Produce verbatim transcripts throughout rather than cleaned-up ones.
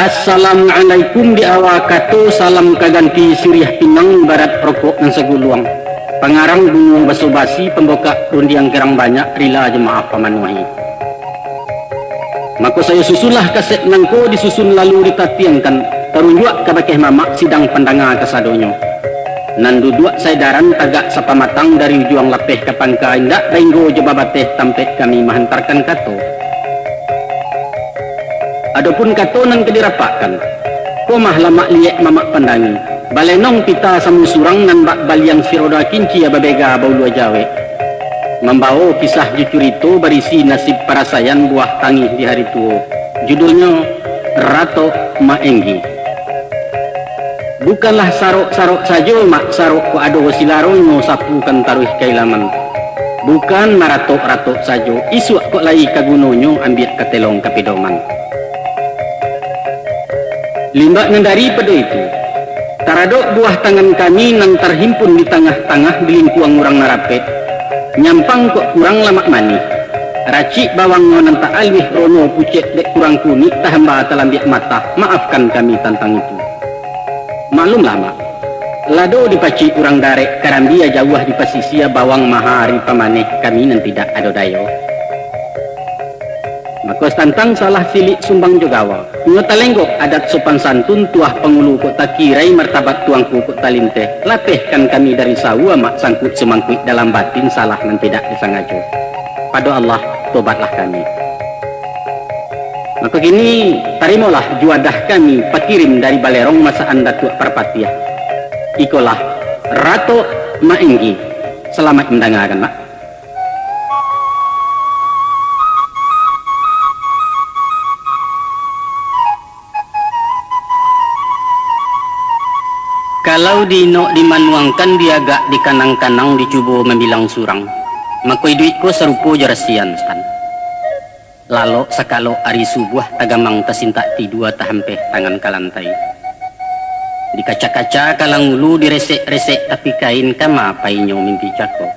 Assalamualaikum di awa kato, salam ka ganti siriah pinang, ibarat rokok nan saguluang. Pangarang bungo baso basi, pambukak rundiang girang banyak, rila jo maaf pamanuahi. Mako sayo susunlah kasek nangko, disusun lalu ditatiangkan, tarunjuak kabakeh mamak, sidang pandanga kasadonyo. Nan duduak saedaran, tagak sapamatang, dari ujuang lapeh ka pangka, indak bainggo jo babateh, tampek kami mahantarkan kato. Adopun kato nan ka dirapakkan, ko mah lamak liek mamak pandangi, balenong pita samo surang, nan bak baliang si roda kincia, babega baulua jawek. Mambawo kisah jo curito, barisi nasib parasaian, buah tangih di hari tuo. Judulnyo Ratok Maenggi. Bukanlah sarok-sarok sajo, mak, sarok kok ado silaronyo, sapukan taruih ka ilaman. Bukan maratok-ratok sajo, isuak kok lai ka gunonyo, ambiak ka telong ka pedoman. Limbak nan daripado itu, taradok buah tangan kami, nan tarhimpun di tangah-tangah, di lingkuang urang nan rapek. Nyampang kok kurang lamak manih, racik bawangnyo nan tak aluih, rono pucek dek kurang kunik, tahamba talambiak matah, maafkan kami tantang itu. Maklumlah, mak, lado dipacik urang darek, karambia jauah di pasisia, bawang maha ari pamaneh, kami nan tidak ado dayo. Mako, tantang salah silik sumbang jo gawa, nyo talenggok adat sopan santun, tuah pangulu kok takirai, martabat tuangku kok talinteh, lapehkan kami dari sawa, mak, sangkuik sumangkuik dalam batin, salah nan tidak disangajo. Pado Allah, tobatlah kami. Mako kini, tarimolah juadah kami, pakirim dari Balerong, masakan Datuak Parpatiah. Ikolah Ratok Maenggi. Salamaik mandangakan, mak. Kalau diinok dimanuangkan, diagak dikanang-kanang, dicubo mambilang surang, mako iduik ko sarupo jo rasian, Sutan. Lalok sakalok ari subuah, tagamang tasintak tidua, tahampeh tangan ka lantai. Dikaca-kaca kalang ulu, diresek-resek tapi kain, kama painyo mimpi cako.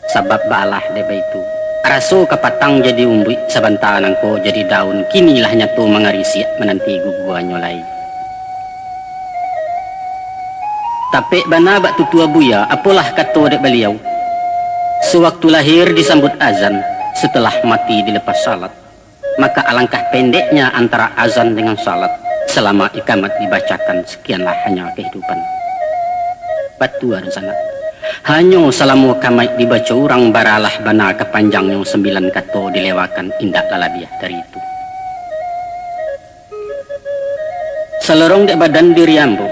Sabab baalah dek baitu, raso kapatang jadi umbuik, sabanta nangko jadi daun, kini lah nyato mangarisiak, mananti guguanyo lai. Tapek bana bak tutua buya, apolah kato dek baliau, sawaktu lahir disambuik azan, satalah mati dilepas salat. Maka alangkah pendeknya antara azan dengan salat, salama ikamat dibacakan, sakianlah hanya kahidupan. Batua dunsanak. Hanyo salamo kamaik dibaco urang, baralah bana ka panjangnyo, sambilan kato dilewakan, indak lah labiah dari itu. Salorong dek badan diri ambo.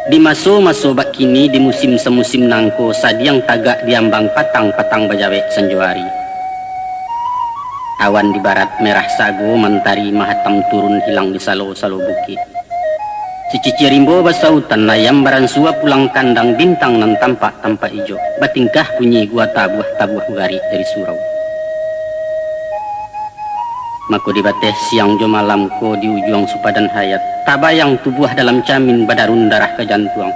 Di maso-maso bak kini, di musim samusim nangko, sadiang tagak di ambang, patang-patang bajawek sanjo ari. Awan di barat merah sago, mantari mahatam turun, hilang di salo-salo bukik. Sicicia rimbo basautan, ayam baransua pulang kandang, bintang nan tampak-tampak ijo, batingkah bunyi gua tabuah-tabuah, garik dari surau. Mako di bateh siang jo malam ko, di ujuang supadan hayat, tabayang tubuah dalam camin, badarun darah ka jantuang.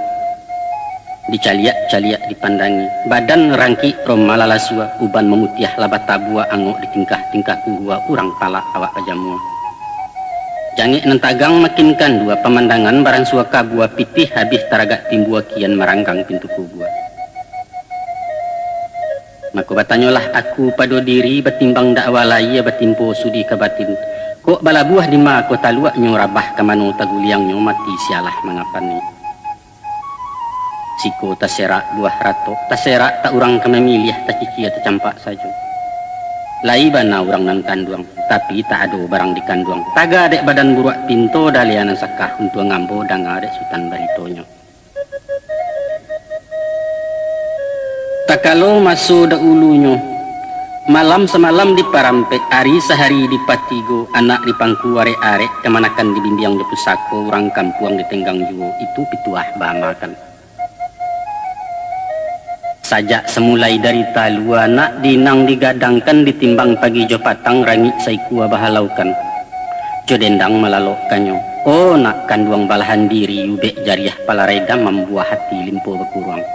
Dicaliak-caliak dipandangi, badan rangkik roma lalasua, uban mamutiah lah batabua, angok di tingkah-tingkah kurua, urang palak awak bajamua. Jangek nan tagang makin kandua, pamandangan baransua kabua, pitih habih taragak timbua, kian maranggang pintu kubua. Mako batanyolah aku pado diri, batimbang dakwa lahia, batimpo sudi ka batin. Kok balabuah di ma ko taluaknyo, rabah ka mano taguliangnyo, mati sialah mangapani. Siko taserak buah ratok, taserak tak urang ka mamiliah, tacicia tacampak sajo. Lai bana urang nan kanduang, tapi tak ado barang dikanduang. Taga dek badan buruak pinto, dalia nan sakah untuang ambo, danga dek Sutan baritonyo. Takalo maso daulunyo, malam samalam diparampek, ari sahari dipatigo, anak dipangku arek-arek, kamanakan dibimbiang jo pusako, urang kampuang ditenggang juo, itu pituah baamakan. Sajak samulai dari talua, nak dinang digadangkan, ditimbang pagi jo patang, rangik saikua bahalaukan, jo dendang malalokkannyo. Oh, nak kanduang balahan diri, ubek jariah palarai, damam buah hati, limpo bakuruang.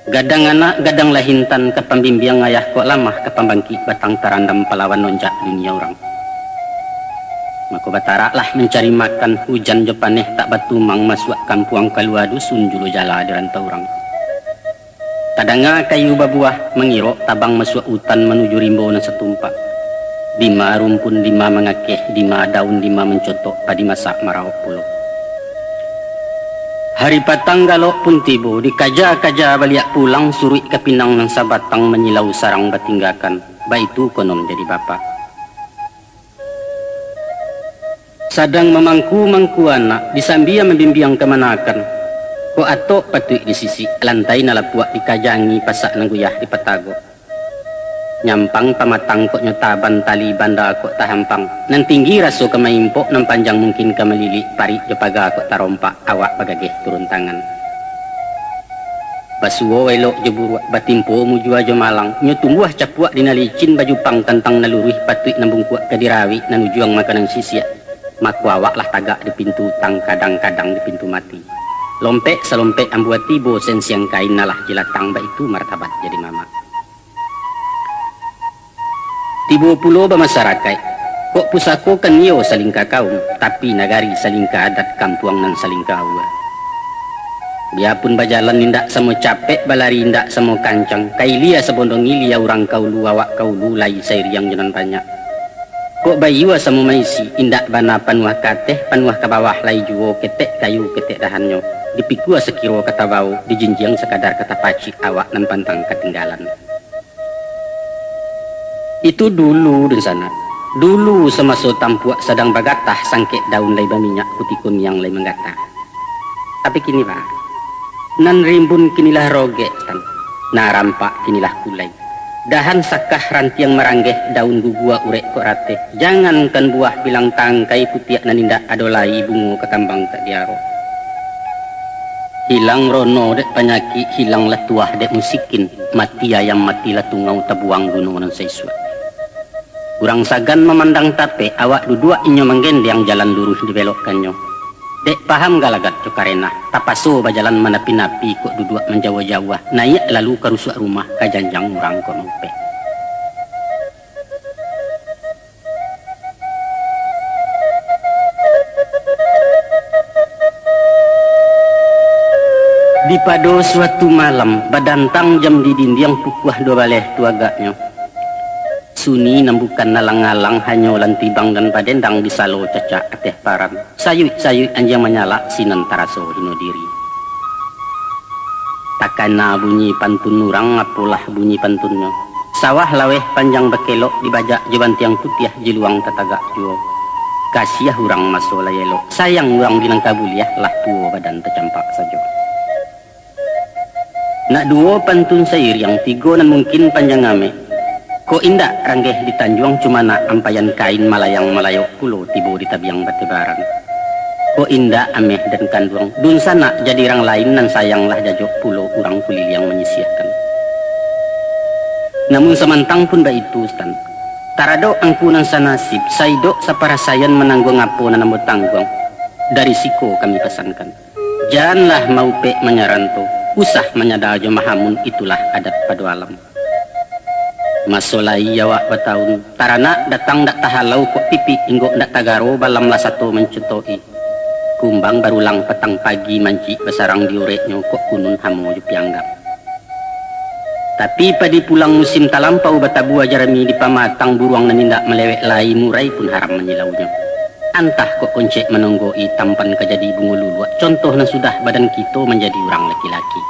Gadang anak, gadang lah intan, ka pambimbiang ayah kok lamah, ka pambangkik batang tarandam, palawan nonjak dunia urang. Mako bataraklah mancari makan, hujan jo paneh tak batumang, masuak kampuang kalua dusun, julo jala di rantau urang. Tadanga kayu babuah, mangirok tabang masuak utan, manuju rimbo nan satumpak. Dima rumpun, dima mangakeh, dima daun, dima mancotok, padi masak maraok pulo. Hari patang galok pun tibo, dikaja-kaja baliak pulang, suruik ka pinang nan sabatang, manyilau sarang batinggakan, baitu konon jadi bapak. Sadang mamangku-mangku anak, disambia mambimbiang kamanakan. Kok atok patuik disisik, lantai nan lapuak dikajangi, pasak nan guyah dipatagok. Nyampang pamatang kok nyo taban, tali banda kok tahampang. Nan tinggi raso ka maimpok, nan panjang mungkin ka malilik, parik jo paga kok tarompak, awak bagageh turun tangan. Basuo elok jo buruak, batimpo mujua jo malang, nyo tumbuah capuak di nan licin, bajupang tantang nan luruih, patuik nan bungkuak ka dirawik, nan ujuang makanan sisiak, mako awak lah tagak di pintu utang, kadang-kadang di pintu mati. Lompek salompek ambua tibo, sensiang kain alah jilatang, baitu martabat jadi mamak. Tibo pulo bamasarakaik, kok pusako kan iyo salingka kaum, tapi nagari salingka adat, kampuang nan salingka aua. Biapun bajalan indak samo capek, balari indak samo kancang, ka ilia sabondong ilia, urang ka ulu, awak ka ulu, lai sairiang jo nan banyak. Kok baiua samo maisi, indak bana panuah ka ateh, panuah ka bawah, lai juo ketek kayu, ketek dahannyo, dipikua sakiro ka tabao, dijinjiang sakadar ka tapacik, awak nan pantang katinggalan. Itu dulu dunsanak. Dulu samaso tampuak sadang bagatah, sangkek daun lai baminyak, kutiko niang lai manggata. Tapi kini, bah, nan rimbun kini lah rogek, Tan. Nan rampak kini lah kulai. Dahan sakah rantiang maranggeh, daun gugua urek kok rateh. Jangankan buah bilang tangkai putiak nan indak ado lai, bungo kakambang tak diarok. Hilang rono dek panyakik, hilang lah tuah dek musikin. Mati ayam, mati lah tungau, tabuang guno nan saisuak. Urang sagan mamandang tapek, awak duduak inyo manggendiang, jalan luruih dibelokkannyo. Dek paham galagat jo karenah, tapaso bajalan manapi-napi, kok duduak manjauah-jauah, naiak lalu ka rusuak rumah, ka janjang urang kok maupek. Di pado suatu malam, badantang jam di dindiang, pukuah duo baleh tu agaknyo. Sunyi nan bukan alang-alang, hanyo lantibang nan badendang, di salo cacak ateh paran. Sayuik-sayuik anjiang manyalak, sinan taraso hino diri. Takana bunyi pantun urang, apolah bunyi pantunnyo. Sawah laweh panjang bakelok, dibajak jo bantiang putiah, jiluang tatagak juo. Kasiah urang maso lai elok, sayang urang di nan ka buliah, lah tuo badan tacampak sajo. Nak duo pantun sairiang, tigo nan mungkin panjang amek. Kok indak ranggeh di tanjuang, cumanak ampaian kain, malayang malayok pulo tibo di tabiang batebaran. Kok indak ameh dan kanduang, dunsanak jadi rang lain, nan sayang lah jajok pulo urang kuliliang manyisiahkan. Namun samantang pun baitu, Tan. Taradok angku nan sanasib, saidok saparasaian, manangguang apo nan ambo tangguang. Dari siko kami pasankan. Janlah maupek manyaranto, usah manyada jo mahamun, itulah adat pado alam. Maso lai awak bataun, taranak datang dak tahalau, kok pipik inggok dak tagaro, balam lah sato mancutoki. Kumbang barulang patang pagi, mancik basarang di ureknyo, kok kunun hamo jo pianggang. Tapi padi pulang musim talampau, batabua jarami di pamatang, buruang nan indak malewek lai, murai pun haram manyilaunyo. Antah kok koncek manonggok-i, tampan ka jadi bungo luluak, contoh nan sudah badan kito manjadi urang laki-laki.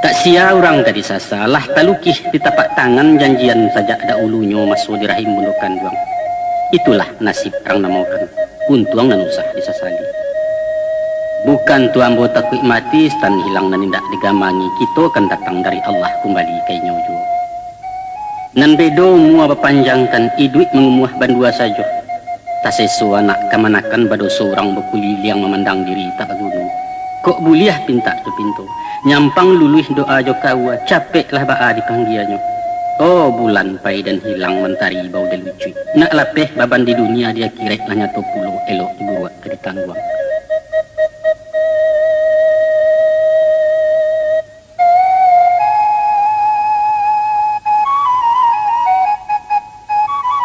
Tak sia urang ka disasa, lah talukih di tapak tangan janjian sajak daulunyo maso di rahim bundo kanduang. Itulah nasib rang namokan. Untuang nan usah disasali. Bukan tu ambo takuik mati, Tan, hilang nan indak digamangi, kito kan datang dari Allah, kumbali ka inyo juo. Nan bedo umua bapanjangkan, iduik mangumuah bandua sajo. Taseso anak kamanakan, badoso urang bakuliliang, mamandang diri tak baguno. Kok buliah pintak jo pinto, nyampang luluih doa jo kaua, capeklah baa dipanggianyo. Oh, bulan pai dan hilang, mantari bau dalucuik. Nak lapeh baban di dunia, di akiraik lah nyato pulo, elok diburuak ka ditangguang.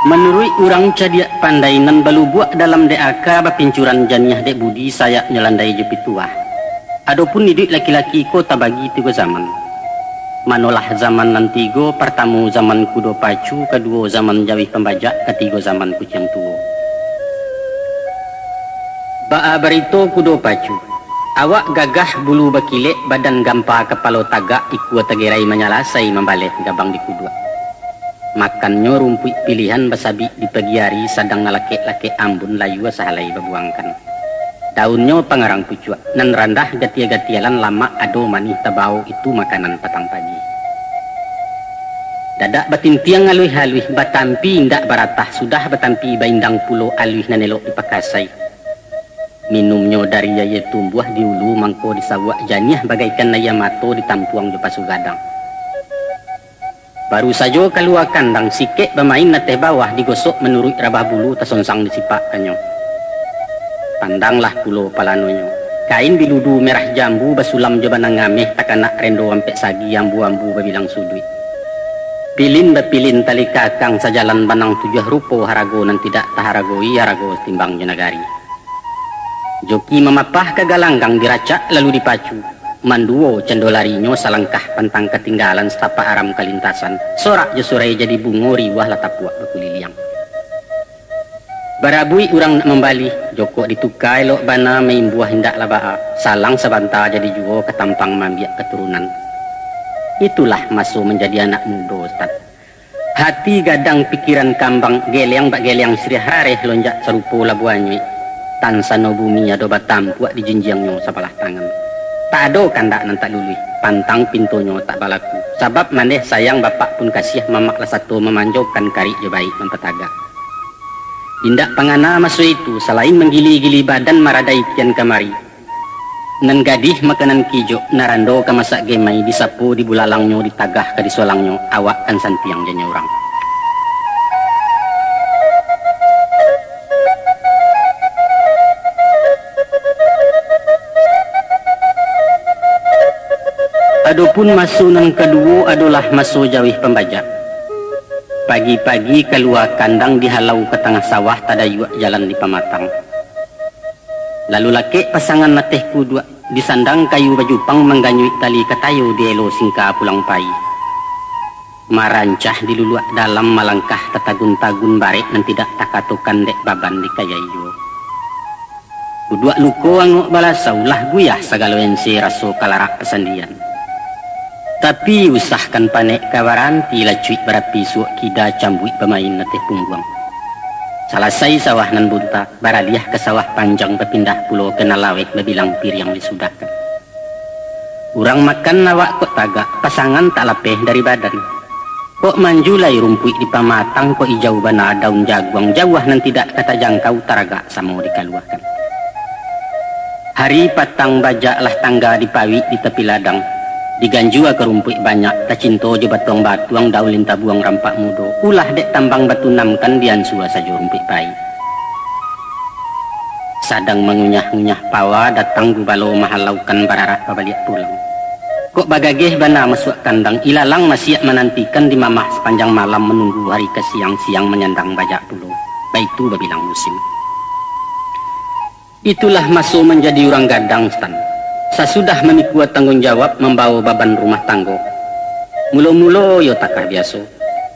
Manuruik urang cadiak pandai nan balubuak dalam dek aka, bapincuran janiah dek budi, sayaknyo landai jo pituah. Adopun iduik laki-laki ko tabagi tigo zaman. Manolah zaman nan tigo, partamo zaman kudo pacu, kaduo zaman jawih pambajak, katigo zaman kuciang tuo. Baa barito kudo pacu. Awak gagah bulu bakilek, badan gampa kapalo tagak, ikua tagerai manyalasai mambaleh gabang di kuduak. Makannyo rumpuik pilihan basabik di pagi ari, sadang nalakek-lakek ambun, layua sahalai babuangkan. Daunnyo pangarang pucuak, nan randah gatia-gatialan, lamak ado manih tabao, itu makanan patang pagi. Dadak batintiang aluih-aluih, batampi indak baratah, sudah batampi baindang pulo aluih nan elok dipakasai. Minumnyo dari aia tumbuah di ulu, mangko disauak janiah bagaikan aia mato, ditampuang jo pasu gadang. Baru sajo kalua kandang, sikek bamain ateh bawah, digosok manuruik rabah bulu, tasonsang disipakkannyo. Pandanglah pulo palanonyo. Kain biludu merah jambu, basulam jo banang ameh, takanak rendo ampek sagi, ambu-ambu babilang suduik. Pilin bapilin tali kakang, sajalan banang tujuah rupo, harago nan tidak taharagoi, harago satimbang jo nagari. Joki mamapah ka galanggang, diracak lalu dipacu. Manduo cando larinyo, salangkah pantang katinggalan, satapak aram kalintasan. Sorak jo surai jadi bungo, riwah lah tapuak bakuliliang. Barabuik urang nak mambalih, jokok dituka elok bana, maimbuah indak lah baa, salang sabanta jadi juo, katampang maambiak katurunan. Itulah maso manjadi anak mudo, Ustaz. Hati gadang, pikiran kambang, geleang bak geleang siriah, rareh lonjak sarupo labuah anyuik. Tansano bumi ado batampuak, dijinjiangnyo sabalah tangan. Tak ado kandak nan tak luluih, pantang pintonyo tak balaku. Sabab mandeh sayang bapak pun kasiah, mamak lah sato mamanjokan, karik jo baik mampatagak. Indak pangana maso itu, salain manggili-gili badan, maradai kian kamari. Nan gadih makanan kijok, nan rando ka masak gemai, disapo dibulalangnyo, ditagah ka disolangnyo, awak kan santiang janya urang. Adopun maso nan kaduo adolah maso jawih pambajak. Pagi-pagi kalua kandang, dihalau ka tangah sawah, tadayuak jalan di pamatang. Lalu lakek pasangan ateh kuduak, disandang kayu bajupang, mangganyuik tali katayo, dielo singka pulang pai. Marancah di luluak dalam, malangkah tatagun-tagun, barek nan tidak takatokan, dek baban dikayai juo. Kuduak luko angok balasau, lah guyah sagalo ense, raso kalarak pasandian. Tapi usahkan panek ka baranti, lacuik barapi suok kida, cambuik bamain ateh pungguang. Salasai sawah nan bunta, baraliah ka sawah panjang, bapindah pulo ka nan laweh, babilang piriang disudahkan. Urang makan awak kok tagak, pasangan tak lapeh dari badan. Kok manjulai rumpuik di pamatang, kok ijau bana daun jaguang, jauah nan tidak ka tajangkau, taragak samo dikaluakan. Hari patang bajak lah tangga, dipawik di tapi ladang. Diganjua ka rumpuik banyak, tacinto jo batuang-batuang, daun lintabuang rampak mudo, ulah dek tambang batunamkan, diansua sajo rumpuik pai. Sadang mangunyah-ngunyah pawa, datang gubalo mahalaukan, bararak babaliak pulang. Kok bagageh bana masuak kandang, ilalang masiak manantikan, di mamah sapanjang malam, manunggu hari ka siang, siang manyandang bajak pulo. Baitu babilang musim. Itulah maso manjadi urang gadang, Stan. Sasudah mamikua tangguang jawab, mambawo baban rumah tanggo. Mulo-mulo yo takah biaso.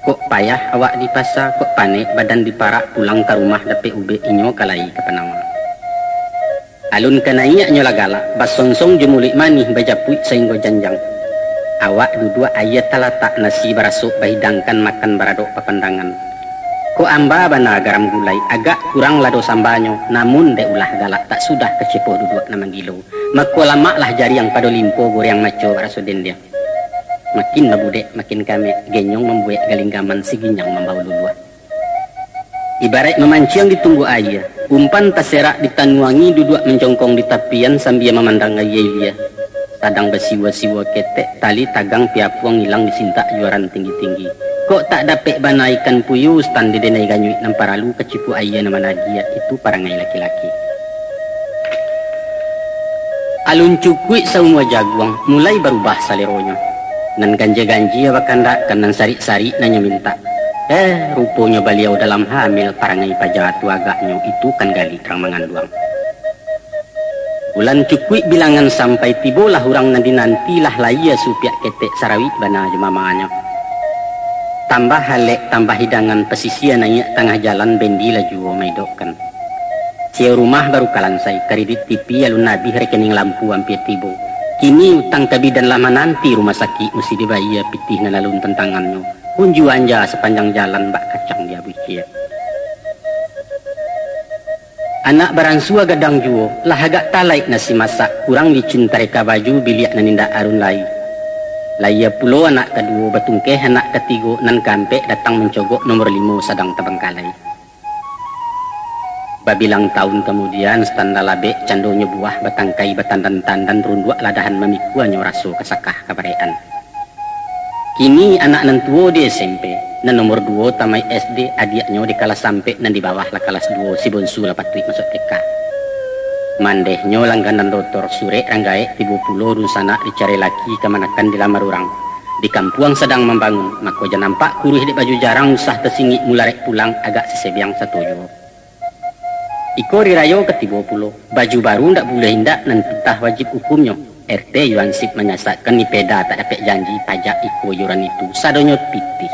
Kok payah awak di pasa, kok panek badan diparak, pulang ka rumah dapek ubek, inyo ka lai ka panawa. Alun ka naiaknyo lah galak, basonsong jo muluik manih, bajapuik sainggo janjang. Awak duduak, aia talatak, nasi barasok bahidangkan, makan baradok bapandangan. Kok amba bana garam gulai, agak kurang lado sambanyo, namun dek ulah galak, tak sudah kacepoh duduak nan manggilo. Mako lamaklah jariang pado limpo, goreang maco bak raso dendiang. Makin babudek makin kamek, genyong mambuek galinggaman, siginyang mambawo luluak. Ibaraik mamanciang di tumbuak aia, umpan taserak ditanuangi, duduak manjongkong di tapian sambia mamandang aia ilia. Sadang basiwa-siwa ketek, tali tagang piapuang ilang disintak juaran tinggi-tinggi. Kok tak dapek bana ikan puyuh, Stan, di denai ganyuik nan paralu kacipuak aia nan managiah, itu parangai laki-laki. Alun cukuik saumua jaguang, mulai barubah saleronyo. Nan ganjia-ganjia bakandak, ka nan sarik-sarik nan nyo mintak. Eh, ruponyo baliau dalam hamil, parangai paja tu agaknyo itu kan galik rang manganduang. Bulan cukuik bilangan sampai, tibolah urang nan dinanti, lah layia supiak ketek, sarawik bana jo mamanyo. Tambah alek, tambah hidangan, pasisia naiak tangah jalan, bendi lah juo maidokkan. Sio rumah baru kalansai, karidik T V alun abih, rekening lampu ampia tibo. Kini utang ka bidan lah mananti, rumah sakik musti dibayia, pitih nan alun tantangannyo, unju anja sapanjang jalan, bak kacang diabuih ciek. Anak baransua gadang juo, lah agak talaik nasi masak, kurang licin tareka baju, biliak nan indak arun lai. Layia pulo anak kaduo, batungkeh anak katigo, nan kaampek datang mancogok, nomor limo sadang tabangkalai. Babilang taun kamudian, satanda labek candonyo buah, batangkai batandan-tandan, runduak ladahan mamikuanyo, raso kasakah kabarekan. Kini anak nan tuo di S M P, nan nomor duo tamaik S D, adiaknyo di kalas ampek, nan di bawah lah kalas duo, si bonsu lah patuik masuak T K. Mandehnyo langganan dotor, surek rang gaek tibo pulo, dunsanak dicari laki, kamanakan dilamar urang. Di kampuang sadang mambangun, mako jan nampak kuruih dek baju jarang, usah tasingik mularek pulang, agak sisebiang sato juo. Iko ari rayo katibo pulo, baju baru ndak buliah indak, nan pitah wajib ukumnyo. R T yo ansip manyasakkan, ipeda tak dapek janji, pajak iko iuran itu, sadonyo pitih.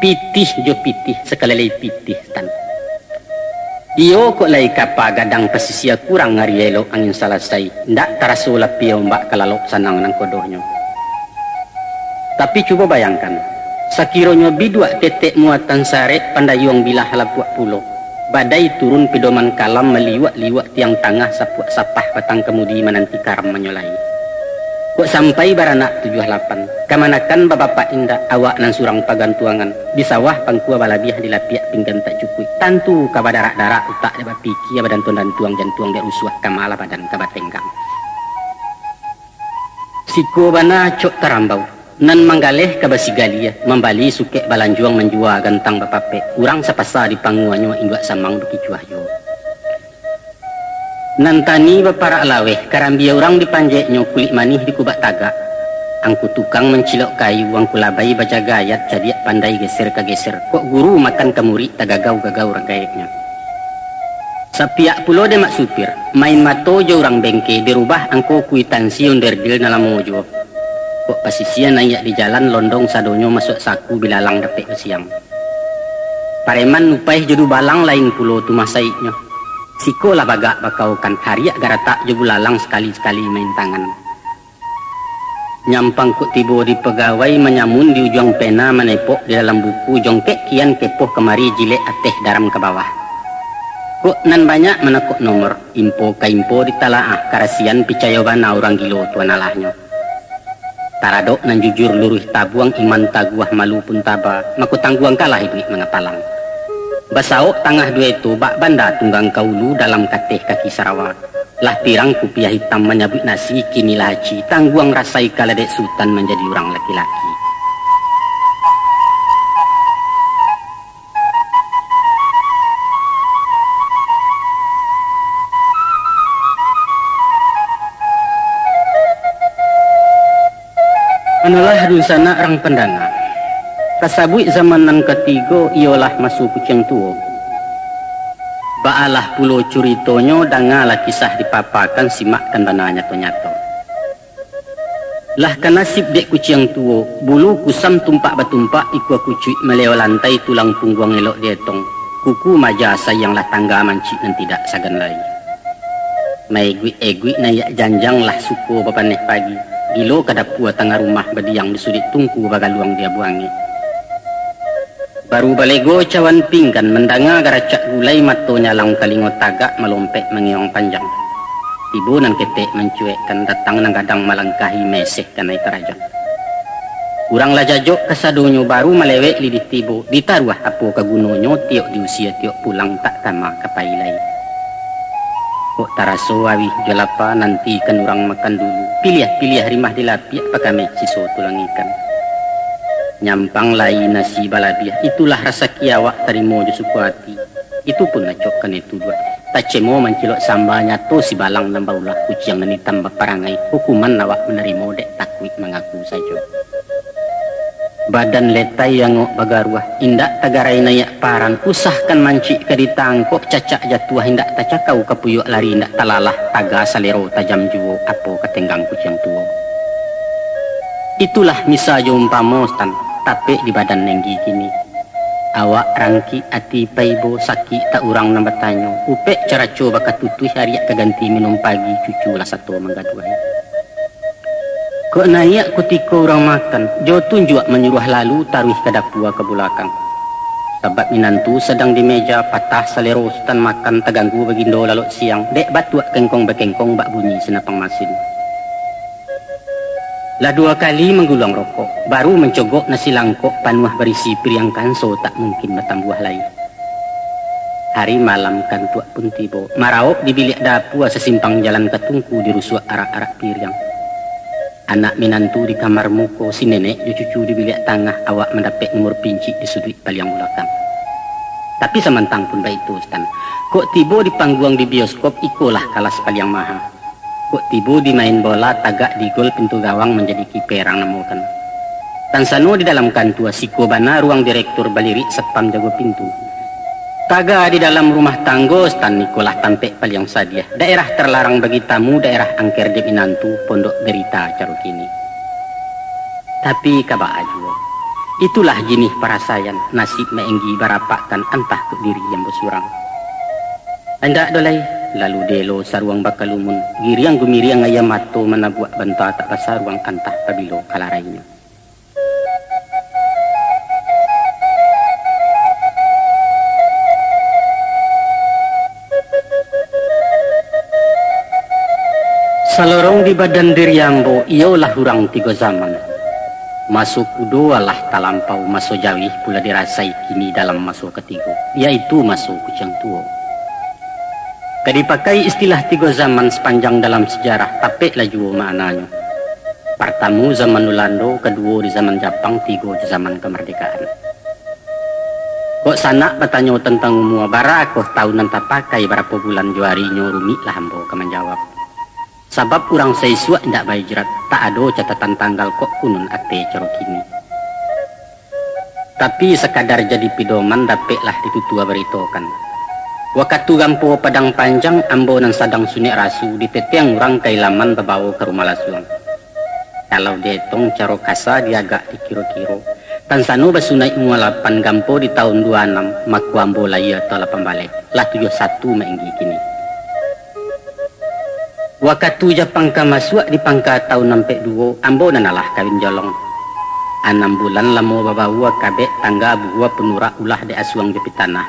Pitih jo pitih, sakali lai pitih, Tan. Iyo, kok lai kapa gadang pasisia, kurang ari elok angin salasai, ndak taraso lapia ombak ka lalok, sanang nangkodohnyo. Tapi cubo bayangkan, sakironyo biduak ketek muatan sarek, pandayuang bilah lapuak pulo, badai turun pidoman kalam, maliuak-liuak tiang tangah, sapuak sapah batang kamudi, mananti karamannyo lai. Kok sampai baranak tujuah lapan, kamanakan babapak indak, awak nan surang pagantuangan, di sawah pangkua balabiah, di lapiak pinggan tak cukuik, tantu ka badarak-darak utak dek bapikia, badantuang-dantuang jantuang dek rusuah, ka malah badan ka batenggang. Siko bana acok tarambau, nan manggaleh ka basigalia, mambali sukek balanjuang, manjua gantang bapapek, urang sapasa di panguanyo, induak samang bakicuah juo. Nan tani baparak laweh, karambia urang dipanjeknyo, kulik manih dikubak tagak. Angku tukang mancilok kayu, angku labai bajaga ayat, cadiak pandai geser ka geser, kok guru makan ka murik, tagagau-gagau rang gaeknyo. Sapiak pulo dek mak supir, main mato jo urang bengke, dirubah angko kuitansi onderdil nan lamo juo. Kok pasisia naiak di jalan, londong sadonyo masuak saku, bilalang dapek basiang. Pareman upaih jo dubalang, lain pulo tu masaiknyo. Siko lah bagak bakaokan, hariak garatak jo bulalang, sakali-sakali main tangan. Nyampang kok tibo di pagawai, manyamun di ujuang pena, manepok di dalam buku, jongkek kian kepoh kamari, jilek ateh daram ka bawah. Kok nan banyak manakok nomor, impo ka impo ditalaah, karasian picayo bana urang gilo tu analahnyo. Taradok nan jujur luruih tabuang, iman taguah malu pun taba, mako tangguang kalah iduik mangapalang. Basaok tangah duo eto, bak banda tunggang ka ulu, dalam kateh kaki sarawa. Lah pirang kupiah itam manyabuik nasi, kini lah aci, tangguang rasai kalah dek sutan, manjadi urang laki-laki. Manolah dunsanak rang pandanga. Tasabuik zaman nan katigo, iyolah maso kuciang tuo. Baalah pulo curitonyo, dangalah kisah dipapakan, simakkan bana nyato-nyato. Lah ka nasib dek kuciang tuo, bulu kusam tumpak batumpak, ikua kucuik maleo lantai, tulang pungguang elok dietong, kuku maja sayang lah tangga, mancik nan tidak sagan lai. Maeguik-eguik naiak janjang, lah suko bapaneh pagi, gilo ka dapua tangah rumah, badiang di sudik tungku, bagaluang di abu angek. Baru balego cawan pinggan, mandanga garacak gulai, mato nyalang talingo tagak, malompek mangiong panjang. Tibo nan ketek mancuekkan, datang nan gadang malangkahi, meseh kanai tarajang. Urang lah jajok kasadonyo, baru malewek lidih tibo, ditaruah apo ka gunonyo, tiok diusia tiok pulang, tak tama ka pai lai. Kok taraso awih jo lapa, nantikan urang makan dulu, piliah-piliah rimah dilapiak, pakameh siso tulang ikan. Nyampang lai nasi balabiah, itulah rasaki awak, tarimo jo suko ati. Itu pun acok kanai tuduak. Tacemo mancilok samba, nyato sibalang nan baulah, kuciang nan itam baparangai, hukuman awak manarimo, dek takuik mangaku sajo. Badan letai angok bagaruah, indak tagarai naiak paran, usah kan mancik ka ditangkok, cacak jatuah indak tacakau, kapuyuak lari indak talalah, taga salero tajam juo, apo ka tenggang kuciang tuo. Itulah misa jo umpamo, Sutan, tapek di badan Nenggi kini. Awak rangkik ati paibo, sakik tak urang nan batanyo, upek caraco bakatutuih, ariak ka ganti minum pagi, cucu lah sato manggaduahi. Kok naiak kutiko urang makan, jo tunjuak manyuruah lalu, taruih ka dapua ka bulakang. Sabab minantu sadang di meja, patah salero Sutan makan, taganggu bagindo lalok siang, dek batuak kengkong bakengkong, bak bunyi sinapang masin. Lah duo kali mangguluang rokok, baru mancogok nasi langkok panuah barisi piriang kanso, tak mungkin batambuah lai. Hari malam kantuak pun tibo, maraok di biliak dapua, sasimpang jalan ka tungku, dirusuak arak-arak piriang. Anak minantu di kamar muko, si nenek jo cucu di biliak tangah, awak mandapek nomor pincik di suduik paliang bulakang. Tapi samantang pun baitu, Sutan, kok tibo di pangguang di bioskop, ikolah kalas paliang maha. Kok tibo di main bola, tagak di gol pintu gawang, manjadi kiper ang namokan. Tansano di dalam kantua, siko bana ruang direktur, balirik satpam jago pintu. Taga di dalam rumah tanggo, Sutan, ikolah tampek paliang sadiah. Daerah terlarang bagi tamu, daerah angker dek minantu, pondok derita caro kini. Tapi ka baa juo, itulah jinih parasaian, nasib maenggi barapakkan, antah kok diri ambo surang. Indak doh lai, lalu delo saruang bakalumun, giriang gumiriang aia mato manabuak, banta tak basaruang, antah pabilo kalarainyo. Salorong di badan diri ambo, iyolah urang tigo zaman. Maso kudo alah talampau, maso jauih pulo dirasai, kini dalam maso katigo, yaitu maso kuciang tuo. Ka dipakai istilah tigo zaman sapanjang dalam sajarah, tapeklah juo maknanyo. Partamo zaman Ulando, kaduo di zaman Japang, tigo di zaman kamardekaan. Kok sanak batanyo tantang umua, barakoh taun nan tapakai, barapo bulan jo arinyo, rumiklah ambo ka manjawab. Sabab urang saisuak indak bahijrat, tak ado catatan tanggal, kok kunun ateh caro kini. Tapi sakadar jadi pidoman, dapeklah ditutua baritokan. Wakatu gampo Padang Panjang, ambo nan sadang sunek rasu, ditetiang urang ka Ilaman, babawo ka rumah lasuang. Kalau dietong caro kasa, diagak dikiro-kiro, tansano basunaik mua lapan, gampo di taun dua anam, mako ambo lahia taun lapan baleh, lah tujuah satu mainggi kini. Wakatu Japang ka masuak di pangka taun ampek duo, ambo nan alah kawin jolong. Anam bulan lamo babaua, kabek tangga buhua, panurak ulah dek asuang jo pitanah.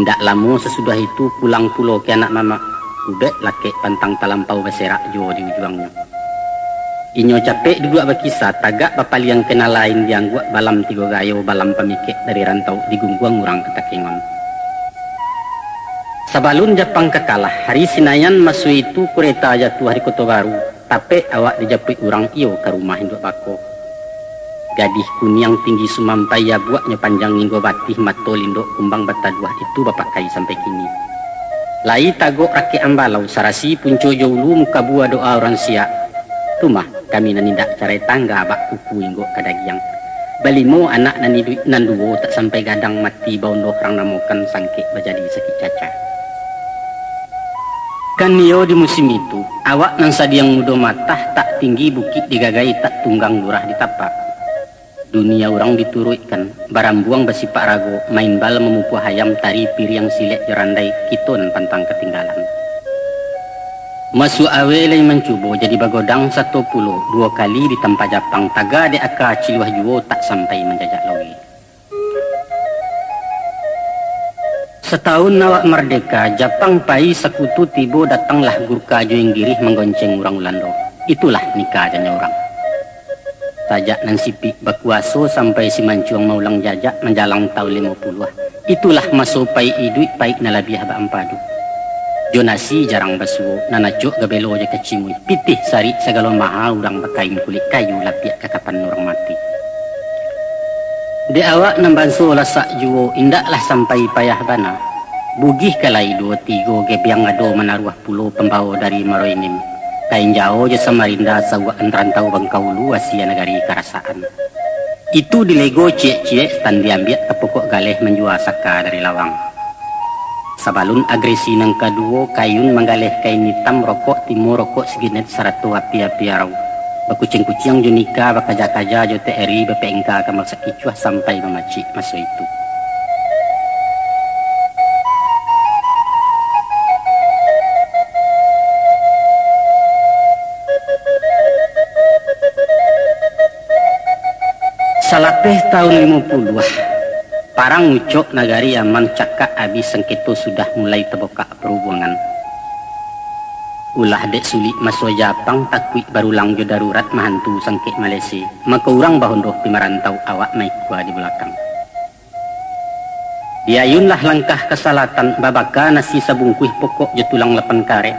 Indak lamo sasudah itu, pulang pulo ka anak mamak, ubek lakek pantang talampau baserak juo di ujuangnyo. Inyo capek duduak bakisa, tagak bapaliang ka nan lain, diangguak balam tigo gayo, balam pamikek dari rantau, digungguang urang ka takengon. Sabalun Japang ka kalah, hari Sinayan maso itu kureta jatuah di Koto Baru, tapek awak dijapuik urang iyo ka rumah induak bako. Gadih kuniang tinggi sumampai, abuaknyo panjang hinggo batih, mato lindok kumbang bataduah, itu bapakai sampai kini. Lai tagok rakek ambalau, sarasi punco jo ulu, mukabua doa urang siak. Tu mah kami nan indak carai tangga, bak kuku inggok ka dagiang. Balimo anak nan iduik, nan duo tak sampai gadang, mati baundoh rang namokan, sangkek bajadi sakik caca. Kan iyo di musim itu, awak nan sadiang mudo matah, tak tinggi bukik digagai, tak tunggang lurah ditapak. Dunia urang dituruikkan, barambuang basipak rago, main bal mamupuah ayam, tari piriang silek jo randai, kito nan pantang katinggalan. Masuak aweh lai mancubo, jadi bagodang sato pulo, duo kali ditampa Japang, taga dek aka ciluah juo, tak sampai manjajak logik. Sataun awak mardeka, Japang pai, Sakutu tibo, datanglah Gurkha jo Inggirih manggonceng urang Ulando. Itulah nikah janyo urang. Sajak nan Sipik bakuaso sampai si Mancuang maulang jajak manjalang taun limo puluah. Itulah maso paik iduik, paik nan labiah baampadu. Jo nasi jarang basuo, nan acok gabelo jo kacimuih, pitih sarik sagalo maha, urang bakain kulik kayu, lapiak ka kapan urang mati. Dek awak nan banso Lasak juo, indaklah sampai payah bana. Bugih ka lai duo tigo, gebiang ado manaruah pulo, pambawo dari Maroinim. Kain jao jo Samarinda, sauakan rantau Bangkaulu, asia nagari karasaan. Itu dilego ciek-ciek, stan diambiak ka pokok galeh manjua saka dari lawang. Sabalun agresi nan kaduo, Kayun manggaleh kain itam, rokok timo, rokok siginet, sarato api-api arau. Bakuciang-kuciang jo nika, bakaja-kaja jo T R I, bapengka ka masak kicuah sampai mamacik maso itu. Salapeh taun limo puluah, parang ucok nagari aman, cakak abih sangketo, sudah mulai tabokak parubuangan. Ulah dek sulik maso Japang, takuik barulang jo darurat, mahantu sangkek malese, mako urang bahondoh pi marantau, awak maikua di bulakang. Diayunlah langkah ka salatan, babaka nasi sabungkuih, pokok jo tulang lapan karek.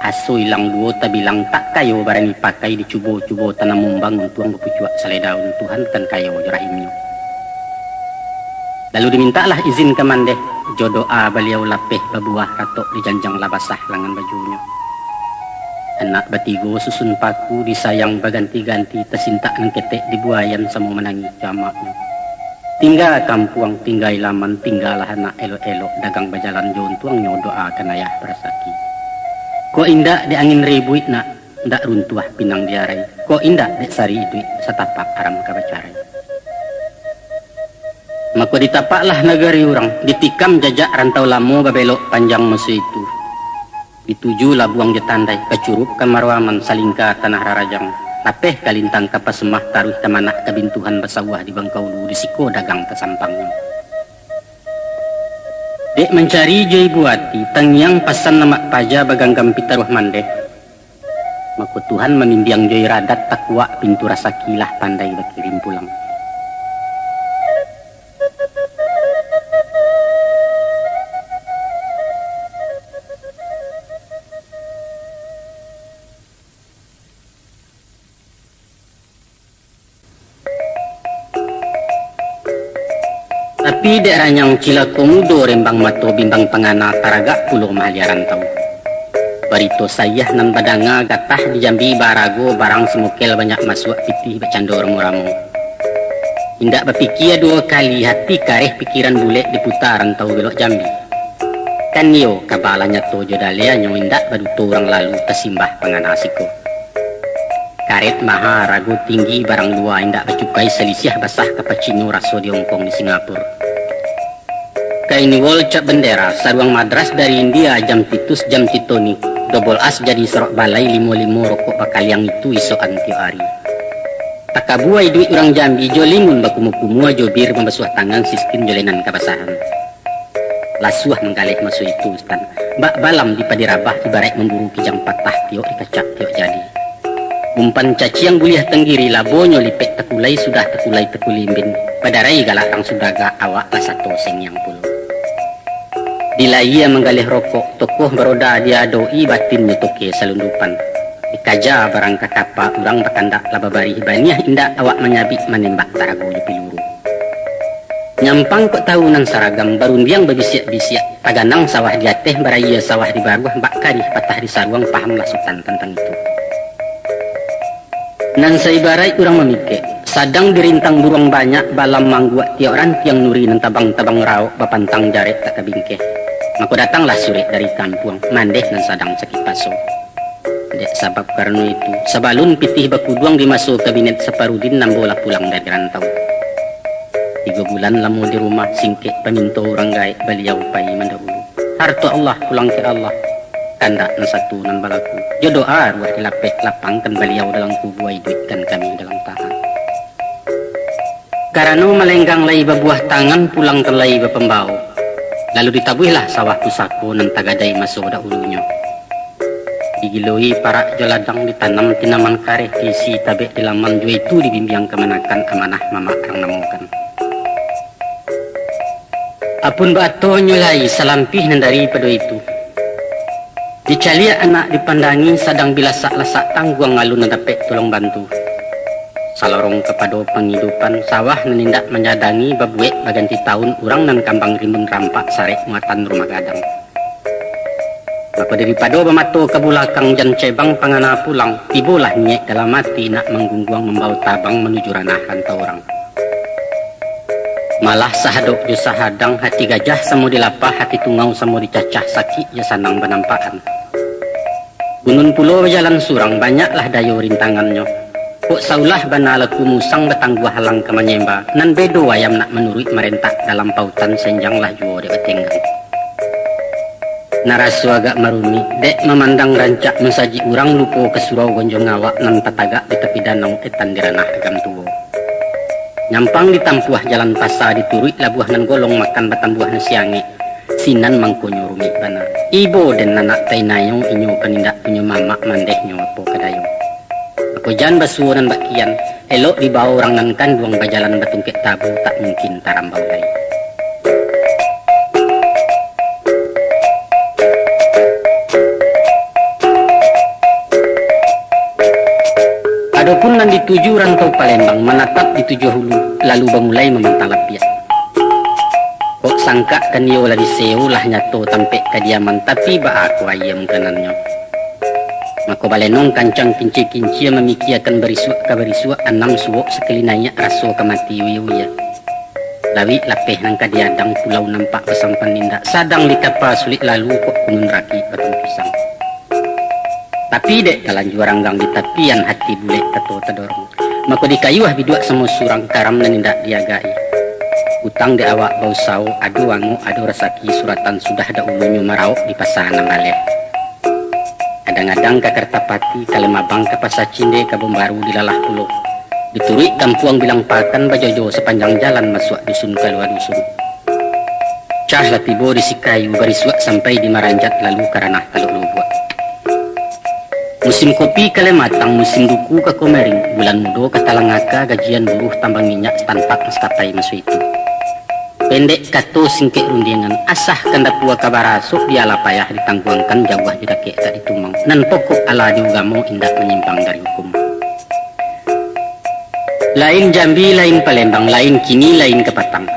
Aso ilang duo tabilang, tak kayo barani pakai, dicubo-cubo tanam mumbang, untuang bapucuak salai daun, Tuhan kan kayo jo rahimnyo. Lalu dimintaklah izin ka mandeh, jo doa baliau lapeh babuah, ratok dijanjang lah basah langan bajunyo. Anak batigo susun paku, disayang baganti-ganti, tasintak nan ketek dibuayan, samo manangih jo amaknyo. Tingga kampuang, tingga ilaman, tinggalah anak elok-elok, dagang bajalan jo untuangnyo, doakan ayah barasaki. Kok indak dek angin ribuik nak, ndak runtuah pinang diarai, kok indak dek sari iduik, satapak aram ka bacarai. Mako ditapaklah nagari urang, ditikam jajak rantau lamo, babelok panjang maso itu. Dituju labuang jo tandai, kacurup ka maruaman, salingka tanah rarajang, lapeh ka lintang ka pasemah, taruih ka manak ka bintuhan, basawah di Bangkaulu, di siko dagang ka sampangnyo. Dek mancari jo ibu ati, tangiang pasan lamak paja, baganggam pitaruah mandeh. Mako Tuhan mamimbiang jo iradat, takuak pintu rasaki, lah pandai bakirim pulang. Tapi dek ranyang cilako mudo, rembang mato bimbang pangana, taragak pulo mahalia rantau. Barito sayah nan badanga, gatah di Jambi barago, barang simukel banyak masuak, pitih bacando ramo-ramo. Indak bapikia duo kali, hati kareh pikiran bulek, diputa rantau belok Jambi. Kan iyo, kaba lah nyato jo dalianyo, indak baduto urang lalu, tasimbah pangana siko. Karet maha, rago tinggi, barang lua indak bacukai, salisiah basah ka pacino, raso di Hongkong, di Singapura. Kain wol cap bendera, saruang madras dari India, jam Titus, jam Titoni, dobol as jadi sorok balai, limo-limo rokok bakaliang, itu isokan tiok ari. Takabua iduik urang Jambi, jo limun bakumua-kumua, jo bir mambasuah tangan, sistim jo lenan kabasahan. Lasuah manggaleh maso itu, Stan. Bak balam di padi rabah, ibaraik mamburu kijang patah, tiok dikacak, tiok jadi. Umpan caciang buliah tanggiri, labonyo lipek takulai, sudah takulai takulimbin. Badarai galak rang sudagak, awak lah sato sengiang pulo. Di layie manggaleh rokok, tokoh baroda diadoi, batinnyo toke salundupan. Dikaja barang ka kapa, urang bakandak lah babarih, baniah indak awak manyabik, manembak tarago jo piluru. Nyampang kok tahu nan saragam, barundiang babisiak-bisiak, taganang sawah di ateh, barayie sawah di baruah, bak karih patah di saruang, pahamlah Sutan tantang itu. Nan saibaraik urang mamikek, sadang dirintang buruang banyak, balam mangguak tiok rantiang, nuri nan tabang-tabang raok, bapantang jarek tak ka bingkeh. Mako datanglah surek dari kampuang, mandeh nan sadang sakik paso. Dek sabab karano itu, sabalun pitih bakuduang, di maso kabinet Saparudin, ambo lah pulang dari rantau. Tigo bulan lamo di rumah, singkek paminto urang gaek, baliau pai mandahulu. Harto Allah, pulang ka Allah, kandak nan satu nan balaku. Jo doa ruah dilapeh, lapangkan baliau dalam kubua, iduikkan kami dalam tahan. Karano malenggang lai babuah tangan, pulangkan lai bapambao. Lalu ditabuihlah sawah pusako nan tagadai maso dahulunyo. Digiloi parak jo ladang, ditanam tinaman kareh, diisi tabek di laman, jo itu dibimbiang kamanakan, amanah mamak rang namokan. Apun baatonyo lai salampih nan daripado itu. Dicaliak anak dipandangi, sadang bilasak-lasak tangguang, alun nan dapek tulong bantu. Salorong kapado pangidupan, sawah nan indak manyadangi, babuek baganti taun, urang nan kambang rimbun rampak, sarek muatan rumah gadang. Mako daripado bamato ka bulakang, jan cebang pangana pulang, tibolah niaik dalam ati, nak manggungguang mambao tabang, manuju ranah rantau urang. Malah sahadok jo sahadang, hati gajah samo dilapah, hati tungau samo dicacah, sakik jo sanang banampakan. Gunun pulo bajalan surang, banyaklah dayo rintangannyo. Kok saulah bana laku musang, batangguah alang ka manyemba, nan bedo ayam nak manuruik marentak, dalam pautan senjang lah juo dek batenggang. Naraso agak marumik, dek mamandang rancak masajik urang, lupo ka surau gonjong awak nan tatagak di tapi danau, etan di ranah agam tuo. Nyampang ditampuah jalan pasa, dituruik labuah nan golong, makan batambuah nasi angek, sinan mangkonyo rumik bana. Ibo den anak tainayo, inyo kan indak punyo mamak, mandehnyo apo ka dayo. Mako jan basuo nan bak kian, elok dibao urang nan kanduang, bajalan batungkek tabu, tak mungkin tarambau lai. Adopun nan dituju rantau Palembang, manatap di Tujuah Hulu, lalu bamulai mamantang lapiak. Kok sangkak kan iyo lah diseo, lah nyato tampek kadiaman, tapi baa ko ayie kanannyo. Mako balenong kancang kincia-kincia, mamikiakan barisuak ka barisuak, anam suok sakali naiak, raso ka mati uya-uya. Lawik lapeh nan ka diadang, pulau nampak basampan indak, sadang di kapa sulik lalu, kok kunun rakik batang pisang. Tapi dek talanjua ranggang di tapian, hati bulek kato tadorong. Mako dikayuah biduak samo surang, karam nan indak diagai. Utang dek awak bausao, ado angok, ado rasaki, suratan sudah dahulunyo maraok di pasa nan baleh. Adang-adang ka Kartapati, ka Lemabang, ka Pasa Cinde, Kabon Baru dilalah pulo. Dituruik kampuang Bilang Pakan, bajojo sapanjang jalan, masuak dusun kalua dusun. Cah lah tibo di Sikayu, barisuak sampai di Maranjat, lalu ka ranah Talok Lubuak. Musim kopi ka Lematang, musim duku ka Komering, bulan mudo ka Talangaka, gajian buruh tambang minyak, setanpak maskapai maso itu. Pendek kato singkek rundiangan, asah kandapua ka barasok, bialah payah ditangguangkan, jauah di dakek tak ditumang, nan pokok alah di ugamo, indak manyimpang dari hukum. Lain Jambi, lain Palembang, lain kini, lain kapatang.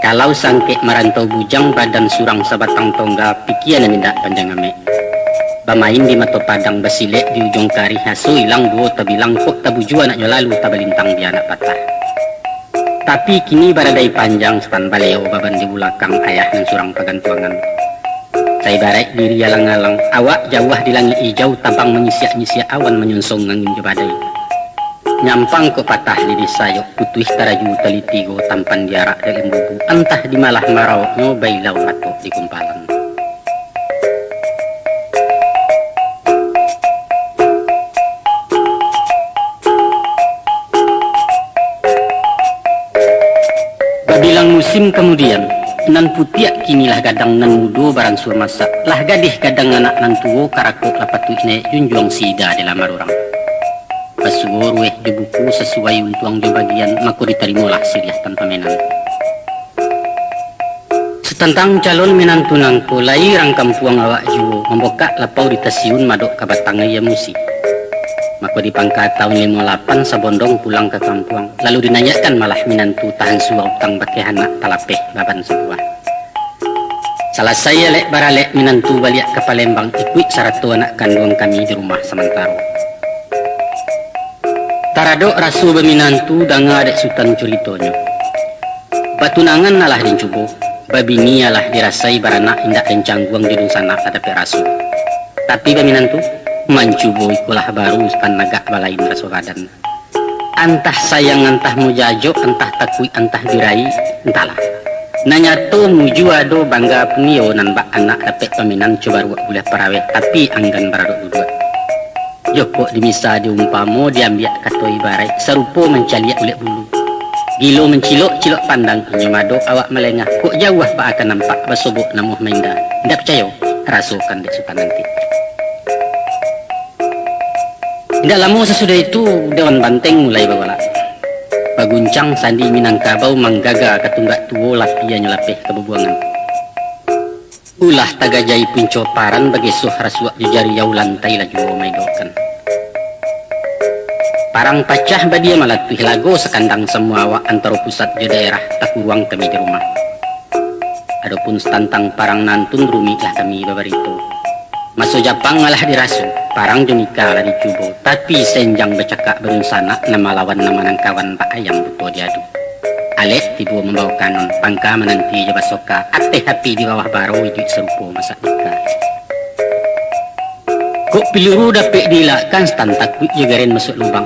Kalau sangkek marantau bujang, badan surang sabatang tongga, pikia nan indak panjang amek. Bamain di mato padang, basilek di ujuang karih, aso ilang duo tabilang, kok tabujua anaknyo lalu, tabalintang di anak patah. Tapi kini baradai panjang, stan baleo baban di bulakang, ayah nan surang pagantuangan. Saibaraik diri alang-alang, awak jauah di langik ijau, tabang manyisiak-nyisiak awan, manyonsong angin jo badai. Nyampang kok patah lidi sayok, putuih taraju tali tigo, tampan diarak dek limbubu, antah di malah maraoknyo, bailau ratok di gumpalan. Babilang musim kamudian, nan putiak kini lah gadang, nan mudo baransua masak, lah gadih gadang anak nan tuo, karakok lah patuik naik junjuang, sida dilamar urang. Basuo rueh jo buku, sasuai untuang jo bagian, mako ditarimolah siriah tan pamenan. Satantang calon minantu nangko, lai rang kampuang awak juo, mambokak lapau di Tasiun, madok ka Batang Aia Musi. Mako di pangka taun limo lapan, sabondong pulang ka kampuang, lalu dinaiakkan malah minantu, tahan suah utang bakeh anak, talapeh baban sabuah. Salasai alek baralek, minantu baliak ka Palembang, ikuik sarato anak kanduang kami di rumah samantaro. Taradok raso baminantu, danga dek Sutan curitonyo. Batunangan alah den cubo, babini alah dirasai, baranak indak den cangguang, di dunsanak lah dapek raso. Tapi baminantu, mancubo iko lah baru, stan agak balain raso badan. Antah sayang, antah mujajok, antah takuik, antah dirai, antahlah. Nan nyato mujua ado, bangga pun iyo, nan bak anak dapek paminan, co baruak buliah paraweh, tapi anggan baradok duduak. Jokok dimisa diumpamo, diambiak kato ibaraik, sarupo mancaliak ulek bulu. Gilo mancilok, cilok pandang, inyo mado awak malengah, kok jauah baa ka nampak, basobok namuah mainda. Indak picayo? Rasokan dek Sutan nanti. Indak lamo sasudah itu, Dewan Banteng mulai bagolak. Baguncang sandi Minangkabau, manggaga ka tunggak tuo, lapianyo lapeh ka bubuangan. Ulah tagajai punco paran, bagesoh rasuak jo jari, yau lantai lah juo maidokkan. Parang pacah badia malatuih, lago sakandang samua awak, antaro pusat jo daerah, takuruang kami di rumah. Adopun satantang parang nantun, rumiklah kami babarito. Maso Japang alah diraso, parang jo nikah lah dicubo, tapi senjang bacakak badunsanak, nan malawan nan manangkawan, bak ayam buto diadu. Alek tibo mambawo kanun, pangka mananti jo basoka, ateh api di bawah baro, iduik sarupo masak duka. Kok piluru dapek diilakkan, setan takuik jo garen masuak lubang.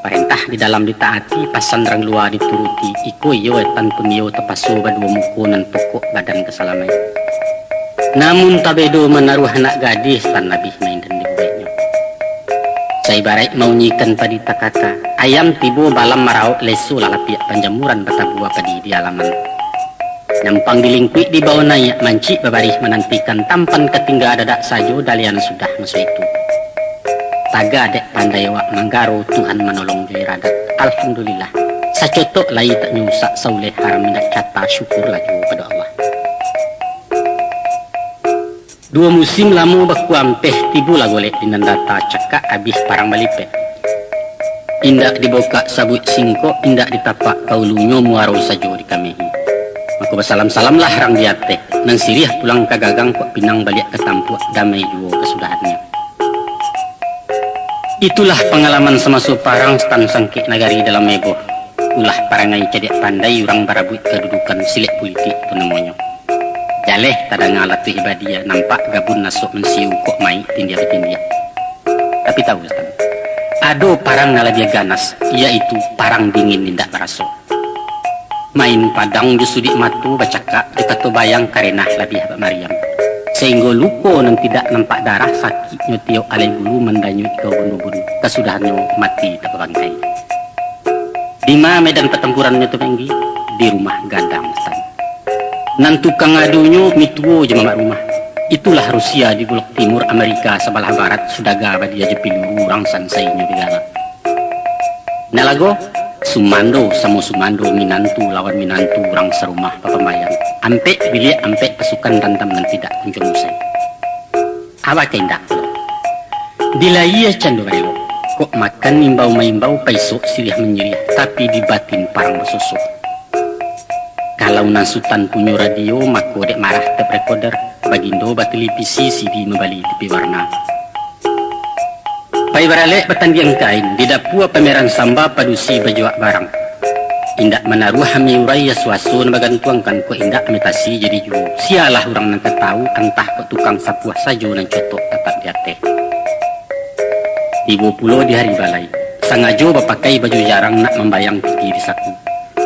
Parentah di dalam ditaati, pasan rang lua dituruti, iko iyo etan pun iyo tapaso baduo muko nan pokok badan ka salamaik. Namun tabedo manaruah anak gadih, setan abih main dan dibueknyo. Saibaraik maunyikan padi takaka, ayam tibo balam marauk, leso lah lapiak panjamuran batabua padi di alaman. Nyampang dilingkuik dibawo naiak, mancik babarih manantikan, tampan ka tingga dadak sajo, dalian sudah maso itu. Taga dek pandai awak manggaro, Tuhan manolong jo iradat. Alhamdulillah, sacotok lai tak nyusak, sauleh haram indak cata, syukurlah juo pado Allah. Duo musim lamo bakuampeh, tibolah golek di nan data, cakak abih parang balipek. Indak dibokak sabuik singkok, indak ditapak ka ulunyo, muaro sajo dikamehi. Mako basalam-salamlah rang di ateh, nan siriah pulang ka gagang, kok pinang baliak ka tampuak, damai juo kasudahannyo. Itulah pangalaman samaso parang, setan sangkek nagari dalam eboh. Ulah parangai cadiak pandai, urang barabuik kadudukan, silek pulitik tu namonyo. Jaleh tadanga latuih badia, nampak gabun nasok mansiu, kok maik tindia batindia. Tapi tahu, setan, ado parang nan labiah ganas, iyaitu parang dingin indak baraso. Main padang jo sudik mato, bacakak jo kato bayang, karenah labiah bak mariam. Sainggo luko nan tidak nampak darah, sakiknyo tiok alai bulu, mandanyuik ka ubun-ubun, kasudahannyo mati tak babangkai. Dima medan patampuarannyo tu, Manggi? Di rumah gadang, setan. Nan tukang adunyo mituo jo mamak rumah. Itulah Rusia di bulak timur, Amerika sabalah barat, sudaga badia jo piluru, urang sansainyo digalak. Nalago, sumando samo sumando, minantu lawan minantu, urang sarumah bapambayang. Ampek biliak, ampek pasukan, dandam nan tidak kunjuang usai. Awa ka indak pulo. Dilayie cando barelok, kok makan imbau maimbau, paisok siriah manyiriah, tapi di batin parang basosok. Kalau nan Sutan punyo radio, mako dek marah tep rekoder, bagindo batelevisi, C D mambali T V warna. Pai baralek batandiang kain, di dapua pameran samba, padusi bajuak barang. Indak manaruah ami urai, suaso nan bagantuangkan, kok indak ami tasi jadi juo. Sialah urang nan ka tahu, antah kok tukang sapuah sajo nan cotok tatap di ateh. Tibo pulo di hari balai, sangajo bapakai baju jarang, nak mambayang pitih di saku.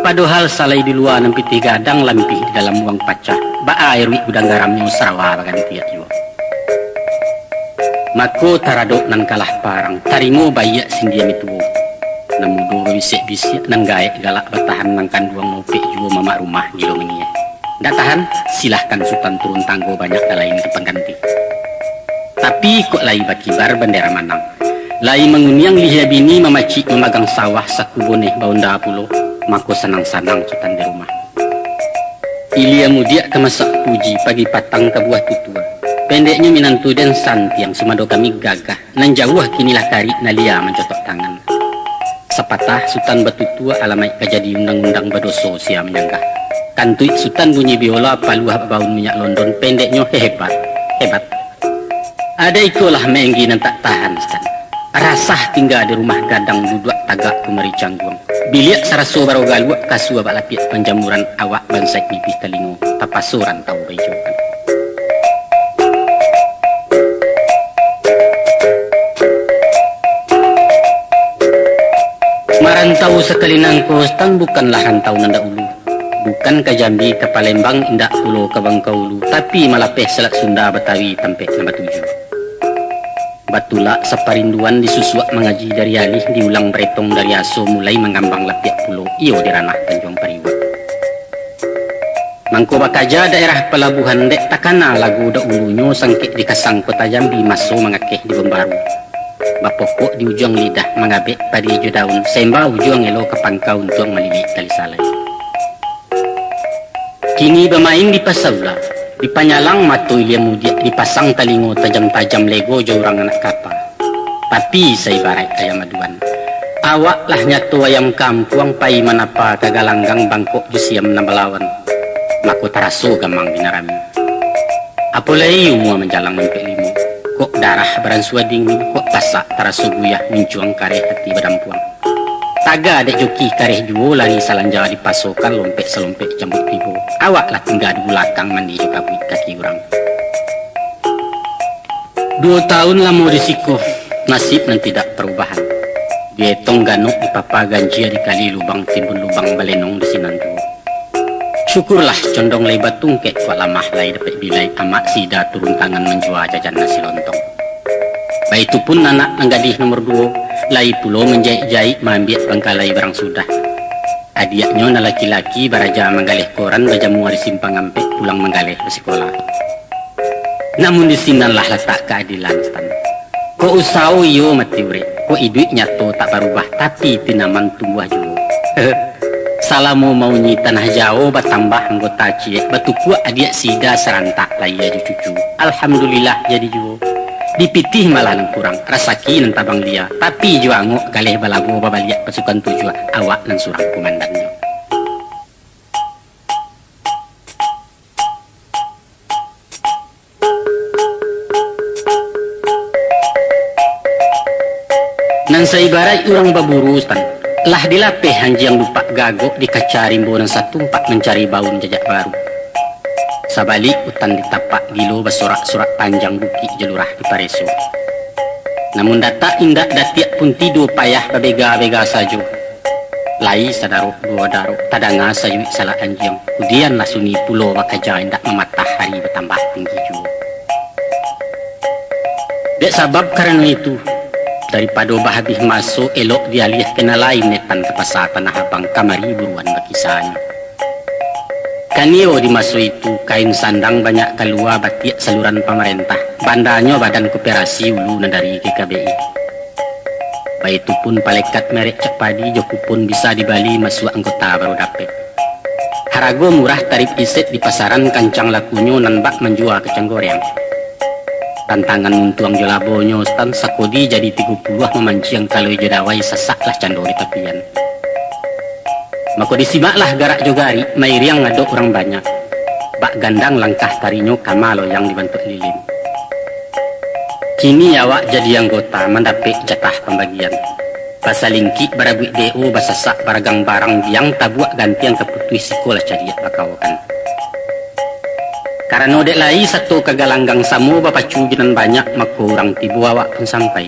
Padohal salai di lua nan pitih gadang, lampih di dalam uang pacah, baa iruik gudang garamnyo, sarawa bagantiak juo. Mako taradok nan kalah parang, tarimo baiak sindia mituo. Nan mudo babisiak-bisiak, nan gaek galak batahan, nan kanduang maupek juo, mamak rumah gilo mangieh. Ndak tahan, silahkan Sutan turun tanggo, banyak nan lain ka pangganti. Tapi kok lai bakibar bandera manang. Lai manguniang lihia bini, mamacik mamagang sawah, saku boneh baonda pulo, mako sanang-sanang Sutan di rumah. Ilia mudiak ka masak puji, pagi patang ka buah tutua. Pendeknyo minantu den santiang, sumando kami gagah, nan jauah kini lah karik, nan lia mancotok tangan. Sapatah Sutan batutua, alamaik ka jadi undang-undang, badoso sia manyanggah. Kantuik Sutan bunyi biola, paluah babaun minyak London, pendeknyo hebat, hebat. Ada ikolah Manggi nan tak tahan, Sutan. Rasah tingga di rumah gadang, duduak tagak kumari cangguang. Biliak saraso baro galuak, kasua bak lapiak panjamuran, awak bansaik nipih talingo, tapaso rantau baijokan. Marantau sakali nangko, Sutan, bukanlah rantau nan dahulu. Bukan ka Jambi, ka Palembang, indak pulo ka Bangkaulu, tapi malapeh Selat Sunda, Batawi tampek nan batuju. Batulak saparinduan, disusuak mangaji dari alih, diulang baretong dari aso, mulai mangambang lapiak pulo, iyo di ranah Tanjuang Pariuak. Mangko bakaja daerah palabuahan, dek takana lagu daulunyo, sangkek dikasang Kota Jambi, maso mangakeh di Bambaru. Bapokok di ujuang lidah, mangabek padi jo daun, saimba ujuang elo ka pangka, untuang malilik tali salai. Kini bamain di pasaula, dipanyalang mato ilia mudiak, dipasang talingo tajam-tajam, lego jo urang anak kapa. Tapi saibaraik ayam aduan. Awak lah nyato ayam kampuang, pai manapa ka galanggang, bangkok jo siam nan balawan. Mako taraso gamang di nan rami. Apo lai umua manjalang ampek limo, kok darah baransua dingin, kok pasak taraso guyah, mincuang kareh ati badampuang. Taga dek joki kareh juo, lari salanja dipasokan, lompek salompek jambuik tibo. Awak lah tingga di bulakang, mandi jo kabuik kaki urang. Duo taun lamo di siko, nasib nan tidak parubahan. Dietong ganok dipapa ganjia, dikali lubang timbun lubang, balenong di sinan juo. Syukurlah condong lai batungkek, kuak lamah lai dapek bilai, amak si Ida turun tangan manjua jajan nasi lontong. Baitu pun anak nan gadih nomor duo, lai pulo manjaik-jaik maambiak bangkalai barang sudah. Adiaknyo nan laki-laki baraja manggaleh koran, bajamua di simpang ampek, pulang manggaleh basikola. Namun di sinanlah latak kaadilan, Stan. Kok usawo iyo mati urek, kok iduik nyato tak barubah, tapi tanaman tumbuah juo. Salamo maunyi tanah Jawo, batambah anggota ciek, batukuak adiak si Ida sarantak, lahia jo cucu. Alhamdulillah, jadi juo. Dipitih malah nan kurang, rasaki nan tabang lia, tapi jo angok galeh balabo, babaliak pasukan tujuah, awak nan surang kumandannyo. Nan saibaraik urang baburu, Stan, lah dilapeh anjiang dupak gagok, dikaca rimbo nan satumpak, mancari baun jajak baru. Sabalik utan ditapak, gilo basorak-sorak, panjang bukik jo lurah dipareso. Namun datak indak datiak pun, tido payah babega-bega sajo. Lai sadarok duo darok, tadanga sayuik salak anjiang. Kudianlah sunyi pulo bakaja, indak mamatah ari batambah tinggi juo. Dek sabab karano itu, daripado bahabih maso, elok dialiah ka nan lain, netan ka pasa Tanah Abang, kamari buruan bakisahnyo. Kanio di maso itu, kain sandang banyak kalua, batiak saluran pamarentah, bandanyo Badan Koperasi, ulu nan dari G K B I. Baitu pun palekat merek Cak Padi jo kupon bisa dibali, masuak anggota baru dapek. Harago murah, tarib iset di pasaran, kancang lakunyo nan bak manjua kacang goreang. Tantangan muntuang jo labonyo, Stan, sakodi jadi tigo puluah, mamanciang kaloi jo dawai, sasaklah cando di tapian. Mako disimaklah garak jo garik, mairiang adok urang banyak. Bak gandang langkah tarinyo, kama loyang dibantuak lilin. Kini awak jadi anggota, mandapek jatah pambagian. Basalingkik barabuik D O, basasak baragang barang, biang tabuak gantiang, ka putuih siko lah cadiak bakawakan. Karano dek lai sato ka galanggang, samo bapacu jo nan banyak, mako urang tibo awak pun sampai.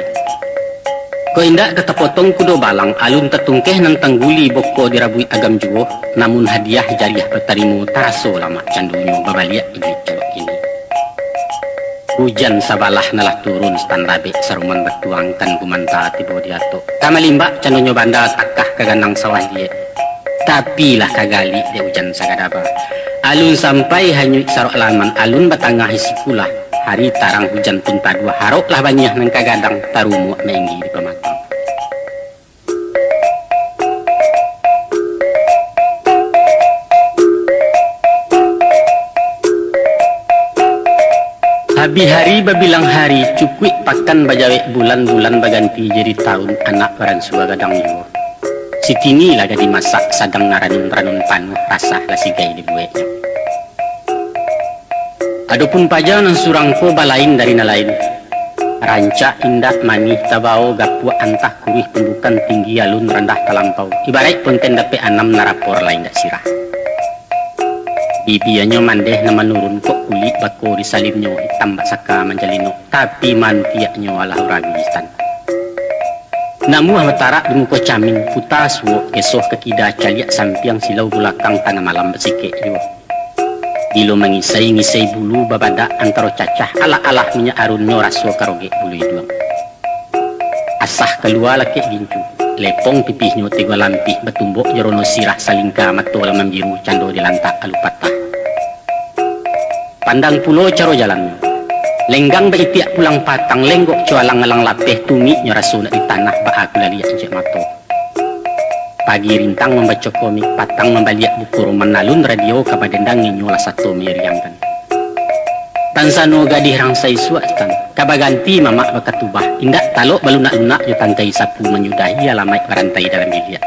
Kok indak ka tapotong kudo balang, alun tatungkeh nan tangguli, boko dirabuik agam juo, namun hadiah jariah batarimo, taraso lamak candonyo, babaliak iduik calok kini. Ujan sabalah nan lah turun, Stan, rabek saruman batuang, kan gumanta tibo di atok. Ka malimbak candonyo banda, takah ka ganang sawah liek. Tapi lah ka galik dek ujan sagadaba. Alun sampai hanyuik sarok alaman, alun batangah isi kulah. Hari tarang hujan pun taduah, haroklah baniah nan ka gadang, tarumuak mainggi di pamatang. Habih hari babilang hari, cukuik pakan bajawek bulan, bulan baganti jadi taun, anak baransua gadang juo. Sitini lah ka dimasak, sadang naranun-ranun panuah, rasah lah sigai dibueknyo. Adopun paja nan surang ko balain dari nan lain. Rancak indak manih tabao, gapuak antah kuruih pun bukan, tinggi alun randah talampau. Ibaraik ponten dapek anam, narapor lah indak sirah. Bibianyo mandeh nan manurun, kok kulik bako di salinnyo, itam bak saka manjalinok, tapi mantiaknyo alah urang Stan. Namuah batarak di muko camin, puta suok, gesoh ka kida, caliak sampiang, silau bulakang, tangah malam basikek juo. Bilo mangisai-ngisai bulu, babadak antaro cacah, alah-alah minyak arunnyo, raso karogek bulu iduang. Asah kalua lakek gincu, lepong pipihnyo tigo lampih, batumbok jo rono sirah, salingka mato lah mambiru, cando dilantak alu patah. Pandang pulo caro jalannyo. Lenggang baitiak pulang patang, lenggok cualang alang lapeh, tumiknyo raso nak di tanah, baa kulaliak ciek mato. Pagi rintang mambaco komik, patang mambaliak buku roman, alun radio ka badendang, inyo lah sato mairiangkan. Tansano gadih rang saisuak, Stan, ka baganti mamak bakatubah, indak talok balunak-lunak, jo tangkai sapu manyudahi, alamaik barantai dalam biliak.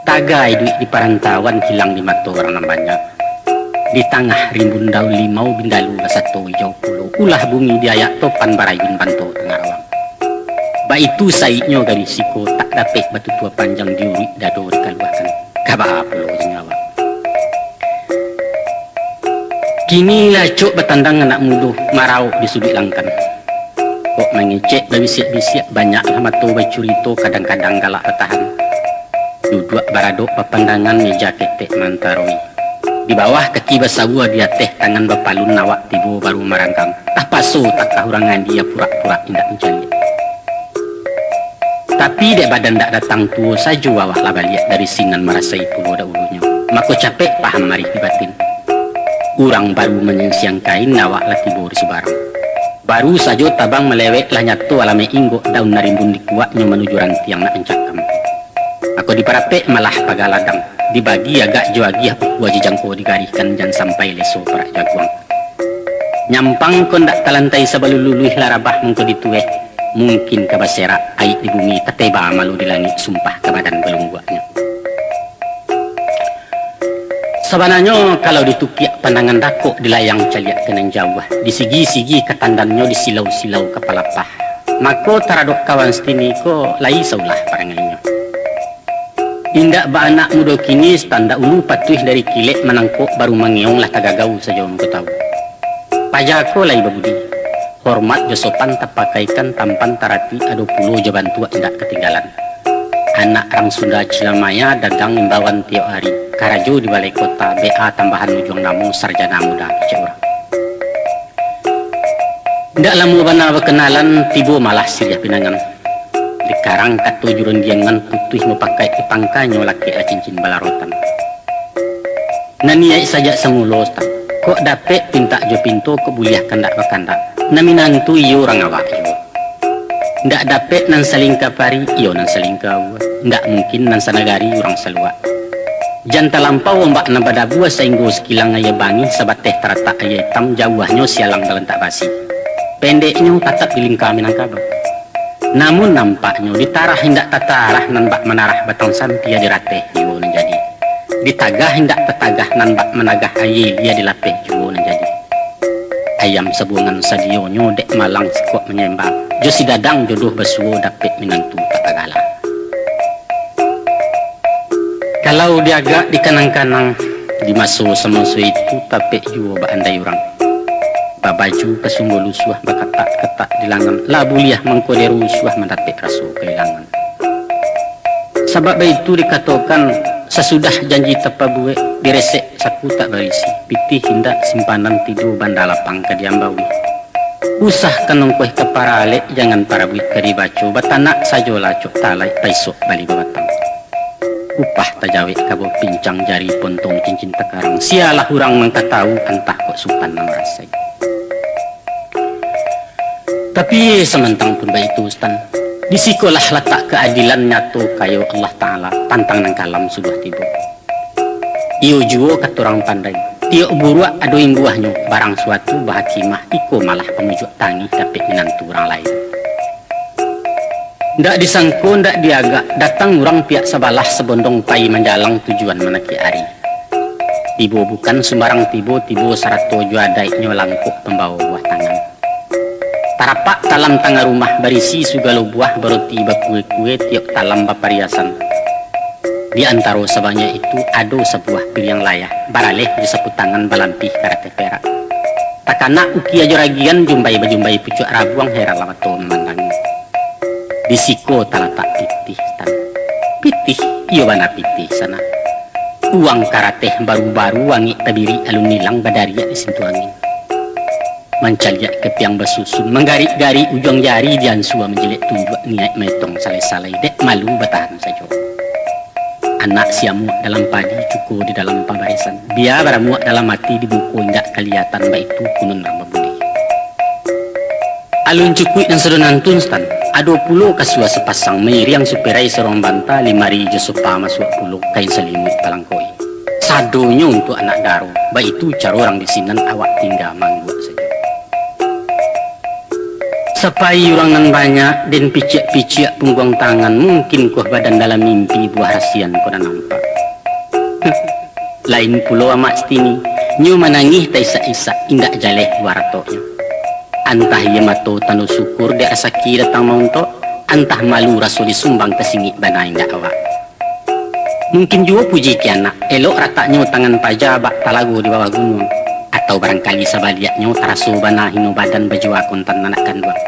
Taga iduik di parantauan, hilang di mato urang nan banyak. Di tangah rimbun daun limau, bindalu lah sato ijau pulo, ulah bumi di ayak topan, barayun banto tangah rawang. Baitu saiknyo gadih siko, tak dapek batutua panjang, diuruik dado dikaluakan. Kaba pulo jo nyo awak. Kini lah acok batandang anak mudo, maraok di suduik langkan. Kok mangecek babisiak-bisiak, banyaklah mato bacurito, kadang-kadang galak batahan. Duduak baradok bapandangan, meja ketek mantaroi. Di bawah kaki basawua, di ateh tangan bapalun, awak tibo baru marangkang. Tapaso takah urang andi, purak-purak indak mancaliak. Tapi dek badan ndak datang tuo sajo, awak lah baliak dari sinan, marasai pulo dahulunyo. Mako capek paham arih di batin. Urang baru manyansiang kain, awak lah tibo di subarang. Baru sajo tabang malewek, lah nyato alamaik inggok, daun nan rimbun dikuaknyo manuju rantiang nak mancakam. Mako diparapek malah paga ladang, dibagi agak jo agiah, ukua jo jangko digarihkan, jan sampai leso parak jaguang. Nyampang ko ndak talantai, sabalun luluih lah rabah mangko ditueh, mungkin ka baserak aik di bumi, tateba malu di langik, sumpah ka badan balungguaknyo. Sabananyo, kalau ditukiak pandangan dakok, di layang caliak ka nan jauah, disigi-sigi ka tandannyo, disilau-silau ka palapah, mako taradok kawan sitini ko lai saulah parangainyo. Indak baanak mudo kini, standak ulu patuih dari kilek, manangkok baru mangeong, lah tagagau sajo mangko tawu. Paja ko lai babudi, hormat jo sopan tapakaikan, tampan tarati, ado pulo jo bantuak indak katinggalan. Anak rang Sunda Cilamaya, dagang imbauan tiok ari, karajo di balai kota, B A tambahan ujuang namo, sarjana muda kecek urang. Indak lamo bana bakenalan, tibo malah siriah pinangan. Dikarang kato juron diengan, putuih mupakaik di pangkanyo, lakeklah cincin balarotan. Nan niaik sajak samulo, Ustaz. Kok dapek pintak jo pinto, kok buliah kandak bakandak. Nan minantu iyo urang awak juo. Ndak dapek nan salingka pari, iyo nan salingka aua. Ndak mungkin nan sanagari urang saluak. Jan talampau ombak nan badabua, sainggo sakilang aia bangih, sabateh taratak aia itam, jauahnyo sialang balantak basi. Pendeknyo, tatap di lingka Minangkabau. Namun nampaknyo, ditarah indak tatarah, nan bak manarah batang sampia, dirateh juo nan jadi. Ditagah indak tatagah, nan bak managah aia ilia, dilapeh juo nan jadi. Ayam sabuangan sadionyo, dek malang sikok manyemba, jo si dadang jodoh basuo, dapek minantu tak tagala. Kalau diagak dikanang-kanang, di maso samaso itu, tapek juo baandai urang. Babaju kasumbo lusuah, bakatak-katak di langan, lah buliah mangko dirusuah, mandapek raso kailangan. Sabab baitu dikatokan, sasudah janji tapabuek, diresek saku tak barisi, pitih indak simpanan, tido banda lapang ka diambawi. Usah ka nongkoh ka paralek, jangan parabuik ka dibaco, batanak sajolah cok talai, paisok bali babatang. Upah tajawek kabo pincang, jari pontong cincin takarang, sialah urang mangkatau, antah kok supan nan marasai. Tapi samantang pun baitu, Stan, di sikolah latak kaadilan, nyato kayo Allah Ta'ala, pantang nan kalam sudah tibo. Iyo juo kato urang pandai, tiok buruak ado imbuahnyo, barang suatu bahakimah, iko malah pamujuak tangih, dapek minantu urang lain. Ndak disangko, ndak diagak, datang urang pihak sabalah, sabondong pai manjalang, tujuan manakiak ari. Tibo bukan sumbarang tibo, tibo sarato jo adaiknyo, langkok pambawo buah tangan. Tarapak talam tangah rumah, barisi sagalo buah, baroti bakue-kue, tiok talam bapariasan. Di antaro sabanyak itu, ado sabuah piriang layah, baraleh di sapu tangan, balampih karateh perak. Takanak ukia jo ragian, jumbai bajumbai pucuak rabuang, heranlah mato mamandangi. Di siko talatak pitih, Tan. Pitih, iyo bana pitih, sanak. Uang karateh baru-baru, angek tabirik alun ilang, badariak di sintu angin. Mancaliak kepiang basusun, manggarik-garik ujuang jari, diansua manjilek tunjuak, niaik maetong salai-salai, dek malu batahan sajo. Anak siamuak dalam padi, cuko di dalam pabaresan. Bia baramuak dalam ati, di muko indak kaliyatan, baitu kunun urang babudi. Alun cukuik nan sado nantun, Stan. Ado pulo kasua sapasang, mairiang superai saruang banta, limari jo sopa masuak pulo, kain salimuik palangkoi. Sadonyo untuak anak daro, baitu caro urang di sinan, awak tingga mangguak sajo. Sapai urang nan banyak, den piciak-piciak pungguang tangan, mungkin koh badan dalam mimpi, buah rasian ko nan nampak. Lain pulo amak sitini, nyo manangih taisak-isak, indak jaleh buah ratoknyo. Antah iyo mato tando syukur, dek rasaki datang mauntok, Antah malu raso disumbang tasingik bana indak awak. Mungkin juo puji kianak, elok rataknyo tangan paja bak talago di bawah gunuang, atau barangkali sabaliaknyo taraso bana hino badan bajua kontan anak kanduang.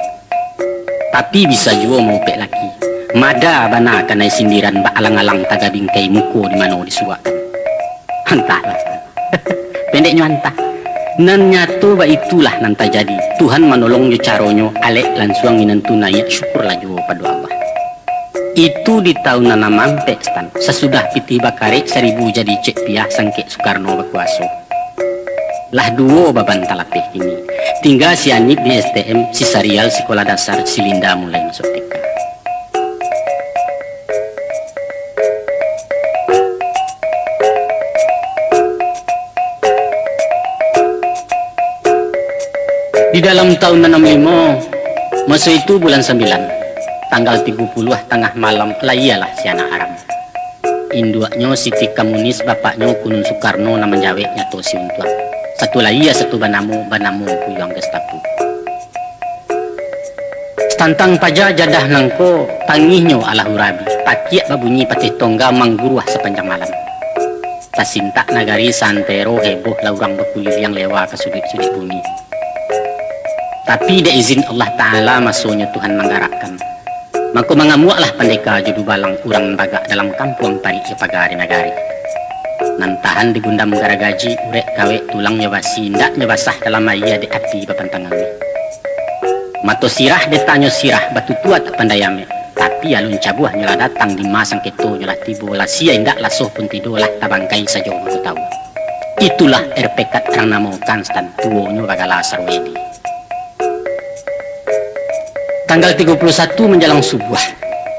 Tapi bisa juo maupek laki, mada bana kanai sindiran bak alang-alang taga bingkai muko di mano disuruakkan. Antahlah. Pendeknyo antah. Nan nyato baitulah nan tajadi. Tuhan manolong jo caronyo, alek lansuang inan tu naiak, syukurlah juo pado Allah. Itu di taun nan ampek, Stan. Sasudah pitih bakarek, saribu jadi cek piah sangkek Soekarno bakuaso. Lah duo baban talapeh kini. Tingga si Anip di S T M, si Sarial sikolah dasar, si Linda mulai masuak T K. Di dalam taun anam limo, maso itu bulan sambilan, tanggal tigo puluah tangah malam, layialah si anak aram. Induaknyo Siti Kamunis, bapaknyo Kunun Soekarno, nan manjawek nyato si Untuang. Satu lai satu banamo, banamo Puyuang Gestapo. Satantang paja jadah nangko, tangihnyo alah urabi, pakiak babunyi patih tongga mangguruah sapanjang malam. Tasintak nagari santero heboh lah urang bakuliliang lewa ka suduik-suduik bumi. Tapi dek izin Allah Ta'ala masonyo Tuhan manggarakkan. Mako mangamuaklah pandeka jo dubalang urang nan bagak dalam kampuang parik jo paga di nagari. Nan tahan digundam garagaji, urek kawek tulangnyo basi, indaknyo basah dalam aia dek api bapantangan. Mato sirah detanyo sirah, batutua tak pandai amek, tapi alun cabuahnyo lah datang, dima sangketonyo lah tibo, lah sia indak lah soh pun tido, lah tabangkai sajo mako tawu. Itulah R P K urang namokan, Stan, tuonyo bagala Sarwedi. Tanggal tigo puluah satu manjalang subuah,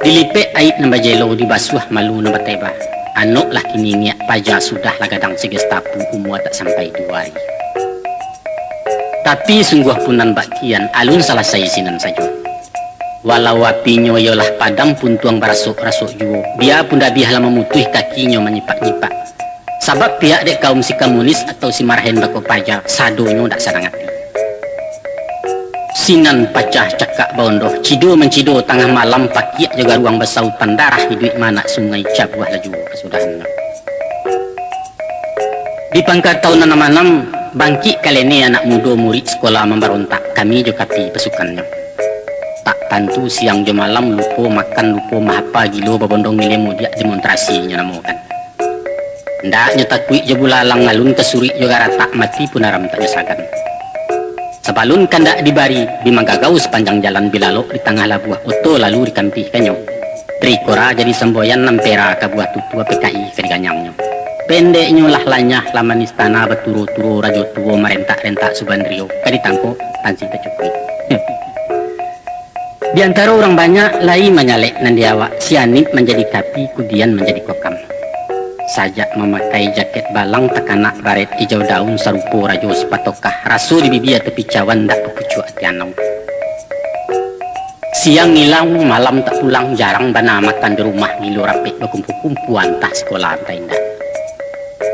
dilipek aik nan bajelo, dibasuah malu nan bateba. Anok lah kini niak paja, sudah lah gadang si Gestapo, umua tak sampai duo ari. Tapi sungguah pun nan bak kian, alun salasai sinan sajo. Walau apinyo iyolah padam, puntuang barasok-rasok juo, bia pun dabiah lah mamutuih, kakinyo manyipak-nyipak. Sabab pihak dek kaum si Kamunis atau si Marhain bako paja, sadonyo dak sanang ati. Sinan pacah cakak baondoh, cido mancido tangah malam, pakiak jo garuang basautan, darah iduik manak sungai, cabuah lah juo kasudahannyo. Di pangka taun anam anam, bangkik kalene anak mudo murid sikola mambarontak, kami jo kapi pasukannyo. Tak tantu siang jo malam, lupo makan, lupo mahapa, gilo babondong ilia mudiak, demonstrasi nyo namokan. Ndaknyo takuik jo bulalang, alun ka suruik jo garatak, mati pun aram tak nyo sagan. Sabalun kandak dibari, bi manggagau sapanjang jalan, bi lalok di tangah labuah, oto lalu dikampihkannyo. Trikora jadi samboyan, ampera ka buah tutua, P K I ka diganyangnyo. Pendeknyo lah lanyah, lah manis tanah, baturo-turo rajo tuo, marentak-rentak subanrio, ka ditangkok, tansi tacukuik. Di antaro urang banyak, lai manyalek nan di awak, si Anip manjadi kapi, kudian manjadi kokam. Sajak mamakai jaket balang, takanak baret ijau daun, sarupo rajo sapatokah, raso di bibia tapi cawan, dak bapucuak ati anau. Siang ilang, malam tak pulang, jarang bana makan di rumah, gilo rapek bakumpu-kumpu, antah sikola antah indak.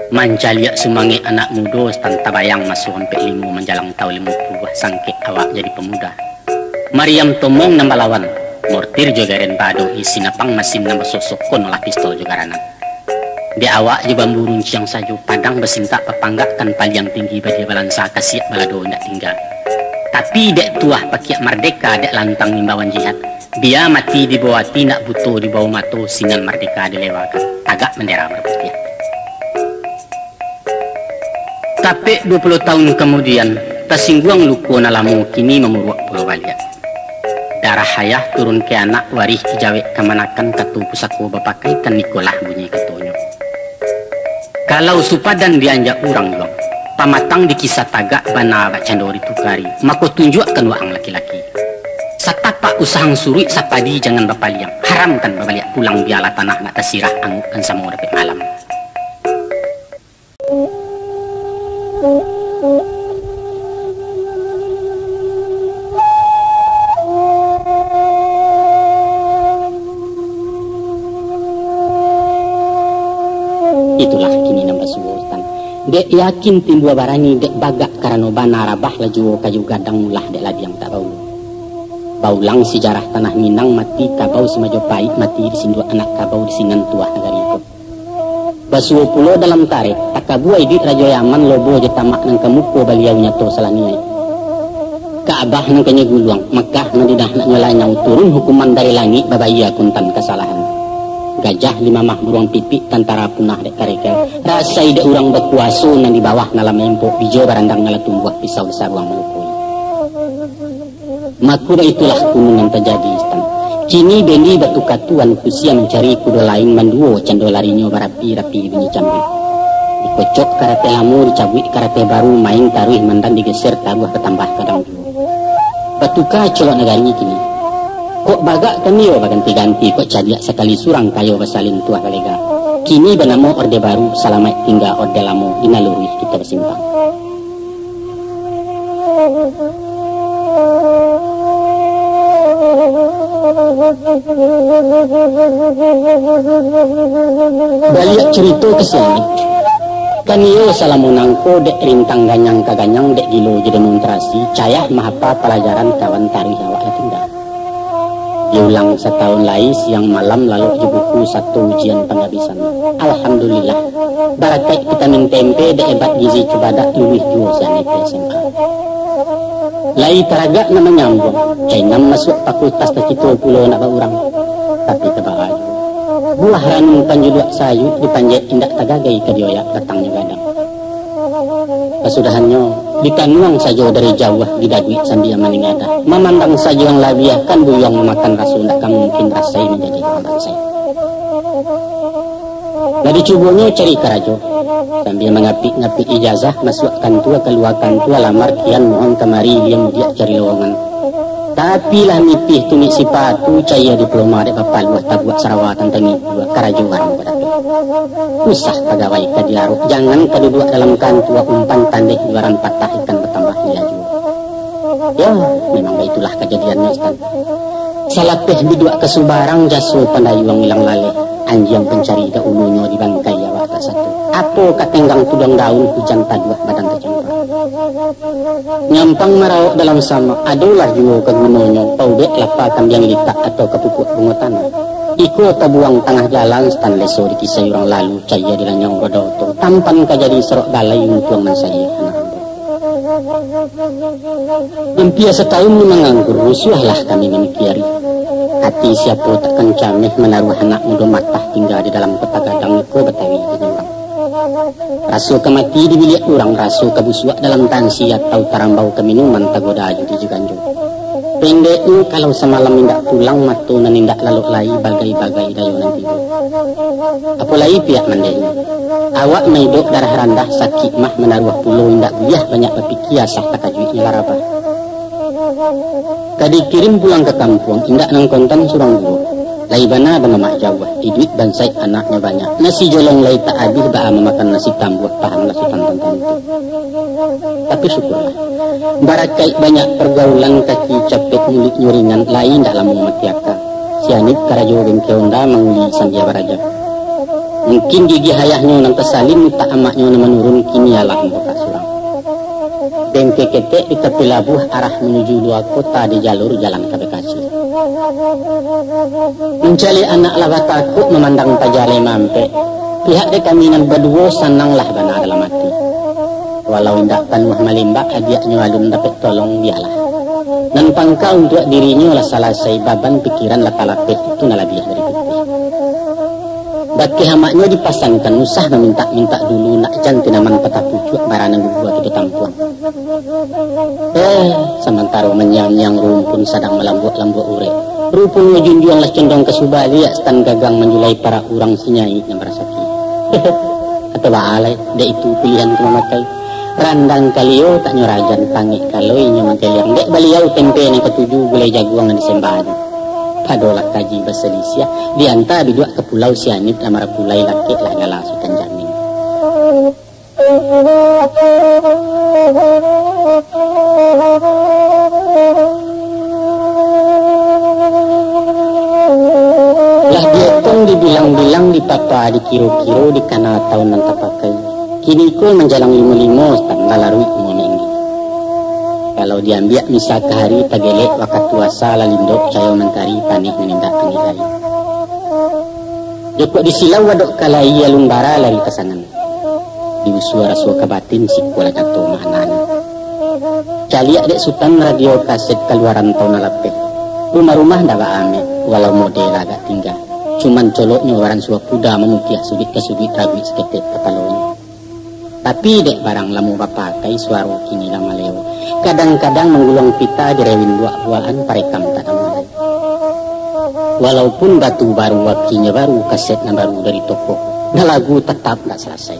Mancaliak sumangek anak mudo, Stan, tabayang maso ampek limo manjalang taun limo puluah, sangkek awak jadi pamuda. Mariam tomong nan balawan, mortir jo garen baado, isi napang masin nan basosok, konolah pistol jo garanat. Dek awak jo bambu runciang sajo, padang basintak bapanggakkan, paliang tinggi badia balansa, kasiak balado indak tingga. Tapi dek tuah pakiak mardeka, dek lantang imbauan jihad, bia mati di bawah ati, nak buto di bawah mato, sinan mardeka dilewakan, tagak bandera marah putiah. Tapek duo puluah taun kamudian, tasingguang luko nan lamo, kini mamuruak pulo baliak. Darah ayah turun ka anak, warih kijawek kamanakan, kato pusako bapakaikan, ikolah bunyi katonyo. Kalau supadan dianjak urang juang, pamatang dikisa tagak, bana bak cando ditukari, mako tunjuakkan waang laki-laki. Satapak usahang suruik, sapadi jangan bapaliang, haramkan babaliak pulang, bialah tanah nak tasirah, angukkan samo dapek malam. Itulah kini nan basuo, Stan. Dek yakin timbua barani, dek bagak karano bana, rabah lah juo kayu gadang, mulah dek labiang tak baulu. Baulang sijarah tanah Minang, mati kabau si Majapahit, mati disinduak anak kabau di sinan tuah nagari ko. Basuo pulo dalam tarikh, takabua iduik Rajo Yaman, lobo jo tamak nan ka muko baliau nyato salah niaik. Ka'bah nan ka nyo guluang, Makkah Madinah nak nyo lanyau, turun hukuman dari langik, babayia kuntan kasalahan. Gajah dimamah buruang pipik, tantara punah dek karikil. Rasai dek urang bakuaso nan di bawah nan lah maempok, bijo barandang nan lah tumbuah, pisau disaruang malukui. Mako baitulah kununan tajadi, Sutan. Kini beni batuka tuan, kusia mancari kudo lain, manduo cando larinyo, barapi-rapi bunyi cambik. Dikocok karate lamo, dicabuik karate baru, main taruih mandan, digeser taruah, batambah gadang juo. Batuka colok nagari kini. Kok bagak kami yo baganti-ganti, kok cadiak sakali surang, kayo basalin tuah balega. Kini banamo Orde Baru, salamaik tingga Orde Lamo, di nan luruih kito basimpang. Baliak curito ka sinan, kan iyo salamo nangko dek rintang ganyang ka ganyang, dek gilo jo demonstrasi, cayah mahapa palajaran kawan taruih awak lah tingga. Diulang satahun lai, siang malam lalok jo buku, sato ujian panggabisan. Alhamdulillah, barakaik vitamin tempe, dek ebat gizi cubadak, luluih juo sinan S M A. Lai taragak nan manyambuang, cainam masuak fakultas, takito pulo nak baurang. Tapi tabaa juo, buah ranun panjuluak sayuik, dipanjek indak tagagai, ka dioyak datangnyo gadang. Kasudahannyo, ditanuang sajo dari jauah, didaguik sambia maningadah. Mamandang sajo nan labiah, kan buyuang mamakan raso, ndak ka mungkin rasai manjadi urang bansaik. Lah dicubonyo cari karajo, sambia mangapik-ngapik ijazah, masuak kantua, kalua kantua, lamar kian, mohon kamari, ilia mudiak cari lowongan. Tapi lah nipih tunik sipatu, cayia diploma dek bapaluah, tabuak sarawa tantang itu, karajo barang badapek. Usah pagawai ka diarok, jangan ka duduak dalam kantua, umpan tandeh luaran patah, ikan batambah lia juo. Yo, memang baitulah kajadiannyo, Sutan. Salapeh biduak ka subarang, jaso pandayuang ilang laleh, anjiang pancari dahulunyo, di bangkai awak tak satu. Apo ka tenggang tuduang daun, hujan taduah badan tacampur. Nyampang maraok dalam samak, adolah juo ka gunonyo, paubek lapa kambiang litak, atau ka pukuak bungo tanah. Iko tabuang tangah jalan, Sutan, leso dikisai urang lalu, cayia dilanyau roda oto, tampan ka jadi sorok balai, untuang nan sayie anak ambo. Ampia satahun manganggur, rusuahlah kami mamikiari. Ati siapo takkan cameh, manaruah anak mudo matah, tingga di dalam kota gadang, iko Batawi jadi urang. Raso ka mati di biliak urang, raso ka busuak dalam tansi, atau tarambau ka minuman, tagoda judi jo ganjo. Pendeknyo, kalau samalam indak pulang, mato nan indak lalok lai, bagai-bagai dayo nan tibo. Apo lai pihak mandehnyo, awak maidok darah randah, sakik mah manaruah pulo, indak buliah banyak bapikia, sah takajuiknyo larabah. Ka dikirim pulang ka kampuang, indak nan kontan surang juo. Lai bana bamamak jauah, iduik bansaik anaknyo banyak. Nasi jolong lai tak abih, baa mamakan nasi tambuah, pahamlah Sutan tantang itu. Tapi syukurlah, barakaik banyak pargaulan, kaki capek muluiknyo ringan, lai indak lamo mati aka. Si Anit karajo bengke onda, manguli sambia baraja. Mungkin gigih ayahnyo nan tasalin, utak amaknyo nan manurun, kini alah mambukak surang. Bengke ketek di tapi labuah, arah manuju lua kota, di jalur jalan ka Bekasi. Mancaliak anak lah batakuk, mamandang paja lai maampek. Pihak dek kami nan baduo, sananglah bana dalam ati. Walau indak panuah malimbak, adiaknyo alun dapek tolong, bialah. Nan pangka untuak dirinyo lah salasai, baban pikiran lah talapeh, itu nan labiah dari putih. Bakeh amaknyo dipasankan, usah mamintak-mintak dulu, nak jan tanaman patah pucuak, bara nan gugua kito tampuang. Eh, samantaro manyiang-nyiang rumpun, sadang malambuak-lambuak urek. Ruponyo junjuang lah condong ka subaliak, Sutan, gagang manjulai parak urang, si Nyai nan barasaki. Atau baa lai, dek itu pilihan ka mamakai. Randang kalio tak nyo rajan, pangek kaloi nyo mangkeliang. Dek baliau tempe nan katuju, gulai jaguang nan disembahnyo. Padolah kaji basalisiah, dianta biduak ka pulau, si Anit lah marapulai, lakek lah gala Sutan Jamin. Lah dietong, dibilang-bilang, dipapa, dikiro-kiro, dikana taun nan tapakai. Kini ko manjalang limo-limo, Sutan, lah laruik umua Menggi. Kalau diambiak misal ka hari, tagelek wakatu asa, lah lindok cayo mantari, paneh nan indak paneh lai. Jokok di silau adok kalai, alun bara lari pasangan. Diusua raso ka batin, siko lah nyato maknanyo. Caliak dek Sutan radio kaset kaluaran taun nan lapeh. Rumah-rumah ndak baamek, walau model agak tingga. Cuman coloknyo baransuah kuda, mamutiah suduik ka suduik, raguik saketek kapalonyo. Tapi dek barang lamo bapakai, suaro kini lah maleo. Kadang-kadang mangguluang pita, direwin buak-buakan, parekam tadanga lai. Walaupun batu baru, akinyo baru, kaset nan baru dari toko, nan lagu tatap ndak salasai.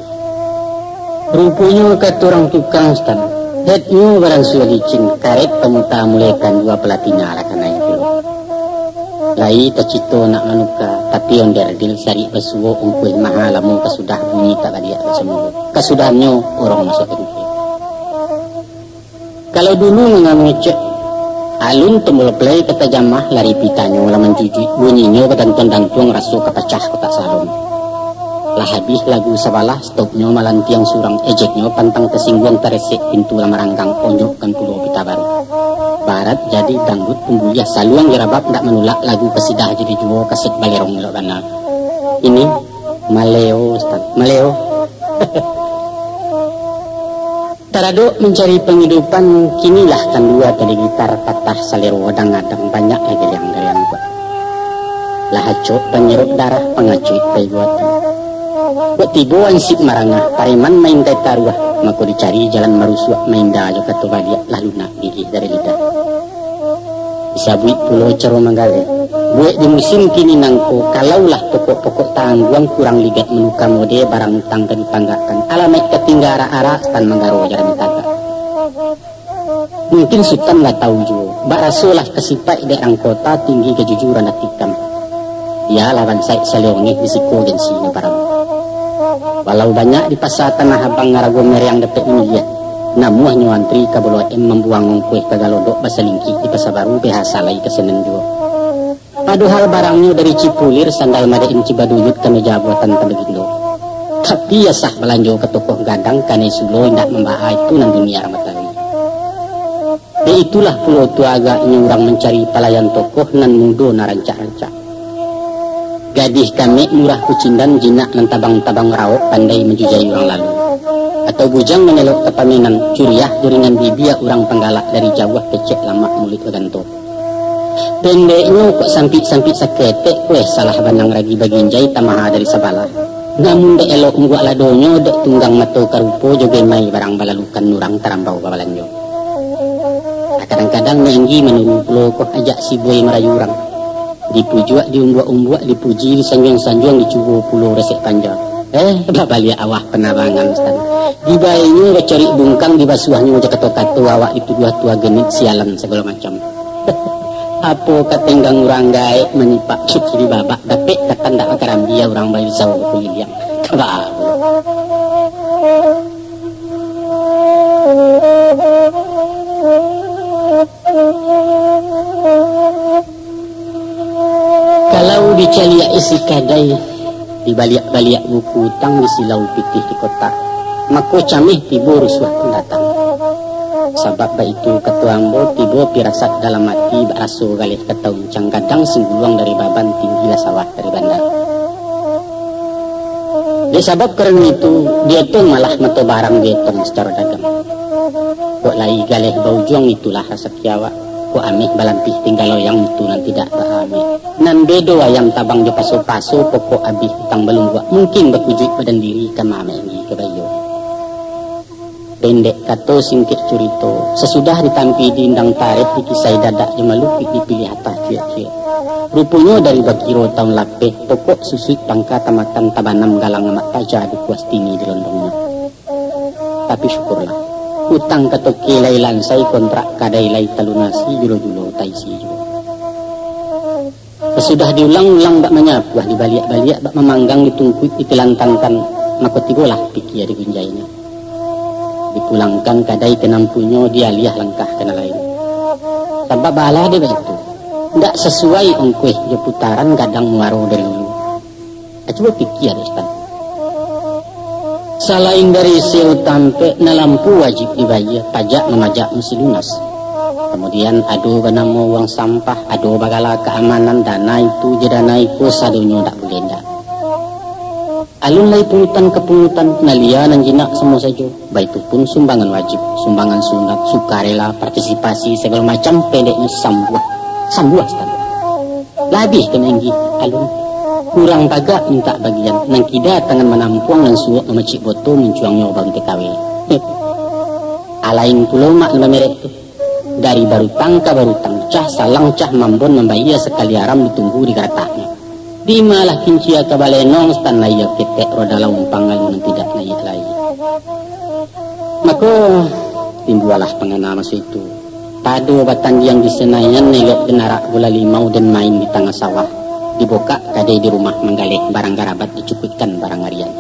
Ruponyo kato urang tukang, Sutan, headnyo baransuah licin, karet pamuta mulai kandua, palatina lah kanai pulo. Lai tacito nak manuka, tapi onderdil sarik basuo, ungkuih maha lamo, kasudah bunyi tak baliak basamulo. Kasudahannyo urang masuak bengkel. Kalau dulu manga mangecek, alun tombol play ka tajamah, lari pitanyo lah manjujuik, bunyinyo badantuang-dantuang, raso ka pacah kotak salon. Lah habih lagu sabalah, stopnyo malantiang surang, ejeknyo pantang tasingguang, taresek pintu lah maranggang, onyokkan pulo pita baru. Barat jadi dangdut pun buliah, saluang jo rabab ndak manulak, lagu kasidah jadi juo, kaset balerong elok bana. Ini maleo, Sutan, maleo. Taradok mancari panghidupan, kinilah kandua tali gitar, patah salero adang-adang, banyak lah galiang-galiang buak. Lah acok panyerok darah, pangacuik pai buatan. Buak tibo ansip marangah, pareman main taruah, mako dicari jalan marusuak, mainda jo kato baliak, lah lunak gigih dari lidah. Disabuik pulo caro manggaleh. Buek di musim kini nangko, kalaulah pokok-pokok taangguang, kurang ligat manuka mode, barang utang ka dipanggakkan, alamaik ka tingga arak-arak, Sutan, manggaro jarang ditagak. Mungkin Sutan lah tau juo, bak raso lah kasipaik dek rang kota, tinggi kajujuran ati ikam. Iyolah bansaik saleongeh, risiko gengsi nan parang. Walau banyak di pasa Tanah Abang, arago meriang dapek mamiliah, namuahnyo antri ka Blok M, mambuang ongkoih ka Galodok, basalingkik di Pasa Baru, bahasa lai ka Senen juo. Padohal barangnyo dari Cipulir, sandal madain Cibaduyut, kameja buatan Tambagindo. Tapi asah balanjo ka toko gadang, kanai sulo indak mambaa, itu nan dunia rang batawi. Dek itulah pulo tu agaknyo urang mancari palayan tokoh nan mudo, nan rancak-rancak. Gadih kamek murah kucindan, jinak nan tabang-tabang raok, pandai manjujai urang lalu. Atau bujang nan elok tapamenan, curiah jo ringan bibia, urang panggalak dari jauah, kecek lamak muluik baganto. Pendeknyo, kok sampik-sampik saketek, weh, salah banang ragi baginjai, tamaha dari sabalah. Namun dek elok umbuak ladonyo, dek tunggang mato ka rupo, jo gemai barang balalukan, urang tarambau babalanjo. Kadang-kadang mainggi manuru pulo ko, ajak si buai marayu urang. Dipujuak, diumbuak-umbuak, dipuji, disanjuang-sanjuang, dicubo pulo resek panjang. Eh, babaliak awah panabangan, Sutan. Dibainyo bacarik bungkang, dibasuahnyo jo kato-kato, awak dituduah tua genit, sialan sagalo macam. Apo ka tenggang urang gaek, manyipak cuci di babak, dapek katan dak bakarambia, urang barisau bakuliliang. Kaba. Kalau dicaliak isi kadai, dibaliak-baliak buku utang, disilau pitih di kotak, mako cameh tibo rusuah pun datang. Sabab baitu kato ambo, tibo pirasat dalam ati, bak raso galeh ka taun, canggadang singguluang dari baban, tinggilah sawah dari banda. Dek sabab karano itu, dietong malah mato barang dietong sacaro dagang. Kok lai galeh baujuang, itulah rasaki awak. Kok ameh balampih tingga loyang, itu nan tidak baameh. Nan bedo ayam tabang jo paso-paso, pokok abih utang balungguak, mungkin bakujuik badan diri, kama mainggi ka baiyo. Pendek kato, singkek curito, sasudah ditampi di indang tareh, dikisai dadak jo malukuik, dipiliah atah cuek-cuek. Ruponyo dari bakiro taun lapeh, pokok susuik pangka tamakan, tabanam galang amak taja, dikuas tini di londongnyo. Tapi syukurlah, utang ka toke lai lansai, kontrak kadai lai talunasi, julo-julo taisi juo. Sasudah diulang-ulang bak manyapuah, dibaliak-baliak bak mamanggang, ditungkuik, ditilantangkan, mako tibolah pikia digunjainyo. Dipulangkan kadai ka nan punyo, dialiah langkah ka nan lain. Sabab baalah dek baitu, ndak sasuai ongkoih jo putaran, gadang muaro dari hulu. Ah, cubo pikia dek Sutan. Salain dari seo tampek, nan lampu wajib dibayia, pajak mamajak musti lunas. Kamudian, ado banamo uang sampah, ado bagala kaamanan, dana itu jo dana iko, sadonyo dak buliah indak. Alun lai pungutan ka pungutan, nan lia nan jinak samo sajo. Baitu pun sumbangan wajib, sumbangan sunat, sukarela, partisipasi, sagalo macam, pendeknyo sambuah. Sambuah, Sutan. Labiah ka mainggi, alun. Kurang tagak mintak bagian, nan kida tangan manampuang, nan suok mamacik boto, muncuangnyo baru T K W. Heh. Alain pulo mak nan bamerek tu. Dari barutang ka barutang, cah salang cah mambon, mambayia sakali aram, ditunggu di garataknyo. Dimalah kincia ka balenong, Sutan, lai ketek roda laumpang, alun nan tidak naiak lai. Mako, timbualah pangana maso itu. Pado batandiang di Senayan, elok den arak bola limau, den main di tangah sawah. Dibukak kadai di rumah, manggaleh barang garabat, dicukuikkan barang arian.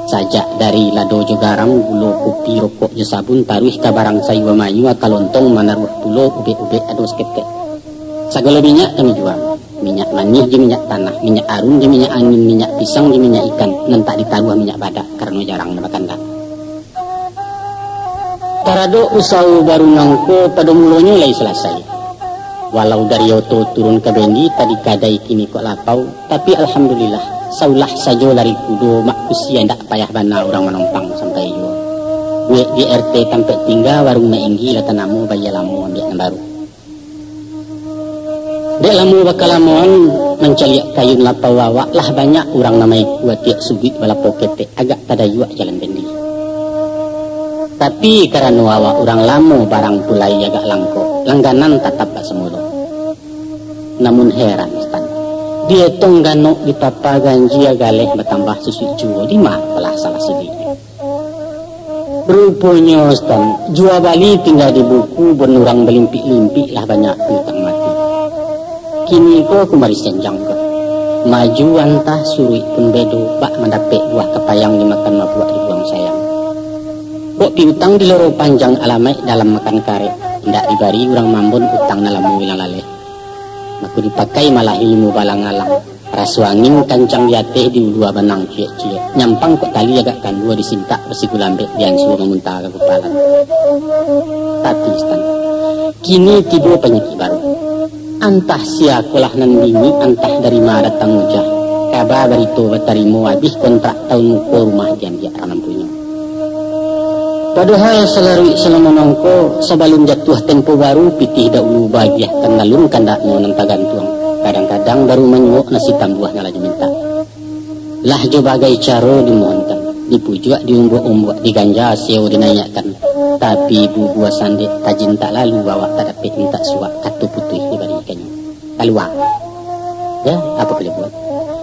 Sajak dari lado jo garam, gulo, kopi, rokok jo sabun, taruih ka barang sayua mayua, ka lontong manaruah pulo, ubek-ubek ado saketek. Sagalo minyak kami jua. Minyak manih jo minyak tanah, minyak arum jo minyak angin, minyak pisang jo minyak ikan, nan tak ditaruah minyak badak, karano jarang nan bakandak. Taradok usawo baru nangko pado mulonyo lai salasai. Walau dari oto turun ka bendi, tadi kadai kini kok lapau, tapi alhamdulillah, saulah sajo lari kudo, mak kusia indak payah bana urang manompang sampai juo. Duek di R T tampek tingga, warung Mak Inggi lah tanamo, bayia lamo ambiak nan baru. Dek lamo bakalamoan mancaliak kayun lapau awak, lah banyak urang nan maikua tiok subuik balapo ketek, agak tadayuak jalan bendi. Tapi, karano awak urang lamo, barang tu lai agak langkok, langganan tatap bak samulo. Namun heran, Sutan, dietong ganok dipapa, ganjia galeh batambah, susuik juo, dima apolah salah silik. Ruponyo, Sutan, jua bali tingga di buku, bon urang balimpik-limpik, lah banyak piutang mati. Kini ko kumari senjang ko. Maju antah suruik pun bedo, bak mandapek buah kapayang, dimakan mabuak dibuang sayang. Kok piutang di Loro Panjang, alamaik dalam makan karek, indak dibari urang mambon, utang nan lamo ilang laleh. Mako dipakai malahi ilmu balang-alang. Raso angin kancang di ateh, di ulua banang ciek-ciek. Nyampang kok tali agak kandua, disintak basigu lambek, diansua mamunta ka gupalan. Tapi, Sutan, kini tibo panyakik baru. Antah sia kolah nan bingik, antah dari ma datang ujah. Kaba barito batarimo, abih kontrak taun muko, rumah diambiak urang nan punyo. Padohal salaruik salamo nangko, sabalun jatuah tempo baru, pitih daulu bagiahkan, alun kandaknyo nan tagantuang. Kadang-kadang baru manyuok nasi tambuah nan lah dimintak. Lah jo bagai caro dimohonkan, dipujuak, diumbuak-umbuak, diganja seo dinaiakkan. Tapi bubua sandek tajin tak lalu, awak tak dapek mintak suak, kato putuih dibarikannyo. Kalua. Ya, apo boleh buat?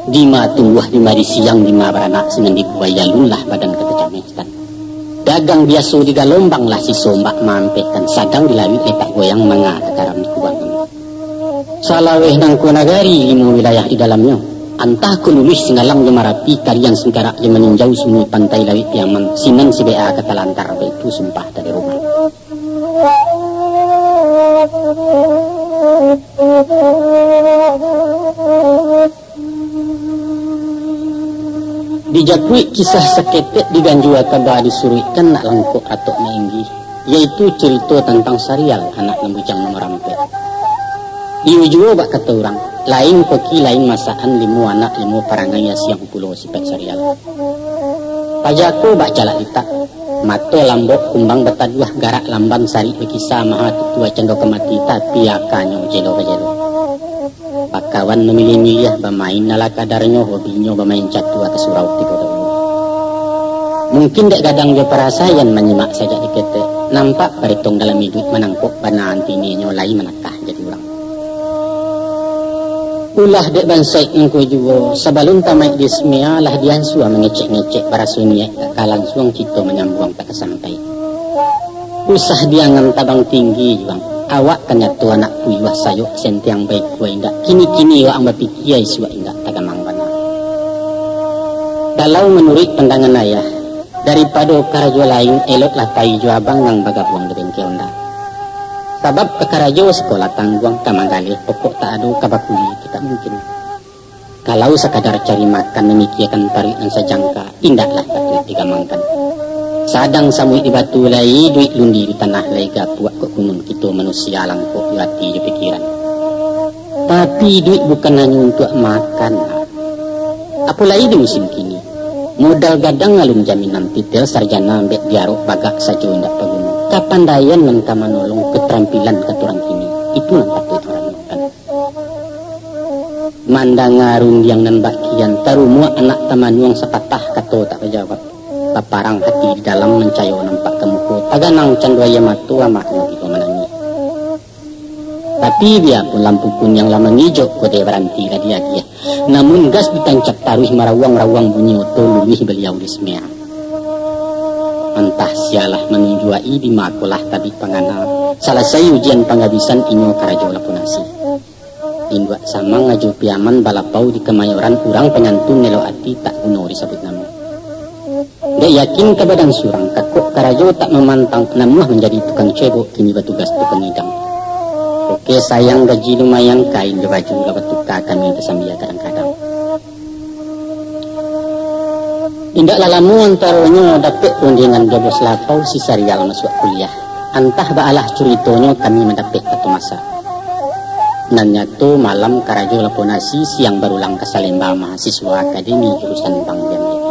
Dima tumbuah, dima disiang, dima baranak, sinan dibuai, alunlah badan ka tacameh, Sutan. Dagang biaso di galombang, lah siso ombak maampehkan, sadang di lauik lepak goyang, manga takaram di kubang. Salaweh nangko nagari, limo wilayah di dalamnyo. Antah ko luluih Singgalang jo Marapi, Kariang Singkarak jo Maninjau, Sungai Pantai Lauik Piaman, sinan si B A ka talantar, baitu sumpah dari rumah. Dijapuik kisah saketek, diganjua kaba disuruikkan, nak langkok ratok mainggi, yaitu carito tantang Sarial, anak nan bujang nan marampek. Iyo juo bak kato urang, lain koki, lain masakan, limo anak, limo parangai, asiang pulo sipaik Sarial. Paja ko bak jalak litak, mato lambok, kumbang bataduah, garak lamban, sarik bakisa, maha tutua cando ka mati, tapi akanyo jelo bajelo. Bakawan mamiliah-miliah, bamain ala kadarnyo, hobinyo bamain catua ka surau tibo dahulu. Mungkin dek gadang jo parasaian, manyimak sajak di ketek, nampak paretong dalam iduik, manangkok bana antininyo, lai manakah jadi urang. Ulah dek bansaik nangko juo, sabalun tamaik di semea, lah diansua mangecek-ngecek, baraso niaik tak ka lansuang, cito manyambuang tak ka sampai. Usah diangan tabang tinggi juo, awak kan nyato anak puyuah, sayok sentiang baikua indak, kini-kini awak ang bapikia, isuak indak tagamang bana. Kalau manuruik pandangan ayah, daripado karajo lain, eloklah pai jo abang, ang bagabuang di bengke onda. Sabab ka karajo sikolah tangguang, ka manggaleh pokok tak ado, ka bakuli tu tak mungkin. Kalau sakadar cari makan, mamikiakan paruik nan sajangka, indaklah patuik digamangkan. Sadang samuik di batu lai, duit lundi di tanah lai, gapuak kok kunun kito manusia, langkok jo ati jo pikiran. Tapi duit bukan hanyo untuak makan, nak. Apo lai di musim kini, modal gadang alun jaminan, titel sarjana ambek diarok bagak sajo indak paguno. Kapandaian nan ka manolong, keterampilan kato urang kini, itu nan patuik urang renungkan. Mandanga rundiang nan bak kian, tarumuak anak tamanuang, sapatah kato tak bajawab. Baparang hati di dalam, mancayo nampak ka muko, taganang cando aia mato, amaknyo bilo manangih. Tapi biapun lampu kuniang lah mangijok, kode baranti lah diagiah. Namun gas ditancap taruih, marawang-rawang bunyi oto, luruih baliau di semea. Antah sialah manunjuak-i, di ma ko lah tabik pangana. Salasai ujian panggabisan, inyo karajo lapau nasi. Induak Samang Ajo Piaman balapau di Kamayoran, urang panyantun elok ati, tak guno disabuik namo. Dek yakin ka badan surang, kakok karajo tak mamantang, namuah manjadi tukang cebok, kini batugas tukang idang. Oke sayang, gaji lumayan, kain jo baju lah batuka, kami tasambia kadang-kadang. Indak lah lamo antaronyo, dapek rundiangan jo bos lapau, si Sarial masuak kuliah. Antah baalah curitonyo, kami mandapek kato masak. Nan nyato, malam karajo lapau nasi, siang barulang ka Salemba, mahasiswa akademi jurusan bank jamiah.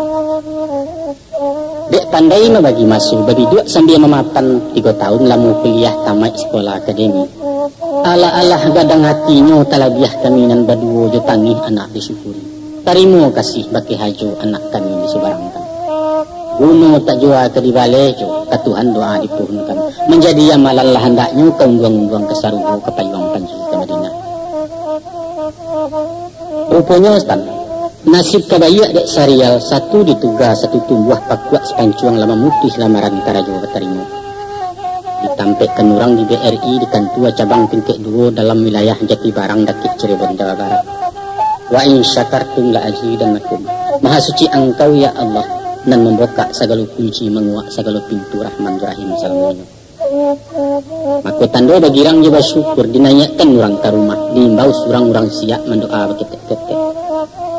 Dek pandai mambagi maso, babiduak sambia mamapan, tigo taun lamo kuliah, tamaik sikola akademi. Alah-alah gadang atinyo, talabiah kami nan baduo, jo tangih anak disyukuri. Tarimo kasih bakeh ajo, anak kami disubarangkan. Guno tak jua ka dibaleh jo, ka Tuhan doa dipuhunkan. Manjadi amalan lah andaknyo, ka unduang-unduang ka sarugo, ka payuang panji ka Madinah. Ruponyo, Stan, nasib ka baiak dek Sarial, satu dituga, satu tumbuah, pakuak sapancuang lah mamutuih, lamaran karajo batarimo. Ditampekkan urang di B R I, di kantua cabang tingkek duo, dalam wilayah Jatibarang, dakek Cirebon, Jawa Barat. Wa in syakartum la azidannakum. Maha suci Angkau, ya Allah, nan mambukak sagalo kunci, manguak sagalo pintu, Rahman jo Rahim salamonyo. Mako tando bagirang jo basyukur, dinaiakkan urang ka rumah, diimbau surang urang siak, mandoa baketek-ketek.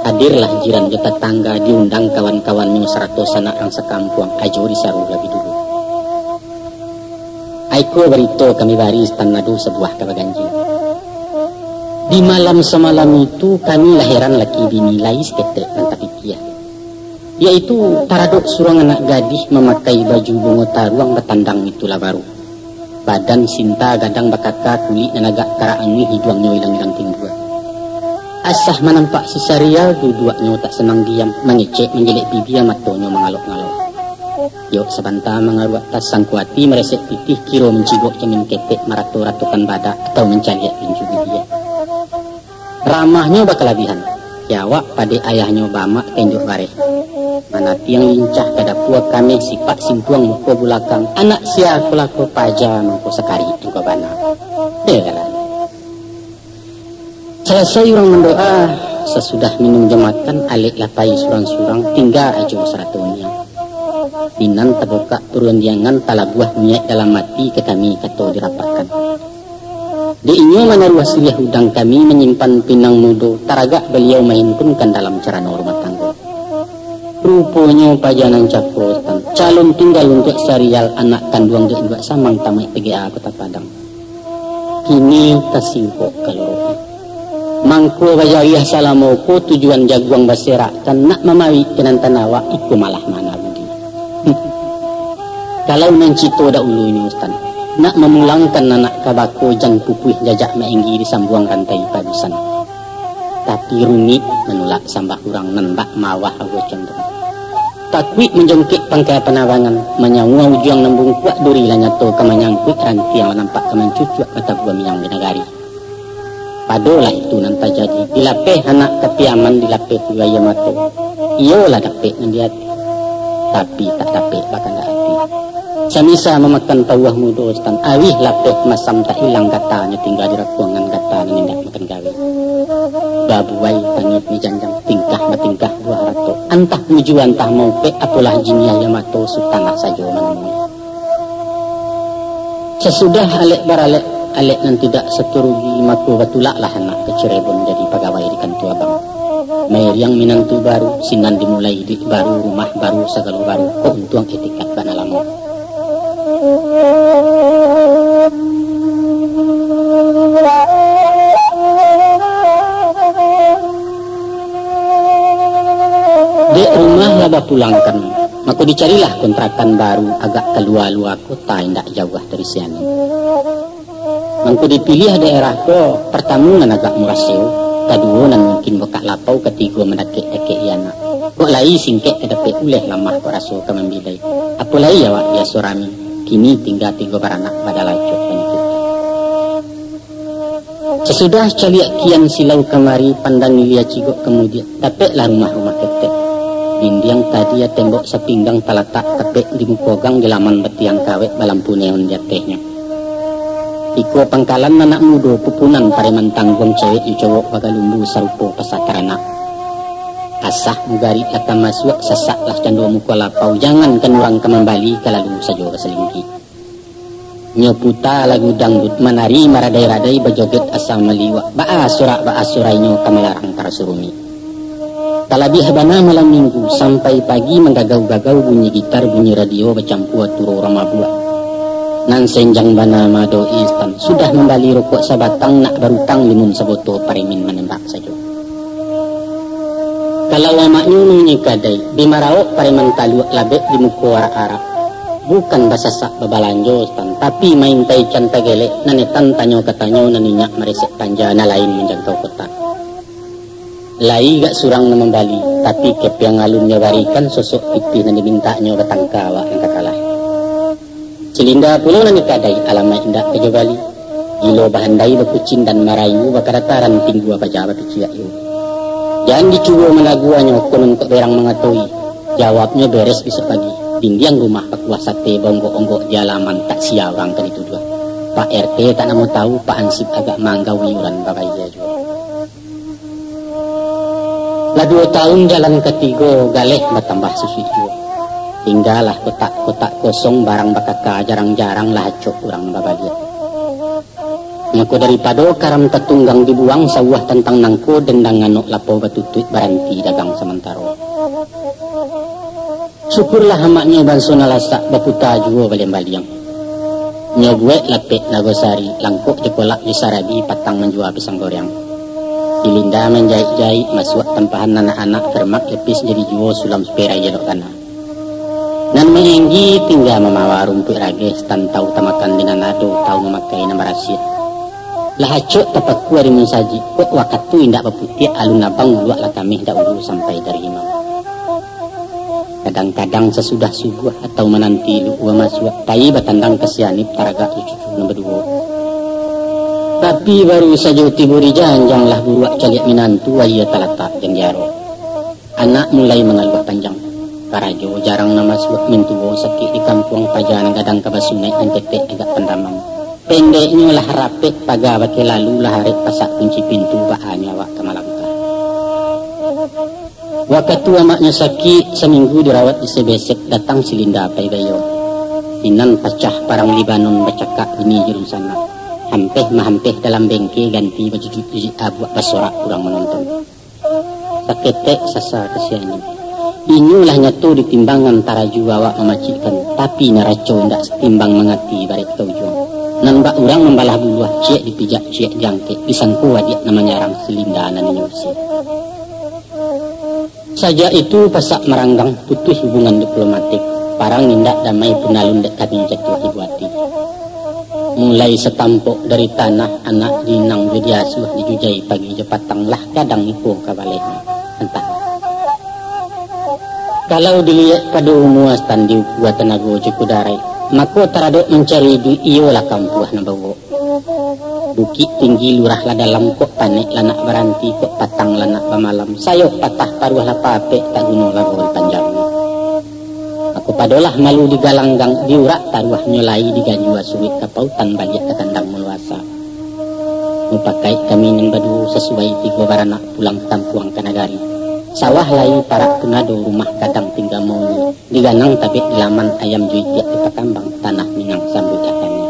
Hadirlah jiran jo tatangga, diundang kawan-kawannyo, sarato sanak rang sakampuang, ajo disaru labiah dulu. Aiko barito kami bari, Stan, ado sabuah ka baganjia. Di malam samalam itu, kami lah heran laki bini, lai saketek nan tapikia. Yaitu taradok surang anak gadih, mamakai baju bungo taruang, batandang itu lah baru. Badan sinta gadang bakaka, kulik nan agak karak anguih, iduangnyo ilang-ilang timbua. Asah manampak si Sarial, duduaknyo tak sanang diam, mangecek manjelek bibia, matonyo mangalok-ngalok. Yok sabanta mangaruak tas, sangko ati maresek pitih, kiro mancigok camin ketek, marato-ratokan badak, atau mancaliak pinju bibia. Ramahnyo bakalabihan, kiawak padek ayahnyo, baamak ka induak bareh. Manatiang lincah ka dapua kameh, sipak simpuang muko bulakang, anak sia ko lako paja, mangko sakarik juo bana. Heran. Salasai urang mandoa, sasudah minum jo makan, alek lah pai surang-surang, tingga ajo sarato niang. Minang tabukak parundiangan, talabuah niaik dalam ati, ka kami kato dirapakkan. Dek inyo manaruah siriah udang kami, manyimpan pinang mudo, taragak baliau mahimpunkan dalam carano rumah tanggo. Ruponyo paja nan cako, Stan, calon tunggal untuak Sarial, anak kanduang dek induak Samang, tamaik P G A Kota Padang. Kini tasingkok kaloroknyo. Mangko bajariah salamo ko, tujuan jaguang baserakkan, nak mamawik ka nan tanawak, iko malah mana budi. Kalau nan cito daulunyo, Stan, nak mamulangkan anak ka bako, jan pupuih jajak mainggi, disambuang rantai padusan. Tapi rumik manulak sambah urang, nan bak mawah awo condong. Takuik manjongkek pangkai panabangan, manyaua ujuang nan bungkuak, duri lah nyato ka manyangkuik, rantiang lah nampak ka mancucuak, ka tabua miang di nagari. Padolah itu nan tajadi, dilapeh anak ka Piaman, dilapeh pulo aia mato. Iyo lah dapek nan di ati, tapi tak dapek bakandak ati. Samisa mamakan pauah mudo, Stan, awih lapeh masam, tak ilang gatanyo, tingga di rakuangan, gata nan indak makan gawe. Babuai tangih dijanjang, tingkah batingkah buah arato. Antah mujua, antah maupek, apolah jiniah aia mato, sutanlah sajo manamui. Sasudah alek baralek, alek nan tidak sato rugi, mako batulaklah anak ka Cirebon, jadi pagawai di kantua bank. Mairiang minantu baru, sinan dimulai iduik baru, rumah baru, sagalo baru, kok untuang etikat bana lamo. Bapulangkan, mako dicarilah kontrakan baru agak kalua-lua kota, indak jauah dari sinan. Mangko dipiliah daerah ko partamo nan agak murah sewo, kaduo nan mungkin bukak lapau, katigo mandakek-dakek anak. Kok lai singkek ka dapek uleh, lamah kok raso ka mambilai. Apo lai awak biaso rami, kini tingga tigo baranak badalacok panyakik. Sasudah caliak kian silau kamari, pandang ilia cigok kamudiak, dapeklah rumah-rumah ketek. Dindiang tadia, tembok sapinggang talatak, tapek di muko gang, di laman batiang kawek, balampu neon di atehnyo. Iko pangkalan anak mudo, pupunan pareman tangguang, cewek jo cowok bagalumbu sarupo pasa taranak. Asah mugarik lah ka masuak, sasaklah cando muko lapau, jangankan urang ka mambali, ka lalu sajo basalingki. Nyo puta lagu dangdut, manari maradai-radai, bajoget asa maliwak, baa sorak baa sorainyo, ka malarang taraso rumik. Talabiah bana malam minggu, sampai pagi manggagau-gagau, bunyi gitar, bunyi radio, bacampua turo urang mabuak. Nan senjang bana mado instan, sudah mambali rokok sabatang, nak barutang limun saboto, paremin manembak sajo. Kalau amaknyo nunyi kadai, bi maraok pareman taluak, labek di muko arak-arak. Bukan basasak babalanjo, Tan, tapi main taichan tagelek, nan etan tanyo ka tanyo, nan inyak maresek panja, nan lain manjangkau kotak. Lai gak surang nan mambali, tapi kepiang alun nyo barikan, sosok pitih nan dimintaknyo, batangka awak nan ka kalah. Cilinda pulo nan dikadai, alamaik indak ka jo bali. Gilo bahandai, bakucindan marayu, bakadataran, tinggua baja bapiciak iyo. Jan dicubo managuanyo, konon kok berang mangatoi. Jawabnyo beres bisuak pagi. Dindiang rumah bakuah sate, baonggok-onggok di alaman, tak sia urang ka dituduah. Pak R T tak namo tahu, Pak Hansip agak manggau iuran babayia juo. Lah duo taun jalan katigo, galeh batambah susuik juo. Tinggalah kotak-kotak kosong, barang bakaka, jarang-jarang lah acok urang babaliak. Mako daripado karam tatunggang dibuang, sauah tantang nangko, dendang anok lapau batutuik, baranti dagang samantaro. Syukurlah amaknyo banso nan lasak, baputa juo baliang-baliang. Nyo buek lapek nago sari, langkok jo kolak jo sarabi, patang manjua pisang goreang. Cilinda manjaik-jaik, masuak tampahan anak-anak, permak lepis jadi juo, sulam sperai elok tanah. Nan maenggi tingga mamawa rumpuik rageh, tantau tamakan di nan ado, tau mamakai nan barasiah. Lah acok tapakua di musajik, kok wakatu indak baputiak, alun abang uluak lah kamih, dahulu sampai dari imam. Kadang-kadang sasudah subuah atau mananti luhua masuak, pai batandang ka sianip, taragak jo cucu nan baduo. Tapi baru sajo tibo di janjang, lah buruak caliak minantu, aia talatak jan diaro. Anak mulai mangaluah panjang. Karajo jarang nan masuak, mintuo sakik di kampuang, paja nan gadang ka basunaik, nan ketek agak pandamang. Pendeknyo lah rapek paga bakeh lalu, lah arek pasak kunci pintu, baanyo awak ka malangkah. Wakatu amaknyo sakik, saminggu dirawat di Sebesek, datang Cilinda pai bayo. Sinan pacah parang Libanon, bacakak bunyi jo dunsanak. Hampeh mahampeh dalam bengke, ganti bajujuik-jujuik abuak, basorak urang manonton. Saketek sasa kasiannyo. Inyo lah nyato ditimbangan, taraju awak mamacikkan, tapi naraco indak satimbang, mangati barek ka ujuang. Nan bak urang mambalah buluah, ciek dipijak, ciek diangkek, disangko adiak nan manyarang, Cilinda nan inyo usie. Sajak itu pasak maranggang, putuih hubungan diplomatik. Parang indak damai pun alun, dek kami jatuah ibo ati. Mulai satampok dari tanah, anak diinang jo diasuah, dijujai pagi jo patang, lah gadang iko ka balehnyo. Antah. Kalau diliek pado umua, Tan, diukua tanago jo kudarai, mako taradok mancari iduik, iyolah kampuah nan bauwok. Bukik tinggi lurah lah dalam, kok panek lah nak baranti, kok patang lah nak bamalam, sayok patah paruah lah papek, tak guno lago dipanjangi. Mako padolah malu digalanggang, diurak taruahnyo lai, diganjua suruik ka pautan, baliak ka kandang muluasa. Mupakaik kami nan baduo, sasuai tigo baranak, pulang ka kampuang ka nagari. Sawah lai parak pun ado, rumah gadang tingga mauni. Diganang tabek di laman, ayam jo itiak dipakambang, tanah Minang sambuiklah kami.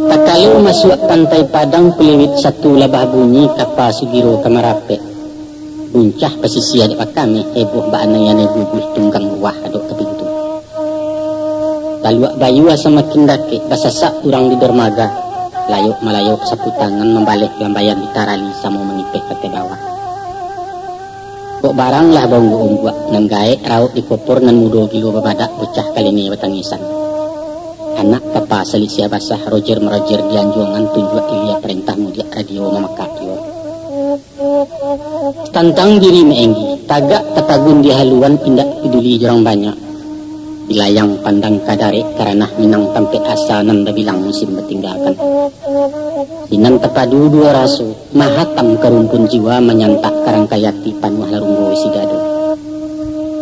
Takalo masuak Pantai Padang, kuliwit satu lah babunyi, kapa sugiro ka marapek. Buncah pasisia dek bakami, heboh baanai-anai bubuih, tunggang ruah adok ka pintu. Taluak bayua samakin dakek, basasak urang di dermaga. Layok-malayok saputangan, mambaleh lambaian di tarali, samo mangipeh ka ateh bawah. Kok barang lah baungguak-ungguak, nan gaek raok di kopor, nan mudo gilo babadak, bocah kalenge batangisan. Anak kapa saliksiah basah, rojer-marojer di anjuangan, tunjuak ilia parentah, mudiak radio mamakak juo. Tantang diri maenggi, tagak tapagun di haluan, indak paduli jo urang banyak. Dilayang pandang ka darek, ka ranah Minang tampek asa, nan babilang musim batinggakan. Sinan tapadu duo raso, mahatam ka rumpun jiwa, manyantak ka rangkai ati, panuah larunggo isi dado.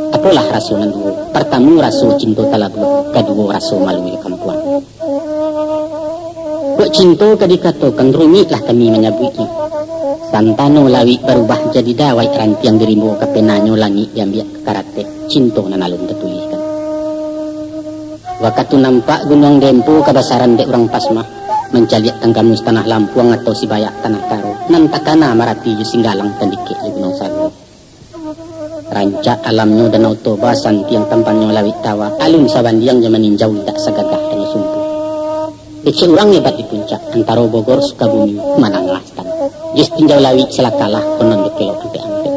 Apolah raso nan duo? Partamo raso cinto talabuah, kaduo raso malu jo kampuang. Kok cinto ka dikatokan, rumiklah kami manyabuiknyo. Santano lawik barubah jadi dawai, rantiang di rimbo ka penanyo, langik diambiak ka karateh, cinto nan alun tatulihkan. Wakatu nampak Gunuang Dempo kabasaran dek urang Pasmah, mancaliak tanggamus tanah Lampuang atau Sibayak tanah Karo, nan takana Marapi jo Singgalang, tandikek jo Gunuang Sago. Rancak alamnyo Danau Toba, santiang tampannyo Lawik Tawa, alun sabandiang jo maninjau, indak sagagah Danau Sumpu. Kecek urang hebat di puncak, antaro Bogor Sukabumi, mananglah stan. Jis tinjau lawik salakalah, konon jo kelok ampek-ampek.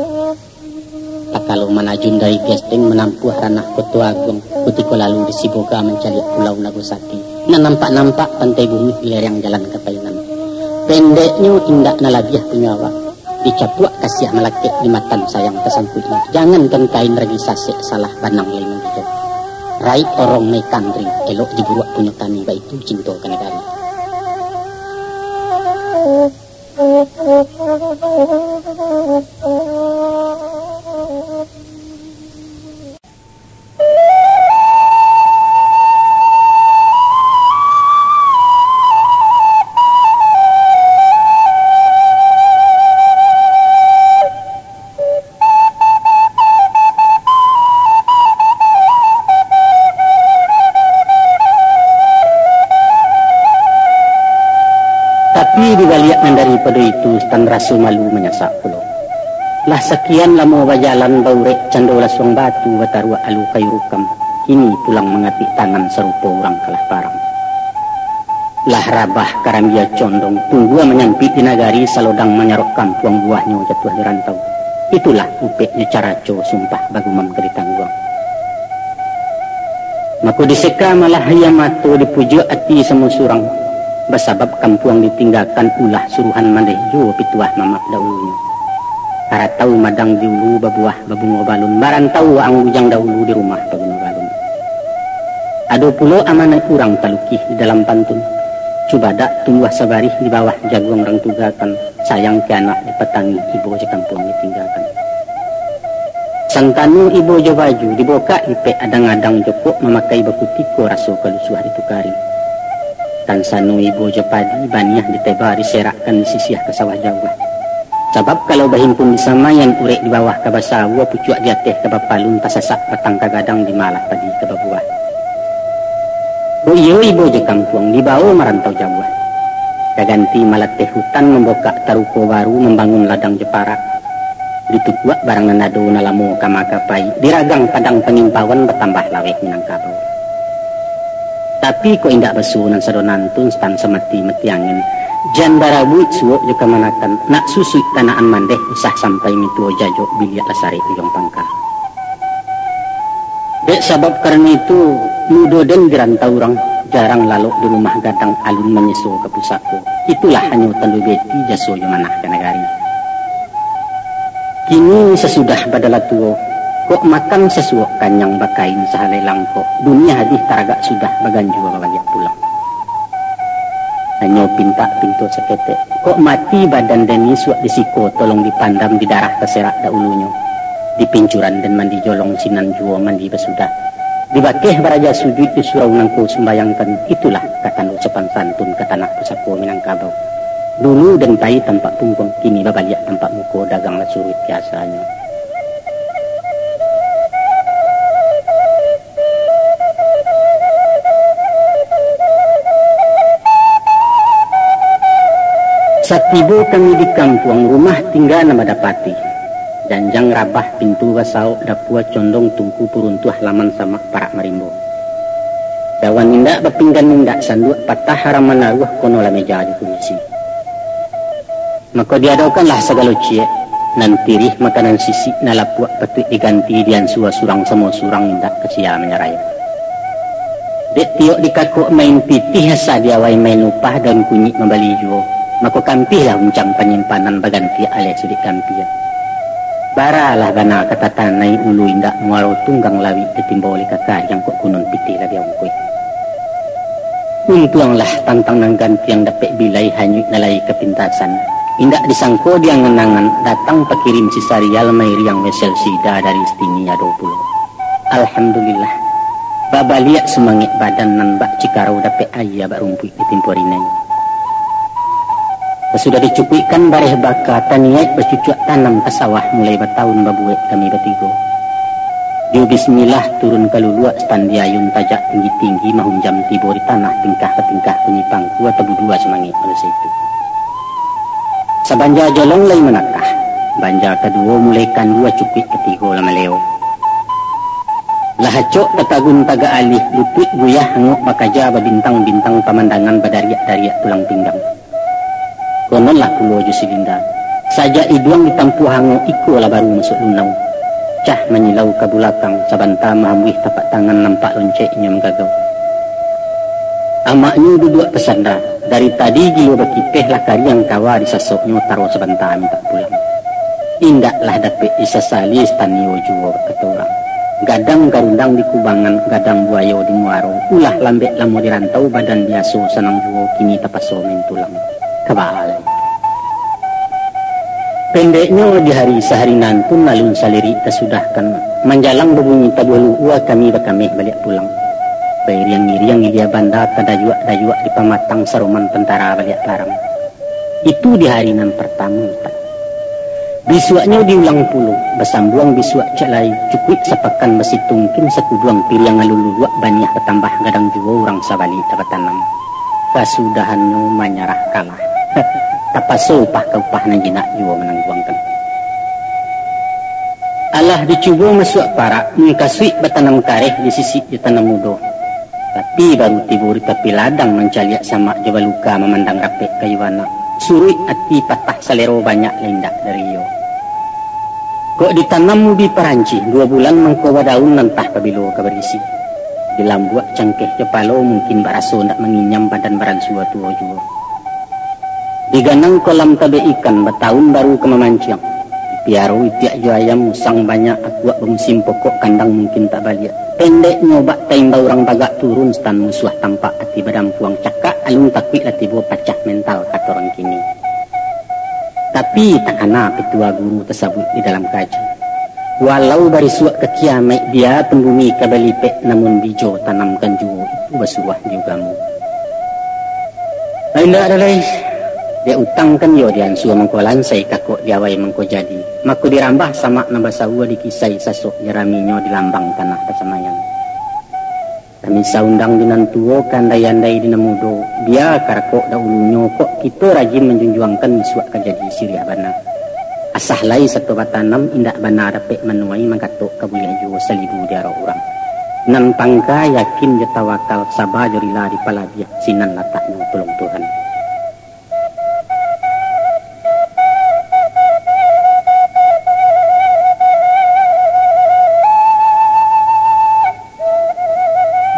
Takalo manajun dari Gesteng, manampuah ranah Koto Aguang, kutiko lalu di Siboga mancaliak Pulau Nago Sati, nan nampak-nampak Pantai Bunguih di lereng jalan ka Painan. Pendeknyo, indak nan labiah punyo awak. Dicapuak kasiah malakek, di matan sayang tasangkuiknyo. Jangankan kain ragi sasek, salah banang lai manggigau. Raik orong naik kandri, elok diburuak punyo tani, baitu cinto ka nagari. Tapi di baliak nan daripado itu, stan raso malu manyasak pulo. Lah sakian lamo bajalan, baurek cando lasuang batu, bataruak alu kayu rukam, kini pulang mangatik tangan sarupo urang kalah parang. Lah rabah karambia condong, tunggua manyampik di nagari, salodang manyarok kampuang, buahnyo jatuah di rantau. Itulah upek jo caraco, sumpah bagumam ka ditangguang. Mako diseka malah aia mato, dipujuak ati samo surang, basabab kampuang ditinggakan, ulah suruhan mandeh juo, pituah mamak daulunyo. Haratau madang di ulu, babuah babungo balun, marantau waang bujang daulu, di rumah baguno balun. Ado pulo amanat urang talukih di dalam pantun, cubadak tumbuah sabarih, di bawah jaguang rang tugakan, sayang ka anak dipatangih, ibo jo kampuang ditinggakan. Santano ibo jo baju, dibokak ipek adang-adang, jokok mamakai bakutiko, raso kalusuah ditukari. Tansano ibo jo padi, baniah diteba, diserakkan, disisiah ka sawah jauah. Sabab kalau bahimpun di samaian, urek di bawah ka basawua, pucuak di ateh ka bapalun, tasasak batang ka gadang, di malah padi ka babuah. Kok iyo ibo jo kampuang, dibao marantau jauah. Ka ganti malateh hutan, mambokak taruko baru, mambangun ladang jo parak. Ditukuak barang nan ado, nan lamo ka makapai, diragang padang pangimpauan, batambah laweh Minangkabau. Tapi kok indak baso nan sado nantun, stan samati-mati angin. Jan barabuik suok jo kamanakan, nak susuik tanaan mandeh, usah sampai mituo jajok, biliak lah sarek ujuang pangka. Dek sabab karano itu, mudo den di rantau urang, jarang lalok di rumah gadang, alun manyeso ka pusako. Itulah hanyo tando beti, jaso jo manah ka nagari. Kini sasudah badala tuo, kok makan sasuok kanyang, bakain sahalai langkok, dunia hadih taragak sudah, baganjua babaliak pulang. Hanyo pintak pinto saketek, kok mati badan den, isuak di siko tolong dipandam, di darah taserak daulunyo, di pincuran den mandi jolong, sinan juo mandi basudah. Dibakeh baraja sujuik, di surau nangko sumbayangkan, itulah ka tando sopan santun, ka tanah pusako Minangkabau. Dulu den pai tampak pungguang, kini babaliak tampak muko, dagang lah suruik biasanyo. Satibo kami di kampuang, rumah tingga nan badapati. Janjang rabah, pintu basaok, dapua condong, tungku puruntuah, laman samak, parak marimbo. Dawan indak bapinggan indak, sanduak patah arang manaruah, kono lah meja jo kurisi. Mako diadokanlah sagalo ciek, nan tirih makanan sisik, nan lapuak patuik diganti, diansua surang samo surang, indak ka sia manyarah. Dek tiok dikakok main pitih, asa diawai main lupah, daun kunyik mambali juo, mako kampihlah uncang panyimpanan, bagantiak aleh sudik kampia. Baralah bana ka tatanai, ulu indak muaro tunggang lawik, ditimboli kakariang kok kunun pitih lah diongkoih. Untuanglah tantang nan gantiang, dapek bilai hanyuik nan lai kapintasan. Indak disangko di angan-angan, datang pakirim si Sarial, mairiang wesel sida dari Istini ado pulo. Alhamdulillah, babaliak sumangek badan, nan bak cikarau dapek aia, bak rumpuik di timpo rinai. Sasudah dicukuikkan bareh baka, taniaik bacucuak tanam ka sawah, mulai batahun babuek kami batigo. Jo bismillah turun ka luluak, standi ayun tajak tinggi-tinggi, mahunjam tibo di tanah, tingkah ka tingkah kunyi pangkua, tabudua sumangek manusia itu. Sabanja jolong lai manakah, banja kaduo mulai kandua, cukuik katigo lah maleo. Lah acok tatagun tagak alih, lutuik guyah angok bakaja, babintang-bintang pamandangan, badariak-dariak tulang pinggang. Kononlah pulo jo si Linda. Sajak iduang ditampuah angok, iko lah baru masuak lunau. Cah manyilau ka bulakang, sabanta mahambuih tapak tangan, nampak loncek inyo manggagau. Amaknyo duduak basanda, dari tadi gilo bakipeh, lah kariang kawa disasoknyo, taro sabanta mintak pulang. Indaklah dapek disasali, standi juo kato urang. Gadang garundang di kubangan, gadang buayo di muaro, ulah lambek lamo di rantau, badan biaso sanang juo, kini tapaso main tulang. Kabalai. Pendeknyo, di hari sahari nan tu, alun salirik tasudahkan. Manjalang babunyi tabuah luua, kami bakameh baliak pulang. Bairiang-iriang ilia banda, tadayuak-dayuak di pamatang, saroman tantara baliak parang. Itu di hari nan partamo, Ustaz. Bisuaknyo diulang pulo, basambuang bisuak ciek lai, cukuik sapakan basitungkin, sakuduang piriang alun luluak, baniah batambah, gadang juo urang sabali lah batanam. Kasudahannyo manyarah kalah. Tapaso upah ka upah, nan jinak juo manangguangkan. Alah dicubo masuak parak, mukasuik batanam kareh, disisik jo tanam mudo. Tapi baru tibo di tapi ladang, mancaliak samak jo baluka, mamandang rapek kayu anak. Suruik ati patah salero, banyak lah indak dari iyo. Kok ditanam ubi Parancis, duo bulan mangko badaun, antah pabilo ka barisi. Dilambuak cangkeh kapalo, mungkin baraso ndak manginyam, badan baransua tuo juo. Diganang kolam tabek ikan, batahun baru ka mamanciang. Dipiaro itiak jo ayam, usang banyak, akuak bamusim pokok, kandang mungkin tak baliak. Pendeknyo, bak taimbau urang bagak turun, stan musuah tampak, ati badampuang, cakak alun takuik, lah tibo pacah mental, kato urang kini. Tapi takana pitua guru tasabuik di dalam kaji. Walau barisuak ka kiamaik, biapun bumi ka balipek, namun bijo tanamkan juo, itu basuah di ugamo. Indak ado lai, diutangkan iyo diansua mangko lansai, kakok diawai mangko jadi, mako dirambah samak nan basaua, dikisai sasok jaraminyo, di lambang tanah pasamaian. Kami saundang di nan tuo, ka andai-andai di nan mudo, bia karakok dahulunyo, kok kito rajin manjunjuangkan, isuak ka jadi siriah bana. Asah lai sato batanam, indak bana dapek manuai, mangkatok ka buliah juo, salibu diarok urang. Nan pangka yakin jo tawakal, saba jo rila dipalabiah, sinan lataknyo tulung Tuhan.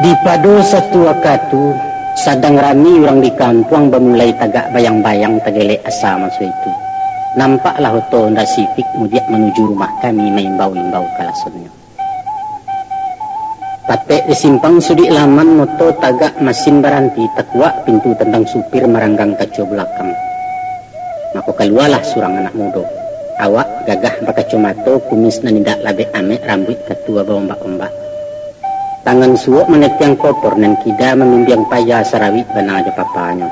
Di pado satu wakatu, sadang rami urang di kampuang, bamulai tagak bayang-bayang, tagelek asa maso itu. Nampaklah oto Honda Civic mudiak manuju rumah kami, maimbau-imbau kalasonnyo. Tapek di simpang sudik laman, moto tagak, masin baranti, takuak pintu tandang supir, maranggang kaco bulakang. Mako kalualah surang anak mudo. Awak gagah bakacomato, kumis nan indak labek amek, rambuik katua baombak-ombak. Tangan suok manetiang kopor, nan kida mamimbiang paya, sarawik bana jo papanyo.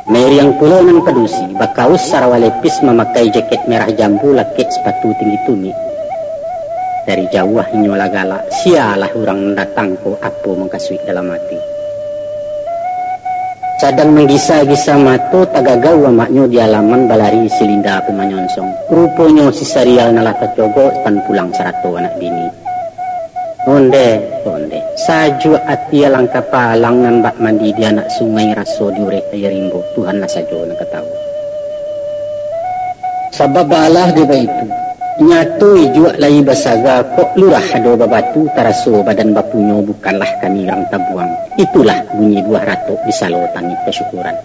Mairiang pulo nan padusi, bakaus sarawa lepis, mamakai jaket merah jambu, lakek sapatu tinggi tumik. Dari jauah inyo lah galak, sialah urang nan datang ko, apo mangkasuik dalam ati. Sadang manggisa-gisa mato, tagagau amaknyo di alaman, balari si Linda pun manyonsong. Ruponyo si Sarial nan lah tacogok, tan pulang sarato anak bini. Onde, onde. Sajuak ati alang kapalang nan bak mandi di anak sungai, raso di ureh aia rimbo. Tuhanlah sajo nan ka tahu. Sabab baalah dek baitu, nyato ijuak lai basaga, kok lurah ado babatu, taraso badan bapunyo, bukanlah kami urang tabuang. Itulah bunyi buah ratok di salo tangih kasyukuran.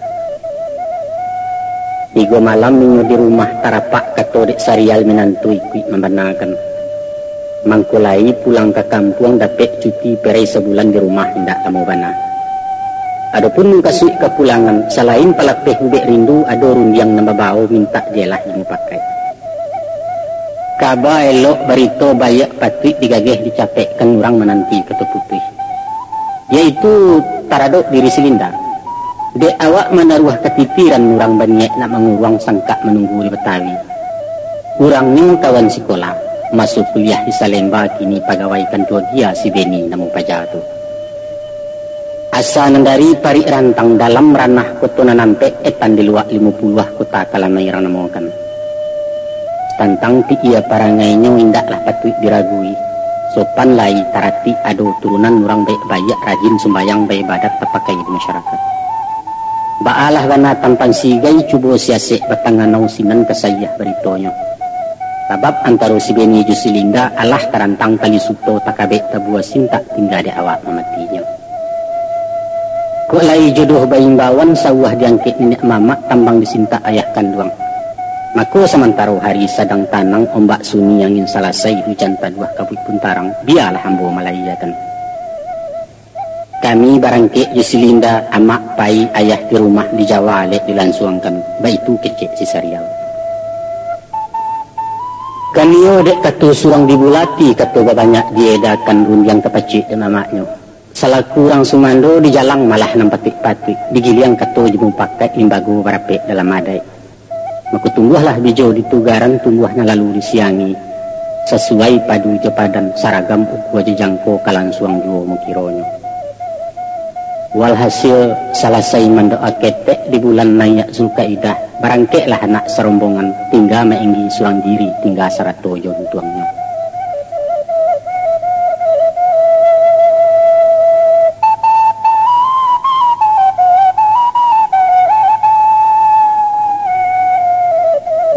Tigo malam inyo di rumah tarapak, kato dek Sarial minantu ikuik mambanakan. Mangko lai pulang ka kampuang, dapek cuti perai sabulan di rumah, indak lamo bana. Adopun mukasuik kapulangan, salain palapeh ubek rindu, ado rundiang nan babao mintak dialah dimupakai. Kaba elok, barito baiak patuik digageh dicapekkan, urang mananti kato putuih, yaitu taradok diri si Linda. Dek awak manaruah katitiran, urang baniaik nak manguruang, sangkak manunggu di Batawi. Urangnyo kawan sikola, maso kuliah di Salemba, kini pagawai kantua gia si Beni namo paja tu. Asa nan dari parik rantang, dalam ranah koto nan ampek, etan di luak limo puluah, kota Kalamai urang namokan. Tantang pikia parangainyo indaklah patuik diragui. Sopan lai, taratik, ado turunan urang baiak-baiak, rajin sumbayang, baibadat, tapakai di masyarakat. Baalah bana tampan sigai, cubo siasek batanganau, sinan ka saiah baritonyo. Sabab antaro si Beni jo si Linda, alah tarantang tali suto, takabek tabua sintak, tingga dek awak mamatinyo. Kok lai jodoh baimbauan, sauah diangkek niniak mamak, tambang disintak ayah kanduang. Mako samantaro hari sadang tanang, ombak sunyi angin salasai, hujan taduah kabuik pun tarang, bialah ambo malaiakan. Kami barangkek jo si Linda, amak pai, ayah di rumah, di Jawa alek dilansuangkan, baitu kecek si Sarial. Kan iyo dek kato surang dibulati, kato babanyak diedakan, rundiang tapacik dek mamaknyo. Salaku urang sumando, dijalang malah nan patuik-patuik, digiliang kato jo mupakaik, limbago barapek dalam adaik. Mako tumbuahlah bijo di tugaran, tumbuah nan lalu disiangi, sasuai padu jo padan, saragam ukua jo jangko, ka lansuang juo mukironyo. Walhasil, salasai mandoa ketek di bulan naiak Zulkaidah, barangkeklah anak sarombongan, tingga mainggi surang diri, tingga sarato jo untuangnyo.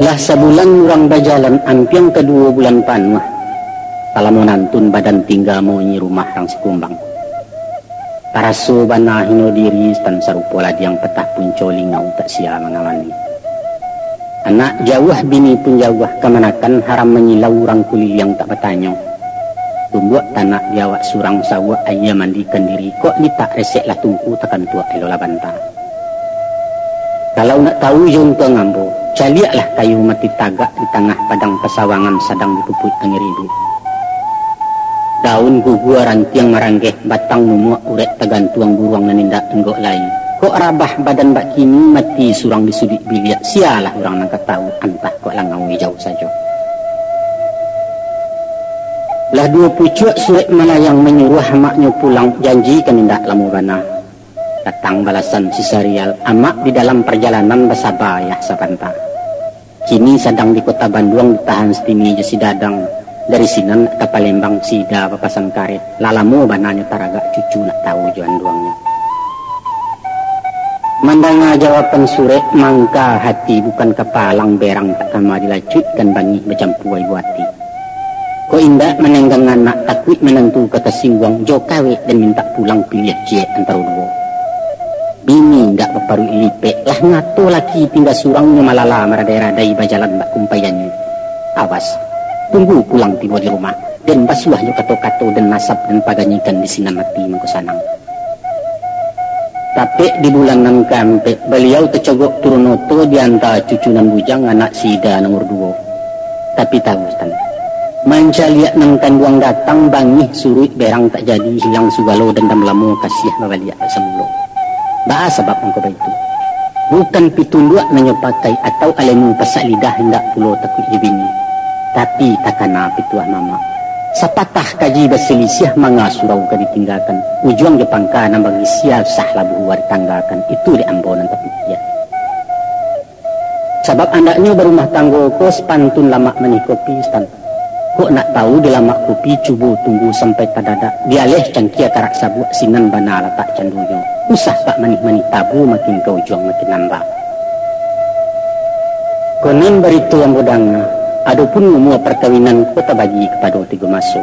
Lah sabulan urang bajalan, ampiang kaduo bulan panuah. Talamo nantun badan tingga, maunyi rumah rang sikumbang. Taraso bana hino diri, tan sarupo ladiang patah punco, lingau tak sia mangawani. Anak jauah, bini pun jauah, kamanakan haram manyilau, urang kuliliang tak batanyo. Tumbuak tanak di awak surang, sauak aia mandikan diri, kok litak resek lah tungku, takantuak elo lah banta. Kalau nak tahu jo untuang ambo, caliaklah kayu mati tagak di tangah padang pasawangan, sadang dipupuik angin ribuik. Daun gugua rantiang maranggeh, batang mumuak urek tagantuang, buruang nan indak inggok lai. Kok rabah badan bak kini, mati surang di suduik biliak, sialah urang nan ka tahu, antah kok langau ijau sajo. Lah duo pucuak surek malayang, manyuruah amaknyo pulang, janjikan indak lamo bana. Datang balasan si Sarial, amak di dalam parjalanan, basaba ayah sabanta. Kini sadang di Kota Banduang, ditahan si Tini jo si Dadang. Dari sinan nak ka Palembang, si Ida bapasan kareh. Lah lamo bana nyo taragak, cucu nak tahu jo anduangnyo. Mandanga jawaban surek, mangka hati bukan kapalang, berang tak kama dilacuikkan, bangih bacampua ibo ati. Kok indak manenggang anak, takuik manantu ka tasingguang, jo kawek den mintak pulang, piliah ciek antaro duo. Bini indak baparuik lipek, lah ngato laki tingga surang, nyo malala maradai-radai, bajalan bak kumpaiannyo. Awas, tunggu pulang tibo di rumah, den basuah jo kato-kato, den nasab den paganyikan, di sinan ati mangko sanang. Tapek di bulan nan kaampek, baliau tacogok turun oto, dianta cucu nan bujang, anak si Ida nomor duo. Tapi tahu, Tan, mancaliak nan kanduang datang, bangih suruik berang tak jadi, hilang sugalo dandam lamo, kasiah babaliak bak samulo. Baa sabab mangko baitu? Bukan pitunduak nan nyo pakai, atau alemu pasak lidah, indak pulo takuik jo bini. Tapi takana pituah mamak. Sapatah kaji basilisiah, manga surau ka ditinggakan. Ujuang jo pangka nan bangisia, usah labuah ditanggakan. Itu dek ambo nan tapikia. Sabab andaknyo barumah tanggo ko, sapantun lamak manih kopi, Tan. Kok nak tahu di lamak kopi, cubo tunggu sampai tadadak, di aleh cangkia karak sabuak, sinan bana latak candonyo. Usah pak manih-manih tabu, makin ka ujuang makin namba. Konon barito ambo danga, adopun umua parkawinan ko tabagi kapado tigo maso.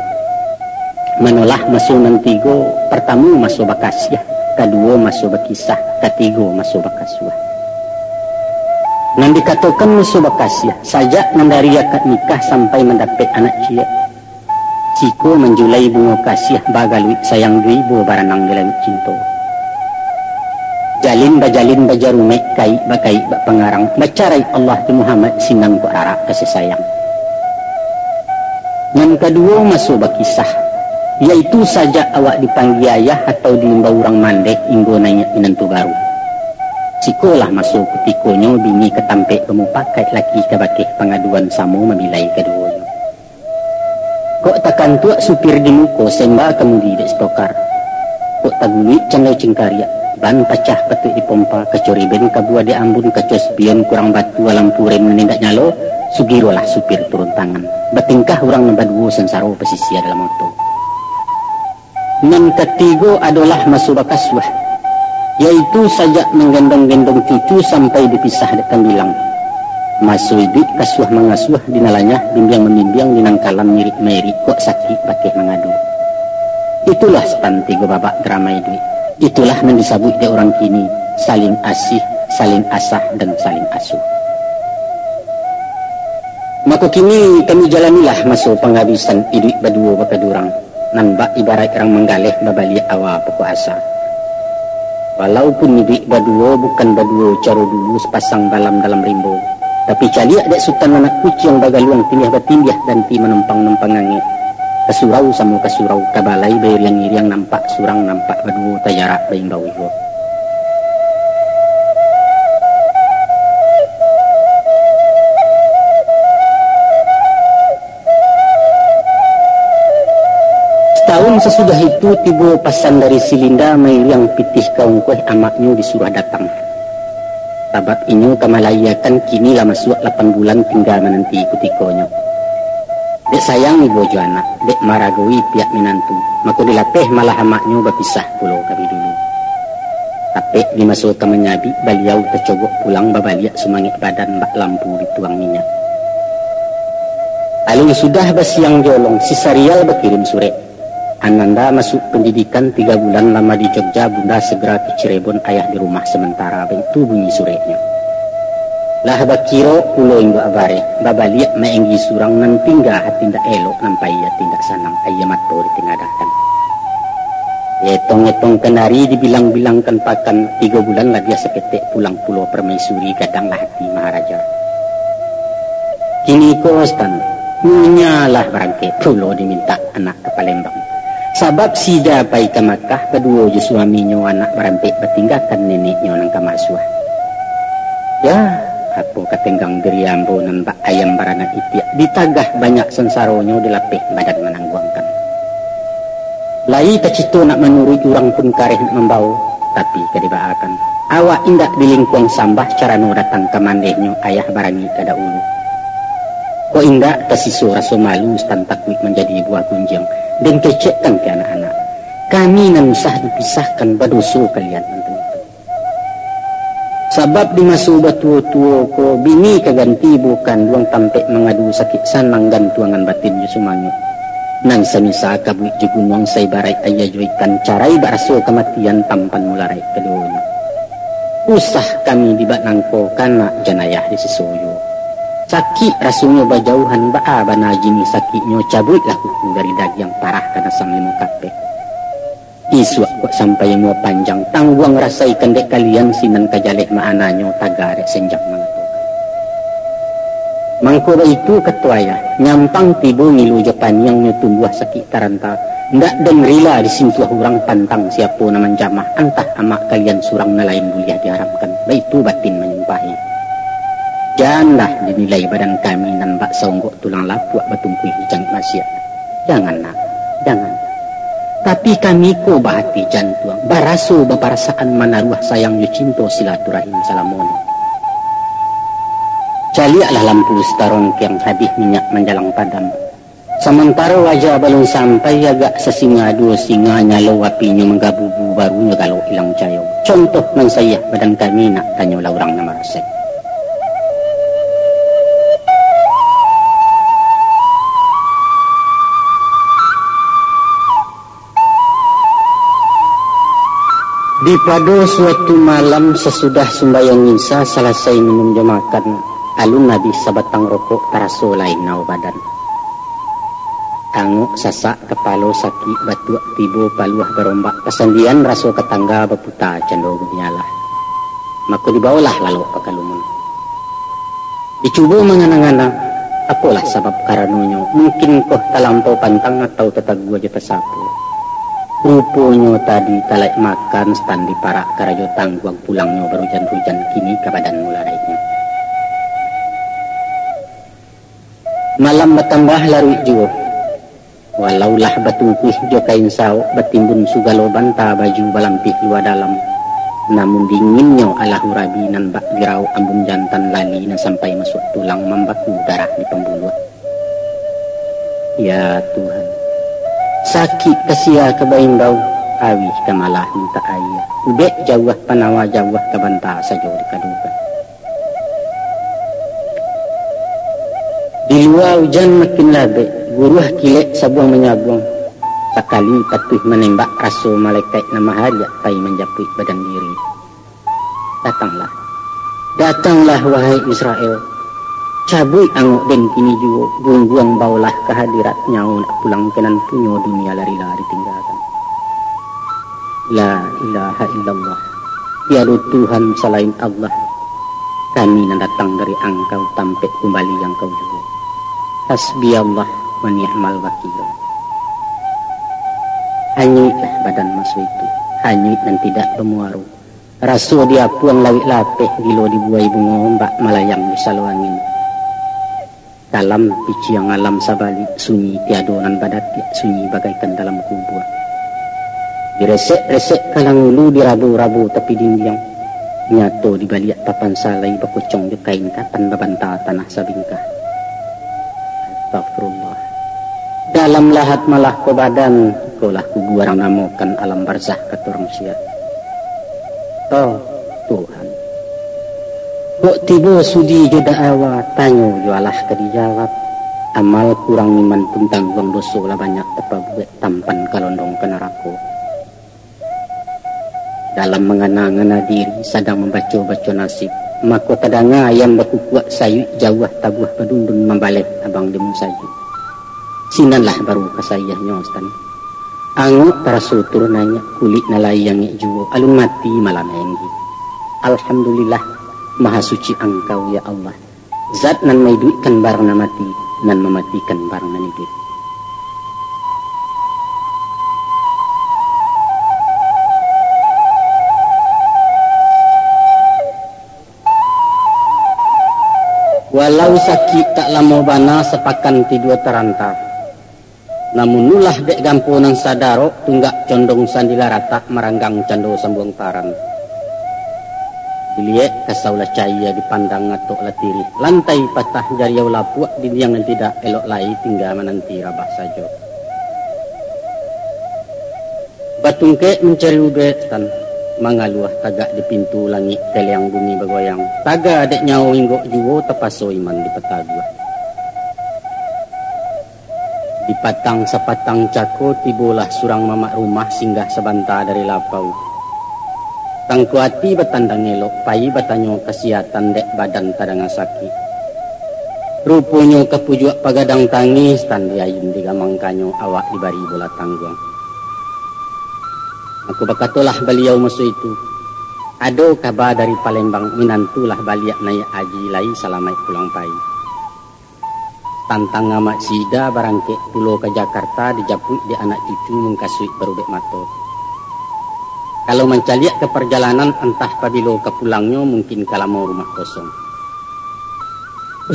Manolah maso nan tigo, partamo maso bakasiah, kaduo maso bakisah, katigo maso bakasuah. Nan dikatokan maso bakasiah, sajak nan dari akad nikah sampai mandapek anak ciek. Siko manjulai bungo kasiah, bagaluik sayang, duibo baranang di lauik cinto. Jalin bajalin bajarumek, kaik bakaik bak pangarang, bacarai Allah jo Muhammad, sinan kok rarak kasih sayang. Nan kaduo maso bakisah, yaitu sajak awak dipanggia ayah atau diimbau urang mandeh inggo naiak minantu baru. Sikolah maso kutikonyo bini ka tampek bamupakaik, laki ka bakeh pangaduan, samo mamilai kaduonyo. Kok takantuak supir di muko, semba kamudi dek sitokar. Kok taguluik cando cingkariak, ban pacah patuik dipompa, kaco riben kabua dek ambun, kaco spion kurang batu, lampu rem nan indak nyalo, sugirolah supir turun tangan. Batingkah urang nan baduo, sansaro basisia dalam oto. Nan katigo adolah maso bakasuah, yaitu sajak manggendong-gendong cucu sampai dipisah dek tambilang. Maso iduik kasuah mangasuah, di nan lanyah bimbiang-mambimbiang, di nan kalam mirik-mairik, kok sakik bakeh mangadu. Itulah stan tigo babak drama iduik. Itulah nan disabuik dek urang kini, saling asih, saling asah, dan saling asuh. Mako kini kami jalanilah maso pangabisan iduik baduo bakadurang. Nan bak ibaraik urang manggaleh babaliak awa pokok asa. Walaupun iduik baduo bukan baduo caro dulu sapasang balam dalam rimbo, tapi caliak dek sutan anak kuciang bagaluang timbiah-batimbiah ganti manumpang-numpang angek. Ka surau samo ka surau, ka balai bairiang-iriang, nampak surang nampak baduo, tajarak baimbau juo. Satahun sasudah itu, tibo pasan dari si Linda mairiang pitih ka ungkuih amaknyo disuruah datang. Sabab inyo ka malahiakan, kini lah masuak lapan bulan tingga mananti kutikonyo. Dek sayang ibo jo anak, dek maragoi pihak minantu, mako dilapeh malah amaknyo bapisah pulo kami dulu. Tapek di maso ka manyabik, baliau tacogok pulang babaliak sumangek badan bak lampu dituang minyak. Alun sudah basiang jolong, si Sarial bakirim surek. Ananda masuak pandidikan tiga bulan lama di Jogja, bunda sagara ka Cirebon, ayah di rumah samantara, baitu bunyi sureknyo. Lah bakiro pulo induak bareh, babaliak maenggi surang, nan tingga hati indak elok, nan pai ati indak sanang, aia mato ditingadahkan. Etong-etong kanari dibilang-bilangkan pakan, tigo bulan labiah saketek pulang pulo parmaisuri, gadanglah ati Maharaja. Kini ko, Stan, nyonya lah barangkek pulo dimintak anak ka Palembang. Sabab sida pai ka Makkah, baduo jo suaminyo anak barampek batinggakan neneknyo nan ka maasuah. Yah, apo ka tenggang diri ambo nan bak ayam baranak itiak, ditagah banyak sansaronyo, dilapeh badan manangguangkan. Lai tacito nak manuruik, urang pun kareh nak mambao, tapi ka dibaakan. Awak indak dilingkuang sambah, carano datang ka mandehnyo, ayah barangik ka dahulu. Kok indak tasiso raso malu, Stan, takuik manjadi buah gunjiang, den kecekkan ka anak-anak. Kami nan usah dipisahkan, badoso kalian nan tantu. Sabab di maso batuo-tuo ko, bini ka ganti ibu kanduang, tampek mangadu sakik sanang, gantuangan batin jo sumangek. Nan samisa kabuik jo gunuang, saibaraik aia jo ikan, carai bak raso kamatian, tampan mularaik kaduonyo. Usah kami di bak nangko, kanak jan ayah di siso juo. Sakik rasonyo bajauhan, baa bana jinih sakiknyo, cabuiklah kuku dari dagiang, parah ka nasang limo kapek. Isuak kok sampai umua panjang, tangguang rasaikan dek kalian, sinan ka jaleh maananyo, taga dek senjang mangatokan. Mangko baitu kato ayah, nyampang tibo ngilu jo paniang, nyo tumbuah sakik taranta, ndak den rila disintuah urang, pantang siapo nan manjamah, antah amak kalian surang, nan lain buliah diharamkan, baitu batin manyumpahi. Janlah dinilai badan kami nan bak saonggok tulang lapuak, batumpuih di cangik masiak. Jangan, nak, jangan. Tapi kami ko bahati jantuang, baraso baparasaan, manaruah sayang jo cinto, silaturahim salamo ni. Caliaklah lampu satarongkeng, habih minyak manjalang padam. Samantaro aja balun sampai, agak sasinga duo singa nyalo apinyo manggabubu, barunyo galo ilang cayo. Contoh nan sayah badan kami, nak tanyolah urang nan marasek. Di pado suatu malam, sasudah sumbayang Isya, salasai minum jo makan, alun abih sabatang rokok, taraso lain nao badan. Angok, sasak, kapalo sakik, batuak, tibo paluah barombak, pasandian raso ka tangga, baputa cando gumi alah. Mako dibawolah lalok pakalumun. Dicubo mangana-ngana, apolah sabab karanonyo, mungkin koh talampau pantang atau tatagua jo tasapo. Ruponyo tadi talaik makan, stan diparak karajo tangguang, pulangnyo barujan-rujan, kini ka badan mularaiknyo. Malam batambah laruik juo. Walau lah batungkuih jo kain saok, batimbun sugalo banta, baju balampih lua dalam, namun dinginnyo alah urabi nan bak dirauk ambun jantan lali nan sampai masuak tulang, mambaku darah di pambuluah. Ya Tuhan, sakik ka sia ka baimbau, awih ka malah mintak aia, ubek jauah panawa, jauah ka banta sajo dikadukan. Di lua ujan makin labek, guruah kilek sabuang manyabuang. Sakali patuih manembak, raso malekaik nan mahariak pai manjapuik badan diri. Datanglah, datanglah, wahai Israel. Cabuik angok den kini juo, gungguang bawolah ka hadirat, nyawo nak pulang ka nan punyo, dunia lari lah ditinggakan. La ilaha illallah. Tiado Tuhan salain Allah. Kami nan datang dari Angkau, tampek kumbali Angkau juo. Hasbiyallah wa ni'mal wakil. Hanyuiklah badan maso itu, hanyuik nan tidak bamuaro. Raso diapuang lawik lapeh, gilo dibuai bungo ombak, malayang di salo angin. Dalam piciang alam sabalik, sunyi tiado nan badatiak, sunyi bagaikan dalam kubua. Diresek-resek kalang ulu, dirabo-rabo tapi dindiang. Nyato dibaliak papan salai, bakocong jo kain katan, babanta tanah sabingkah. Astagfirullah. Dalam lahat malah ko badan, ikolah kubua urang namokan alam barzah, kato urang Syiah. Oh, Tuhan. Kok tibo sudi jo da'awa, tanyo jo alah ka dijawab. Amal kurang, iman pun tangguang, doso lah banyak tapabuek, tampan kalondong ka narako. Dalam mangana-ngana diri, sadang mambaco-baco nasib, mako tadanga ayam bakukuak sayuik, jauah tabuah badundun, mambaleh abang di musajik. Sinanlah baru kasaiahnyo, Stan. Angok taraso turun naiak, kulik nan lai angek juo, alun mati malah maenggi. Alhamdulillah, Maha Suci Angkau, ya Allah. Zat nan maiduikkan barang nan mati, nan mamatikan barang nan iduik. Walau sakik tak lamo bana, sapakan tidua taranta. Namun ulah dek gampo nan sadarok, tunggak condong sandila ratak, maranggang cando sambuang paran. Diliek kasau lah caia, dipandang atok lah tirih, lantai patah jariau lapuak, dindiang nan tidak elok lai, tingga mananti rabah sajo. Batungkek mancari ubek, Tan, mangaluah tagak di pintu langik, keliang bumi bagoyang, taga dek nyawo inggok juo, tapaso iman dipataguah. Di patang sapatang cako, tibolah surang mamak rumah, singgah sabanta dari lapau. Tangko ati batandang elok, pai batanyo kasihatan, dek badan tadanga sakik. Ruponyo ka pujuak pagadang tangih, Tan, diayun digamangkannyo, awak dibari bola tangguang. Mako bakatolah baliau maso itu, "Ado kaba dari Palembang, minantu lah baliak naiak haji, lai salamaik pulang pai." Tantang amak sida barangkek pulo ka Jakarta, dijapuik dek anak cucu, mungkasuik barubek mato. Kalau mancaliak ka parjalanan, antah pabilo ka pulangnyo, mungkin ka lamo rumah kosong.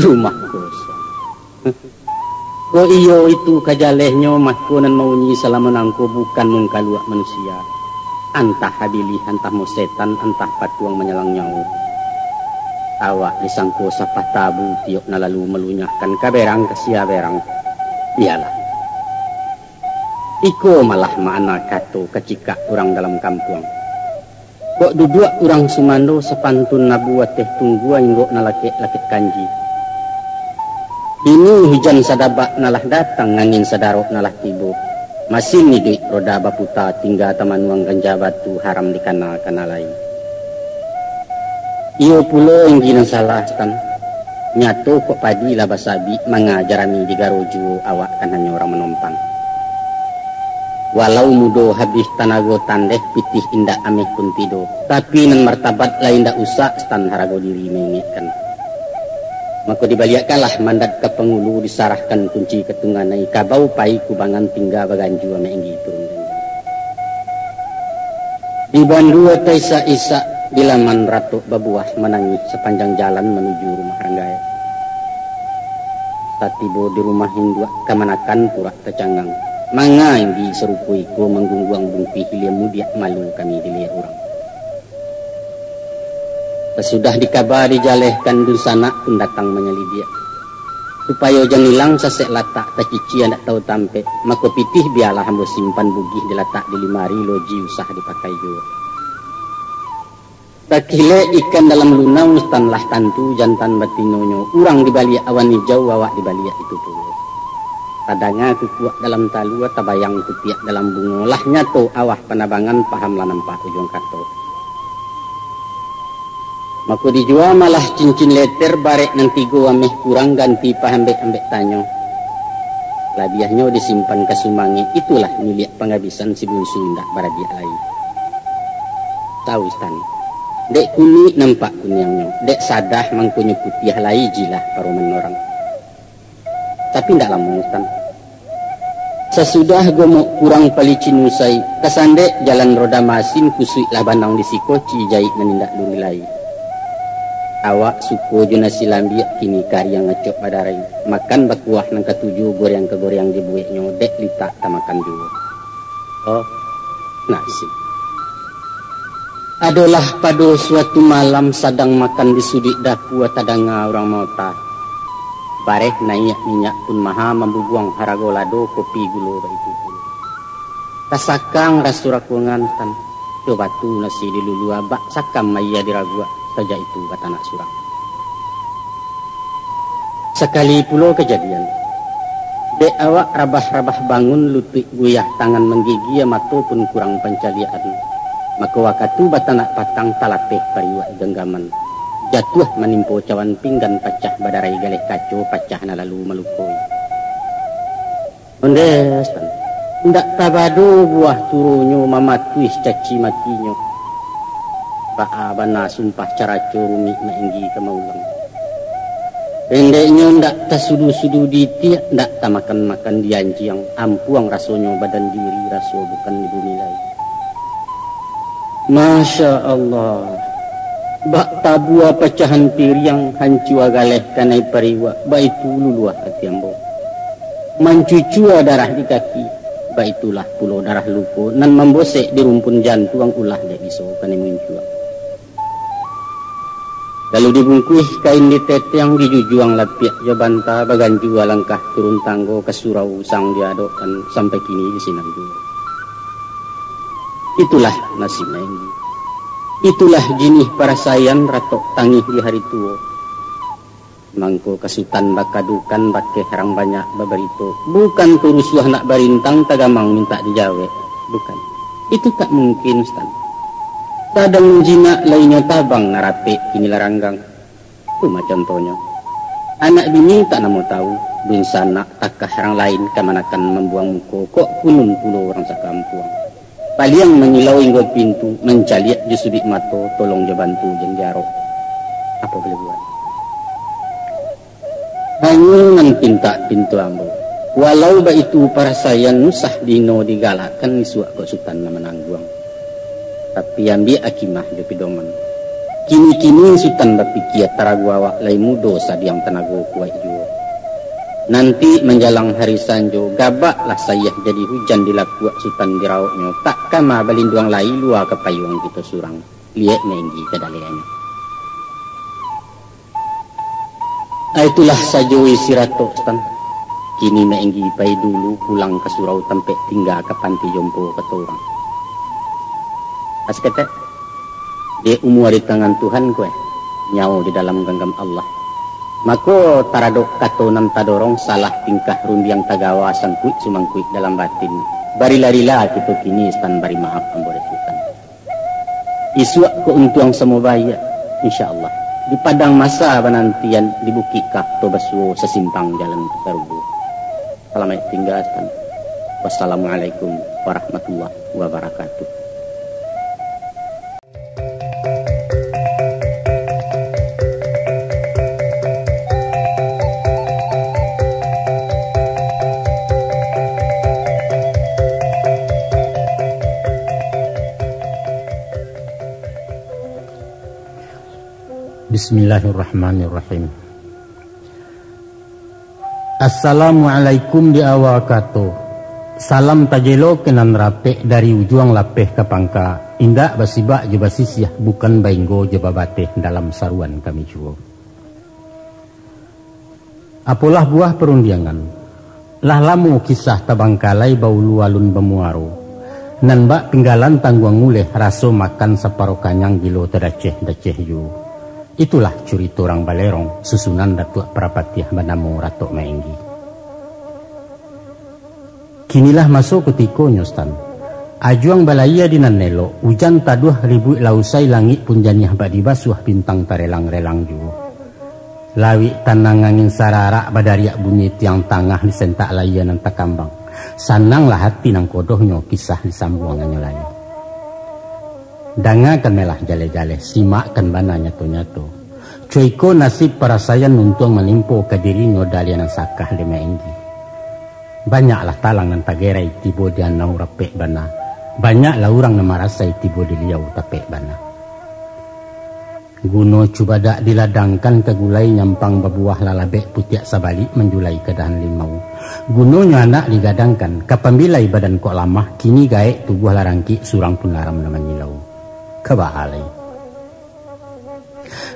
Rumah kosong. Kok iyo itu ka jalehnyo, mako nan maunyi salamo nangko bukan mungkaluak manusia. Antah habilih, antah mo setan, antah patuang manyalang nyawo. Awak disangko sapah tabu, tiok nan lalu malunyahkan, ka berang ka sia berang. Iyolah, Iko malah makna kato kacikak urang dalam kampuang. Kok duduak urang sumando sapantun nabu ateh tunggua inggok nan lakek-lakek kanji. Kini hujan sadabak nan lah datang, angin sadarok nan lah tibo. Masin iduik roda baputa, tingga tamanuang ganja batu, haram dikana-kana lai. Iyo pulo Enggi nan salah, Tan. Nyato kok padi lah basabik, manga jarami digaro juo, awak kan hanyo urang manompang. Walau mudo habih tanago tandeh, pitih indak ameh pun tido, tapi nan martabat lai indak usak, Tan, harago diri maingekkan. Mako dibaliakkanlah mandat ka pangulu, disarahkan kunci ka tunganai, kabau pai kubangan, tingga baganjua mainggi turun ganjang. Di bandua taisak-isak, di laman ratok babuah, manangih sapanjang jalan manuju rumah ranggaek. Satibo di rumah induak, kamanakan purak tacangang. Manga Enggi sarupo iko, manggungguang bungkuih hilia, mudiak malu kami diliek urang. Sasudah dikaba dijalehkan, dunsanak pun datang manyalidiak. Supayo jan ilang sasek latak, tacicia ndak tahu tampek, mako pitih bialah ambo simpan, bugih dilatak di limari, loji usah dipakai juo. Takilek ikan dalam lunau, Tan, lah tantu jantan batinonyo, urang dibaliak awan ijau, awak dibaliak itu pulo. Tadanga kukuak dalam talua, tabayang kutiak dalam bungo, lah nyato awah panabangan, paham lah nampak ujuang kato. Mako dijua malah cincin leter, barek nan tigo ameh kurang, ganti paambek-ambek tanyo. Labiahnyo disimpan ka sumangek, itulah miliak pangabisan, si bunsu indak baradiak lai. Tahu, Tan, dek kunik nampak kuniangnyo, dek sadah mangkonyo putiah, lai jilah paroman urang. Tapi ndak lamo, Tan. Sasudah gomok kurang palicin usai, tasandek jalan roda masin, kusuik lah banang di siko, cijaik nan indak luri lai. Awak suko jo nasi lambiak, kini kariang acok badarai. Makan bakuah nan katuju, goreang ka goreang dibueknyo, dek litak tamakan juo. Oh, nasib. Adolah pado suatu malam, sadang makan di suduik dapua, tadanga urang maota. Bareh naiak minyak pun maha, mambubuang harago lado, kopi gulo baitu pulo. Tasakang raso rakuangan, Tan, jo batu nasi dilulua, bak sakam aia diraguak, sajak itu batanak surang. Sakali pulo kajadian, dek awak rabah-rabah bangun, lutuik guyah, tangan manggigia, mato pun kurang pancaliakan. Mako wakatu batanak patang, talapeh pariuak ganggaman, jatuah manimpo cawan pinggan, pacah badarai galeh kaco, pacah nan lalu malukoi. Ondes, Tan. Ndak tabado buah turonyo, mamatuih caci makinyo. Baa bana sumpah caraco, rumik mainggi ka maulang. Pendeknyo, ndak tasudu-sudu di itiak, ndak tamakan-makan di anjiang, ampuang rasonyo badan diri, raso bukan di bumi lai. Masya Allah, bak tabua pacahan piriang, hancua galeh kanai pariuak, baitu luluah ati ambo. Mancucua darah di kaki, baitulah pulo darah luko, nan mambosek di rumpun jantuang, ulah dek biso kanai muncuak. Lalu dibungkuih kain di tetiang, dijujuang lapiak jo banta, baganjua langkah turun tanggo, ka surau usang diadokkan, sampai kini di sinan juo. Itulah nasib Maenggi. Itulah jinih parasaian, ratok tangih di hari tuo. Mangko ka Sutan bakadukan, bakeh rang banyak babarito. Bukan ko rusuah nak barintang, tagamang mintak dijawek. Bukan. Itu tak mungkin, Sutan. Sadang jinak lainyo tabang, nan rapek kini lah ranggang. Tu mah contohnyo. Anak bini tak namo tahu, dunsanak takah rang lain, kamanakan mambuang muko, kok kunun pulo urang sakampuang. Paliang manyilau inggo pintu, mancaliak jo suduik mato, tolong jo bantu jan diarok. Apo boleh buat? Hanyo nan pintak pintu ambo. Walau baitu parasaian, usah dihino digalakkan, isuak kok Sutan nan manangguang. Tapi ambiak akimah jo pidoman. Kini-kini Sutan bapikia, tarago awak lai mudo, sadiang tanago kuaik juo. Nanti manjalang hari sanjo, gabaklah sayah jadi hujan, dilakuak Sutan diraoknyo, tak kama balinduang lai, lua ka payuang kito surang, liek Maenggi kadalianyo. Ah, itulah sajo isi ratok, Sutan. Kini Mak Enggi pai dulu pulang ka surau tampek tingga ka Panti Jompo, kato urang. Saketek, dek umua di tangan Tuhan ko, eh, nyawo di dalam ganggam Allah. Mako, taradok kato nan tadorong, salah tingkah rundiang tagawa, sangkuik sumangkuik dalam batin. Barila-rila kito kini, Sutan, bari maaf ambo dek Sutan. Isuak ko untuang samo baiak, insya Allah. Di padang masa banantian, di Bukik Kato Basuo, sasimpang jalan ka sarugo. Salamaik tingga, Sutan. Wassalamualaikum warahmatullahi wabarakatuh. Bismillahirrahmanirrahim. Assalamualaikum di awa kato. Salam tajelo ka nan rapek, dari ujuang lapeh ka pangka, indak basibak jo basisiah, bukan bainggo jo babateh, dalam saruan kami juo. Apolah buah parundiangan? Lah lamo kisah tabangkalai, baulu alun bamuaro. Nan bak pinggalan tangguang uleh, raso makan saparo kanyang, gilo tadaceh-daceh juo. Itulah curito urang Balerong, susunan Datuak Parapatiah banamo Ratok Maenggi. Kinilah maso kutikonyo, Sutan. Ajuang balayia di nan elok, ujan taduah ribuik lah usai, langik pun janiah bak dibasuah, bintang tarelang-relang juo. Lauik tanang, angin sararak, badariak bunyi tiang tangah, disentak layia nan takambang. Sananglah ati nan kodohnyo, kisah disambuangannyo lai. Dangakan melah jaleh-jaleh, simakkan bana nyato-nyato. Co iko nasib parasaian, untuang manimpo ka dirinyo, daliah nan sakah dek Maenggi. Banyaklah talang nan tagerai, tibo di anau rapek bana. Banyaklah urang nan marasai, tibo di liau tapek bana. Guno cubadak diladangkan ka gulai, nyampang babuah lah labek, putiak sabalik manjulai ka dahan limau. Gunonyo anak digadangkan, ka pambilai badan kok lamah, kini gaek tubuah lah rangkik, surang pun laram nan manyilau. Ka baa lai.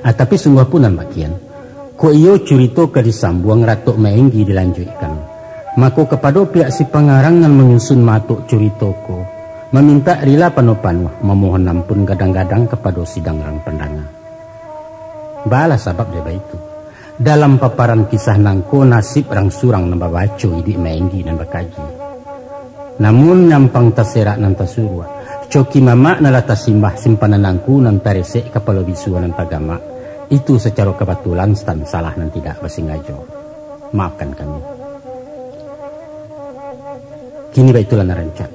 Ah, tapi sungguah pun nan bakian, kok iyo curito ka disambuang, Ratok Maenggi dilanjuikkan. Mako, kapado pihak si pangarang nan manyusun matok curito ko, mamintak rila panuah-panuah, mamohon ampun gadang-gadang kapado sidang urang pandanga. Baalah sabab dek baitu. Dalam paparan kisah nangko, nasib rang surang nan babaco, iduik Maenggi nan bakaji. Namun nyampang taserak nan tasuruak, coki mamak nan lah tasimbah, simpanan angku nan taresek, kapalo bisuo nan tagamak, itu sacaro kabatulan, Sutan, salah nan tidak basingajo. Maafkan kami. Kini baitulah nan rancak.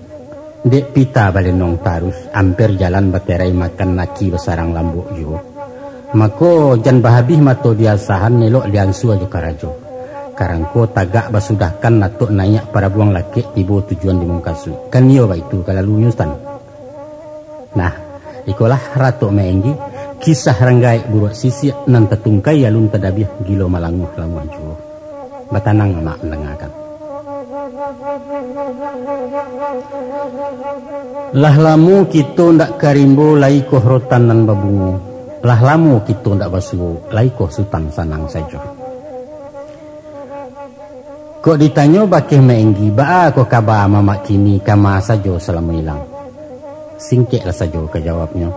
Dek pita balenong tarus, amper jalan baterai, makan naki basarang lambok juo. Mako, jan bahabih mato diasahan, elok diansua jo karajo. Karangko tagak basudahkan, atok naiak parabuang lakek, tibo tujuan di mukasuik. Kan iyo baitu kalalunyo, Sutan. Nah, ikolah Ratok Maenggi, kisah rang gaek buruak sisiak, nan tatungkai alun tadabiah, gilo malanguah-languah juo. Batanang amak mandangakan. Lah lamo kito ndak ka rimbo, lai koh rotan nan babungo. Lah lamo kito ndak basuo, lai koh Sutan sanang sajo. Kok ditanyo bakeh Maenggi, baa koh kaba mamak kini, kama sajo salamo ilang? Singkeklah sajo ka jawabnyo.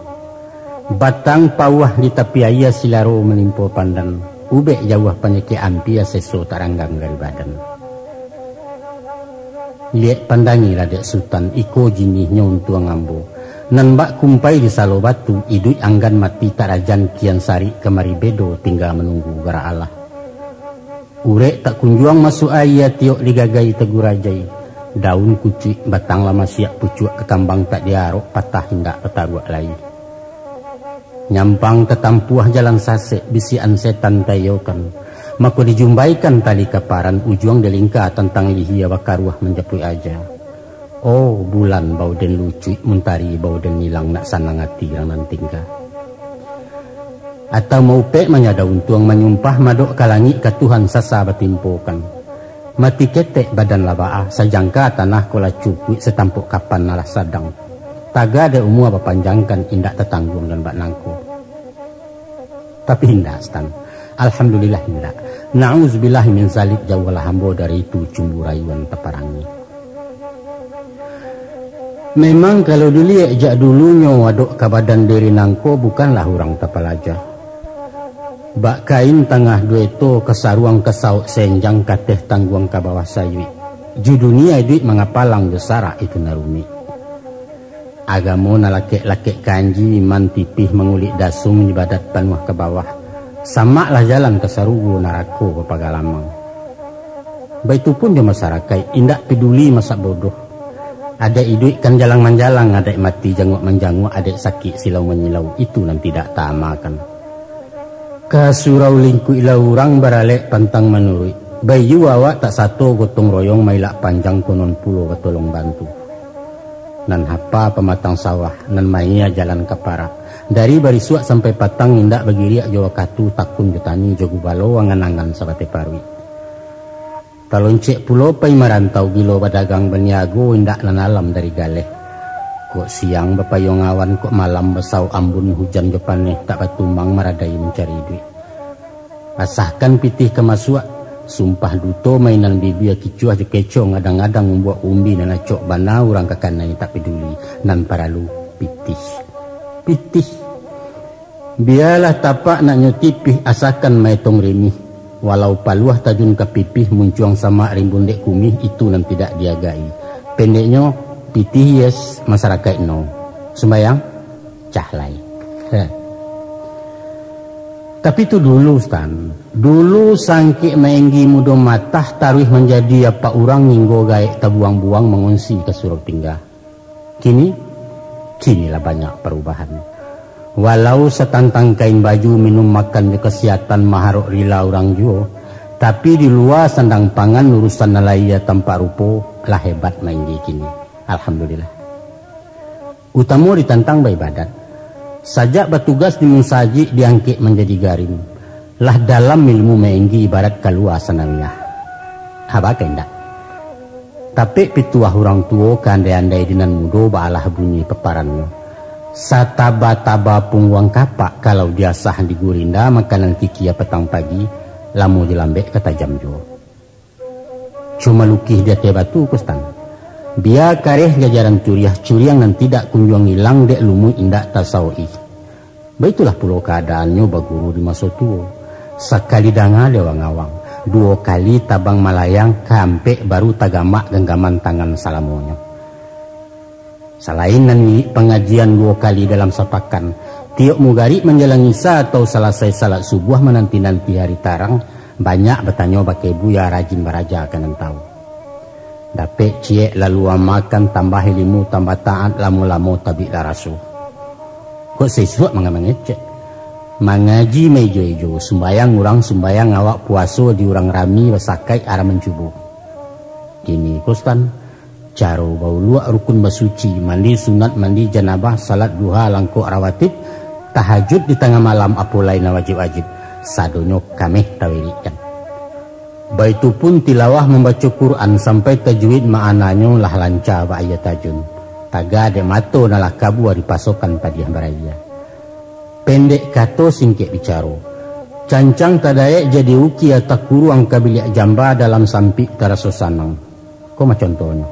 Batang pauah di tapi aia, silaro manimpo pandan, ubek jauah panyakik ampia, seso tak ranggam gari badan. Liek pandangilah dek Sutan, iko jinihnyo untuang ambo. Nan bak kumpai di Salo Batu, iduik anggan mati tak rajan, kian sarik kamari bedo, tingga manunggu garak Allah. Urek tak kunjuang masuak aia, tiok digagai tagurajai. Daun kucuik batang lah masiak, pucuak kakambang tak diarok, patah indak tataruak lai. Nyampang tatampuah jalan sasek, bisiakan setan taiyokan. Mako dijumbaikan tali kaparan, ujuang dilingka tantang lihia, bakaruah manjapuik aja. Oh, bulan bauden lucuik, muntari bauden ilang, nak sanang ati rang nan tingga. Atau maupek manyada untuang, manyumpah madok ka langik, ka Tuhan sasa batimpokan. Mati ketek badan lah baa, sajangka tanah ko lah cukuik, satampok kapan alah sadang. Taga dek umua bapanjangkan, indak tatangguang nan bak nangko. Tapi indak, Sutan. Alhamdulillah indak. Na'uzubillah min zalik, jauahlah ambo dari itu cumbu rayuan taparangi. Memang kalau diliek jak dulunyo adok ka badan diri nangko bukanlah urang tapalaja. Bak kain tangah dueto ka saruang ka saok senjang kateh tangguang ka bawah sayuik. Ju dunia iduik mangapalang jo sarak itu nan rumik. Agamo nan lakek-lakek kanji, iman tipih mangulik dasung, ibadat panuah ka bawah. Samaklah jalan ka sarugo, narako bapagalamang. Baitu pun jo masarakaik, indak piduli masak bodoh. Adaik iduik kan jalang manjalang, adaik mati janguak manjanguak, adaik sakik silau manyilau, itu nan tidak taamakan. Ka surau lingkuik lah urang baralek pantang manuruik. Baiyo awak tak sato gotong royong mailak panjang konon pulo batolong bantu. Nan hapa pamatang sawah, nan maia jalan ka parak. Dari barisuak sampai patang indak bagiriak jo wakatu takun jo tani jo gubalo angan-angan sabateh paruik. Taloncek pulo pai marantau, bilo badagang baniago indak nan alam dari galeh. Kok siang bapayuang awan, kok malam basaok ambun, hujan jo paneh tak batumbang maradai mancari iduik. Asahkan pitih ka masuak, sumpah duto mainan bibia, kicuah jo kecong, adang-adang mambuak umbi nan acok bana urang ka kanai tak paduli, nan paralu pitih. Pitih. Bialah tapak naknyo tipih, asakan maetong rimih. Walau paluah tajun ka pipih, muncuang samak rimbun dek kumih, itu nan tidak diagai. Pendeknyo, pitih yes, masarakaik no. Sumbayang, cah lai. Heh. Tapi tu dulu, Stan. Dulu sangkek maenggi mudo matah, taruih manjadi apak urang nginggo gaek tabuang-buang mangunsi ka surau tingga. Kini, kini lah banyak parubahan. Walau satantang kain baju, minum makan jo kasihatan, maharok rila urang juo, tapi di lua sandang pangan, urusan nan lahia tampak rupo, lah hebat mainggi kini. Alhamdulillah. Utamo ditantang baibadat. Sajak batugas di musajik, diangkek manjadi garim. Lah dalam ilmu mainggi, ibarat kalua sanawiyah. Haba ka indak? Tapek pituah urang tuo, ka andai-andai di nan mudo, baalah bunyi paparannyo. Sataba-taba pungguang kapak, kalau diasah di gurinda, makanan kikia patang pagi, lamo jo lambek ka tajam juo. Cuma lukih di ateh batu, Kustan. Bia kareh jajaran curiah, curiang nan tidak kunjuang ilang dek lumuik indak tasaok-i. Baitulah pulo kaadaannyo baguru di maso tuo. Sakali danga di awang-awang, duo kali tabang malayang, kaampek baru tagamak ganggaman tangan salamonyo. Salain nan irik pangajian duo kali dalam sapakan, tiok mugarik manjalang isa atau salasai salat subuah mananti-nanti hari tarang, banyak batanyo bakeh buya rajin baraja ka nan tahu. Dapek ciek lalu amakan, tambah ilimu tambah taat, lamo-lamo tabiklah raso. Kok saisuak manga-, mangecek. Mangaji maijo-ijo, sumbayang urang sumbayang awak, puaso di urang rami, basakaik aram mancubo. Kini, Kustan, caro bauluak rukun basuci, mandi sunat, mandi janabah, salat duha, langkok rawatib, tahajud di tangah malam, apo lai nan wajib-wajib, sadonyo kameh tawirikkan. Baitu pun tilawah mambaco Quran sampai tajwid, ma'ananyo lah lanca bak aia tajun. Taga dek mato nan lah kabua dipasokan padiah baraia. Pendek kato, singkek bicaro. Cancang tadaek jadi ukia, takuruang ka biliak jamba, dalam sampik taraso sanang. Ko mah contohnyo.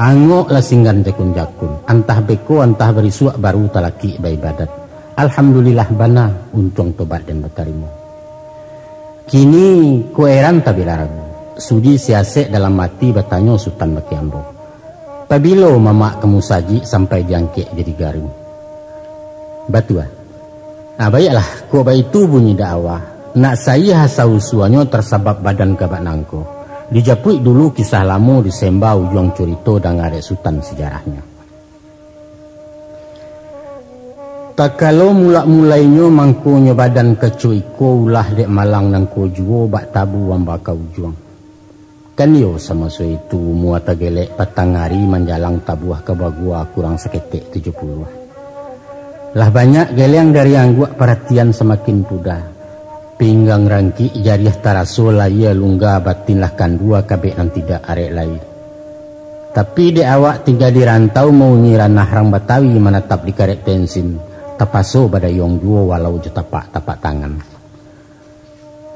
Angok lah singgan jakun-jakun, antah beko, antah barisuak, baru talakik baibadat. Alhamdulillah bana, untuang tobat den batarimo. Kini ko eran tabila ragu. Sudi siasek dalam ati, batanyo Sutan bakeh ambo. Pabilo mamak ka musajik sampai diangkek jadi garim? Batua. Ah, baiaklah, kok baitu bunyi dakwa. Nak saih asa usuanyo, tasabab badan kabak nangko. Dijapuik dulu kisah lamo, disemba ujuang curito, danga dek Sutan sijarahnyo. Takalo mulak-mulainyo mangkonyo badan kaco iko, ulah dek malang nangko juo, bak tabu amba ka ujuang. Kan iyo, samaso itu umua tagelek patang ari, manjalang tabuah ka bagua, kurang saketek tujuah puluah. Lah banyak geleang dari angguak, paratian samakin pudah. Pinggang rangkik, jariah taraso, lahia lungga, batin lah kandua, kabek nan tidak arek lai. Tapi dek awak tingga di rantau, mauni ranah rang Batawi, manatap di karek pensin, tapaso badayuang juo, walau jo tapak-tapak tangan.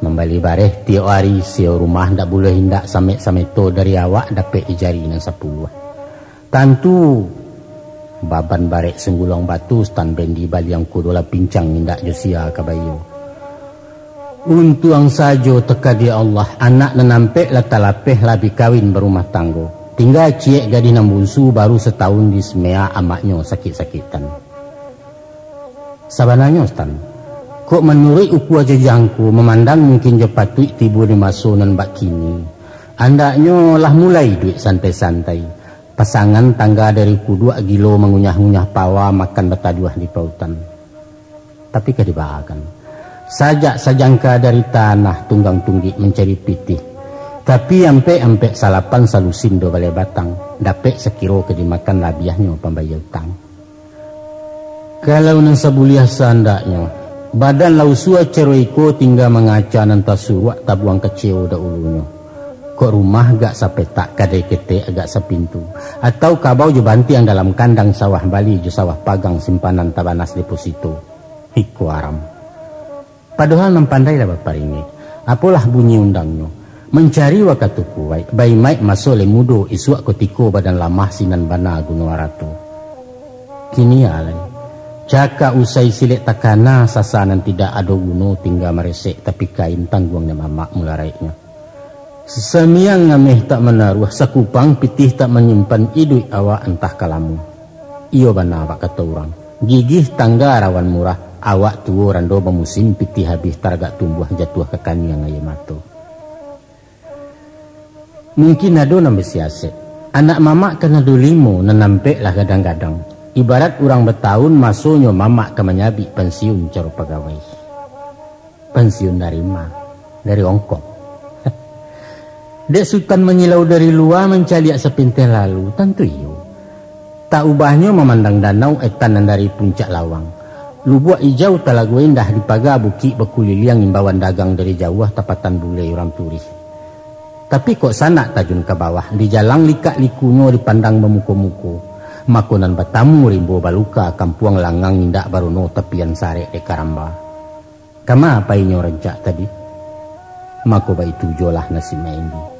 Mambali bareh tiok ari, sio rumah ndak buliah indak samek-sameto dari awak dapek ijari nan sapuluah. Tantu, baban barek sangguluang batu, Stan, bendi baliang kudo lah pincang indak jo sia ka baiyo. Untuang sajo takdir Allah, anak nan ampek lah talapeh, lah bi kawin barumah tanggo. Tingga ciek gadih nan bunsu baru satahun di semea amaknyo sakik-sakitan. Sabananyo, Stan, kok manuruik ukua jo jangko mamandang mungkin jo patuik tibo di maso nan bak kini, andaknyo lah mulai iduik santai-santai. Pasangan tangga dari kuduak gilo mangunyah-ngunyah pawa makan bataduah di pautan. Tapi ka dibaakan. Sajak sajangka dari tanah tunggang tunggik mancari pitih. Tapi ampek-ampek salapan salusin dua baleh batang, dapek sakiro ka dimakan labiahnyo pambayia utang. Kalau nan sabuliah saandaknyo, badan lah usua caro iko tingga mangaca nan tasuruak tabuang kaceo dahulunyo. Kok rumah gak sapetak, kadai ketek agak sapintu, atau kabau jo bantiang dalam kandang sawah bali jo sawah pagang simpanan tabanas deposito. Iko aram. Padohal nan pandai lah baparingek, apolah bunyi undangnyo, mancari wakatu kuwaik, baimaik maso lai mudo, isuak kutiko badan lamah sinan bana guno arato. Kini alai, cakak usai silek takana, sasa nan tidak ado guno tingga maresek tapi kain tangguang nan mamak mularaiknyo. Samiang ameh tak manaruah, sakupang pitih tak manyimpan, iduik awak antah ka lamo. Iyo bana bak kato urang, gigih tangga rawan murah, awak tuo rando bamusim, pitih habih taragak tumbuah, jatuah ka kaniang aia mato. Mungkin ado nan basiasek, anak mamak kan ado limo, nan ampek lah gadang-gadang. Ibarat urang batahun, masonyo mamak ka manyabik pansiun caro pagawai. Pansiun dari ma? Dari ongkong. Dek Sutan manyilau dari lua, mancaliak sapintai lalu, tantu iyo. Tak ubahnyo mamandang danau, etan nan dari puncak lawang. Lubuak ijau talago indah dipaga, bukik bakuliliang, imbauan dagang dari jauah, tapatan bulai urang turih. Tapi kok sanak tajun ka bawah, dijalang likak likunyo dipandang bamuko-muko, mako nan batamu rimbo baluka, kampuang langang indak baruno, tapian sarek dek karamba. Kama painyo rancak tadi? Mako baitu juolah nasib Maendi.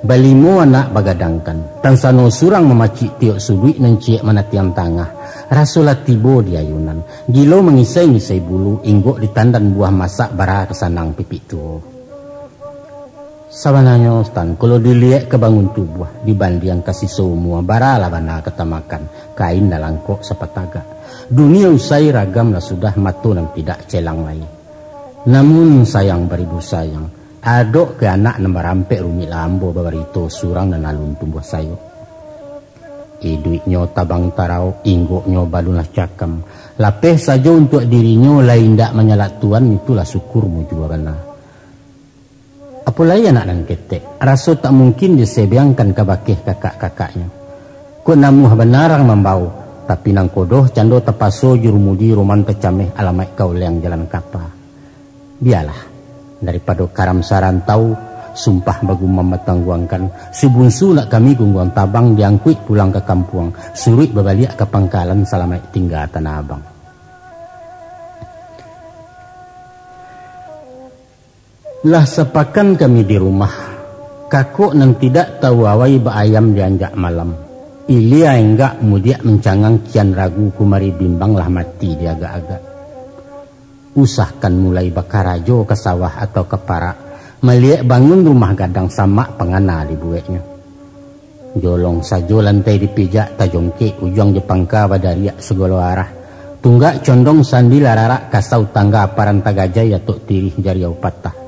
Balimo anak bagadangkan, tansano surang mamacik tiok suduik nan ciek manatiang tangah, raso lah tibo di ayunan, gilo mangisai-ngisai bulu, inggok ditandan buah masak, bara ka sanang pipik tuo. Sabananyo, Stan, kalau diliek ka bangun tubuah, dibandiang ka siso umua, bara lah bana ka tamakan, kain lah langkok sapatagak. Dunia usai ragam lah sudah, mato nan tidak celang lai. Namun sayang baribu sayang, adok ka anak nan barampek rumik, lah ambo babarito surang nan alun tumbuah sayok. Iduiknyo tabang tarau, inggoknyo balun lah cakam. Lapeh sajo untuak dirinyo, lai indak manyalak tuan, itulah syukur mujua bana. Apo lai anak nan ketek, raso tak mungkin disebeangkan kabakeh kakak-kakaknyo. Kok namuah bana rang mambao, tapi nangko doh cando tapaso, jurumudi roman tacameh, alamaik ka oleng jalan kapa. Bialah, daripado karam sarantau, sumpah bagumam batangguangkan, si bunsu nak kami gungguang tabang, diangkuik pulang ka kampuang, suruik babaliak ka pangkalan, salamaik tingga Tanah Abang. Lah sapakan kami di rumah, kakok nan tidak tahu awai, bak ayam dianjak malam. Ilia enggak, mudiak mancangang, kian ragu kumari bimbang, lah mati diagak-agak. Usahkan mulai bakarajo ka sawah atau ka parak, maliek bangun rumah gadang, samak pangana dibueknyo. Jolong sajo lantai dipijak, tajongkek ujuang jo pangka, badariak sagalo arah. Tunggak condong sandi lah rarak, kasau tangga paran tagajai, atok tirih jariau patah.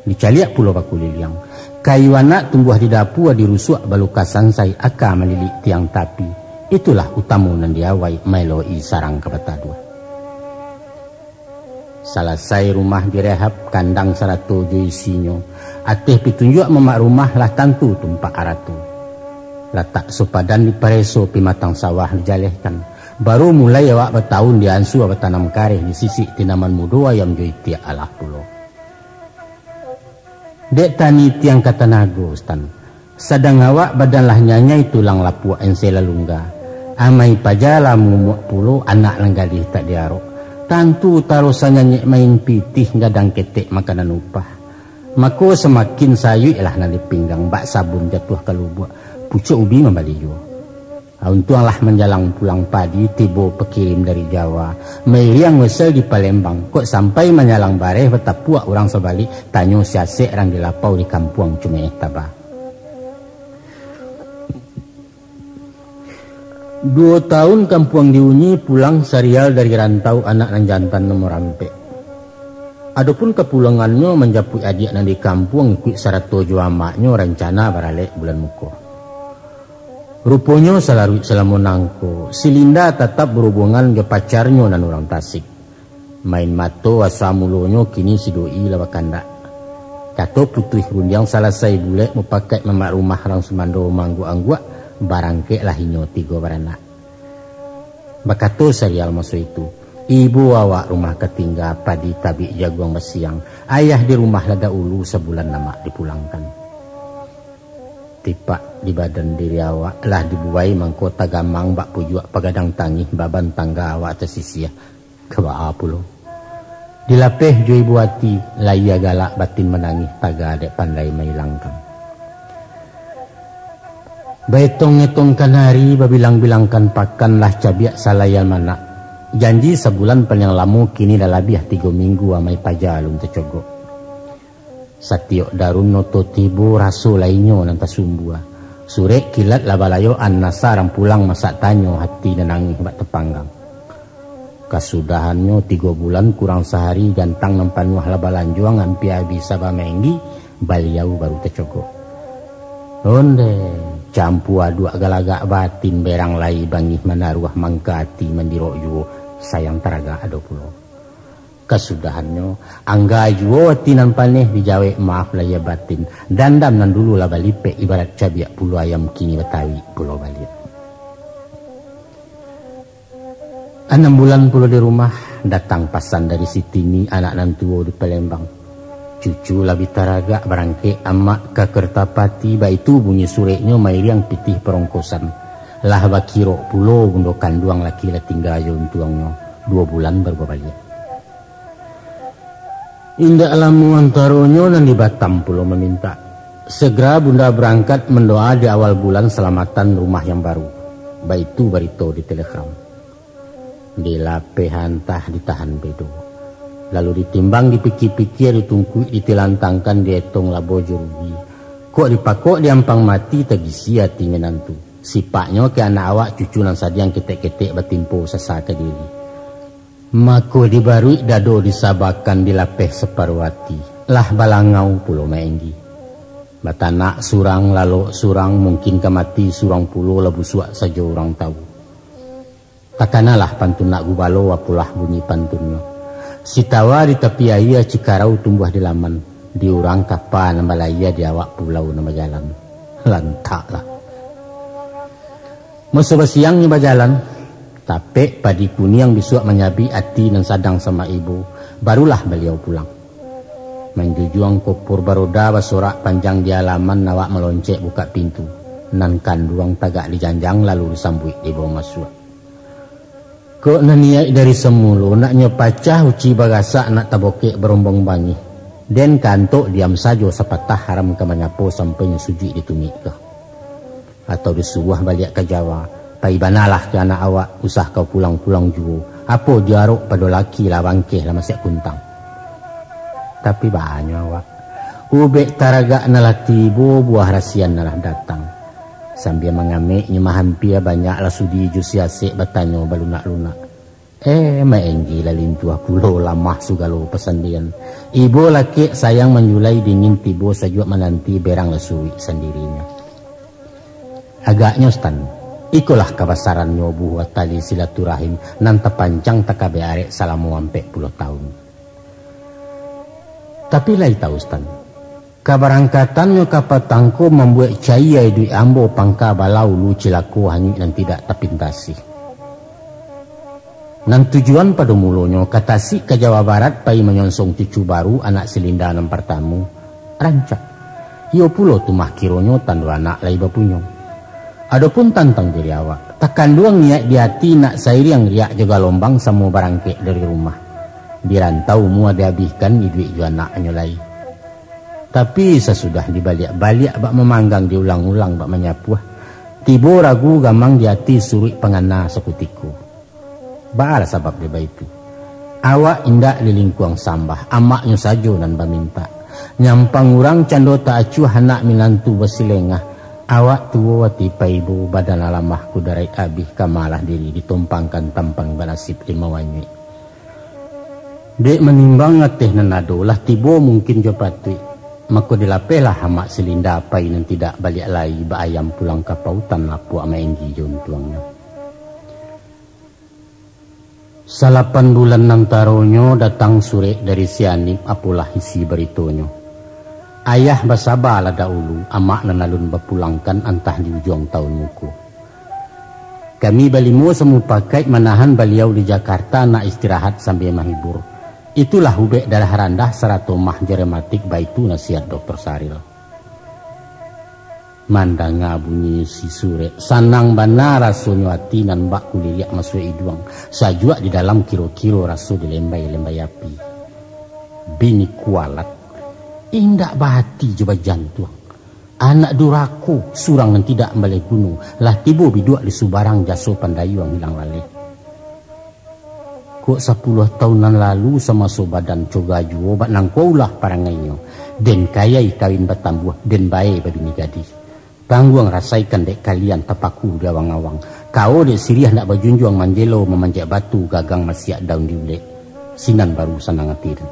Dicaliak pulo bakuliliang. Kayu anak tumbuah di dapua, dirusuak balukasan, sai aka malilik tiang tapi. Itulah utamo nan diawai, maeloi sarang ka bataduah. Salasai rumah direhab, kandang sarato jo isinyo, ateh pitunjuak mamak rumah, lah tantu tumpak arato. Latak sopadan dipareso, pimatang sawah dijalehkan. Baru mulai awak batahun, diansua batanam kareh, disisik tinaman mudo, ayam jo itiak alah pulo. Dek tani tiang ka tanago, Stan. Sadang awak badan lah nyanyai, tulang lapuak ensai lah lungga. Amai paja lah mumuak pulo, anak nan gadih tak diarok. Tantu tarusan nyanyek main pitih, gadang ketek makanan upah. Mako samakin sayuiklah nan di pinggang, bak sabun jatuah ka lubuak, pucuak ubi mambali juo. Untuang lah manjalang pulang padi, tibo pakirim dari Jawa, mairiang wesel di Palembang, kok sampai manyalang bareh batapuak urang sabalik, tanyo siasek rang di lapau di kampuang Cumeeh Taba. Duo taun kampuang diuni, pulang sarial dari rantau anak nan jantan nomor ampek. Adopun kapulangannyo manjapuik adiak nan di kampuang ikuik sarato jo amaknyo rancana baralek bulan muko. Ruponyo salaruik salamo nangko, si Linda tatap barubuangan jo pacarnyo nan urang Tasik. Main mato asa mulonyo, kini si doi lah bakandak. Kato putuih rundiang salasai bulek, mupakaik mamak rumah rang sumando maangguak-angguak, barangkeklah inyo tigo baranak. Bakato sarial maso itu, ibo awak rumah ka tingga, padi tabik jaguang basiang, ayah di rumah lah daulu sabulan lamak dipulangkan. Tipak di badan diri awak lah dibuai mangko tagamang bak pujuak pagadang tangih, baban tangga awak tasisiah. Ka baa pulo? Dilapeh jo ibo ati, layia galak batin manangih, taga dek pandai mailangkan. Baetong-etongkan ari, babilang-bilangkan pakan, lah cabiak salai almanak. Janji sabulan paliang lamo, kini lah labiah tigo minggu amai paja alun tacogok. Satiok darun oto tibo, raso lai nyo nan tasumbua. Surek kilat lah balayoan, asa rang pulang masak tanyo, hati nan nangih bak tapanggang. Kasudahannyo tigo bulan kurang sahari, gantang nan panuah lah balanjuang, ampia abih saba maenggi, baliau baru tacogok. Onde, campua aduak galagak batin, berang lai bangih manaruah, mangka ati mandirok juo, sayang taragak ado pulo. Kasudahannyo, angga juo ati nan paneh, dijawek maaf lahia batin, dandam nan dulu lah balipek, ibarat cabiak pulo ayam, kini batawik pulo baliak. Anam bulan pulo di rumah, datang pasan dari si Tini, anak nan tuo di Palembang. Cucu lah bi taragak, barangkek amak ka Kertapati, baitu bunyi sureknyo, mairiang pitih parongkosan. Lah bakirok pulo bundo kanduang, laki lah tingga jo untuangnyo, duo bulan baru babaliak. Indak lamo antaronyo, nan di Batam pulo mamintak. Segera bunda barangkat mandoa di awal bulan, salamatan rumah yang baru. Baitu barito di telegram. Dilapeh antah ditahan bedo. Lalu ditimbang, dipikia-pikia, ditungkuik, ditilantangkan, dietong labo jo rugi. Kok dipakok diampang mati, tagisia ati minantu. Sipaknyo ka anak awak, cucu nan sadiang ketek-ketek, batimpo sasa ka diri. Mako dibaruik dado, disabakan, dilapeh saparo ati, lah balangau pulo maenggi. Batanak surang, lalok surang, mungkin ka mati surang pulo, lah busuak sajo urang tau. Takanalah pantun nak gubalo, apolah bunyi pantunnyo. Sitawa di tapi aia, cikarau tumbuah di laman, di urang kapa nan balayia, di awak pulau nan bajalan. Lantaklah. Maso basiangnyo bajalan, tapek padi kuniang bisuak manyabik ati nan sadang samak ibo, barulah baliau pulang. Manjujuang kopor baroda, basorak panjang di alaman, awak maloncek bukak pintu. Nan kanduang tagak dijanjang, lalu disambuik dibawa masuak. Kok nan niaik dari samulo, naknyo pacah uci bagasak, nak tabokek barombong bangih. Den kantok diam sajo, sapatah haram ka manyapo, sampai nyo sujuik ditumik ka. Atau disuruah baliak ka Jawa, pai banalah ka anak awak, usah kau pulang-pulang juo. Apo diarok pado laki, lah bangkeh lah masiak kuntang. Tapi banyo awak. Ubek taragak nan lah tibo, buah rasian nan lah datang. Sambia mangamek nyo mahampia, banyak lah sudi jo siasek, batanyo balunak-lunak. Eh, maenggi lah lintuah pulo, lamah sugalo pasandian. Ibo lakek sayang manjulai, dingin tibo sajuak mananti, berang lah suruik sandirinyo. Agaknyo, Stan, ikolah kabasarannyo buah tali silaturahim nan tapancang takabek arek salamo ampek puluah taun. Tapi lai tau, Stan, kabarangkatannyo ka patang ko mambuek cayia iduik ambo pangka balaulu, cilako hanyuik nan tidak tapintasi. Nan tujuan pado mulonyo ka Tasik, ka Jawa Barat, pai manyonsong cucu baru, anak si Linda nan partamo, rancak. Iyo pulo tu mah kironyo tando anak lai bapunyo. Adopun tantang diri awak, takanduang niaik di ati nak sairiang riak jo galombang samo barangkek dari rumah. Di rantau umua diabihkan iduik jo anaknyo lai. Tapi sasudah dibaliak-baliak bak mamanggang, diulang-ulang bak manyapuah, tibo ragu gamang di ati, suruik pangana sakutiko. Baalah sabab dek baitu. Awak indak dilingkuang sambah, amaknyo sajo nan bamintak. Nyampang urang cando taacuah, anak minantu basilengah. Awak tuo ati paibo, badan lah lamah kudaraik abih, kamalah diri ditompangkan tampang banasib limau anyuik. Dek manimbang ateh nan ado, lah tibo mungkin jo patuik, mako dilapehlah amak silinda pai nan tidak baliak lai, baayam pulang ka pautan lapuak maenggi jo untuangnyo. Salapan bulan nan taronyo datang surek dari si Anip, apolah isi baritonyo. Ayah basabalah dahulu, amak nan alun bapulangkan antah di ujuang taun muko. Kami balimo samupakaik manahan baliau di Jakarta nak istirahat sambia mahibur. Itulah ubek darah randah sarato mah jo rematik, baitu nasihat Doktor Saril. Mandanga bunyi si surek, sanang bana rasonyo ati nan bak kuliliak masuak iduang, sajuak di dalam kiro-kiro raso dilembai-lembai api. Bini kualat, indak bahati jo bajantuang. Anak durako, surang nan tidak mambaleh guno, lah tibo biduak di subarang, jaso pandayuang hilang laleh. Kok sapuluah taun nan lalu, samaso badan coga juo, bak nangko ulah parangainyo, den kayai kawin batambuah, den bae babini gadih. Tangguang rasaikan dek kalian, tapaku di awang-awang. Kawo dek siriah nak bajunjuang, manjelo mamanjek batu, gagang masiak daun di ulek. Sinan baru sanang ati den.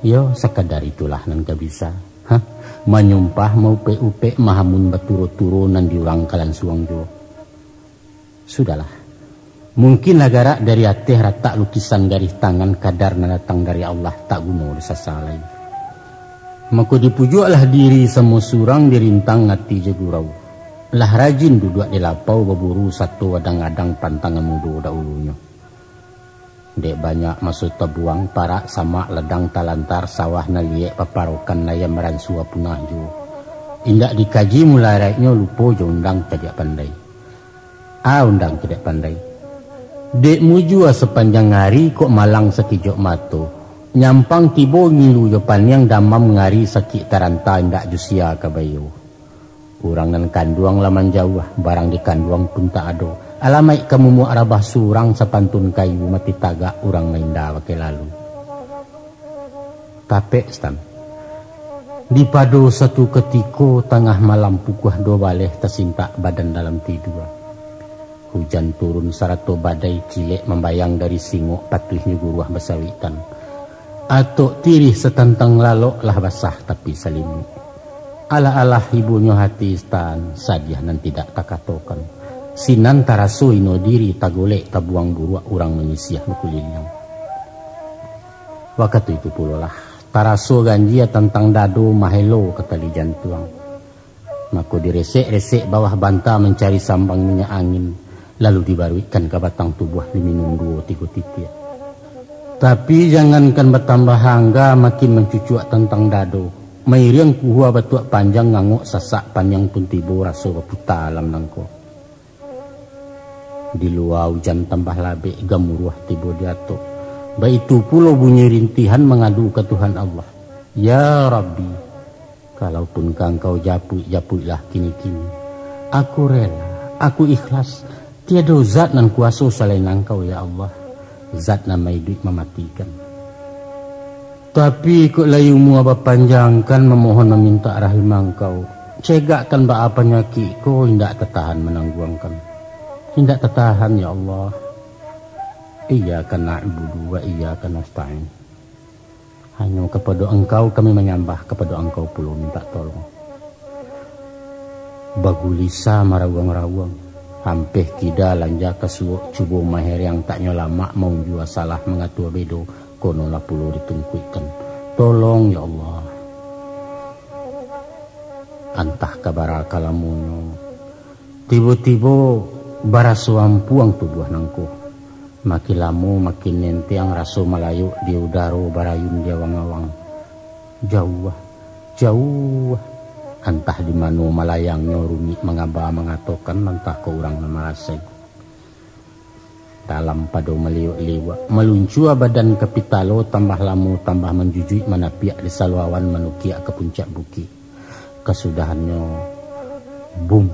Yo, sakadar itulah nan ka bisa. Hah? Manyumpah maupek-upek, mahamun baturo-turo, nan di urang kalansuang juo. Sudahlah. Mungkinlah garak dari ateh ratak lukisan garih tangan, kadar nan datang dari Allah, tak guno disasah lai. Mako dipujuaklah diri samo surang, dirintang ati jo gurau. Lah rajin duduak di lapau, baburu sato adang-adang pantangan mudo dahulunyo. Dek banyak maso tabuang, parak samak ladang talantar, sawah nan liek paparokan, ayam maransua punah juo. Indak dikaji mularaiknyo, lupo jo undang cadiak pandai. Ah, undang cadiak pandai. Dek mujua sapanjang ari, kok malang sakijok mato. Nyampang tibo ngilu jo paniang, damam ngari sakik taranta, indak jo sia ka bayo. Urang nan kanduang lah manjauah, barang di kanduang pun tak ado. Alamaik ka mumuak rabah surang, sapantun kayu mati tagak, urang mainda pakai lalu. Tapek, Stan. Di pado satu katiko, tangah malam pukuah duo baleh, tasintak badan dalam tidua. Hujan turun sarato badai, kilek mambayang dari singok, patuihnyo guruah basawitan. Atok tirih satantang lalok, lah basah tapi salimuik. Alah-alah ibunyo hati Stan, sadiah nan tidak takatokan. Sinan taraso ino diri, tagolek tabuang buruak, urang manyisiah bakuliliang. Wakatu itu pulolah, taraso ganjia tantang dado, mahelo ka tali jantuang. Mako diresek-resek bawah banta, mancari sambang minyak angin, lalu dibaruikkan ka batang tubuah, diminum duo tigo titiak. Tapi jangankan batambah angga, makin mancucuak tantang dado. Mairiang kuhua batuak panjang, ngangok sasak paniang pun tibo, raso baputa alam nangko. Di lua ujan tambah labek, gamuruah tibo di atok. Baitu pulo bunyi rintihan mangadu ka Tuhan Allah. Ya Rabbi, kalaupun ka Engkau japuik, japuiklah kini-kini. Aku rela, aku ikhlas. Tiado zat nan kuaso salain Engkau, ya Allah. Zat nan maiduik mamatikan. Tapi kok lai umua bapanjangkan, mamohon mamintak rahim Angkau, cegakkan baa panyakik ko, indak tatahan manangguangkan. Indak tatahan, ya Allah. Iyyaka na'budu wa iyyaka nasta'in. Hanyo kapado Engkau kami manyambah, kapado Engkau pulo mintak tolong. Bagulisa marawuang-rawuang, ampeh kida lanja ka suok, cubo mahereang taknyo lamak, maunjua salah mangatua bedo, kono lah pulo ditungkuikkan. Tolong, ya Allah. Antah ka bara ka lamonyo, tibo-tibo baraso ampuang tubuah nangko. Makin lamo makin nentiang, raso malayok di udaro, barayun di awang-awang. Jauah, jauah. Antah di mano malayangnyo rumik mangaba mangatokan, antah ko urang nan marasai. Dalam pado maliwak-liwak, maluncua badan ka pitalo, tambah lamo tambah manjujuik, manapiak di saluawan, manukiak ka puncak bukik. Kasudahannyo, bum,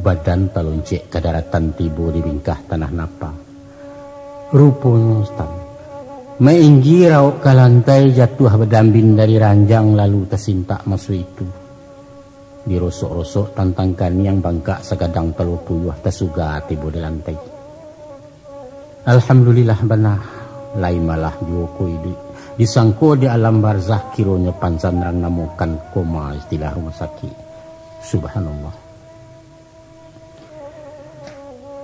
badan taloncek ka daratan, tibo di bingkah tanah napa. Ruponyo, Stan, mainggi raok ka lantai, jatuah badambin dari ranjang, lalu tasintak maso itu. Dirosok-rosok tantang kaniang, bangkak sagadang talo puyuah, tasuga tibo di lantai. Alhamdulillah bana, lai malah juo ko iduik. Disangko di alam barzah, kironyo pansan rang namokan koma, istilah rumah sakik. Subhanallah.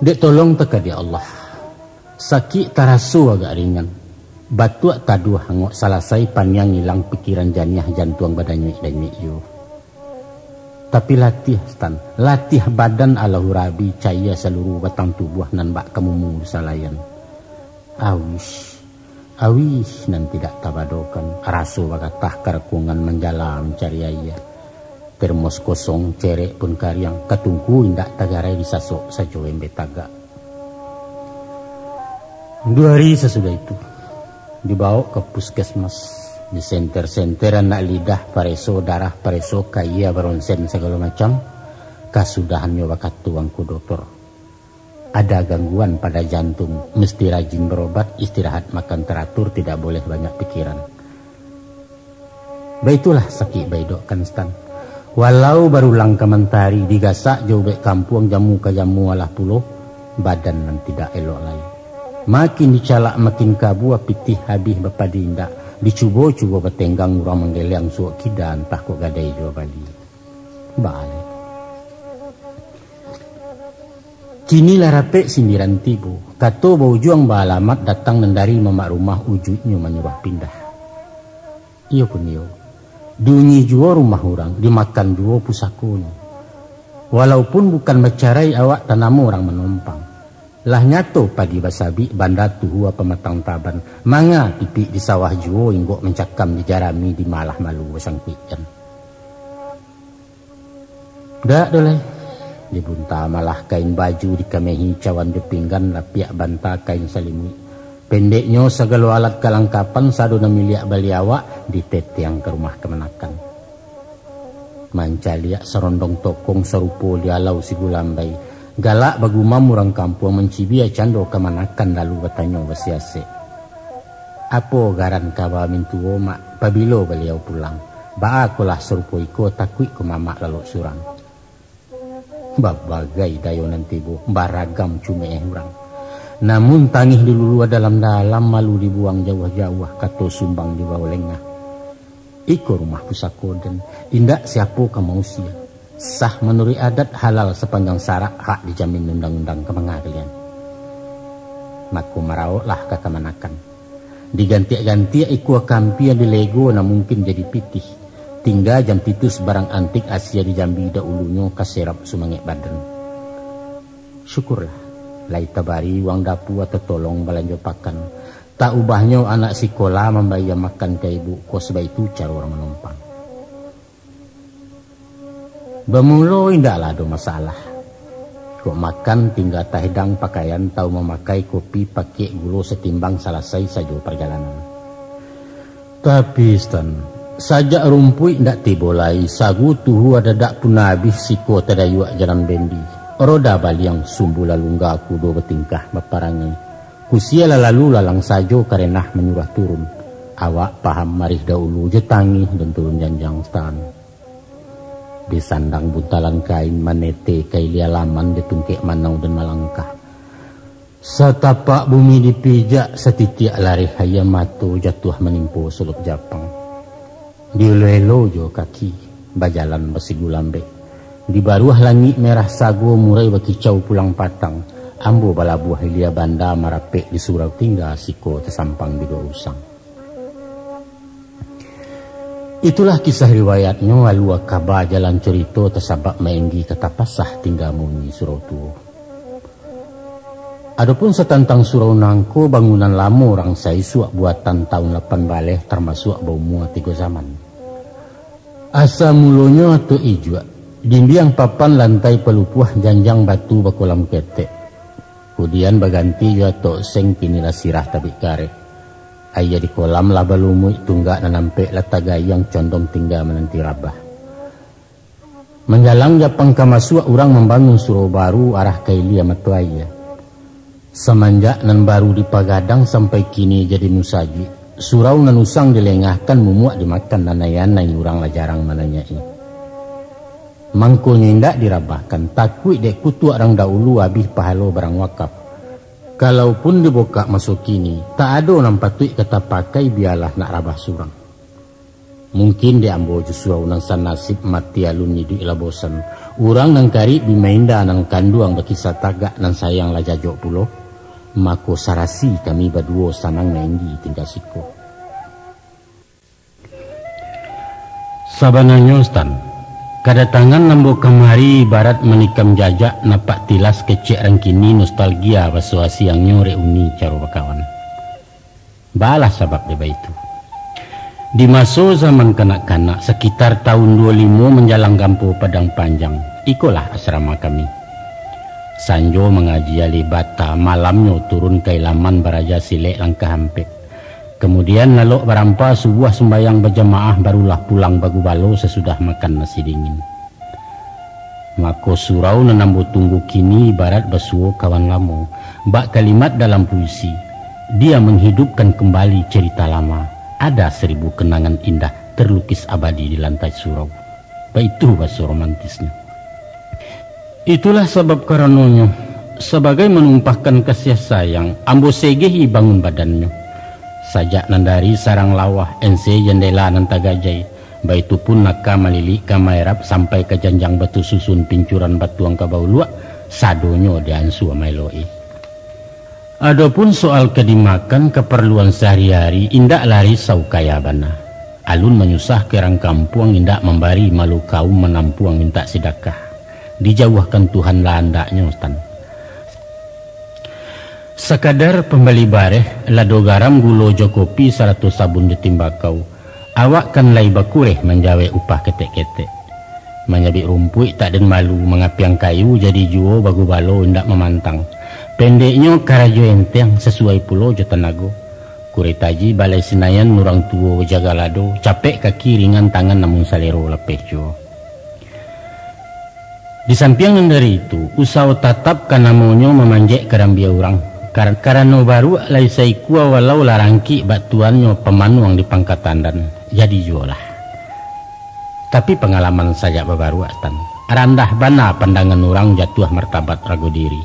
Dek tolong takadiak Allah. Sakik taraso agak ringan. Batuak taduah angok salasai, paniang ilang, pikiran janiah, jantuang badanyuik-danyuik juo. Tapi latiah, Stan, latiah badan Allahu Rabi, caia saluruh batang tubuah nan bak kamumu di salayan. Awih, awih nan tidak tabadokan, raso bagatah karakuangan manjala mancari aia. Termos kosong, cerek pun kariang, katungku indak tagarai, disasok sajo embe tagak. Duo hari sasudah itu, dibaok ka puskesmas, disenter-senter anak lidah, pareso darah, pareso kaia, baronsen sagalo macam. Kasudahannyo bakato angku doktor, ada gangguan pada jantung, mesti rajin barobat, istirahat, makan taratur, tidak boleh banyak pikiran. Baitulah sakik baidok kan, Stan. Walau barulang ka mantari, digasak jo ubek kampuang, jamu ka jamu, alah pulo, badan nan tidak elok lai. Makin dicalak makin kabua, pitih habih bapadi indak, dicubo-cubo batenggang, urang manggeleang suok kida, antah kok gadai juo bali. Bali. Kini lah rapek sindiran tibo, kato baujuang baalamat, datang nan dari mamak rumah, ujuiknyo manyuruah pindah. Iyo pun iyo, diunyi juo rumah urang, dimakan juo pusakonyo. Walaupun bukan bacarai, awak tanamo urang manompang. Lah nyato padi basabik, banda tuhua pamatang taban, manga pipik di sawah juo, inggok mancakam di jarami, di malah malu basangkuik jan. Dak doh lai. Dibunta malah kain baju, dikamehi cawan jo pinggan, lapiak banta kain salimuik. Pendeknyo, sagalo alat kalangkapan, sado nan miliak bali awak, ditetiang ka rumah kamanakan. Mancaliak sarondong tokong, sarupo dialau si gulambai. Galak bagumam urang kampuang, mancibia cando kamanakan, lalu batanyo basiasek, "Apo garan kaba mintuo, Mak? Pabilo baliau pulang? Baa ko lah sarupo iko, takuik ko mamak lalok surang." Babagai dayo nan tibo, baragam cumeeh urang. Namun tangih dilulua dalam-dalam, malu dibuang jauah-jauah, kato sumbang dibao lengah. Iko rumah pusako den, indak siapo ka mausia. Sah manuruik adat, halal sapanjang sarak, hak dijamin undang-undang, ka manga kalian. Mako maraoklah ka kamanakan. Digantiak-gantiak ikua kampia, dilego nan mungkin jadi pitih. Tingga jan pitus barang antik asia di Jambi daulunyo, ka serap sumangek badan. Syukurlah, lai tabari uang dapua, tatolong balanjo pakan. Tak ubahnyo anak sikola mambayia makan ka ibu kos, baitu caro urang manompang. Bamulo indaklah ado masalah. Kok makan, tingga tahidang, pakaian, tahu mamakai, kopi, pakiak, gulo, satimbang, salasai sajo parjalanan. Tapi, Stan, sajak rumpuik ndak tibo lai, sagu tuhu adadak pun abih, siko tadayuak jalan bendi, roda baliang sumbu lalungga, kudo batingkah baparangai, kusia lalalu lalang sajo, karenah manyuruah turun. Awak paham marih daulu jo tangih dan turun janjang, Stan. Disandang buntalan kain, manete ka ilia laman, jo tungkek manau dan malangkah. Satapak bumi dipijak, satitiak lareh aia mato jatuah manimpo sulok japang. Dielo-elo jo kaki, bajalan basigulo lambek. Di baruah langik merah sago, murai bakicau pulang patang, ambo balabuah ilia banda, marapek di surau tingga, siko tasampang di duo usang. Itulah kisah riwayatnyo, alua kaba jalan curito, tasabak mainggi ka tapasah, tingga munyi surau tuo. Adopun satantang surau nangko, bangunan lamo urang saisuak, buatan taun lapan baleh, tarmasuak baumua tigo zaman. Asa mulonyo atok ijuak, dindiang papan lantai palupuah, janjang batu bakolam ketek. Kudian baganti jo atok seng, kini lah sirah tabik kareh. Aia di kolam lah balumuik, tunggak nan ampek lah tagayuang, condong tingga mananti rabah. Manjalang japang ka masuak, urang mambangun surau baru, arah ka ilia mato aia. Samanjak nan baru dipagadang sampai kini jadi musajik, surau nan usang dilengahkan, mumuak dimakan anai-anai, urang lah jarang mananyai. Mangkonyo indak dirabahkan, takuik dek kutuak rang daulu, abih pahalo barang wakaf. Kalaupun dibukak maso kini, tak ado nan patuik ka tapakai, bialah nak rabah surang. Mungkin dek ambo jo surau nan sanasib, mati alun iduik lah bosan. Urang nan karib bi mainda, nan kanduang bakisah tagak, nan sayang lah jajok pulo, mako sarasi kami baduo, sanang mainggi tingga siko. Sabananyo, Stan, kadatangan ambo kamari ibarat manikam jajak, napak tilas kecek rang kini, nostalgia baso asiangnyo, reuni caro bakawan. Balah sabab dek baitu. Di maso zaman kanak-kanak, sakitar taun duo limo manjalang gampo Padang Panjang, ikolah asrama kami. Sanjo mangaji alih bata, malamnyo turun ka ilaman baraja silek langkah ampek. Kamudian lalok barampa, subuah sumbayang bajamaah, barulah pulang bagubalo sasudah makan nasi dingin. Mako surau nan ambo tunggu kini ibarat basuo kawan lamo. Bak kalimat dalam puisi, dia menghidupkan kembali cerita lama. Ada seribu kenangan indah terlukis abadi di lantai surau. Baitu baso romantisnyo. Itulah sabab karanonyo, sabagai manumpahkan kasiah sayang, ambo segehi bangun badannyo. Sajak nan dari sarang lawah, ense jandela nan tagajai, baitu pun naka malilik ka maerab sampai ka janjang batu susun, pincuran batuang ka bauluak, sadonyo diansua maelok-i. Adopun soal ka dimakan, kaparluan sahari-hari, indaklah risau, kaya bana. Alun manyusahkan urang kampuang, indak mambari malu kaum, manampuang mintak sidakah. Dijauahkan Tuhan lah andaknyo, Tan. Sakadar pambali bareh, lado garam, gulo jo kopi, sarato sabun jo timbakau, awak kan lai bakureh manjawek upah ketek-ketek. Manyabik rumpuik tak den malu, mangapiang kayu jadi juo, bagubalo indak mamantang. Pendeknyo karajo enteng, sasuai pulo jo tanago. Kuretaji balai Sinayan, urang tuo bajaga lado, capek kaki ringan tangan, namun salero lapeh juo. Di sampiang nan dari itu, usaho tatap ka namonyo mamanjek karambia urang. Kar-, karano baruak lai saikua, walau lah rangkik bak tuannyo, pamanuang di pangka tandan, jadi juolah. Tapi pangalaman sajak babaruak, Tan, randah bana pandangan urang, jatuah martabat rago diri.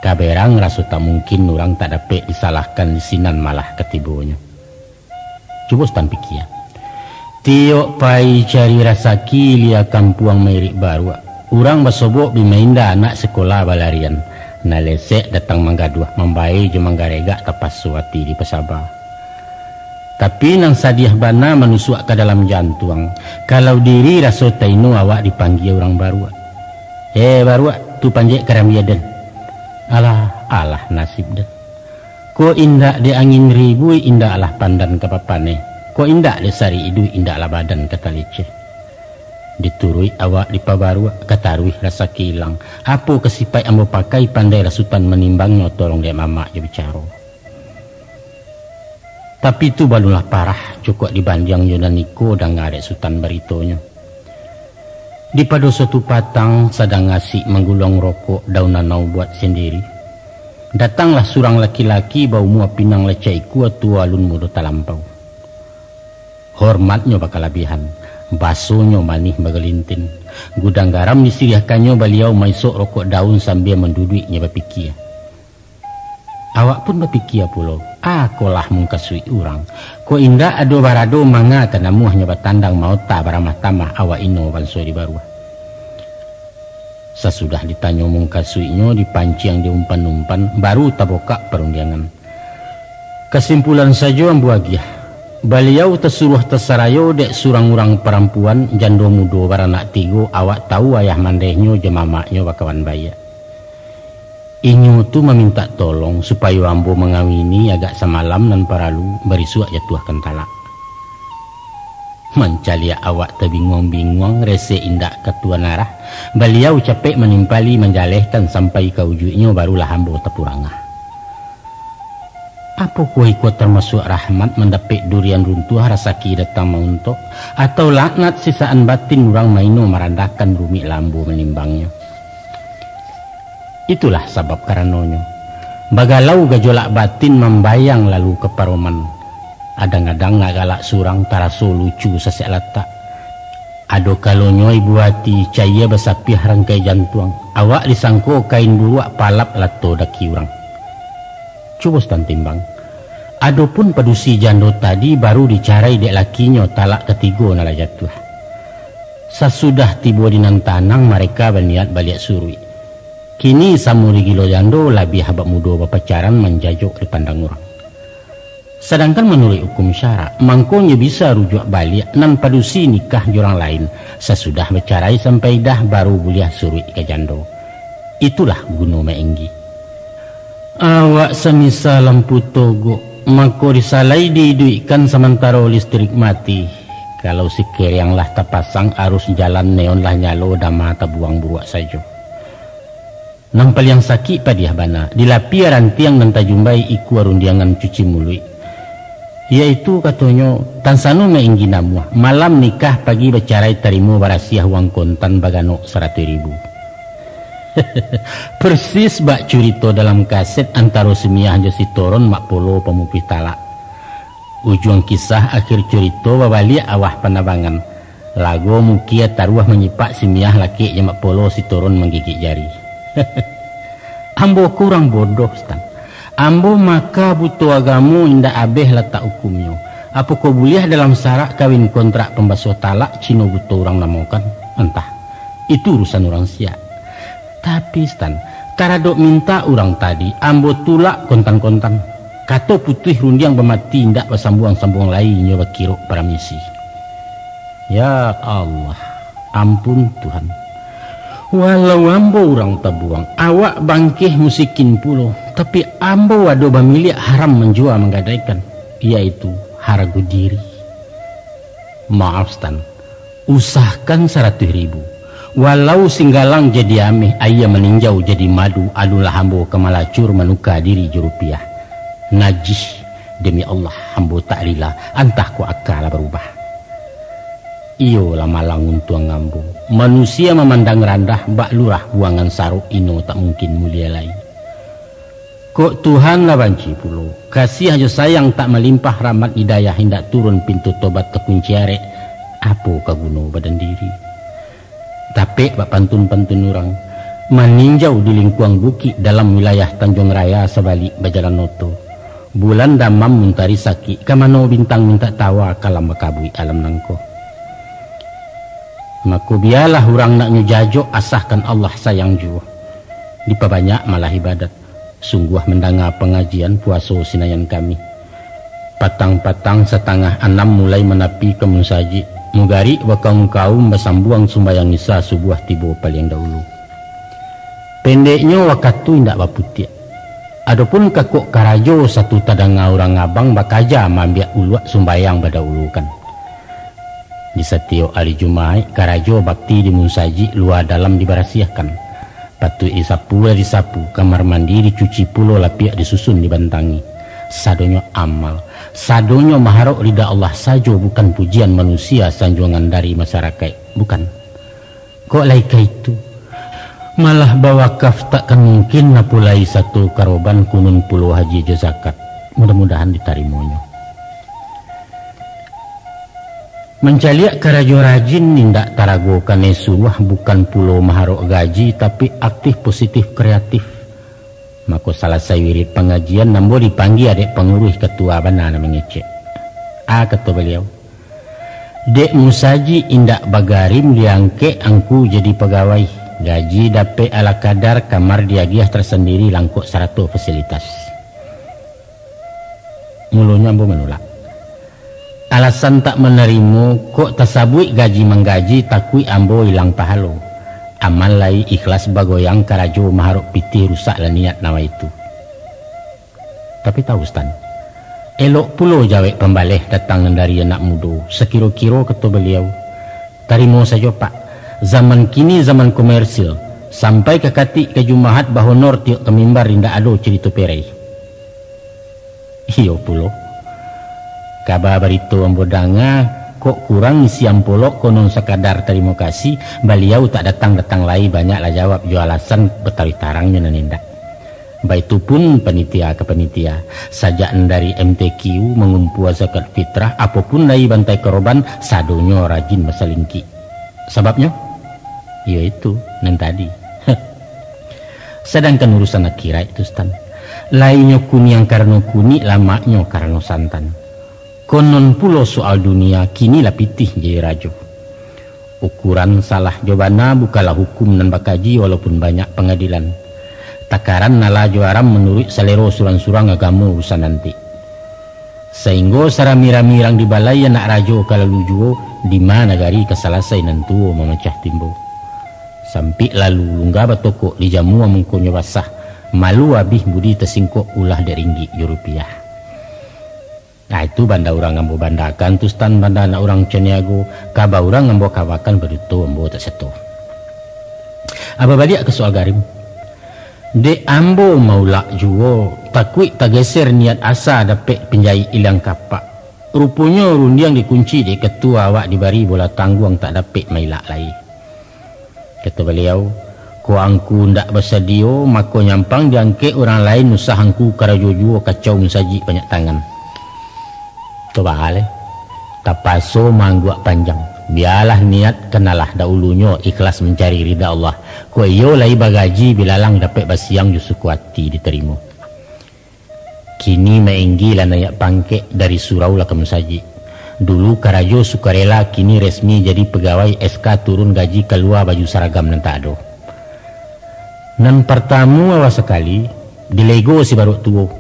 Kaberang raso tak mungkin, urang tak dapek disalahkan, di sinan malah katibonyo. Cubo Stan pikia. Tiok pai cari rasaki, lia kampuang mairik baruak. Urang basobok bi mainda, anak sekolah balarian. Nan lesek datang manggaduah, mambae jo manggaregak, tapaso ati dipasaba. Tapi nan sadiah bana manusuak ka dalam jantuang, kalau diri raso taino awak dipanggia urang baruak. "Eh, baruak, tu panjek karambia den." Alah, alah nasib den. Kok indak dek angin ribuik, indaklah pandan ka papaneh. Kok indak dek sarik iduik, indaklah badan ka taleceh. Dituruik awak dipabaruak, ka taruih rasaki ilang. Apo ka sipaik ambo pakai, pandailah Sutan manimbangnyo, tolong dek mamak jo bicaro. Tapi tu balunlah parah, cukok dibandiang jo nan iko, danga dek Sutan baritonyo. Di pado suatu patang, sadang asik mangguluang rokok, daun nanau buat sandiri, datanglah surang laki-laki, baumua pinang lah cak ikua, tuo alun mudo talampau. Hormatnyo bakalabiahan, basonyo manih bagalintin. Gudang garam disiriahkannyo, baliau maisok rokok daun sambia manduduiknyo bapikia. Awak pun bapikia pulo, "Akolah mungkasuik urang. Kok indak ado barado, manga ka namuahnyo batandang, maota baramah tamah, awak ino banso di baruah." Sasudah ditanyo mungkasuiknyo, dipanciang di umpan-umpan, baru tabokak parundiangan. Kasimpulan sajo ambo agiah, baliau tasuruah tasarayo dek surang urang parampuan, jando mudo baranak tigo, awak tahu ayah mandehnyo jo mamaknyo bakawan baiak. Inyo tu mamintak tolong supayo ambo mangawini agak samalam nan paralu, barisuak jatuahkan talak. Mancaliak awak tabinguang-binguang, resek indak katuan arah, baliau capek manimpali manjalehkan sampai ka ujuiknyo, barulah ambo tapurangah. Apokoh iko tamasuak rahmat mandapek durian runtuah, rasaki datang mauntok, atau laknat sisaan batin urang maino marandahkan, rumik lah ambo manimbangnyo. Itulah sabab karanonyo, bagalau gajolak batin mambayang lalu ka paroman. Adang-adang nak galak surang, taraso lucu sasek latak. Ado kalonyo ibo ati, cayia basapiah rangkai jantuang, awak disangko kain buruak, palap lato daki urang. Cubo Sutan timbang. Adopun padusi jando tadi baru dicarai dek lakinyo, talak katigo nan lah jatuah. Sasudah tibo di nan tanang, mareka baniat baliak suruik. Kini samo digilo jando, labiah abak mudo bapacaran, manjajok dipandang urang. Sadangkan manuruik hukum syarak, mangkonyo bisa rujuak baliak nan padusi nikah jo urang lain, sasudah bacarai sampai idah, baru buliah suruik ka jando. Itulah guno mainggi. Awak samisa lampu togok, mako disalai diiduikkan samantaro listrik mati. Kalau sikiriang lah tapasang, arus jalan neon lah nyalo, dama tabuang buruak sajo. Nan paliang sakik padiah bana, dilapia rantiang nan tajumbai ikua rundiangan cuci muluik. Yaitu katonyo, tansano mainggi namuah, malam nikah pagi bacarai, tarimo barasiah uang kontan baganok saratuih ribu. Persis bak curito dalam kaset antaro si Miah jo si Toron, Mak Polo pamupuih talak. Ujuang kisah akhir curito babaliak awah panabangan. Lago mukia taruah manyipak si Miah lakek jo Mak Polo, si Toron manggigik jari. Ambo ko urang bodoh, Sutan. Ambo maka buto agamo indak abeh latak hukumnyo. Apokoh buliah dalam sarak kawin kontrak pambasuah talak, Cino buto urang namokan? Antah. Itu urusan urang siak. Tapi, Sutan, taradok mintak urang tadi, ambo tulak kontan-kontan. Kato putuih rundiang bamati, indak basambuang-sambuang lai inyo bakirok paramisi. Ya Allah, ampun Tuhan. Walau ambo urang tabuang, awak bangkeh musikin pulo, tapi ambo ado bamiliak haram manjua manggadaikan, yaitu harago diri. Maaf, Sutan, usahkan saratuih ribu. Walau singgalang jadi ameh, aia maninjau jadi madu, alunlah ambo ka malacur manuka diri jo rupiah. Najih, demi Allah, ambo tak rila, antah kok aka lah barubah. Iyo lah malang untuang ambo. Manusia mamandang randah bak lurah buangan sarok, ino tak mungkin mulie lai. Kok Tuhan lah banci pulo, kasiah jo sayang tak malimpah, rahmat hidayah indak turun, pintu tobat takunci arek, apo ka guno badan diri? Tapek bak pantun-pantun urang, maninjau di lingkuang bukik, dalam wilayah Tanjuang Raya sabalik bajalan oto. Bulan damam muntari sakik, ka mano bintang mintak tawa, kalam bakabuik alam nangko. Mako bialah urang nak nyo jajok, asahkan Allah sayang juo. Dipabanyak malah ibadat. Sungguah mandanga pangajian puaso Sinayan kami. Patang-patang satangah anam mulai manapi ka musajik. Mugarik bakaum-kaum basambuang sumbayang Isa subuah tibo paliang dahulu. Pendeknyo wakatu indak baputiak. Adopun kakok karajo satu tadanga urang abang bakaja maambiak uluak sumbayang badahulukan. Di satiok ari Jumaik, karajo bakti di musajik lua dalam dibarasiahkan. Patuik disapu lah disapu, kamar mandi dicuci pulo, lapiak disusun dibantangi. Sadonyo amal, sadonyo maharok rida Allah sajo, bukan pujian manusia sanjuangan dari masarakaik, bukan. Kok lai ka itu? Malah bawakaf takkan mungkin, apo lai sato karoban, kunun pulo haji jo zakat. Mudah-mudahan ditarimonyo. Mancaliak karajo rajin indak tarago kanai suruah, bukan pulo maharok gaji, tapi aktif, positif, kreatif. Mako, salasai wirid pangajian, ambo dipanggia dek panguruih, katua bana nan mangecek. A, kato baliau, "Dek musajik indak bagarim diangkek angku jadi pagawai. Gaji dapek ala kadar, kamar diagiah tasandiri, langkok sarato fasilitas." Mulonyo ambo manulak. Alasan tak manarimo, kok tasabuik gaji manggaji, takuik ambo ilang pahalo. Aman lai, ikhlas bagoyang, karajo maharok pitih, rusak lah niat nan waitu. Tapi tahu, Stan, Elok pulo jawek pambaleh datang nan dari anak mudo, sakiro-kiro kato baliau, "Tarimo sajo, Pak. Zaman kini zaman komersil, sampai ka katik ka jumahat bahonor tiok ka mimbar indak ado carito perai." Iyo pulo. Kaba barito ambo danga, kok kurang isi ampolok konon sakadar tarimo kasih, baliau tak datang-datang lai, banyaklah jawab jo alasan bataruih tarangnyo nan indak. Baitu pun panitia ka panitia, sajak nan dari M T Q mangumpua zakat fitrah, apo pun lai bantai karoban, sadonyo rajin basalingkik. Sababnyo? Iyo itu, nan tadi. Sadangkan urusan akhirat tu, Stan, lainyo kuniang karano kunik, lamaknyo karano santan. Konon pulo soal dunia, kini lah pitih jadi rajo. Ukuran salah jo bana bukanlah hukum nan bakaji walaupun banyak pangadilan. Takaran nan alah jo haram manuruik salero surang-surang, agamo urusan nanti. Sainggo sarami-rami urang di balai anak rajo ka lalu juo, dima nagari ka salasai nan tuo mamacah timbo. Sampik lalu lungga batokok, dijamua mangkonyo basah, malu abih budi tasingkok, ulah dek ringgik jo rupiah. Nah, itu banda urang ambo bandakan tu, Stan, banda anak urang Caniago, kaba urang ambo kabakan baduto ambo tak sato. Aba baliak ka soal garim. Dek ambo maulak juo, takuik tageser niat asa dapek pinjahik iliang kapak. Ruponyo rundiang dikunci dek katua, awak dibari bola tangguang, tak dapek mailak lai. Kato baliau, "Kok angku ndak basadio, mako nyampang diangkek urang lain, usah angku karajo juo, kacau musajik banyak tangan." Tu baa lai. Tapaso maangguak panjang. Bialah niat kan alah, dahulunyo ikhlas mancari rida Allah. Kok iyo lai bagaji bilalang, dapek basiang jo suko ati ditarimo. Kini Mak Enggi lah naiak pangkek, dari surau lah ka musajik. Dulu karajo sukarela, kini resmi jadi pagawai, S K turun, gaji kalua, baju saragam nan tak ado. Nan partamo awal sakali, dilego si baruak tuo.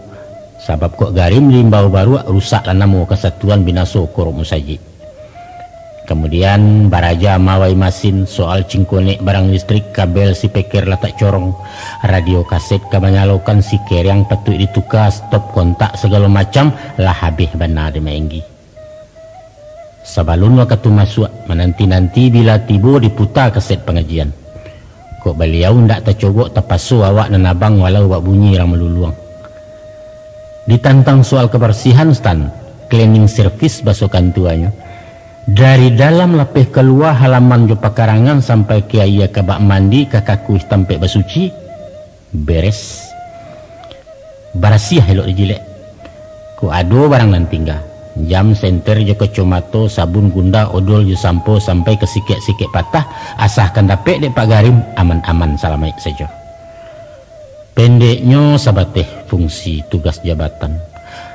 Sabab kok garim diimbau baruak, rusaklah namo kasatuan, binaso korok musajik. Kamudian, baraja mawai masin, soal cingkonek barang listrik, kabel si peker lah tak corong, radio kaset ka manyalokan, si kereang patuik dituka, stop kontak sagalo macam, lah abih bana dek Mak Enggi. Sabalun wakatu masuak, mananti-nanti bila tibo diputa kaset pangajian. Kok baliau ndak tacogok, tapaso awak nan abang, walau bak bunyi rang maluluang. Ditantang soal kabarsihan, Stan, cleaning service baso kantuanyo, dari dalam lapeh kalua, halaman jo pakarangan, sampai ka aia ka bak mandi, ka kakuih tampek basuci, beres. Barasiah elok dijilek. Kok ado barang nan tingga, jam senter jo kacomato, sabun gunda, odol jo sampo, sampai ka sikek-sikek patah, asakan dapek dek Pak Garim, aman-aman salamaik sajo. Pendeknyo, sabateh fungsi tugas jabatan.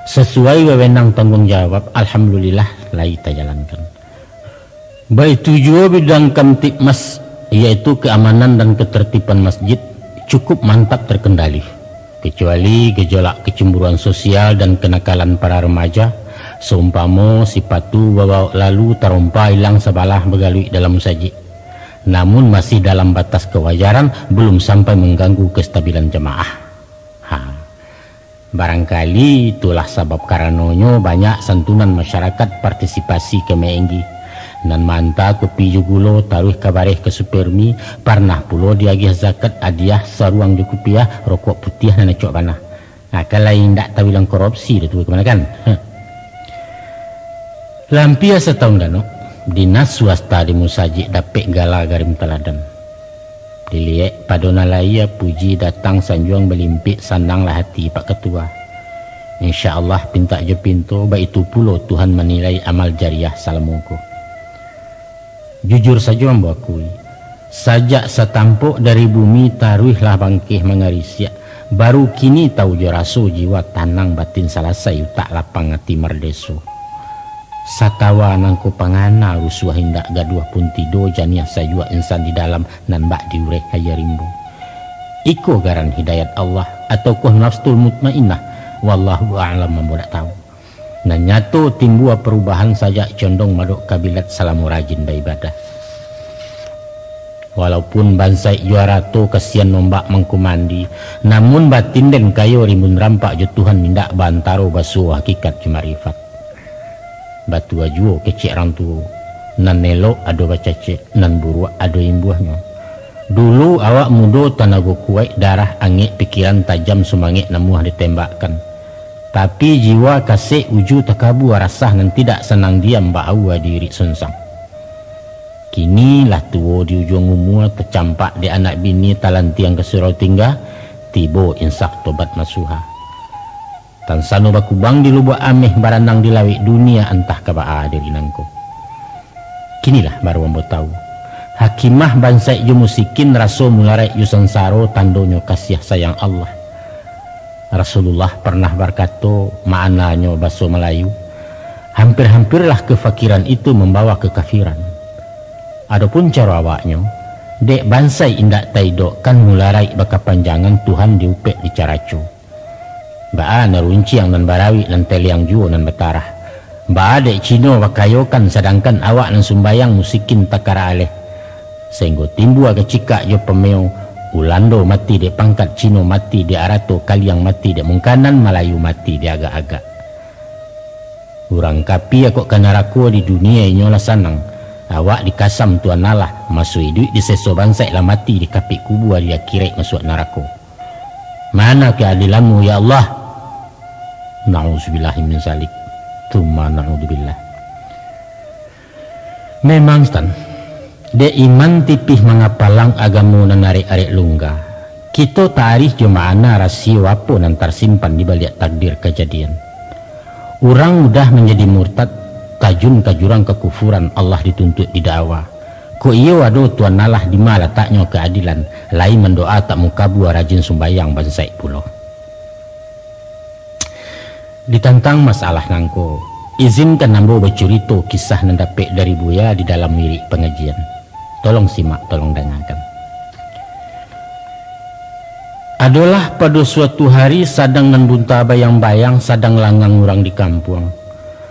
Sasuai wewenang tangguang jawab, alhamdulillah, lai tajalankan. Baitu juo bidang Kamtibmas, yaitu keamanan dan ketertiban masjid, cukup mantap terkendali. Kecuali gejolak kecemburuan sosial dan kenakalan para remaja, seumpamo sipatu babaok lalu tarompa ilang sabalah bagaluik dalam musajik. Namun masih dalam batas kewajaran, belum sampai mengganggu kestabilan jamaah. Ha. Barangkali itulah sabab karanonyo banyak santunan masyarakat partisipasi ka Mak Enggi. Nan maanta kopi jo gulo, taruih ka bareh ka supir mi, parnah pulo diagiah zakat, adiah saruang jo kupiah, rokok putiah nan acok bana. Nah, kan lai indak tabilang korupsi doh tu, kamanakan? Heh. Lampia satahun ganok, dinas swasta di musajik dapek gala Garim Taladan. Diliek pado nan lahia, puji datang sanjuang balimpik, sananglah hati Pak Katua. Insya Allah, pintak jo pinto, baitu pulo Tuhan manilai amal jariah salamo ko. Jujur sajo ambo akui, sajak satampok dari bumi taruihlah bangkeh mangarisiak, baru kini tau jo raso jiwa, tanang batin salasai, utak lapang ati mardeso. Satawa nangko pangana, rusuah indak, gaduah pun tido, janiah sajuak insan di dalam, nan bak diureh aia rimbo. Iko garan hidayat Allah, ataukoh nafsul mutmainnah? Wallahu a'lam, ambo dak tau. Nan nyato, timbua parubahan sajak condong madok kabilat salamo rajin baibadah. Walaupun bansaik jo arato kasian ombak mangko mandi, namun batin den kayo rimbun rampak jo Tuhan indak baantaro basuo hakikat jo makrifat. Batua juo kecek rang tuo, nan elok ado bacacek, nan buruak ado imbuahnyo. Dulu awak mudo tanago kuaik, darah angek, pikiran tajam, sumangek namuah ditembakkan. Tapi jiwa kasek uju takabua, rasah nan tidak sanang diam baaua di irik sunsang. Kini lah tuo di ujuang umua, tacampak dek anak bini, talantiang ka surau tingga, tibo insaf tobat nasuha. Tansano bakubang di lubuak ameh, baranang di lauik dunia, antah ka baa diri nangko. Kinilah baru ambo tahu, hakimah bansaik jo musikin, raso mularaik jo sansaro, tandonyo kasiah sayang Allah. Rasulullah parnah bakato, maknanyo baso Malayu, hampir-hampirlah kefakiran itu mambawa kekafiran. Adopun caro awaknyo, dek bansaik indak taidokkan, mularaik bakapanjangan, Tuhan diupek dicaraco. Baa nan runciang nan barawik, nan teliang juo nan batarah. Baa dek Cino bakayokan, sadangkan awak nan sumbayang musikin takara aleh. Sainggo timbua kacikak jo pameo, Ulando mati dek pangkat, Cino mati dek arato, Kaliang mati dek mungkanan, Malayu mati dek agak-agak. Urang kapia kok ka narako di dunia inyo lah sanang. Awak dikasam Tuhan Allah, maso iduik diseso bansaik, lah mati dikapik kubua, di akiraik masuak narako. Mana keadilanmu, ya Allah? Na'udzubillahi min zalik. Tsumma na'udzubillah. Memang, Stan, dek iman tipih mangapalang, agamo nan arek-arek lungga, kito taarih jo makna rasio apo nan tarsimpan di baliak takdir kajadian. Urang mudah manjadi murtad, tajun ka jurang kakufuran, Allah dituntuik didakwa. Kok iyo ado Tuhan Allah, di ma lataknyo keadilan? Lai mandoa tak mukabua, rajin sumbayang bansaik pulo. Ditantang masalah nangko, izinkan ambo bacurito kisah nan dapek dari Buya di dalam wirik pangajian. Tolong simak, tolong dangakan. Adolah pado suatu hari, sadang nan bunta bayang-bayang, sadang langang urang di kampuang.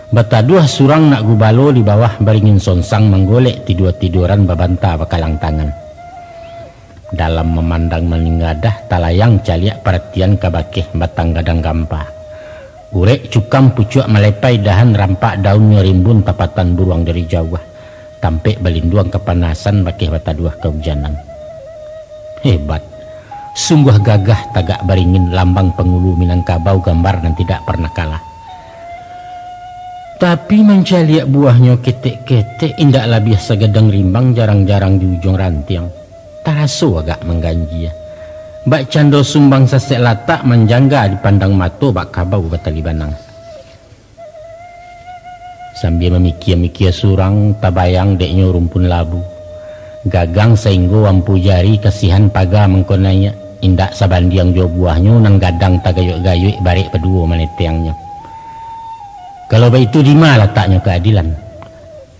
Bataduah surang nak gubalo, di bawah baringin sonsang, manggolek tidua-tiduaran, babanta bakalang tangan. Dalam mamandang maninggadah, talayang caliak paratian ka bakeh batang gadang gampa. Urek cukang pucuak malepai, dahan rampak daunnyo rimbun, tapatan buruang dari jauah. Tampek balinduang kapanasan, bakeh bataduah kaujanan. Hebat! Sungguah gagah tagak baringin, lambang pangulu Minangkabau, gambar nan tidak parnah kalah. Tapi mancaliak buahnyo ketek-ketek, indak labiah sagadang rimbang, jarang-jarang di ujuang rantiang. Taraso agak mangganjia. Bak cando sumbang sasek latak, manjangga dipandang mato, bak kabau batali banang. Sambia mamikia-mikia surang, tabayang deknyo rumpun labu. Gagang sainggo ampu jari, kasihan paga mangko naiak, indak sabandiang jo buahnyo, nan gadang tagayuik-gayuik, barek paduo maneteangnyo. Kalau baitu, dima lataknyo kaadilan?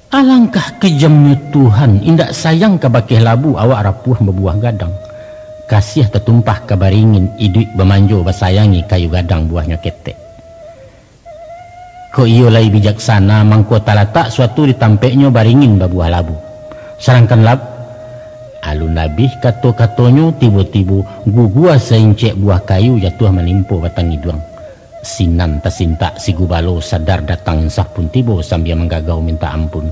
Alangkah kejamnyo Tuhan, indak sayang ka bakeh labu, awak rapuah babuah gadang. Kasiah tatumpah ka baringin, iduik bamanjo basayangi, kayu gadang buahnyo ketek. Kok iyo lai bijaksana, mangko talatak suatu di tampeknyo, baringin babuah labu. Sadangkan lab-, alun abih kato-katonyo, tibo-tibo gugua saincek buah kayu jatuah manimpo batang iduang. Sinan tasintak si gubalo, sadar datang insaf pun tibo, sambia manggagau mintak ampun.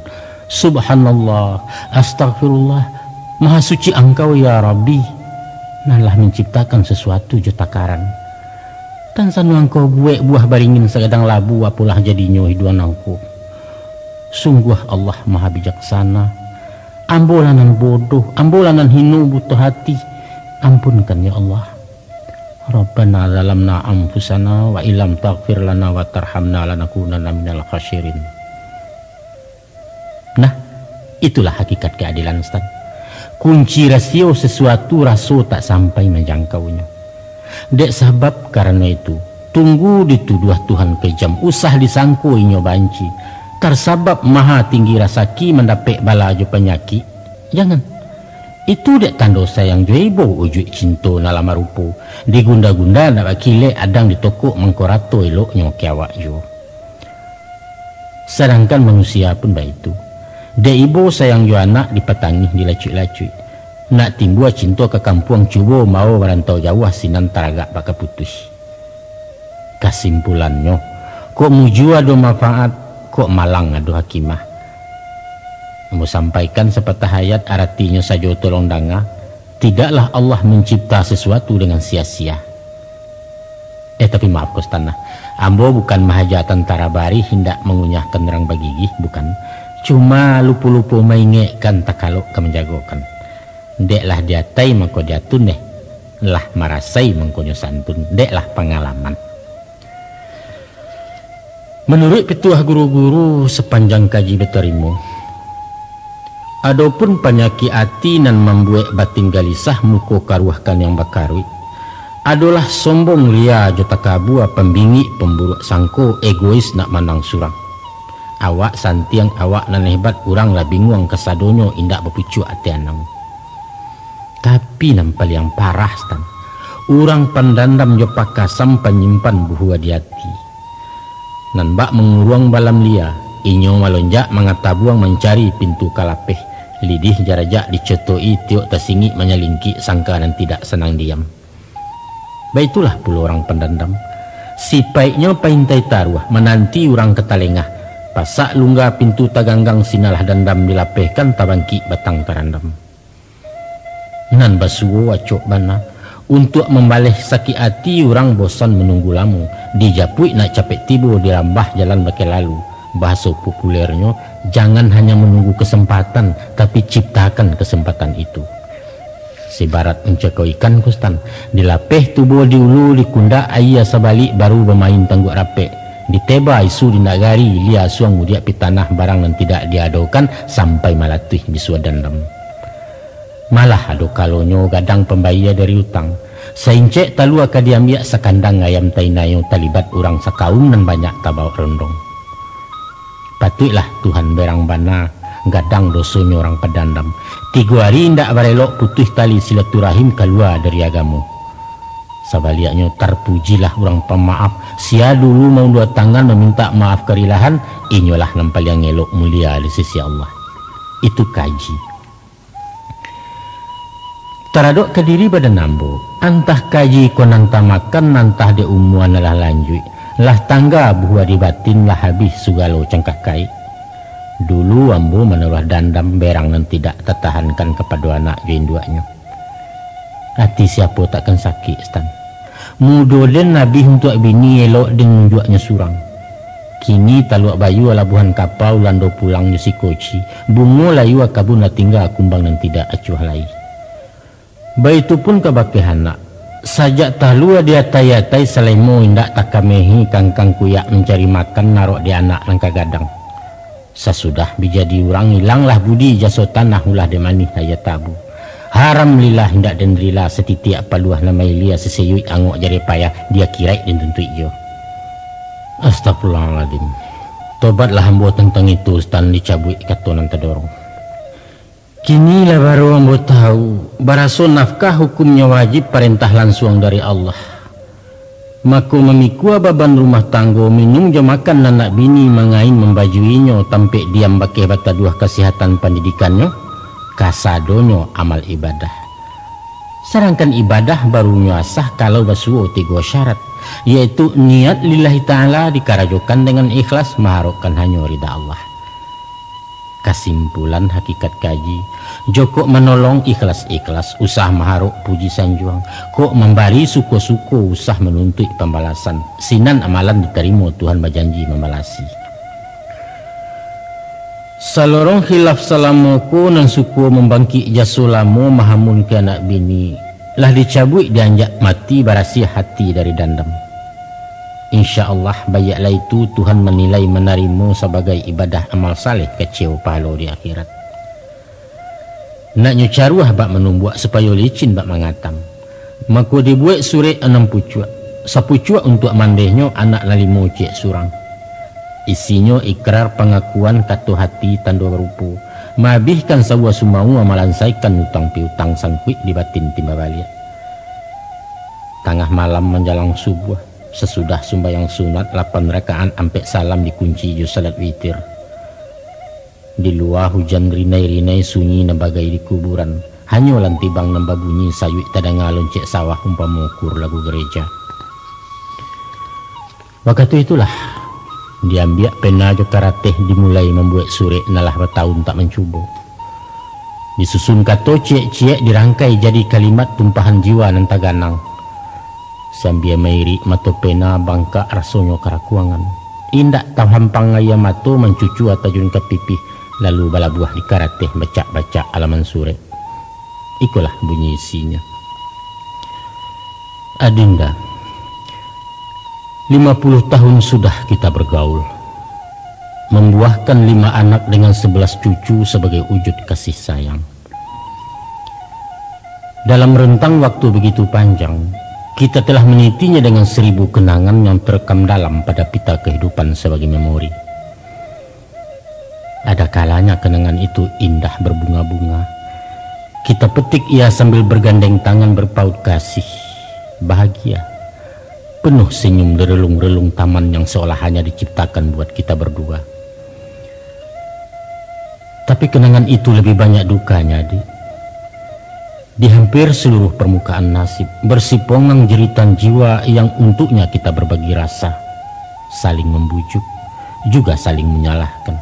Subhanallah, astagfirullah, maha suci Angkau, ya Rabbi, nan lah manciptakan sasuatu jo takaran. Tansano Angkau buek buah baringin sagadang labu, apolah jadinyo hiduang nangko. Sungguah Allah maha bijaksana. Ambo lah nan bodoh, ambo lah nan hino buto hati. Ampunkan, ya Allah. Rabbana zalamna anfusana wa illam taghfir lana wa tarhamna lanakunanna minal khasirin. Nah, itulah hakikat keadilan, Ustaz. Kunci rasio sesuatu raso tak sampai manjangkaunyo. Dek sabab karano itu, tunggu dituduah Tuhan kejam, usah disangko inyo banci. Tarsabab maha tinggi rasaki, mandapek bala jo panyakik. Jangan. Itu dek tando sayang jo ibo, ujuik cinto nan lah marupo. Digunda-gunda nak bakilek, adang ditokok mangko rato, eloknyo ka awak juo. Sadangkan manusia pun baitu. Dek ibo sayang jo anak, dipatangih, dilacuik-lacuik. Nak timbua cinto ka kampuang, cubo mao marantau jauah, sinan taragak bak kaputuih. Kasimpulannyo, kok mujua ado manfaat, kok malang ado hikimah. Ambo sampaikan sapatah ayat, aratinyo sajo tolong danga, tidaklah Allah mancipta sasuatu dengan sia-sia. Eh, tapi maaf, Kostanah. Ambo bukan mahaja tantara barih, indak mangunyahkan urang bagigih, bukan. Cuma lupo-lupo maingekkan, takalok ka manjagokan. Dek lah di atai, mangko di atun deh. Lah marasai, mangkonyo santun. Dek lah pangalaman. Manuruik pituah guru-guru, sapanjang kaji batarimo, adopun panyakik ati nan mambuek batin galisah, muko karuah kaniang bakaruik, adolah sombong, ria jo takabua, pambingik, pamburuak sangko, egois, nak manang surang. Awak santiang, awak nan hebat, urang lah binguang, kasadonyo indak bapucuak ati anam. Tapi nan paliang parah, Stan, urang pandandam jo pakasam, panyimpan buhua di ati. Nan bak manguruang balam lia, inyo malonjak mangatabuang mancari pintu ka lapeh, lidih jarajak dicotoki, tiok tasingik manyalingkik, sangka nan tidak sanang diam. Baitulah pulo urang pandandam. Sipaiknyo paintai taruah, mananti urang ka talengah. Pasak lungga pintu taganggang, sinalah dandam dilapehkan, tabangkik batang tarandam. Nan basuo acok bana, untuak mambaleh sakik ati, urang bosan manunggu lamo, dijapuik nak capek tibo, dirambah jalan bakeh lalu. Bahaso populernyo, jangan hanya manunggu kesempatan, tapi ciptakan kesempatan itu. Sibarat mancakau ikan, Kostanah, dilapeh tubo di ulu, dikundak aia sabalik, baru bamain tangguak rapek. Diteba isu di nagari, lia suang mudiak pitanah, barang nan tidak diadokan, sampai malatuih bisuo dandam. Malah ado kalonyo gadang pambayia dari utang. Saincek talua ka diambiak, sakandang ayam tainayo, talibat urang sakaum nan banyak tabawok rondong. Patuiklah Tuhan berang bana, gadang dosonyo urang pandandam. Tigo ari indak barelok, putuih tali silaturahim, kalua dari agamo. Sabaliaknyo, tarpujilah urang pamaaf, sia dulu maulua tangan mamintak maaf karilahan, inyolah nan paliang elok mulia di sisi Allah. Itu kaji. Taradok ka diri badan ambo, antah kaji ko nan tamakan, antah dek umua nan lah lanjuik, lah tangga buhua di batin, lah habih sugalo cangkah kaik. Dulu ambo manaruah dandam, berang nan tidak tatahankan kapado anak jo induaknyo. Ati siapo takkan sakik, Stan? Mudo den abih untuak bini, elok den nunjuaknyo surang. Kini taluak bayu, labuahan kapa, Ulando pulang jo si Koci, bungo layua kabun lah tingga, kumbang nan tidak acuah lai. Baitu pun kabakeh anak, sajak talua di atai-atai, salemo indak takamehi, kangkang kuyak mancari makan, narok di anak nan ka gadang. Sasudah bijadi urang, ilanglah budi, jaso tanah ulah den manih aia tabu. Haram lillah indak den rila, satitiak paluah nan mailia, saseyuik angok jareh payah, di akiraik den tuntuik juo. Astagfirullahaladzim. Tobatlah ambo tantang itu, Stan, dicabuik kato nan tadorong. Kini lah baru ambo tahu, baraso nafkah hukumnyo wajib, parentah lansuang dari Allah. Mako, mamikua baban rumah tanggo, minum jo makan anak bini, mangain mambajuinyo, tampek diam bakeh bataduah, kasihatan pandidikannyo, kasadonyo amal ibadah. Sadangkan ibadah barunyo asah kalau basuo tigo syarat, yaitu niat lillahi ta'ala, dikarajokan dengan ikhlas, maharokkan hanyo rida Allah. Kasimpulan hakikat kaji, jokok manolong ikhlas-ikhlas, usah maharok puji sanjuang, kok mambari suko-suko, usah manuntuik pambalasan, sinan amalan ditarimo, Tuhan bajanji mambalasi. Salorong khilaf salamo ko, nan suko mambangkik jaso lamo, mahamun ka anak bini, lah dicabuik dianjak mati, barasiah hati dari dandam. Insya Allah, baiaklah itu Tuhan manilai manarimo sabagai ibadah amal saleh, kaceo pahalo di akhirat. Naknyo caruah bak manumbuak, supayo licin bak mangatam. Mako dibuek surek anam pucuak, sapucuak untuak mandehnyo, anak nan limo ciek surang. Isinyo ikrar pangakuan, kato hati tando rupo, maabihkan sabuah sumau, malansaikan utang piutang, sangkuik di batin timba baliak. Tangah malam manjalang subuah, sasudah sumbayang sunat lapan rakaat, ampek salam dikunci jo salat witir. Di lua hujan rinai-rinai, sunyi nan bagai di kuburan. Hanyo lantibang nan babunyi sayuik tadanga loncek sawah umpamo kur lagu gareja. Wakatu itulah, diambiak pena jo karateh dimulai mambuek surek nan lah batahun tak mancubo. Disusun kato ciek-ciek dirangkai jadi kalimat tumpahan jiwa nan taganang. Sambia mairik mato pena bangkak rasonyo karakuangan. Indak tahampang aia mato mancucua tajun ka pipih, lalu balabuah di karateh bacak-bacak alaman surek. Ikolah bunyi isinyo. Adinda, lima puluh tahun sudah kita bergaul, membuahkan lima anak dengan sebelas cucu sebagai wujud kasih sayang. Dalam rentang waktu begitu panjang, kita telah menitinya dengan seribu kenangan yang terekam dalam pada pita kehidupan sebagai memori. Ada kalanya kenangan itu indah berbunga-bunga. Kita petik ia sambil bergandeng tangan berpaut kasih, bahagia, penuh senyum di relung-relung taman yang seolah hanya diciptakan buat kita berdua. Tapi kenangan itu lebih banyak dukanya, Dik. Di hampir seluruh permukaan nasib, bersipongang jeritan jiwa yang untuknya kita berbagi rasa, saling membujuk, juga saling menyalahkan.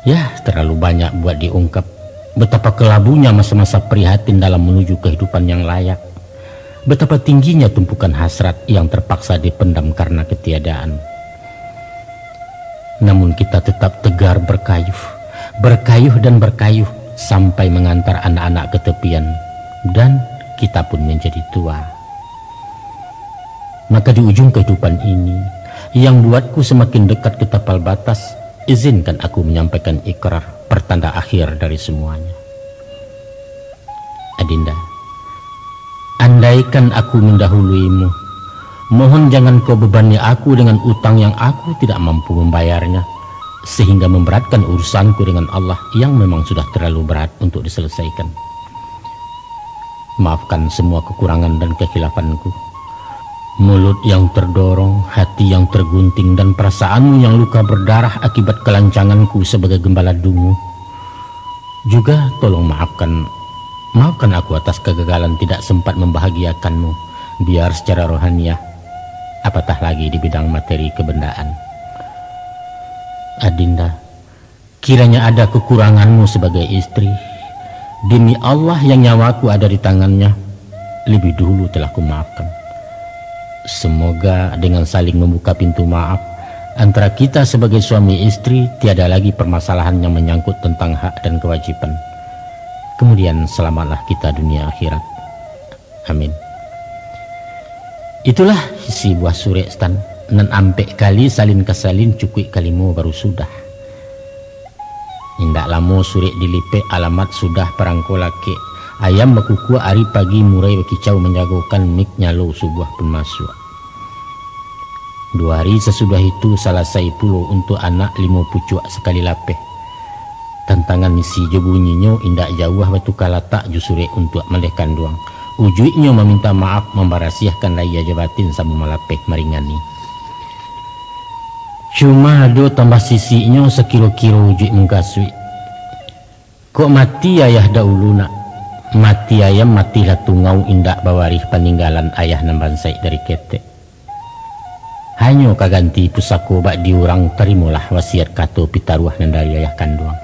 Yah, terlalu banyak buat diungkap. Betapa kelabunya masa-masa prihatin dalam menuju kehidupan yang layak. Betapa tingginya tumpukan hasrat yang terpaksa dipendam karena ketiadaan. Namun kita tetap tegar berkayuh, berkayuh dan berkayuh sampai mengantar anak-anak ke tepian, dan kita pun menjadi tua. Maka di ujung kehidupan ini, yang buatku semakin dekat ke tapal batas, izinkan aku menyampaikan ikrar, pertanda akhir dari semuanya. Adinda, andaikan aku mendahuluimu, mohon jangan kau bebani aku dengan utang yang aku tidak mampu membayarnya, sehingga memberatkan urusanku dengan Allah yang memang sudah terlalu berat untuk diselesaikan. Maafkan semua kekurangan dan kehilafanku. Mulut yang terdorong, hati yang tergunting, dan perasaanmu yang luka berdarah akibat kelancanganku sebagai gembala dungu. Juga tolong maafkan, maafkan aku atas kegagalan tidak sempat membahagiakanmu, biar secara rohaniah, apatah lagi di bidang materi kebendaan. Adinda, kiranya ada kekuranganmu sebagai istri, demi Allah yang nyawaku ada di tangannya, lebih dulu telah kumaafkan. Semoga dengan saling membuka pintu maaf, antara kita sebagai suami istri tiada lagi permasalahan yang menyangkut tentang hak dan kewajiban. Kemudian selamatlah kita dunia akhirat. Amin. Itulah isi buah surek, Stan. Nan ampek kali salin ka salin, cukuik kalimo baru sudah. Indak lamo surek dilipek, alamat sudah parangko lakek. Ayam bakukuak ari pagi, murai bakicau manjagokan, mik nyalo subuah pun masuak. Duo ari sasudah itu, salasai pulo untuak anak limo pucuak sakali lapeh. Tantangan isi jo bunyinyo indak jauah batuka latak jo surek untuak mandeh kanduang. Ujuiknyo maminta maaf, mambarasiahkan lahia jo batin, samo malapeh maringani. Cuma ado tambah sisiknyo sakiro-kiro ujuik mungkasuik. Kok mati ayah dahulu nak, mati ayam matilah tungau, indak bawarih paninggalan ayah nan bansaik dari ketek. Hanyo ka ganti pusako bak di urang, tarimolah wasiat kato pitaruah nan dari ayah kanduang.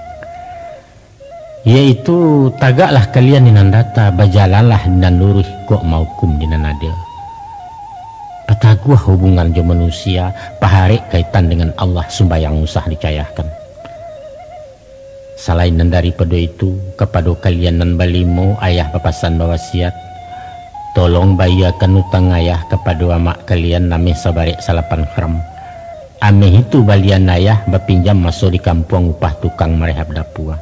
Yaitu, tagaklah kalian di nan data, bajalanlah di nan luruih, kok maukum di nan adil. Pataguah hubungan jo manusia, paharek kaitan dengan Allah, sumbayang usah dicayahkan. Salain nan daripado itu, kapado kalian nan balimo, ayah bapasan bawasiat, tolong baiakan utang ayah kapado amak kalian, ameh sabarek salapan gram. Ameh itu balian ayah bapinjam maso di kampuang upah tukang marehab dapua.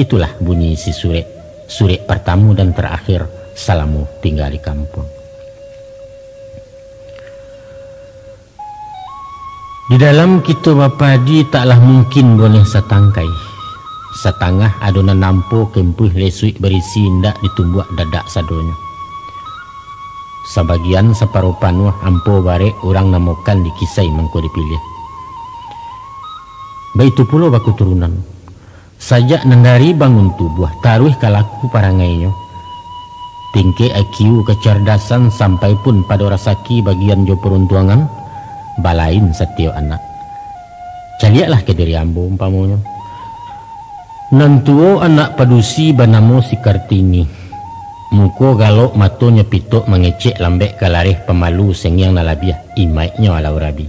Itulah bunyi isi surek, surek partamo dan tarakhir salamo tingga di kampuang. Di dalam kito bapadi taklah mungkin boneh satangkai. Satangah ado nan ampo, kempuih lesuik barisi, indak ditumbuak dadak sadonyo. Sabagian saparo panuah ampo barek urang namokan, dikisai mangko dipiliah. Baitu pulo bakuturunan. Sajak nan dari bangun tubuah taruih ka laku parangainyo, tingkek I Q kacardasan sampai pun pado rasaki bagian jo paruntuangan, balain satiok anak. Caliaklah ka diri ambo umpamonyo. Nan tuo anak padusi banamo si Kartini. Muko galok, matonyo pitok mangecek lambek ka lareh pamalu sengiang nan labiah, imaiknyo alau rabi.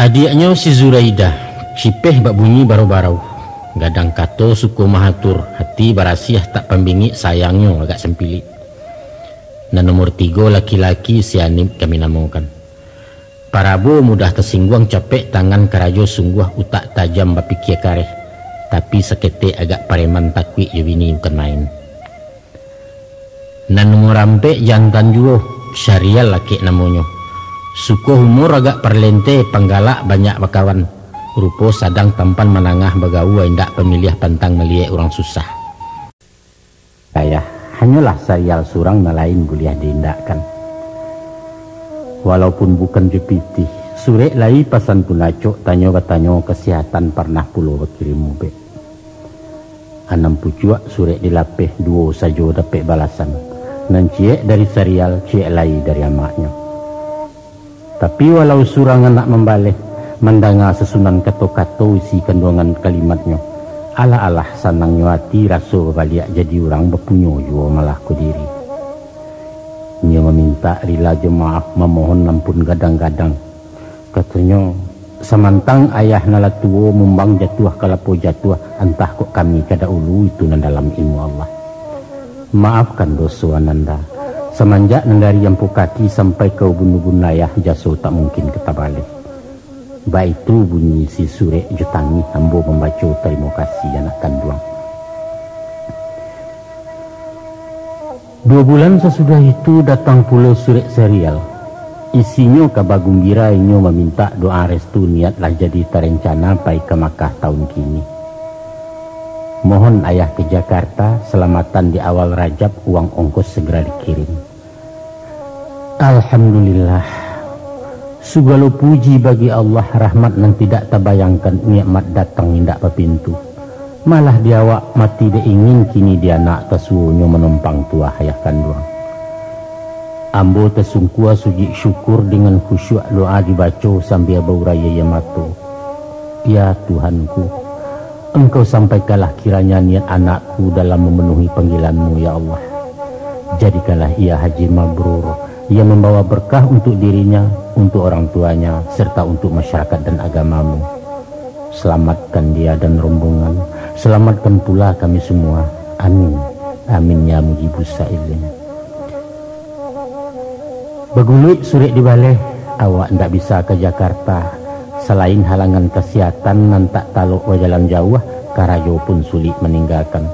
Adiaknyo si Zuraidah, cipeh bak bunyi barau-barau. Gadang kato suko mahatur, hati barasiah tak pambingik, sayangnyo agak sampilik. Nan nomor tigo laki-laki si Anip kami namokan. Parabo mudah tasingguang, capek tangan karajo sungguah, utak tajam bapikia kareh, tapi saketek agak pareman, takuik jo bini bukan main. Nan nomor ampek jantan juo, Syarial lakek namonyo. Suko umur agak parlente, panggalak banyak bakawan. Rupo sadang tampan manangah, bagaua indak pamiliah, pantang maliek urang susah. Ayah, hanyolah Syarial surang nan lain buliah diindakkan. Walaupun bukan jo pitih, surek lai pasan pun acok, tanyo batanyo kasihatan parnah pulo bakirim ubek. Anam pucuak surek dilapeh, duo sajo dapek balasan. Nan ciek dari Syarial, ciek lai dari amaknyo. Tapi walau surang anak mambaleh, mandanga sasunan kato-kato isi kanduangan kalimatnyo, alah-alah sanangnyo ati, raso babaliak jadi urang, bapunyo juo malah ko diri. Inyo mamintak rila jo maaf, mamohon ampun gadang-gadang. Katonyo, samantang ayah nan lah tuo mumbang jatuah kalapo jatuah, antah kok kami ka dahulu, itu nan dalam ilmu Allah. Maafkan doso Ananda. Samanjak nan dari ampo kaki sampai ka ubun-ubun ayah, jaso tak mungkin ka tabaleh. Baitu bunyi isi surek, jo tangih ambo mambaco tarimo kasih anak kanduang. Duo bulan sasudah itu, datang pulo surek Syarial. Isinyo kaba gumbira, inyo mamintak doa restu, niat lah jadi tarencana, pai ka Makkah taun kini. Mohon ayah ka Jakarta, salamatan di awal Rajab, uang ongkos segera dikirim. Alhamdulillah. Sugalo puji bagi Allah, rahmat nan tidak tabayangkan, nikmat datang indak bapintu. Malah di awak mati dek ingin, kini di anak tasuonyo manompang tuah ayah kanduang. Ambo tasungkua sujud syukur, dengan khusyuk doa dibaco sambia bauraian mato. Ya Tuhanku, Engkau sampaikanlah kiranya niat anakku dalam mamanuhi panggilanmu, ya Allah. Jadikanlah ia haji mabrur, yang mambawa berkah untuk dirinya, untuk orang tuanya, serta untuk masyarakat dan agamamu. Selamatkan dia dan rombongan, selamatkan pula kami semua. Amin. Amin ya mujibus sa'ilin. Baguluik surek dibaleh, awak ndak bisa ka Jakarta. Salain halangan kasihatan nan tak talok bajalan jauah, karajo pun sulik maninggakan.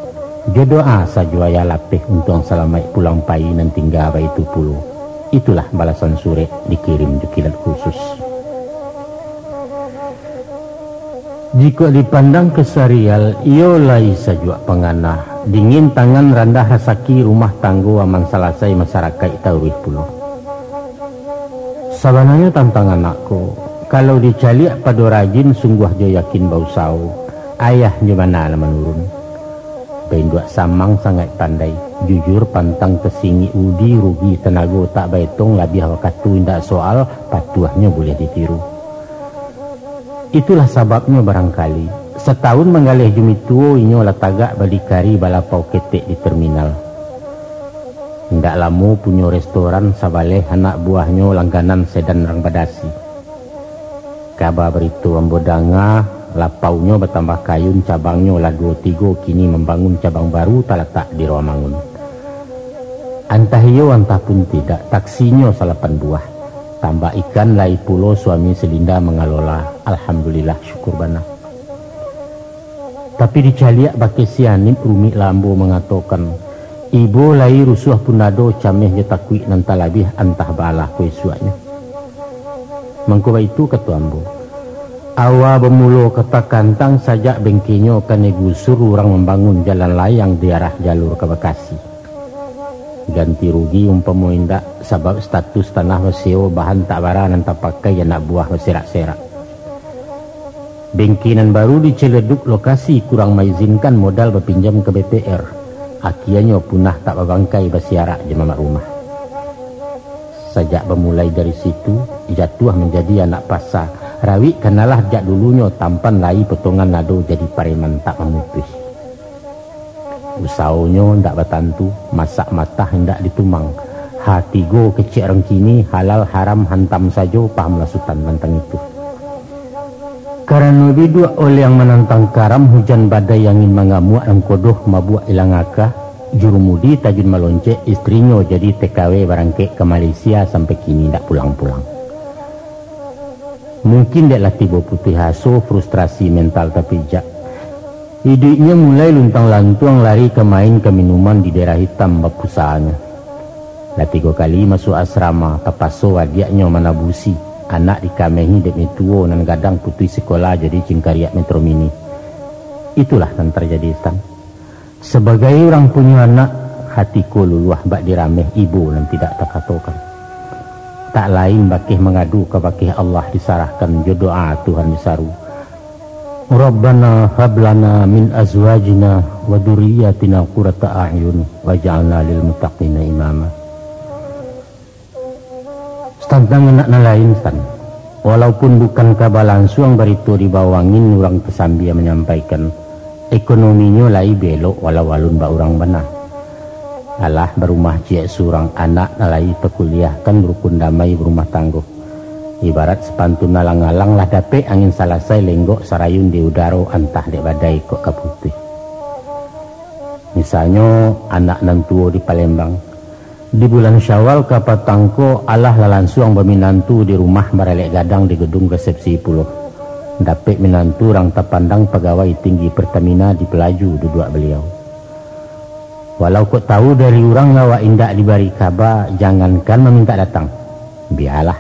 Jo doa sajo ayah lapeh, untuang salamaik pulang pai, nan tingga baitu pulo. Itulah balasan surek dikirim jo kilat khusus. Jikok dipandang ka Syarial, iyo lai sajuak pangana, dingin tangan randah rasaki, rumah tanggo aman salasai, masarakaik taruih pulo. Sabananyo tantang anak ko, kalau dicaliak pado rajin, sungguah jo yakin bausaho, ayah nyo bana lah manurun. Bainduak samang sangaik pandai, jujur pantang tasingik budi, rugi tanago tak baetong, labiah wakatu indak soal, patuahnyo buliah ditiru. Itulah sababnyo barangkali, satahun manggaleh jo mituo, inyo lah tagak badikari balapau ketek di terminal. Indak lamo punyo restoran sabaleh anak buahnyo langganan sedan rang badasi. Kaba barito ambo danga, lapaunyo batambah kayun, cabangnyo lah duo tigo, kini mambangun cabang baru talatak di Rawamangun. Antah iyo, antah pun tidak, taksinyo salapan buah. Tambak ikan lai pulo suami Selinda mangalola. Alhamdulillah, syukur bana. Tapi dicaliak bakeh si Anip, rumik lah ambo mangatokan. Ibo lai rusuah pun ado, cameh jo takuik nan talabiah, antah baalah ko isuaknyo. Mangko baitu kato ambo, awa bamulo ka takantang, sajak bengkenyo kanai gusur, urang mambangun jalan layang di arah jalur ka Bakasi. Ganti rugi umpamo indak, sabab status tanah basewo, bahan tak bara nan tapakai, anak buah baserak-serak. Bengke nan baru di Ciledug lokasi kurang maizinkan modal bapinjam ka B P R. Akianyo punah tak babangkai basiarak jo mamak rumah. Sajak bamulai dari situ, jatuah manjadi anak pasa, rawik kanalah jak dulunyo tampan lai potongan nado jadi pareman tak mamutuih. Usaonyo ndak batantu, masak matah indak ditumang. Ha tigo kecek rang kini, halal haram hantam sajo, pahamlah Sutan tantang itu. Karano biduak oleang manantang karam, hujan badai angin mangamuak, nangkodoh mabuak ilang aka, jurumudi tajun maloncek, istrinyo jadi T K W barangkek ka Malaysia, sampai kini indak pulang-pulang. Mungkin dek lah tibo putuih aso, frustrasi mental tapijak. Iduiknyo mulai luntang-lantuang, lari ka main ka minuman di daerah hitam bapusaanyo. Lah tigo kali masuak asrama, tapaso adiaknyo manabusi, anak dikamehi dek mituo nan gadang putuih sikola jadi cingkariak Metro Mini. Itulah nan tarjadi, Tan. Sabagai urang punyo anak, hati ko luluah bak dirameh ibo nan tidak takatokan. Tak lain bakeh mangadu ka bakeh Allah, disarahkan jo doa Tuhan disaru, "Rabbana hab lana min azwajina wa dzurriyyatina qurrata a'yun waj'alna lil muttaqina imama." Tantang anak nan lain, Tan. Walaupun bukan kaba lansuang barito di bawah angin, urang tasambia manyampaikan, ekonominyo lai belok walau alun bak urang bana. Alah barumah ciek surang, anak nan lai takuliahkan rukun damai barumah tanggo. Ibarat sapantun alang-alang, lah dapek angin salasai, lenggok sarayun di udaro, antah dek badai kok ka putuih. Misalnyo, anak nan tuo di Palembang, di bulan Syawal ka patang ko, alah lah lansuang baminantu di rumah baralek gadang di gedung resepsi pulo. Dapek minantu urang tapandang, pagawai tinggi Pertamina, di Pelaju duduak baliau. Walau kok tahu dari urang awak indak dibari kaba, jangankan mamintak datang. Bialah,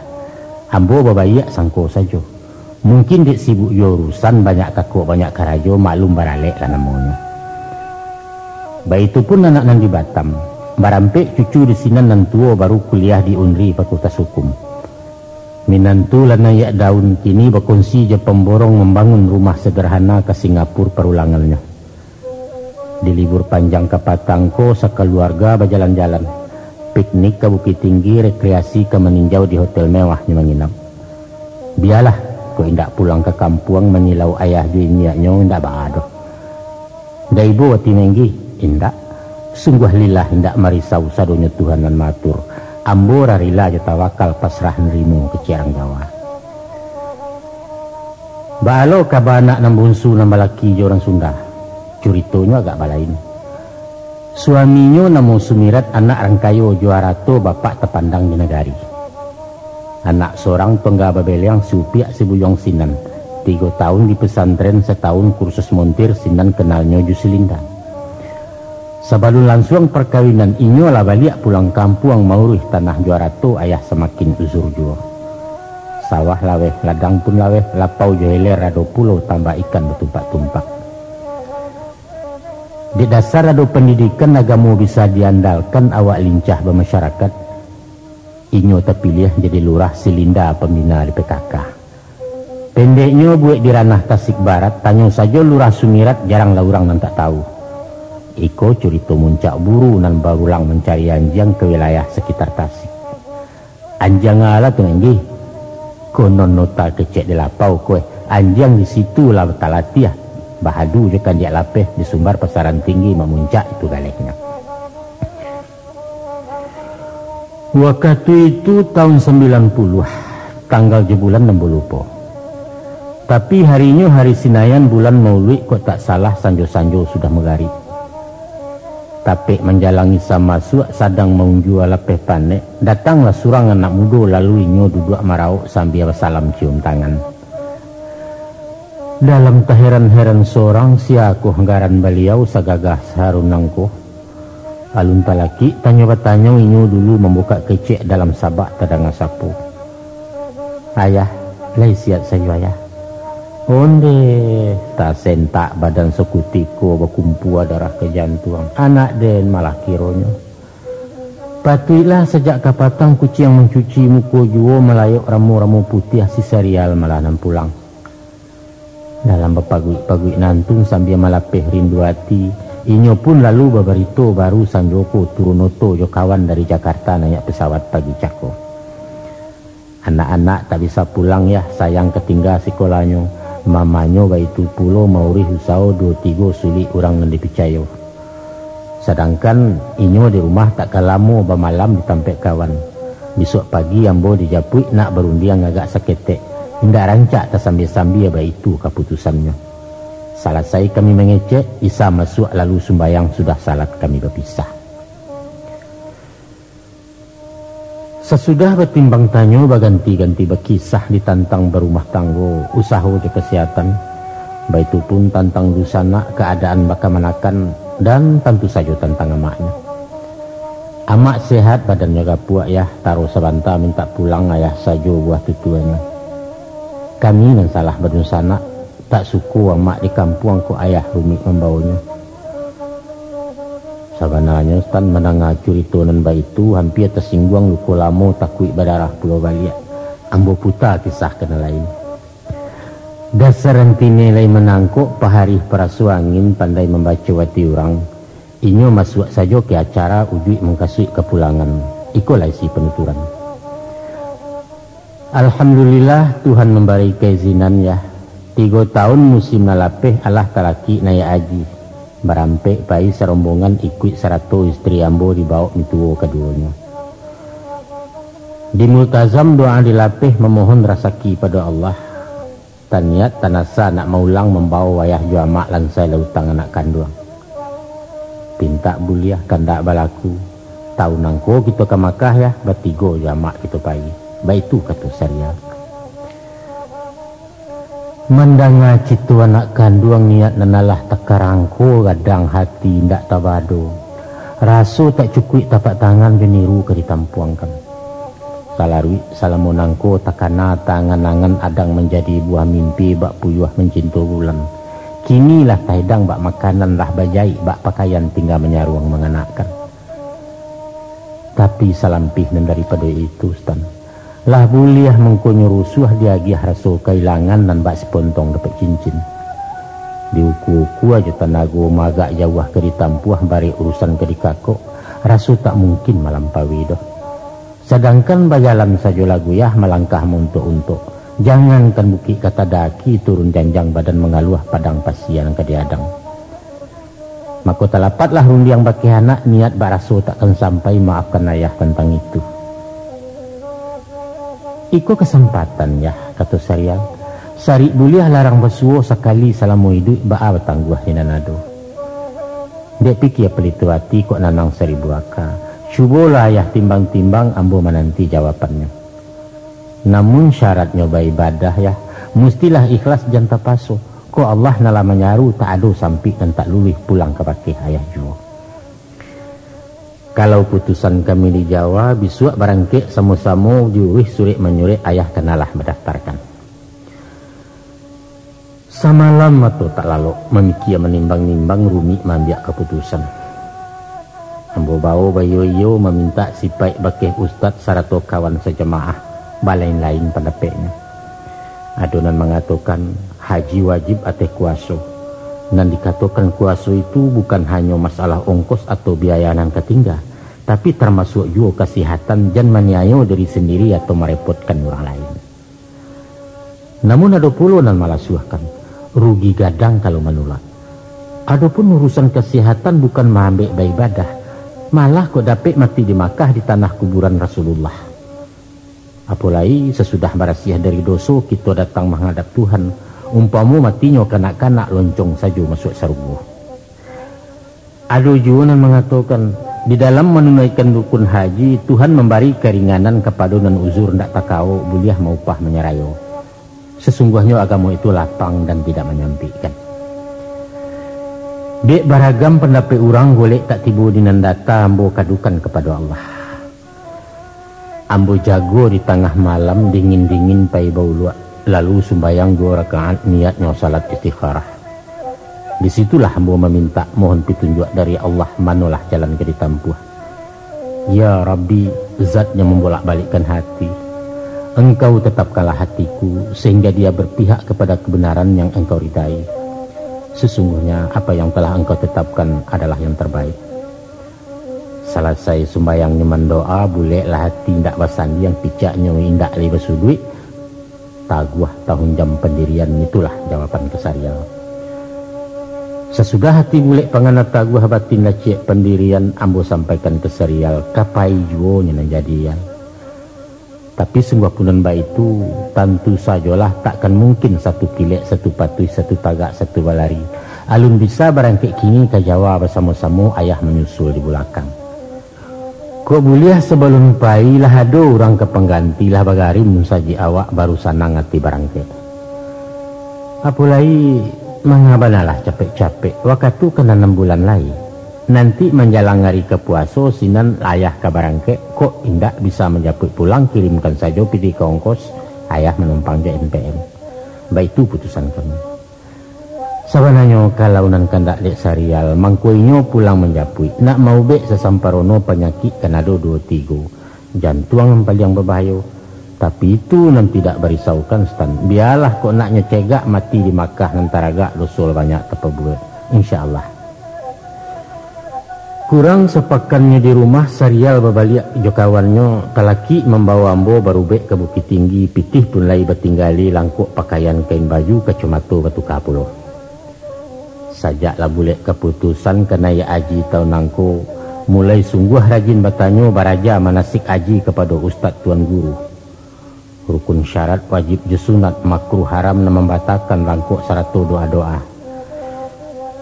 ambo babaiak sangko sajo. Mungkin dek sibuk jo urusan, banyak kakok banyak karajo, maklum baralek lah namonyo. Baitu pun anak nan di Batam, barampek cucu di sinan, nan tuo baru kuliah di Unri Fakultas Hukum. Minantu lah naiak daun, kini bakongsi jo pamborong mambangun rumah sederhana ka Singapura parulangannyo. Di libur panjang kapatang ko, sakaluarga bajalan-jalan, piknik ka Bukittinggi, rekreasi ka Maninjau, di hotel mewah nyo manginap. Bialah, kok indak pulang ka kampuang manilau ayah jo inyiaknyo, indak baa doh. Daibo ati Menggi? Indak. Sungguah lillah indak marisau, sadonyo Tuhan nan maatur. Ambo rarila jo tawakal, pasrah narimo kecek rang Jawa. Baa lo kaba anak nan bunsu nan balaki jo urang Sunda? Curitonyo agak balain. Suaminyo namo Sumirat, anak rang kayo jo arato, bapak tapandang di nagari. Anak sorang tungga babeleang, si upiak si buyuang sinan. Tigo taun di pesantren, sataun kursus montir, sinan kenalnyo jo si Linda. Sabalun lansuang parkawinan, inyo lah baliak pulang kampuang, mauruih tanah jo arato, ayah samakin uzur juo. Sawah laweh, ladang pun laweh, lapau jo heler ado pulo, tambah ikan batumpak-tumpak. Dek dasar ado pandidikan, agamo bisa diandalkan, awak lincah bamasyarakat. Inyo tapiliah jadi lurah, si Linda pambina di P K K. Pendeknyo, buek di ranah Tasik Barat, tanyo sajo Lurah Sumirat, jaranglah urang nan tak tahu. Iko curito muncak buru nan barulang mancari anjiang ka wilayah sakitar Tasik. Anjiang alah tu, Menggi? Konon nota kecek di lapau ko, eh. Anjiang di situ lah talatiah. Bahadu jo kandiak lapeh, di sumbar pasaran tinggi mamuncak itu galehnyo. Wakatu itu taun sambilan puluah, tanggal jo bulan ambo lupo. Tapi harinyo hari Sinayan, bulan Mauluik kok tak salah, sanjo-sanjo sudah magarik. Tapek manjalang isa masuak, sadang maunjua lapeh panek, datanglah surang anak mudo, lalu inyo duduak marauk sambia basalam cium tangan. Dalam taheran-heran sorang, siakoh garan baliau sagagah Harun nangko? Alun talakik tanyo batanyo, inyo dulu mambukak kecek, dalam sabak tadanga sapo. Ayah, lai siat sajo, Ayah? Ondeh, tasentak badan sakutiko, bakumpua darah ka jantuang. Anak den malah kironyo. Patuiklah sajak kapatang kuciang mancuci muko juo, malayok ramo-ramo putiah, si Sarial malah nan pulang. Dalam bapaguik-paguik nantun sambia malapeh rindu ati, inyo pun lalu babarito baru sanjo ko turun oto jo kawan dari Jakarta naiak pesawat pagi cako. Anak-anak tak bisa pulang yah, sayang katingga sikolahnyo, mamanyo baitu pulo maurih usaho duo tigo sulik urang nan dipicayo. Sadangkan inyo di rumah tak ka lamo bamalam di tampek kawan. Bisuak pagi ambo dijapuik nak barundiang agak saketek, indak rancak tasambia-sambia baitu kaputusannyo. Salasai kami mangecek, Isa masuak lalu sumbayang sudah salat kami bapisah. Sasudah batimbang tanyo, baganti-ganti bakisah ditantang barumah tanggo, usaho jo kasihatan, baitu pun tantang dunsanak, kaadaan bakamanakan, dan tantu sajo tantang amaknyo. Amak sehat, badannyo gapuak yah, taro sabanta mintak pulang ayah sajo buah tutuanyo. Kami nan salah badunsanak, tak suko amak di kampuang kok ayah rumik mambawonyo. Sabananyo Stan mandanga curito nan baitu, hampia tasingguang luko lamo, takuik badarah pulo baliak. Ambo puta kisah ka nan lain. Dasar antine lai manangkok, paharih paraso angin, pandai mambaco ati urang. Inyo masuak sajo ka acara, ujuik mangkasuik kapulangan. Iko lai isi panuturan. Alhamdulillah, Tuhan mambari kaizinan, yah. Tigo taun musim nan lapeh alah talakik naiak aji. Barampek pai sarombongan ikuik sarato istri ambo dibawok mintuo kaduonyo. Dimultazam doa dilapeh mamohon rasaki pado Allah. Taniat tanasa nak maulang mambawo wayah jo amak lansai lautan anak kanduang. Pintak buliah kandak balaku, taun nangko kito ka Makkah yah, batigo jo amak kito pai. Baitu kato Sarial. Mandanga cito anak kanduang niat nan alah takarangko, gadang hati indak tabado. Raso tak cukuik tapak tangan jo niru ka ditampuangkan. Salaruik salamo nangko takana taangan-angan adang manjadi buah mimpi bak puyuah mancinto bulan. Kini lah taedang bak makanan, lah bajaik bak pakaian, tingga manyaruang manganakkan. Tapi salampih nan daripado itu, Stan, lah buliah mangkonyo rusuah diagiah raso kailangan nan bak sipontong dapek cincin. Diukua-ukua jo tanago, maagak jauah ka ditampuah, barek urusan ka dikakok, raso tak mungkin malampaui doh. Sadangkan bajalan sajo lah guyah, malangkah mauntok-untok. Jangankan bukik ka tadaki, turun janjang badan mangaluah, padang pasia nan ka diadang. Mako talapatlah rundiang bakeh anak, niat baraso takkan sampai, maafkan ayah tantang itu. Iko kasampatan, yah, kato Sarial. Sarik buliah larang basuo, sakali salamo iduik, baa batangguah di nan ado. Dek pikia palito ati, kok nanang saribu aka. Cubolah ayah timbang-timbang, ambo mananti jawabannyo. Namun syaratnyo baibadah, yah, mustilah ikhlas, jan tapaso. Kok Allah nan lah manyaru, tak ado sampik nan tak luluih, pulang ka bakeh ayah juo. Kalau putusan kami di Jawa, bisuak barangkek samo-samo diuruih surek-manyurek, ayah kanalah madaftarkan. Samalam mato tak lalok, mamikia manimbang-nimbang, rumik maambiak kaputusan. Ambo bawo baiyo-iyo mamintak sipaik bakeh ustad sarato kawan sajamaah, balain-lain pandapeknyo. Ado nan mangatokan, haji wajib ateh kuwaso. Nan dikatokan kuwaso itu bukan hanyo masalah ongkos atau biaya nan ka tingga, tapi tamasuak juo kasihatan, jan maniayo diri sandiri atau marepotkan urang lain. Namun ado pulo nan malasuahkan, rugi gadang kalau manulak. Adopun urusan kasihatan bukan maambek baibadah, malah kok dapek mati di Makkah, di tanah kuburan Rasulullah. Apolai sasudah barasiah dari doso, kito datang manghadap Tuhan, umpamo matinyo kanak-kanak, loncong sajo masuak sarugo. Ado juo nan mangatokan, di dalam manunaikan rukun haji, Tuhan mambari karinganan kapado nan uzur ndak takawo, buliah maupah manyarayo. Sasungguahnyo agamo itu lapang dan tidak manyampikkan. Dek baragam pandapek urang, golek tak tibo di nan data, ambo kadukan kapado Allah. Ambo jago di tangah malam, dingin-dingin pai bauluak, lalu sumbayang duo rakaat, niatnyo salat istikharah. Di situlah ambo mamintak, mohon pitunjuak dari Allah, manolah jalan ka ditampuah. Ya Rabbi, Zat yang mambolak-balikkan hati, Engkau tetapkanlah hatiku, sehingga dia berpihak kepada kebenaran yang engkau ridai. Sesungguhnya, apa yang telah engkau tetapkan adalah yang terbaik. Salasai sumbayangnyo mandoa, buleklah hati indak basandiang, picaknyo indak lai basuduik, taguah tahun jam pandirian, itulah jawaban ka Sarial. Sasudah hati bulek pangana taguah, batin laciak pandirian, ambo sampaikan ka Sarial, ka pai juo nyo nan jadian. Tapi sungguah pun nan baitu, tantu sajolah takkan mungkin satu kilek, satu patuih, satu tagak, satu balari. Alun bisa barangkek kini ka Jawa basamo-samo, ayah manyusul di bulakang. Kok buliah sabalun pai lah ado urang ka pangganti, lah bagarim sajik awak, baru sanang ati barangkek. Apo lai manga banalah capek-capek, wakatu kan anam bulan lai. Nanti manjalang ari ka puaso, sinan ayah ka barangkek, kok indak bisa manjapuik pulang, kirimkan sajo pitih ka ongkos, ayah manumpang jo M P M. Baitu putusan kami. Sabananyo kalau nan kandak dek Sarial, mangko inyo pulang manjapuik, nak maubek sasamparono panyakik kan ado duo tigo. Jantuang nan paliang babahayo. Tapi itu nan tidak barisaukan, Stan. Bialah kok nak nyo cegak mati di Makkah nan taragak, doso lah banyak tapabuek. Insya Allah. Kurang sapakannyo di rumah, Sarial babaliak jo kawannyo, talakik mambawo ambo barubek ka Bukittinggi, pitih pun lai batinggali, langkok pakaian, kain baju, kacomato batuka pulo. Sajak lah bulek kaputusan ka naiak aji taun nangko, mulai sungguah rajin batanyo, baraja manasik aji kapado ustad tuan guru. Rukun syarat, wajib jo sunat, makruh haram nan mambatakan, langkok sarato doa-doa.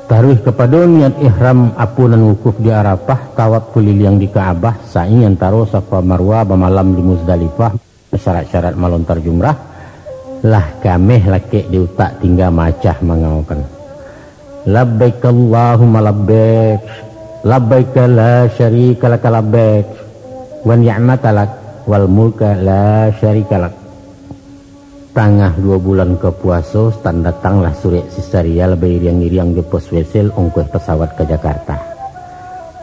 Taruih kapado niat ihram, apo nan wukuf di Arafah, tawaf kuliliang di Ka'bah, sa'i antaro Safa Marwah, bamalam di Muzdalifah, syarat-syarat malontar jumrah, lah kameh lakek di utak, tingga maacah mangaokan. Labbaik Allahumma labbaik, labbaik la syarika laka labbaik, wa ni'mata lak, wal mulka la syarika lak. Tangah duo bulan ka puaso, Stan, datanglah surek si Sarial bairiang-iriang jo pos Wesel, ongkoh pasawat ka Jakarta.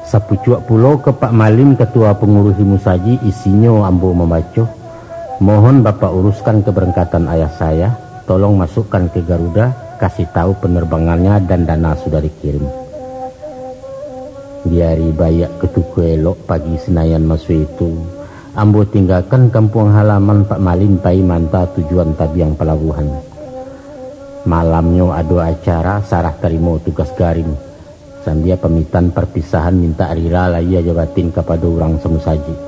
Sapucuak pulo ka Pak Malin, katua panguruih di musajik, isinyo ambo mambaco, mohon Bapak uruskan kabarangkatan ayah saya, tolong masukkan ke Garuda, kasih tahu penerbangannya dan dana sudah dikirim. Di ari baiak katuko elok pagi Senayan maso itu, ambo tinggakan kampuang halaman Pak Malin, pai maanta tujuan tabiang palabuahan. Malamnyo ado acara sarah tarimo tugas garin, sambia pamitan parpisahan, mintak rila lahia jo batin kapado urang samusajik.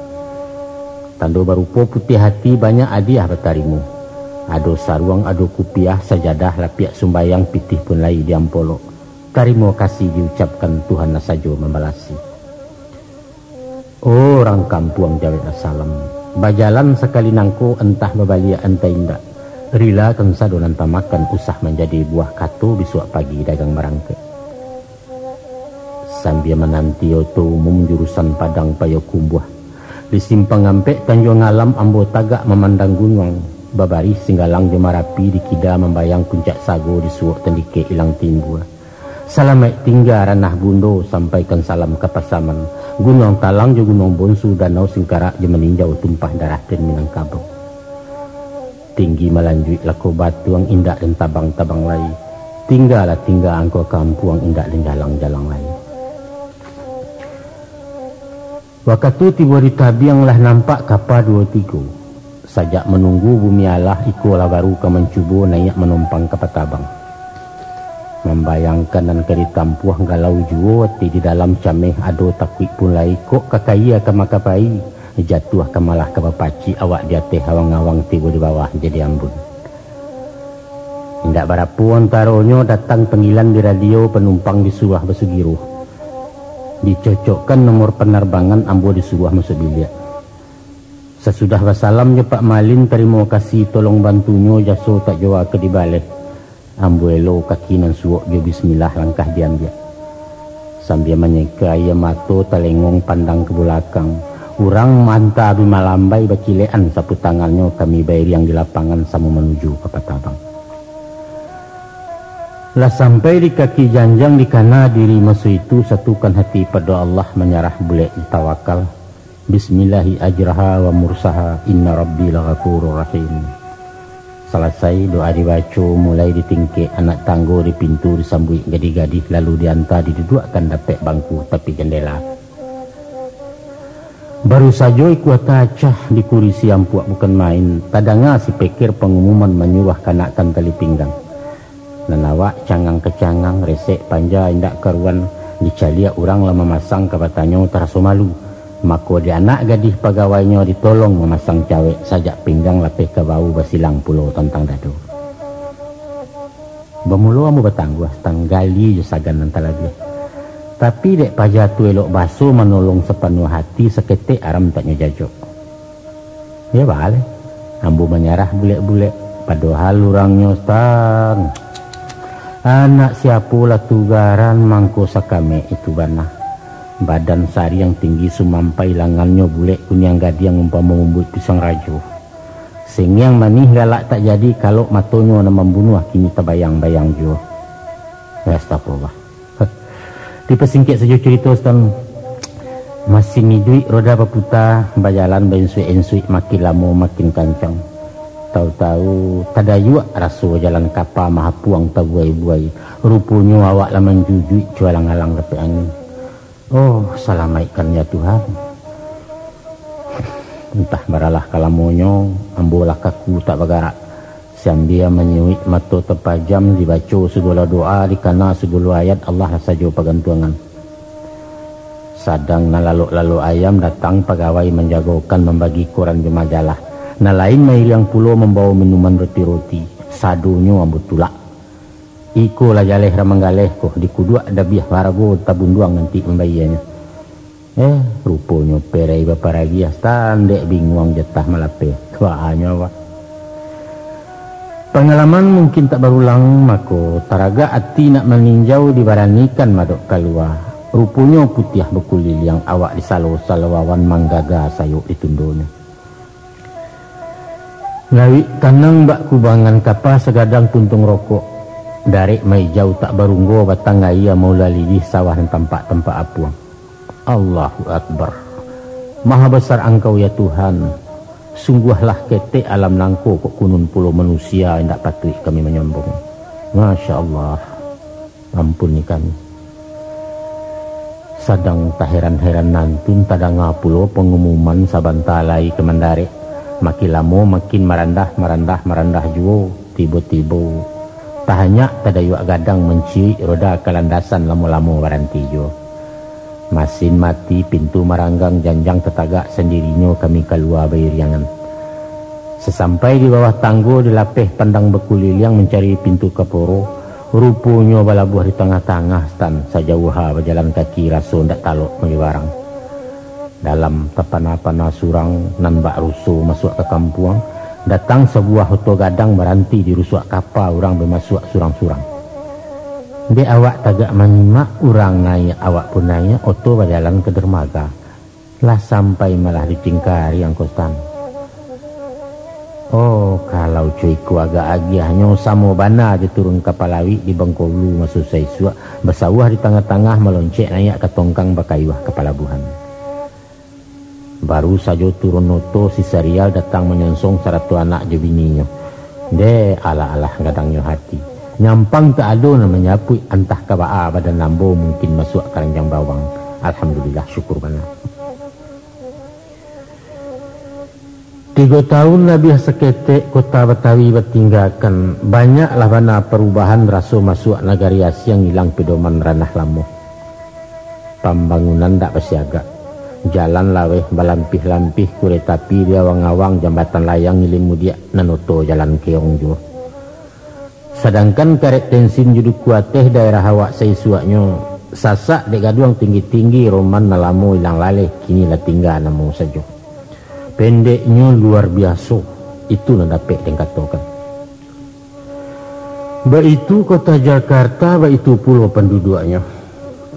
Tando barupo putiah ati, banyak adiah batarimo. Ado saruang, ado kupiah, sajadah, lapiak sumbayang, pitih pun lai di ampolok. Tarimo kasih diucapkan, Tuhanlah sajo mambalasi. Urang kampuang jaweklah salam. Bajalan sakali nangko, antah babaliak antah indak. Rilakan sado nan tamakan, usah manjadi buah kato, bisuak pagi dagang barangkek. Sambia mananti oto umum jurusan Padang Payokumbuah. Di simpang ampek Tanjuang Alam, ambo tagak mamandang gunuang, babarih Singgalang jo Marapi, di kida mambayang Puncak Sago, di suok Tandikek Ilang Timbua. Salamaik tingga Ranah Bundo, sampaikan salam ka Pasaman. Gunuang Talang jo Gunuang Bonsu, Danau Singkarak jo Maninjau, tumpah darah den Minangkabau. Tinggi malanjuik Lako Batuang, indak den tabang-tabang lai. Tinggalah tingga angko kampuang, indak den jalang-jalang lai. Wakatu tibo di tabiang, lah nampak kapa duo tigo. Sajak manunggu bumi alah, iko lah baru ka mancubo naiak manumpang kapa tabang. Mambayangkan nan ka ditampuah, galau juo ati di dalam, cameh ado takuik pun lai, kok ka kayia ka makapai, jatuah ka malah ka bapacik, awak di ateh awang-awang, tibo di bawah jadi ambun. Indak barapo antaronyo, datang panggilan di radio, panumpang disuruah basugiruh. Dicocokkan nomor panarbangan, ambo disuruah masuak biliak. Sasudah basalam jo Pak Malin, tarimo kasih tolong bantunyo, jaso tak jua ka dibaleh. Ambo elo kaki nan suok jo bismillah, langkah diambiak. Sambia manyeka aia mato, talengong pandang ka bulakang. Urang manta bi malambai, bacilekan sapu tangannyo, kami bairiang di lapangan samo manuju ka Patabang. Lah sampai di kaki janjang, dikana diri maso itu, satukan hati pado Allah, manyarah bulek ditawakal. Bismillahi ajraha wa mursaha, inna rabbi laghafurur rahim. Salasai doa dibaco, mulai di tingkek anak tanggo, di pintu disambuik gadih-gadih, lalu dianta diduduakkan dapek bangku tapi jandela. Baru sajo ikua tacah di kurisi ampuak bukan main, tadanga si Peker pangumuman manyuruah kanakkan tali pinggang. Nan awak cangang kacangang, resek panja indak karuan, dicaliak urang lah mamasang, ka batanyo taraso malu. Mako di anak gadih pagawainyo ditolong mamasang cawek, sajak pinggang lapeh ka bahu, basilang pulo tantang dado. Bamulo ambo batangguah, tanggali jo sagan nan talabiah. Tapi dek paja tu elok baso, manolong sapanuah ati, saketek aram tak nyo jajok. Yo baleh, ambo manyarah bulek-bulek, padohal urangnyo, Stan. Anak siapolah tu garan mangko sakamek itu bana. Badan sariang tinggi sumampai, langannyo bulek kuniang gadiang umpamo umbuik pisang rajo. Sengiang manih galak tak jadi, kalok matonyo nan mambunuah kini tabayang-bayang juo. Astagfirullah. Dipasingkek sajo curito, Stan. Masin iduik roda baputa, bajalan bainsuik-insuik, makin lamo makin kancang. Tahu-tahu tadayuak raso jalan kapa mahapuang tabuai-buai. Ruponyo awak lah manjujuik cualang-alang dapek angin. Oh, salamaikkan ya Tuhan. Entah baralah kalamonyo, ambo lah kaku tak bagarak. Sambia manyuik mato tapajam, dibaco sagalo doa, dikana sagalo ayat, Allah lah sajo pagantuangan. Sadang nan lalok-lalok ayam, datang pagawai manjagokan, mambagi koran jo majalah. Nan lain mairiang pulo mambawo minuman roti-roti. Sadonyo ambo tulak. Iko lah jaleh ramanggaleh ko, dikuduak dabiah harago tabunduang nanti mambayianyo. Eh, ruponyo perei baparagiah, Stan, dek binguang jatah malapeh. Tuaanyo awak. Pangalaman mungkin tak barulang, mako taragak ati nak maninjau, dibaranikan madok kalua. Ruponyo putiah bakuliliang, awak disalo-salo awan, manggaga sayok di tundonyo. Lawik tanang bak kubangan, kapa sagadang puntung rokok. Darek maijau tak barunggo, batang aia maulalidih, sawah nan tampak-tampak apuang. Allahu Akbar. Maha besar Angkau, ya Tuhan. Sungguahlah ketek alam nangko, kok kunun pulo manusia, indak patuik kami manyombong. Masya Allah. Ampuni kami. Sadang taheran-heran nantun, tadanga pulo pangumuman sabanta lai ka mandarek. Makin lamo makin marandah, marandah, marandah juo. Tibo-tibo, tahanyak tadayuak gadang, manciuik roda ka landasan, lamo-lamo baranti juo. Masin mati, pintu maranggang, janjang tatagak, sandirinyo kami kalua bairiangan. Sasampai di bawah tanggo, dilapeh pandang bakuliliang mancari pintu kaporo, ruponyo balabuah di tangah-tangah, Stan, sajauah ha bajalan kaki, raso ndak talok malibarang. Dalam tapana-pana surang, nan bak ruso masuak ka kampuang, datang sabuah oto gadang baranti di rusuak kapa, urang bamasuak surang-surang. Dek awak tagak manyimak, urang naiak, awak pun naiak, oto bajalan ka dermaga. Lah sampai malah di Cingkariang ko, Stan. Oh, kalau co iko agak agiahnyo, samo bana jo turun ka Palawik di Bangkolu maso saisuak, basawah di tangah-tangah, maloncek naiak ka tongkang bakayuah ka palabuahan. Baru sajo turun oto, si Sarial datang manyonsong sarato anak jo bininyo. Deh, alah-alah gadangnyo hati. Nyampang tak ado nan manyapuik, antah ka baa badan ambo, mungkin masuak karanjang bawang. Alhamdulillah, syukur bana. Tigo tahun labiah saketek kota Batawi batinggakan, banyaklah bana parubahan, raso masuak nagari asiang, ilang pedoman ranah lamo. Pambangunan dak basiagak. Jalan laweh balampih-lampih, kuretapi di awang-awang, jambatan layang ilim mudiak, nan oto jalan keong juo. Sadangkan karek tensin jo duku ateh daerah awak saisuaknyo, sasak dek gaduang tinggi-tinggi, roman nan lamo ilang laleh, kini lah tingga namo sajo. Pendeknyo luar biaso, itu nan dapek den katokan. Baitu kota Jakarta, baitu pulo panduduaknyo.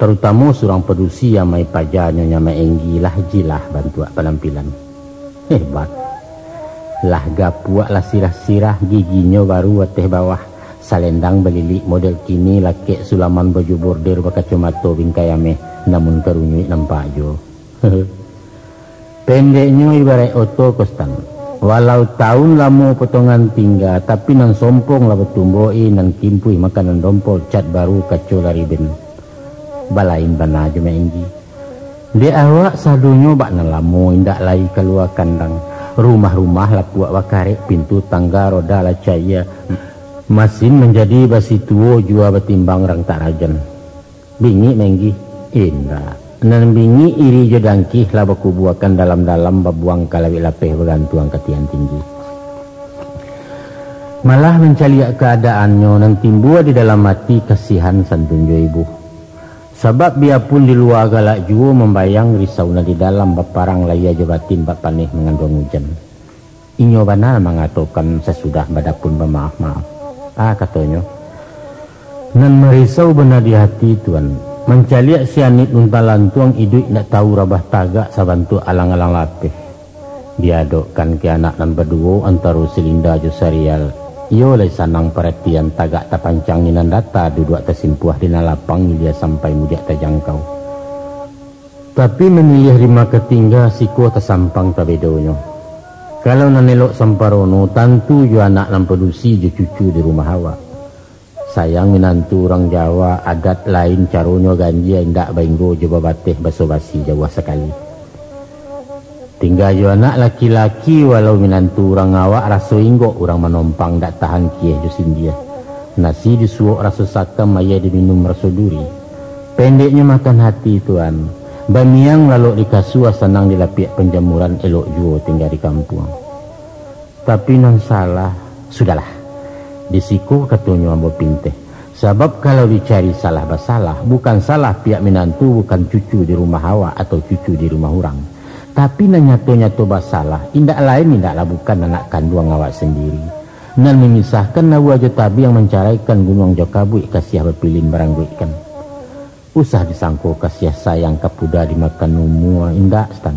Tarutamo surang padusi, amai pajanyo Nyamak Enggi, lah jilah bantuak panampilan. Hebat. Lah gapuak, lah sirah-sirah, giginyo baru ateh bawah. Salendang balilik model kini, lakek sulaman baju border, bakacomato bingkai ameh, namun karunyuik nampak juo. Pendeknyo ibaraik oto ko, Stan. Walau taun lamo potongan tingga, tapi nan sompong lah batumbuah, nan kimpuih makanan dompol, cat baru kaco lah riben. Balain bana jo Mak Enggi. Dek awak sadonyo bak nan lamo indak lai kalua kandang. Rumah-rumah lapuak bakarek, pintu tangga roda lah cayia. Masin manjadi basi tuo jua batimbang rang tak rajan. Bingik Mak Enggi? Indak. Nan bingik iri jo dangkih lah bakubuakan dalam-dalam, babuang ka lawik lapeh, bagantuang ka tian tinggi. Malah mancaliak kaadaannyo nan timbua di dalam ati, kasihan santun jo ibo. Sabab biapun di lua galak juo mambayang, risau nan di dalam baparang, layia jo batin bak paneh manganduang ujan. Inyo bana mangatokan sasudah badapun bamaaf-maaf. Ah, katonyo, nan marisau bana di ati, Tuan. Mancaliak si Anik Luntang Lantuang iduik ndak tahu rabah tagak, sabantuak alang-alang lapeh. Diadokkan ka anak nan baduo antaro si Linda jo Sarial, iyo lai sanang paratian, tagak tapancang di nan data, duduak tasimpuah di nan lapang, ilia sampai mudiak tajangkau. Tapi mamiliah di ma ka tingga, siko tasampang tabedonyo. Kalau nan elok samparono, tantu jo anak nan padusi jo cucu di rumah awak. Sayang minantu urang Jawa, adat lain caronyo, ganjia indak bainggo jo babateh, baso-basi jauah sakali. Tingga jo anak laki-laki, walau minantu urang awak, raso inggok urang manompang, dak tahan kieh jo sindiah. Nasi disuok raso sakam, aia diminum raso duri. Pendeknyo makan hati, Tuan. Bamiang lalok di kasua, sanang di lapiak panjamuran, elok juo tingga di kampuang. Tapi nan salah, sudahlah. Di siko katonyo ambo pinteh. Sabab kalau dicari salah basalah, bukan salah pihak minantu, bukan cucu di rumah awak atau cucu di rumah urang. Tapi nan nyato-nyato basalah, indak lain, indaklah bukan, anak kanduang awak sandiri. Nan manisahkan aua jo tabiang, mancaraikan gunuang jo kabuik, kasiah bapilin barangguikkan. Usah disangko kasiah sayang, kapuda dimakan umua, indak, Stan.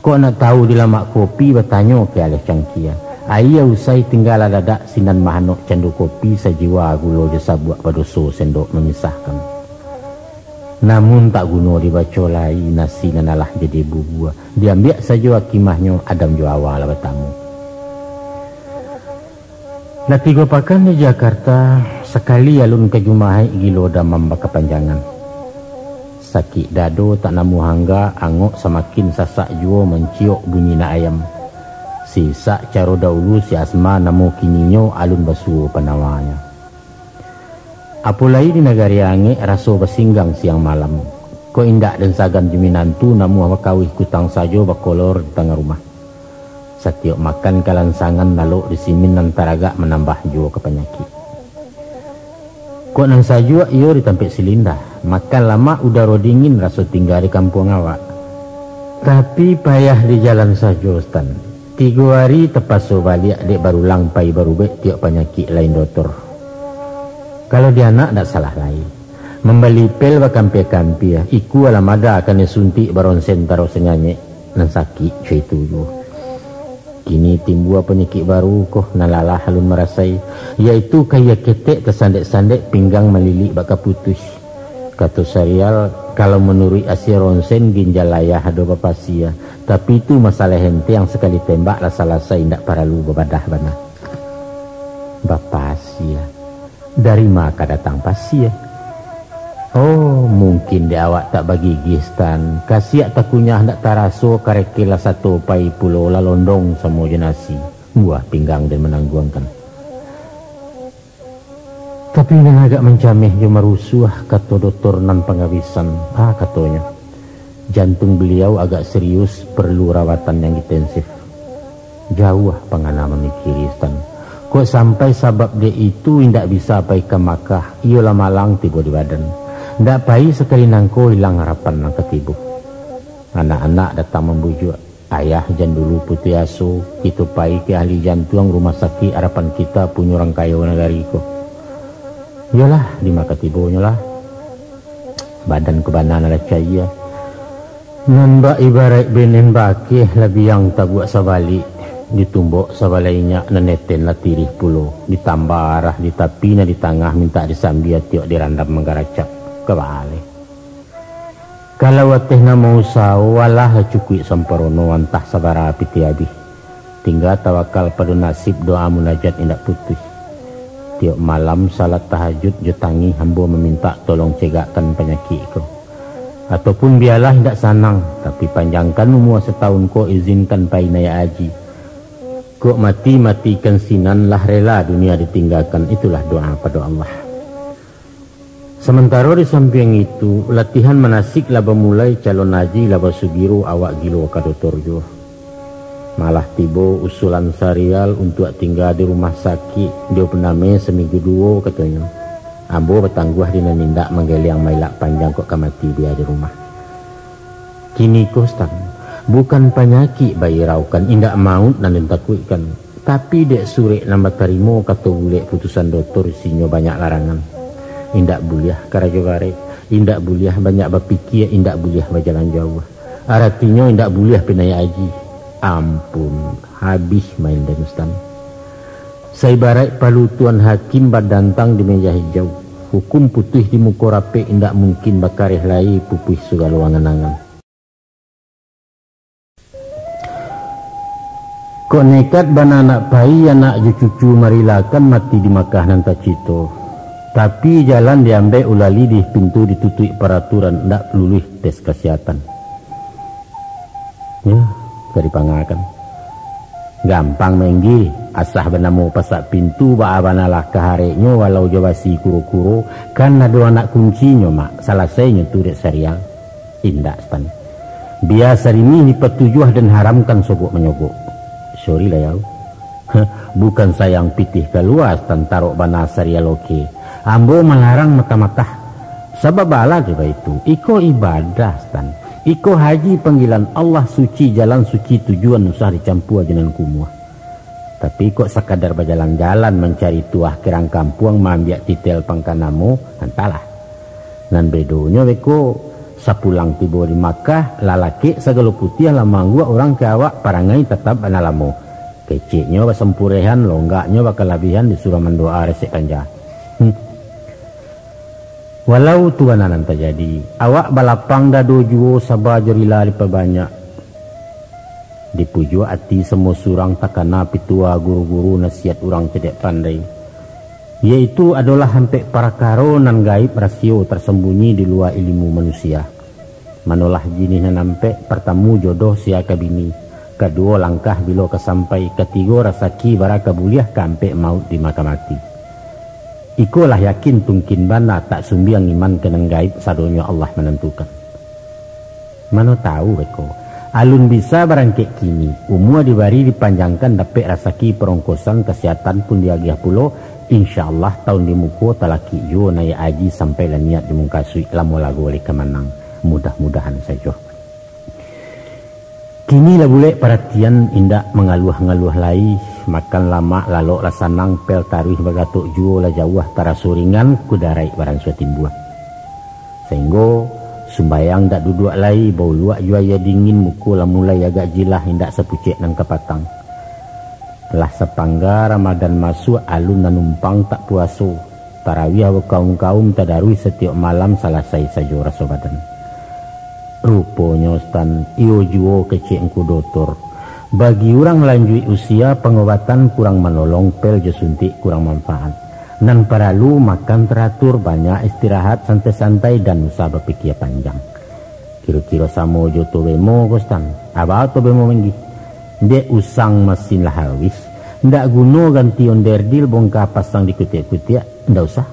Kok nak tahu dilamak kopi, batanyo ka aleh cangkia. Aia usai tinggalah dadak, sinan mahanok cando kopi, sajiwa gulo jo sabuak, badoso sendok mamisahkan. Namun tak guno dibaco lai, nasi nan alah jadi bubua, diambiak sajo akimahnyo, adam jo awa lah batamu. Lah tigo pakan di Jakarta, sakali alun ka Jumahaik, gilo damam bakapanjangan. Sakik dado tak namuah angga, angok samakin sasak juo, manciok bunyi nak ayam. Sisak caro daulu si Asma, namo kininyo alun basuo panawanyo. Apo lai di nagari angek, raso basinggang siang malam. Kok indak den sagan jo minantu, namuah bakawih kutang sajo, bakolor di tangah rumah. Satiok makan kalansangan, lalok di simin nan taragak, manambah juo ka panyakik. Kok nan sajuak iyo di tampek si Linda, makan lamak udaro dingin, raso tingga di kampuang awak. Tapi payah di jalan sajo, Stan. Tigo ari tapaso baliak, dek barulang pai barubek, tiok panyakik lain dotor. Kalau di anak dak salah lai. Mambali pel bakampia-kampia, ikua lah mada kanai suntik, baronsen taruih sanyanyek, nan sakik co itu juo. Kini timbua panyakik baru ko, nan lah lah alun marasai, yaitu kaia ketek tasandek-sandek, pinggang malilik bak kaputuih. Kato Sarial, kalau manuruik asia ronsen, ginjal ayah ado bapasia, tapi itu masalah enteng, sakali tembak lah salasai, indak paralu babadah bana. Bapasia? Dari ma ka datang pasia? Oh, mungkin dek awak tak bagigih, Stan. Kasiak takunyah ndak taraso, karekel lah sato pai pulo, lah londong samo jo nasi. Buah pinggang den manangguangkan. Tapi nan agak mancameh jo marusuah, kato dotor nan pangabisan. Ah, katonyo, jantung beliau agak serius, perlu rawatan yang intensif. Jauah pangana mamikiri, Stan. Kok sampai sabab dek itu indak bisa pai ka Makkah, iyo lah malang tibo di badan. Ndak pai sakali nangko, ilang harapan nan ka tibo. Anak-anak datang mambujuak, "Ayah, jan dulu putuih aso, kito pai ka ahli jantuang, rumah sakik harapan kita, punyo urang kayo nagari ko." Iyolah, di ma ka tibonyo lah. Badan ko bana nan lah caia. Nan bak ibaraik benen bakeh, lah biang tabuak sabalik, ditumbok sabalai inyak, nan neten lah tirih pulo, ditambah arah di tapi, nan di tangah mintak disambia, tiok dirandam manggaracak. Kabaleh. Kalau ateh nan mausaho, alah cukuik samparono, antah sabara pitih abih. Tingga tawakal pado nasib, doa munajat indak putuih. Tiok malam salat tahajud jo tangih ambo mamintak tolong cegakkan panyakik ko. Ataupun bialah indak sanang, tapi panjangkan umua satahun ko, izinkan pai naiak aji. Kok mati, matikan sinan, lah rela dunia ditinggakan, itulah doa pado Allah. Samantaro di sampiang itu, latihan manasik lah bamulai, calon aji lah basugiro, awak gilo ka dotor juo. Malah tibo usulan Sarial untuak tingga di rumah sakik, dio panameh saminggu duo, katonyo. Ambo batangguah di nan indak manggeliang mailak panjang, kok ka mati bia di rumah. Kini ko, Stan, bukan panyakik bairaukan, indak mauik nan den takuikkan, tapi dek surek nan batarimo kato bulek putusan dotor, isinyo banyak larangan. Indak buliah karajo barek, indak buliah banyak bapikia, indak buliah bajalan jauah. Aratinyo indak buliah pai naiak aji. Ampun, habih main den, Stan. Saibaraik palutuan hakim badantang di meja hijau. Hukum putuih di muko rapek, indak mungkin bakareh lai pupuih sagalo angan-angan. Kok nekat bana nak pai, anak jo cucu marilakan, mati di Makkah nan tacito. Tapi jalan diambek ulali, di pintu ditutuik paraturan, ndak luluih tes kasihatan. Nyo, ka dipangakan. Gampang manggi, asah banamo pasak pintu, baa bana lah kahareknyo, walau jo basi kuro-kuro, kan ado anak kuncinyo, Mak, salasainyo tu dek Sarial. Indak, Stan. Bia sarinih dipatujuah dan haramkan sogok manyogok. Sorry lah yau. Heh, bukan sayang pitih kalua, Stan, tarok bana Sarial oke. Ambo malarang matah-matah. Sabab alah jo baitu, iko ibadah, Stan. Iko haji panggilan Allah, suci jalan, suci tujuan, usah dicampua jo nan kumuah. Tapi kok sakadar bajalan-jalan mancari tuah kirang kampuang, maambiak titel pangka namo, antahlah. Nan bedonyo beko, sapulang tibo di Makkah, lah lakek sagalo putiah, lah maangguak urang ka awak, parangai tatap bana lamo. Keceknyo basampurehan, longgaknyo bakalabihan, disuruah mandoa resek panja. Hmm. Walau tu bana nan tajadi, awak balapang dado juo, saba jo rila dipabanyak. Dipujuak ati samo surang, takana pitua guru-guru, nasihat urang cadiak pandai, yaitu adolah ampek parakaro nan gaib, rasio, tarsambunyi di lua ilimu manusia. Manolah jinih nan ampek, partamu jodoh sia ka bini, kaduo langkah bilo ka sampai, katigo rasaki bara ka buliah, kaampek mauik di maka mati. Ikolah yakin tungkin bana, tak sumbiang iman ka nan gaib, sadonyo Allah manantukan. Mano tahu beko, alun bisa barangkek kini, umua dibari dipanjangkan, dapek rasaki parongkosan, kasihatan pun diagiah pulo, insya Allah taun di muko talakik juo naiak aji, sampai lah niat di mungkasuik, lamo lago lai ka manang, mudah-mudahan sajo. Kini lah bulek paratian, indak mangaluah-ngaluah lai, makan lamak, lalok lah sanang, pel taruih bagatok juo, lah jauah taraso ringan, kudaraik baransua timbuah. Sainggo sumbayang dak duduak lai, bauluak jo aia dingin, muko lah mulai agak jilah, indak sapucek nan kapatang. Lah sapangga Ramadan masuak, alun nan numpang tak puaso. Tarawiah bakaum-kaum, tadaruih satiok malam, salasai sajo raso badan. Ruponyo, Stan, iyo juo kecek Ngku Dotor. Bagi urang lanjuik usia, pangobatan kurang manolong, pel jo suntik kurang manfaat. Nan paralu, makan taratur, banyak istirahat, santai-santai, dan usah bapikia panjang. Kiro-kiro samo jo Tobemo ko, Stan. Aba Tobemo manggi? Dek usang masin lah awis. Ndak guno ganti onderdil, bongka pasang di kutiak-kutiak, ndak usah.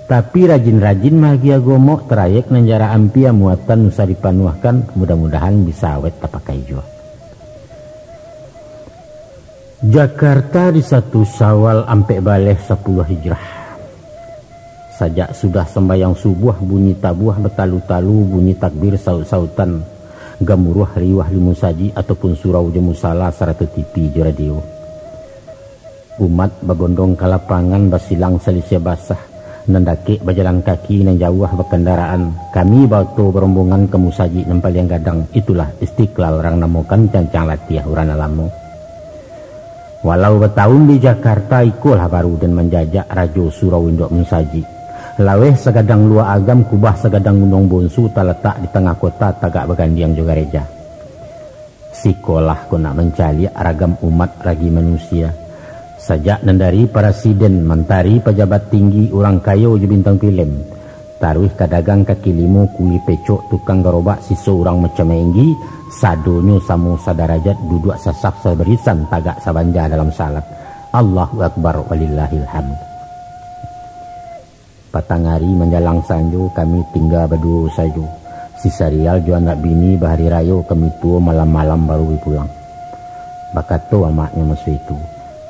Tapi rajin-rajin maagia gomok, trayek nan jarak ampia, muatan usah dipanuahkan, mudah-mudahan bisa awet tapakai juo. Jakarta di satu Syawal ampek baleh sapuluah Hijrah. Sajak sudah sambayang subuah, bunyi tabuah batalu-talu, bunyi takbir saut-sautan, gamuruah riuah di musajik ataupun surau jo musala, sarato T V jo radio. Umat bagondong ka lapangan, basilang salisiah basah, nan dakek bajalan kaki, nan jauah bakandaraan. Kami baoto barombongan ka musajik nan paliang gadang, itulah Istiqlal, urang namokan cancang latiah urang nan lamo. Walau batahun di Jakarta, ikolah baru den manjajak rajo surau induak musajik. Laweh sagadang lua agam, kubah sagadang gunuang bonsu, talatak di tangah kota, tagak bagandiang jo gareja. Sikolah ko nak mancaliak ragam umat ragi manusia. Sajak nan dari parasiden, mantari, pajabat tinggi, urang kayo jo bintang pilem, taruih ka dagang kaki limo, kuli pecok, tukang garobak, siso urang macam enggi, sadonyo samo sadarajat, duduak sasaf sabarisan, tagak sabanja dalam salat. Allahu Akbar, walillahil hamd. Patang ari manjalang sanjo, kami tingga baduo sajo. Si Sarial jo anak bini bahari rayo, kami tuo malam-malam baru bi pulang. Bakato amaknyo maso itu,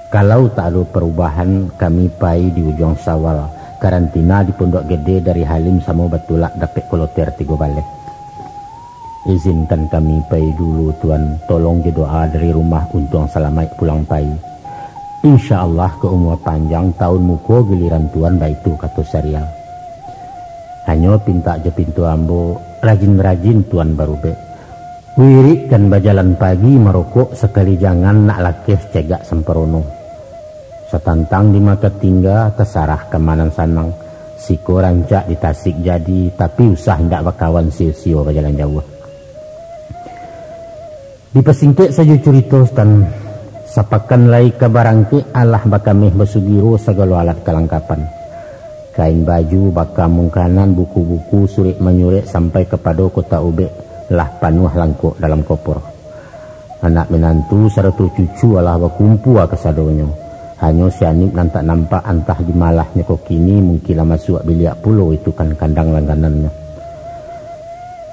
"Kalau tak ado parubahan, kami pai di ujuang Sawal, karantina di Pondok Gede, dari Halim samo batulak dapek koloter tigo baleh." "Izinkan kami pai dulu, Tuan. Tolong jo doa dari rumah, untuang salamaik pulang pai. Insya Allah, ka umua panjang, taun muko giliran Tuan," baitu kato Sarial. "Hanyo pintak jo pintu ambo, rajin-rajin Tuan barubek. Wirikkan bajalan pagi, marokok sakali jangan, nak lakeh cegak samparono. Satantang di ma ka tingga, tasarah ka ma nan sanang. Siko rancak di tasik jadi, tapi usah indak bakawan sio-sio bajalan jauah." Dipasingkek sajo curito, Tan, sapakan lai ka barangkek, alah bakameh basugiro, sagalo alat kalangkapan. Kain baju, baka mungkanan, buku-buku, surek manyurek, sampai kapado kotak ubek, lah panuah langkok dalam kopor. Anak minantu sarato cucu alah bakumpua kasadonyo. Hanyo si Anip nan tak nampak, antah di malahnyo ko kini, mungkin lah masuak biliak pulo, itu kan kandang langganannyo.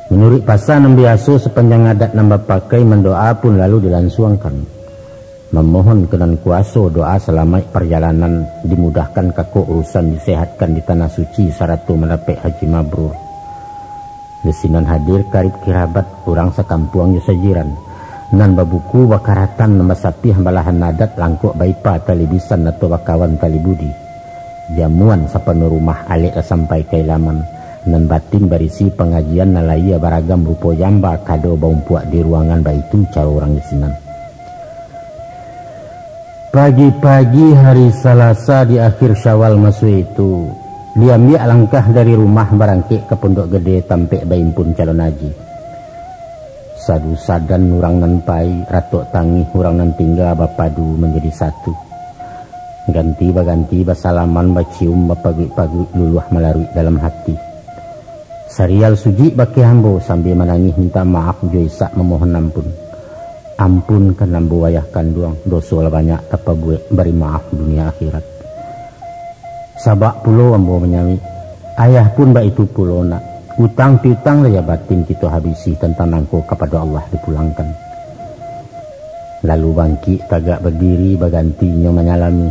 Manuruik pasan nan biaso, sapanjang adat nan bapakai, mandoa pun lalu dilansuangkan. Mamohon ka Nan Kuaso, doa salamaik parjalanan, dimudahkan kakok urusan, disehatkan di tanah suci, sarato mandapek haji mabrur. Di sinan hadir karib kirabat, urang sakampuang jo sajiran. Nan babuku bakaratan, nan basapiah balahan adat, langkok baipa tali bisan, atau bakawan tali budi. Jamuan sapanuah rumah, alek lah sampai ka ilaman. Nan batin barisi pangajian, nan lahia baragam rupo jamba, kado baumpuak di ruangan, baitu caro urang di sinan. Pagi-pagi hari Salasa di akhir Syawal maso itu, diambiak langkah dari rumah barangkek ka Pondok Gede tampek baimpun calon haji. Sadu sadan urang nan pai, ratok tangih urang nan tingga bapadu manjadi satu. Ganti baganti basalaman, bacium, bapaguik-paguik, luluah malaruik dalam hati. Sarial sujuik bakeh ambo sambia manangih mintak maaf jo isak mamohon ampun. Ampunkan ambo ayah kanduang, doso lah banyak tapabuek, bari maaf dunia akhirat. Sabak pulo ambo manyawik, ayah pun baitu pulo nak, utang piutang lahia batin kito habisi, tantang nangko kapado Allah dipulangkan. Lalu bangkik tagak badiri, baganti inyo manyalami.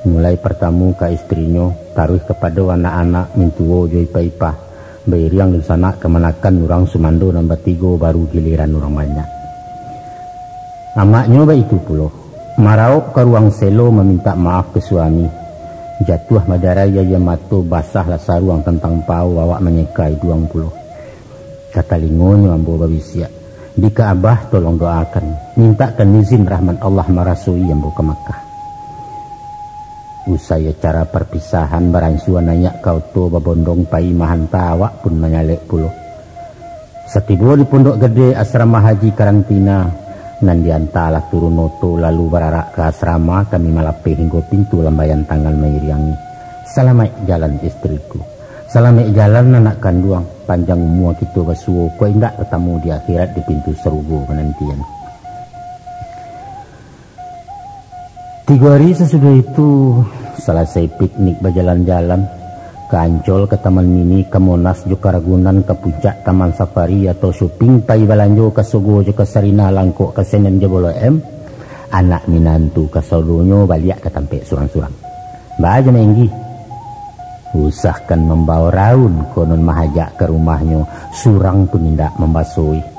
Mulai partamu ka istrinyo, taruih kapado anak-anak, mintuo jo ipah-ipah, bairiang dunsanak kamanakan urang sumando nan batigo, baru giliran urang banyak. Amaknyo baitu pulo, maraok ka ruang selo mamintak maaf ka suami. Jatuah madarai aia mato, basah lah saruang tantang pao, awak manyeka iduang pulo. Ka talingonyo ambo babisiak, "Di Ka'bah tolong doakan, mintakkan izin rahmat Allah marasoi ambo ka Makkah." Usai acara parpisahan, baransua naiak ka oto, babondong pai mahanta, awak pun manyalek pulo. Satibo di Pondok Gede, asrama haji karantina, nan dianta lah turun oto, lalu bararak ka asrama, kami malapeh hinggo pintu, lambaian tangan mairiangi. "Salamaik jalan, istriku. Salamaik jalan, anak kanduang. Panjang umua kito basuo, kok indak batamu di akhirat, di pintu sarugo manantian." Tigo ari sasudah itu, salasai piknik bajalan-jalan, ka Ancol, ka Taman Mini, ka Monas, jo ka Ragunan, ka Puncak, Taman Safari, atau shopping, pai balanjo ka Sogo jo ka Sarinah, langkok ka Senen jo Blok M, anak minantu kasadonyo baliak ka tampek surang-surang. Baa jo Maenggi? Usahkan mambao raun, konon mahajak ka rumahnyo, surang pun indak mambasoi.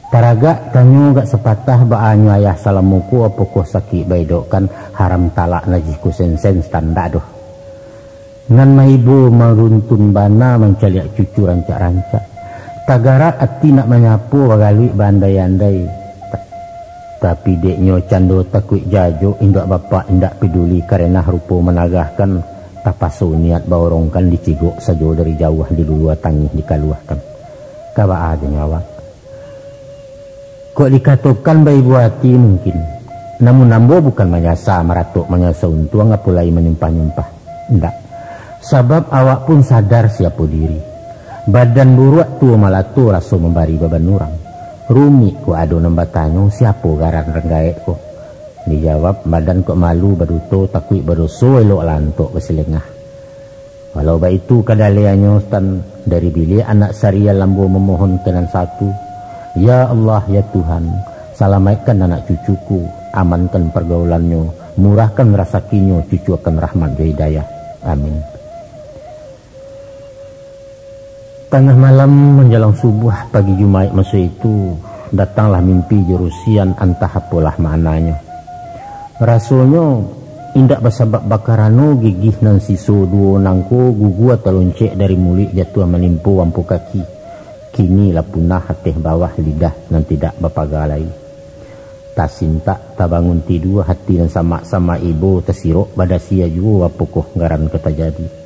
Taragak tanyo agak sapatah, baanyo ayah salamo ko, apokoh sakik baidokkan, haram talak najih ko sensen standar doh. Nan maibo maruntun bana, mancaliak cucu rancak-rancak. Tagarak ati nak manyapo, bagaluik baandai-andai. Tapi deknyo cando takuik jajok, induak bapak indak peduli, karena rupo managahkan, Tapaso niat baorongkan, dicigok sajo dari jauah, dilulua tangih dikaluakan. Ka baa jo nyo awak? Kok dikatokan baibo ati mungkin. Namun ambo bukan manyasa maratok, manyasa untuang, apo lai manyumpah-nyumpah. Indak. Sabab awak pun sadar siapo diri. Badan buruak tuo malato, raso mambari baban urang. Rumik kok ado nan batanyo, siapo garan rang gaek ko? Dijawab, badan kok malu baduto, takuik badoso, elok lantok basilengah. Walau baitu kadalianyo, Stan, dari biliak anak Sarial ambo mamohon ka nan satu, "Ya Allah, ya Tuhan, salamaikkan anak cucuku, amankan pargaulannyo, murahkan rasakinyo, cucuakan rahmat jo hidayah. Amin." Tangah malam manjalang subuah pagi Jumaik maso itu, datanglah mimpi jo rusian, antah apolah maknanyo. Rasonyo indak basabab, bakarano gigih nan siso duo nangko gugua taloncek dari muluik jatuah manimpo ampo kaki. Kini lah punah ateh bawah lidah nan tidak bapaga lai. Tasintak, tabangun tidua, hati nan samak-samak ibo, tasirok badasia juo, apokoh garan ka tajadi?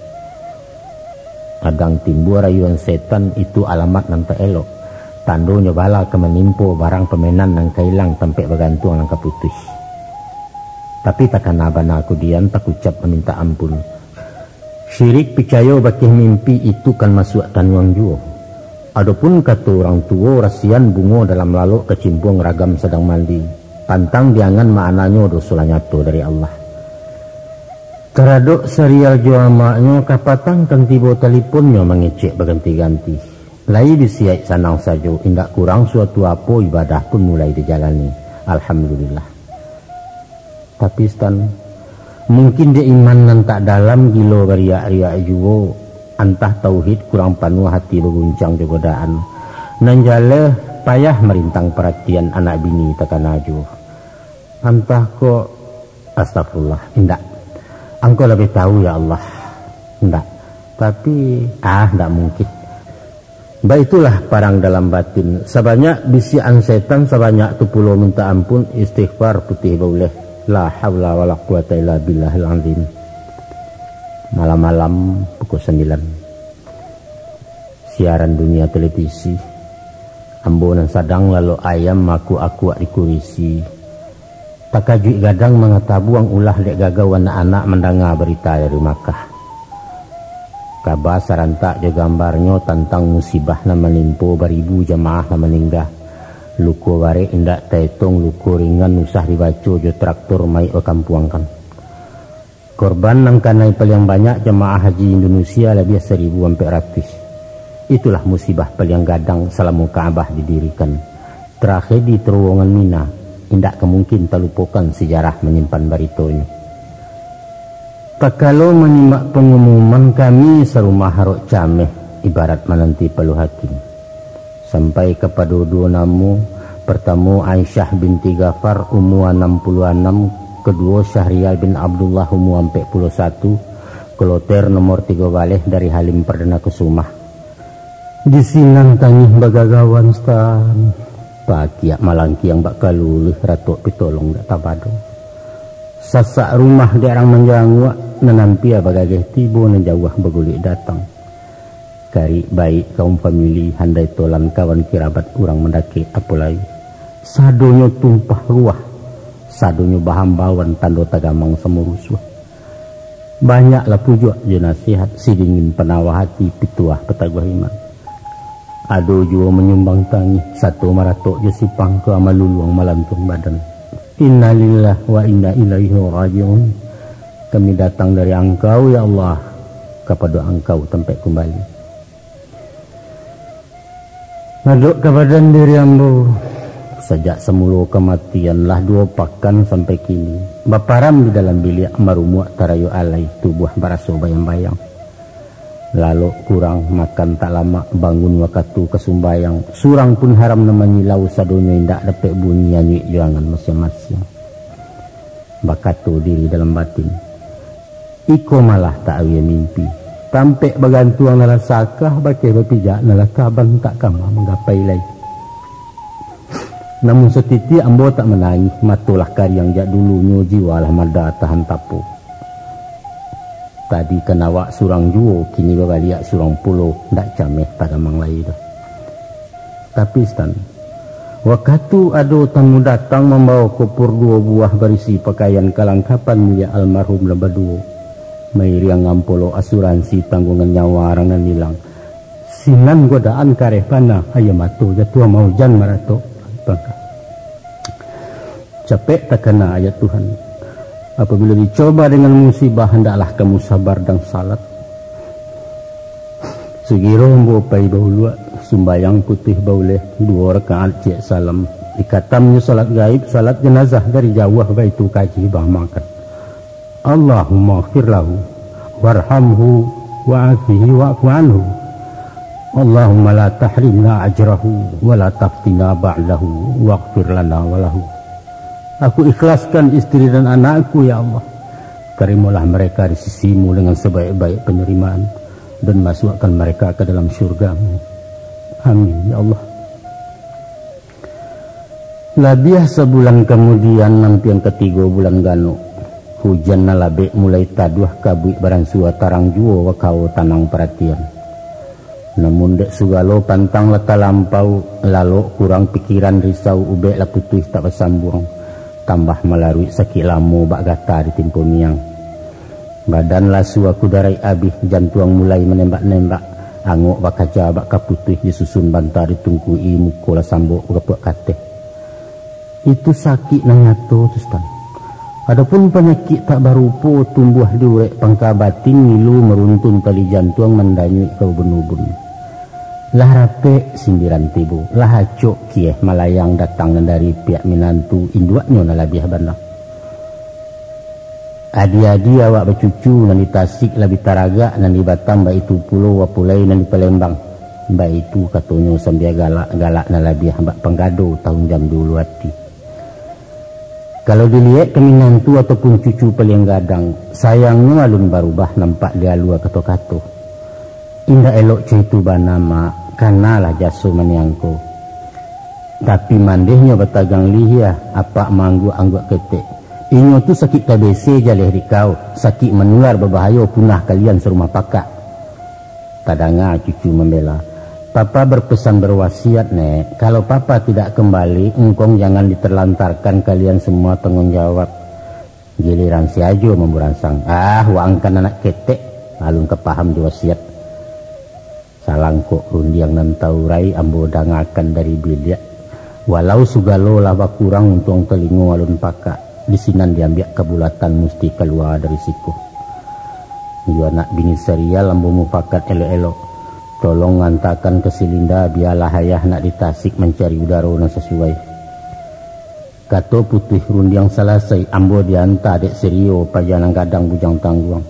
Adang timbua rayuan setan, itu alamat nan tak elok. Tandonyo bala ka manimpo, barang pamenan nan ka ilang, tampek bagantuang nan ka putuih. Tapi takana bana kudian, takucap mamintak ampun. Syirik picayo bakeh mimpi, itu kan masuak tanuang juo. Adopun kato urang tuo, rasian bungo dalam lalok, kacimpuang ragam sadang mandi. Pantang diangan maknanyo, doso lah nyato dari Allah. Taradok Sarial jo amaknyo, kapatang kan tibo taliponnyo, mangecek baganti-ganti. Lai bisiaik sanang sajo, indak kurang suatu apo, ibadah pun mulai dijalani. Alhamdulillah. Tapi, Stan, mungkin dek iman nan tak dalam, gilo bariak-riak juo, antah tauhid kurang panuah, hati baguncang jo godaan. Nan jaleh, payah marintang paratian, anak bini takana juo. Antah kok, astagfirullah, indak. Angkau labiah tahu, ya Allah. Indak. Tapi, ah, ndak mungkin. Baitulah parang dalam batin. Sabanyak bisiakan setan, sabanyak tu pulo minta ampun, istighfar putih bauleh. La haula wala quwata illa billahil azim. Malam-malam pukul sambilan. Siaran dunia televisi. Ambo nan sadang lalok ayam, akuak-akuak di kurisi. Takajuik gadang mangatabuang, ulah dek gagau anak-anak mandanga barita dari Makkah. Kaba sarantak jo gambarnyo tantang musibah nan manimpo baribu jamaah nan maningga. Luko barek indak taetong, luko ringan usah dibaco, jo traktor maik bakampuangkan. Korban nan kanai paliang banyak jamaah haji Indonesia, labiah saribu ampek ratuih. Itulah musibah paliang gadang salamo Ka'bah didirikan. Tragedi terowongan Mina, indak ka mungkin talupokan, sejarah manyimpan baritonyo. Takalo manyimak pangumuman, kami sarumah arok cameh, ibarat mananti palu hakim. Sampai kapado duo namo, partamo Aisyah binti Ghafar, umua anam puluah anam, kaduo Syahrial bin Abdullah, umua ampek puluah satu, kloter nomor tigo baleh dari Halim Perdana Kusuma. Di sinan tangih bagagauan, Stan. Pakiak malangkiang bak kaluluih, ratok pitolong dak tabado. Sasak rumah dek rang manjanguak, nan ampia bagageh tibo, nan jauah bagulik datang. Karik baik kaum famili, handai tolan kawan kirabat urang mandakek, apo lai. Sadonyo tumpah ruah, sadonyo bahambauan, tando tagamang samo rusuah. Banyaklah pujuak jo nasihat, sidingin panawah ati, pituah pataguah iman. Ado juo manyumbang tangih, sato maratok jo sipangka, maluluang malantuang badan. Innalillah wa inna ilaihi raji'un. Kami datang dari Angkau, ya Allah, kapado Angkau tampek kumbali. Adok ka badan diri ambo. Sajak samulo kamatian, lah duo pakan sampai kini, baparam di dalam biliak, marumuak tarayo alai, tubuah baraso bayang-bayang. Lalok kurang, makan tak lamak, bangun wakatu ka sumbayang, surang pun haram nan manyilau, sadonyo indak dapek bunyi, anyuik jo angan masiang-masiang. Bakato diri dalam batin, "Iko malah tak awie mimpi. Tampek bagantuang nan lah sakah, bakeh bapijak nan lah kaban, tak kama manggapai lai." Namun satitiak ambo tak manangih, mato lah kariang jak dulunyo, jiwa lah mada tahan tapo. Tadi kan awak surang juo, kini babaliak surang pulo, ndak cameh tagamang lai doh. Tapi, Sutan, wakatu ado tamu datang mambawa kopor duo buah barisi pakaian kalangkapan miliak almarhum nan baduo, mairiang ampolo asuransi tangguangan nyawa urang nan ilang, sinan godaan kareh panah, aia mato jatuah maujan maratok. Bangka. Capek takana ayat Tuhan. Apabila dicoba dengan musibah, hendaklah kamu sabar dan salat. Sugiro ambo pai bauluak, sumbayang putuih bauleh, duo rakaat ciek salam. Dikatamnyo salat gaib, salat jenazah dari jauah baitu kaji bamakan. Allahumma ighfir lahu, warhamhu, wa'afihi wa'fu anhu. Allahumma la tahrimna ajrahu, wa la taftina ba'dahu, waghfir lana wa lahu. Aku ikhlaskan isteri dan anakku, ya Allah. Terimalah mereka di sisimu dengan sebaik-baik penerimaan, dan masukkan mereka ke dalam syurgamu. Amin, ya Allah. Labiah sabulan kamudian, ampiang katigo bulan ganok, hujan nan labek mulai taduah, kabuik baransua tarang juo, wakao tanang paratian. Namun dek sugalo pantang lah talampau, lalok kurang pikiran, risau ubek lah putuih tak basambuang, tambah malaruik sakik lamo bak gata ditimpo miang. Badan lah suah kudaraik abih, jantuang mulai manembak-nembak, angok bakaja bak kaputuih, disusun banta ditungkui, muko lah sambok gapuak kateh. Itu sakik nan nyato tu, Sutan. Adopun panyakik tak barupo tumbuah di urek pangka batin, ngilu maruntun tali jantuang, mandanyuik ka ubun-ubun. Lah rapek sindiran tibo, lah acok kieh malayang datang nan dari piak minantu induaknyo nan labiah bana. Adi-adi awak bacucu nan di Tasik labiah taragak nan di Batam, baitu pulo wapulai nan di Palembang. Baitu katonyo sambia galak-galak nan labiah bak panggado tahun jam dulu ati. Kalau diliek ka minantu ataupun cucu paliang gadang, sayangnyo alun barubah nampak di alua kato-kato. Indak elok co itu bana, Mak, kanalah jaso maniangko. Tapi mandehnyo batagang lihia, apak maangguak-angguak ketek. Inyo tu sakik tabese jaleh dikau, sakik manular babahayo, punah kalian sarumah pakak. Tadanga cucu mambela. Papa berpesan berwasiat, Nek, kalau papa tidak kembali, engkong jangan diterlantarkan kalian semua tanggung jawab. Giliran si Ajo mamburansang. Ah, waangkan anak ketek, alun ka paham jo wasiat. Salangkok rundiang nan taurai ambo dangakan dari biliak. Walau sugalo lah bakurang, untuang talingo alun pakak, di sinan diambiak kabulatan musti kalua dari siko. Jo anak bini Sarial ambo mupakat elok-elok. Tolong antakan ka si Linda, bialah ayah nak di Tasik mancari udaro nan sasuai. Kato putuih rundiang salasai, ambo dianta dek si Rio, paja nan gadang bujang tangguang.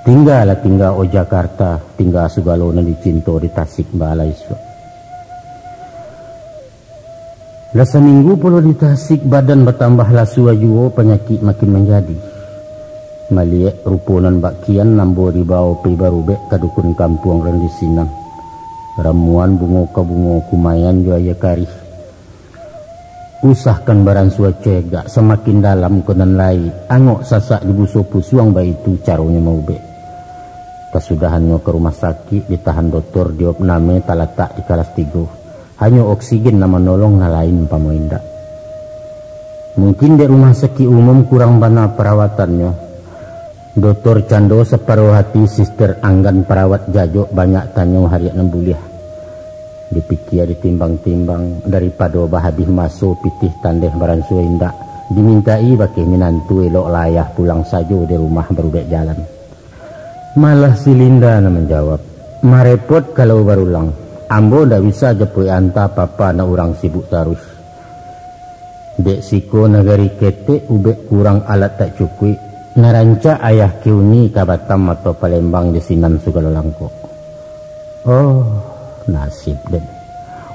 Tinggalah tingga o Jakarta, tingga sugalo nan dicinto di Tasik baalai suak. Lah saminggu pulo di Tasik, badan batambah lasua juo, panyakik makin manjadi. Maliek rupo nan bak kian, ambo dibao pai barubek ka dukun kampuang nan di sinan. Ramuan bungo ka bungo, kumaian jo aia karih. Usahkan baransua cegak, samakin dalam ko nan lai, angok sasak di buso pusuang, baitu caronyo maubek. Kasudahannyo ka rumah sakik, ditahan dotor di opname talatak di kalas tigo. Hanyo oksigen nan manolong, nan lain umpamo indak. Mungkin dek rumah sakik umum kurang bana parawatannyo. Dotor Cando saparuah ati, sister anggan, parawat jajok banyak tanyo, hariak nan buliah. Dipikia, ditimbang-timbang, daripado bahabih maso, pitih tandeh baransua indak, dimintai bakeh minantu, eloklah ayah pulang sajo, di rumah barubek jalan. Malah si Linda nan manjawab, "Marepot kalau barulang. Ambo ndak bisa japuik anta papa, nak urang sibuk taruih. Dek siko nagari ketek, ubek kurang, alat tak cukuik, nan rancak ayah kiuni ka Batam atau Palembang, di sinan sugalo langkok." Oh, nasib den.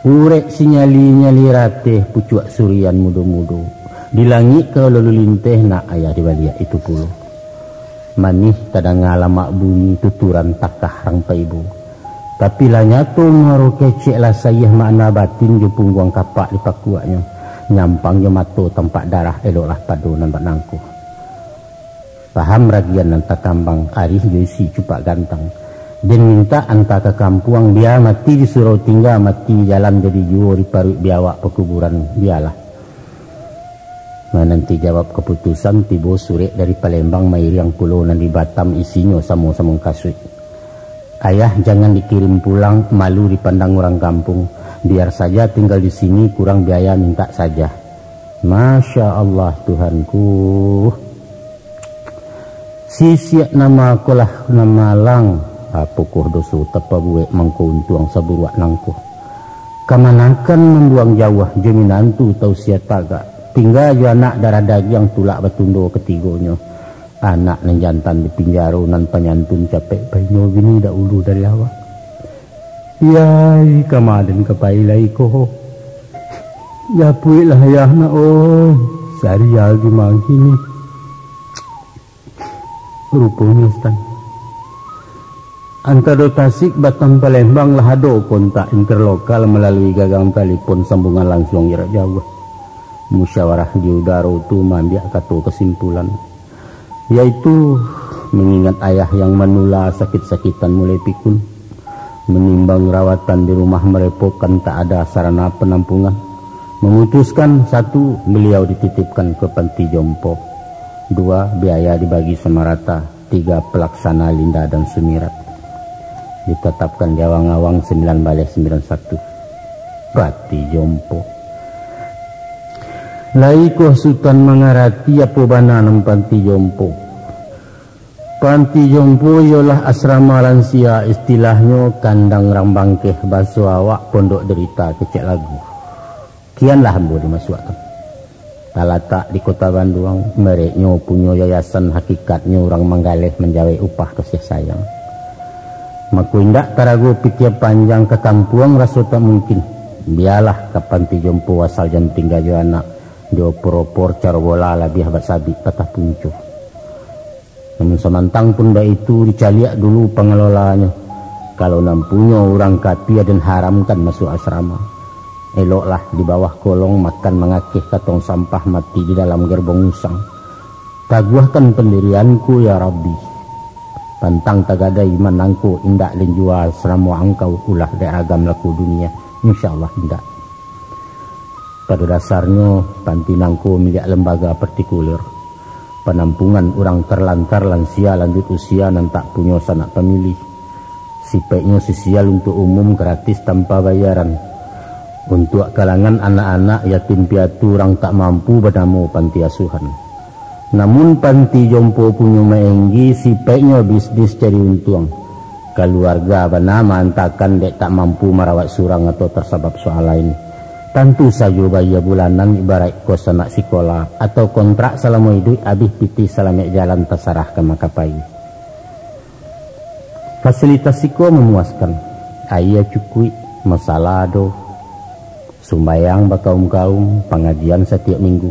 Urek sinyali-nyali rateh, pucuak surian mudo-mudo. Di langik kalau lalu linteh, nak ayah di baliak itu pulo. Manih tadanga lamak bunyi, tuturan takah rang paibo. Tapi lah nyato muaro kecek, lah sayah makna batin jo pungguang kapak dipakuaknyo. Nyampang jo mato tampak darah, eloklah pado nan bak nangko. Paham ragian nan takambang, arih jo isi cupak gantang. Den mintak anta ka kampuang, bia mati di surau tingga, mati di jalan jadi juo, di paruik biawak pakuburan, bialah. Mananti jawab kaputusan, tibo surek dari Palembang, mairiang pulo nan di Batam, isinyo samo-samo kasuik. Ayah jangan dikirim pulang, malu dipandang urang kampung. Biar saja tinggal di sini, kurang biaya mintak saja. Masya Allah, Tuhanku. Sisiak nama ko lah nan malang, apokoh doso tapabuek mangko untuang saburuak nangko. Kamanakan mambuang jauah jo minantu tau sia tagak, tingga jo anak darah dagiang tulak batundo katigonyo. Anak nan jantan di pinjaro nan panyantun capek painyo bini dahulu dari awak. Yai, kama den ka pai lai ko? Japuiklah ayah nak, oi, sariaga mangkini. Ruponyo, Stan, antaro Tasik, Batam, Palembang lah ado kontak interlokal malalui gagang talipon, sambuangan lansuang jarak jauah. Musyawarah di udaro tu maambiak kato kasimpulan, yaitu mangingat ayah yang manula sakik-sakitan mulai pikun. Manimbang rawatan di rumah marepotkan, tak ada sarana panampungan. Mamutuskan, satu, baliau dititipkan ka panti jompo. Dua, biaya dibagi sama rata. Tiga, palaksana linda dan sumirat. Ditatapkan di awang-awang sambilan baleh sambilan satu. Panti jompo. Lai ko Sutan mangarati apo bana nan panti jompo? Panti jompo iyolah asrama lansia, istilahnyo kandang rang bangkeh, baso awak Pondok Derita kecek lagu. Kianlah ambo dimasuakkan. Talatak di Kota Banduang, mereknyo punyo yayasan, hakikatnyo urang manggaleh manjawek upah kasiah sayang. Mako indak tarago pikia panjang, ka kampuang raso tak mungkin. Bialah ka panti jompo, asal jan tingga jo anak, diopor-opor caro bola, labiah bak sabik patah punco. Namun samantang pun baitu, dicaliak dulu pangalolonyo. Kalau nan punyo urang kapia, den haramkan masuak asrama. Eloklah di bawah kolong, makan mangakeh ka tong sampah, mati di dalam gerbong usang. Taguahkan pandirianku, ya Rabbi. Pantang tagadai iman nangko, indak den jua salamo angkau ulah dek ragam laku dunia. Insya Allah indak. Pado dasarnyo, panti nangko miliak lembaga partikuler, panampungan urang tarlantar, lansia, lanjuik usia, nan tak punyo sanak pamiliah. Sipaiknyo sosial, untuak umum, gratis, tanpa bayaran. Untuak kalangan anak-anak yatim piatu, urang tak mampu, banamo panti asuhan. Namun panti jompo punyo maenggi, sipaiknyo bisnis cari untuang. Kaluarga bana maantakan, dek tak mampu marawat surang atau tasabab soal lain. Tantu sajo bayia bulanan, ibaraik kos anak sikola, atau kontrak salamo iduik, abih pitih salamek jalan, tasarah ka makapai. Fasilitas siko mamuaskan, aia cukuik, masalah ado, sumbayang bakaum-kaum, pangajian satiok minggu.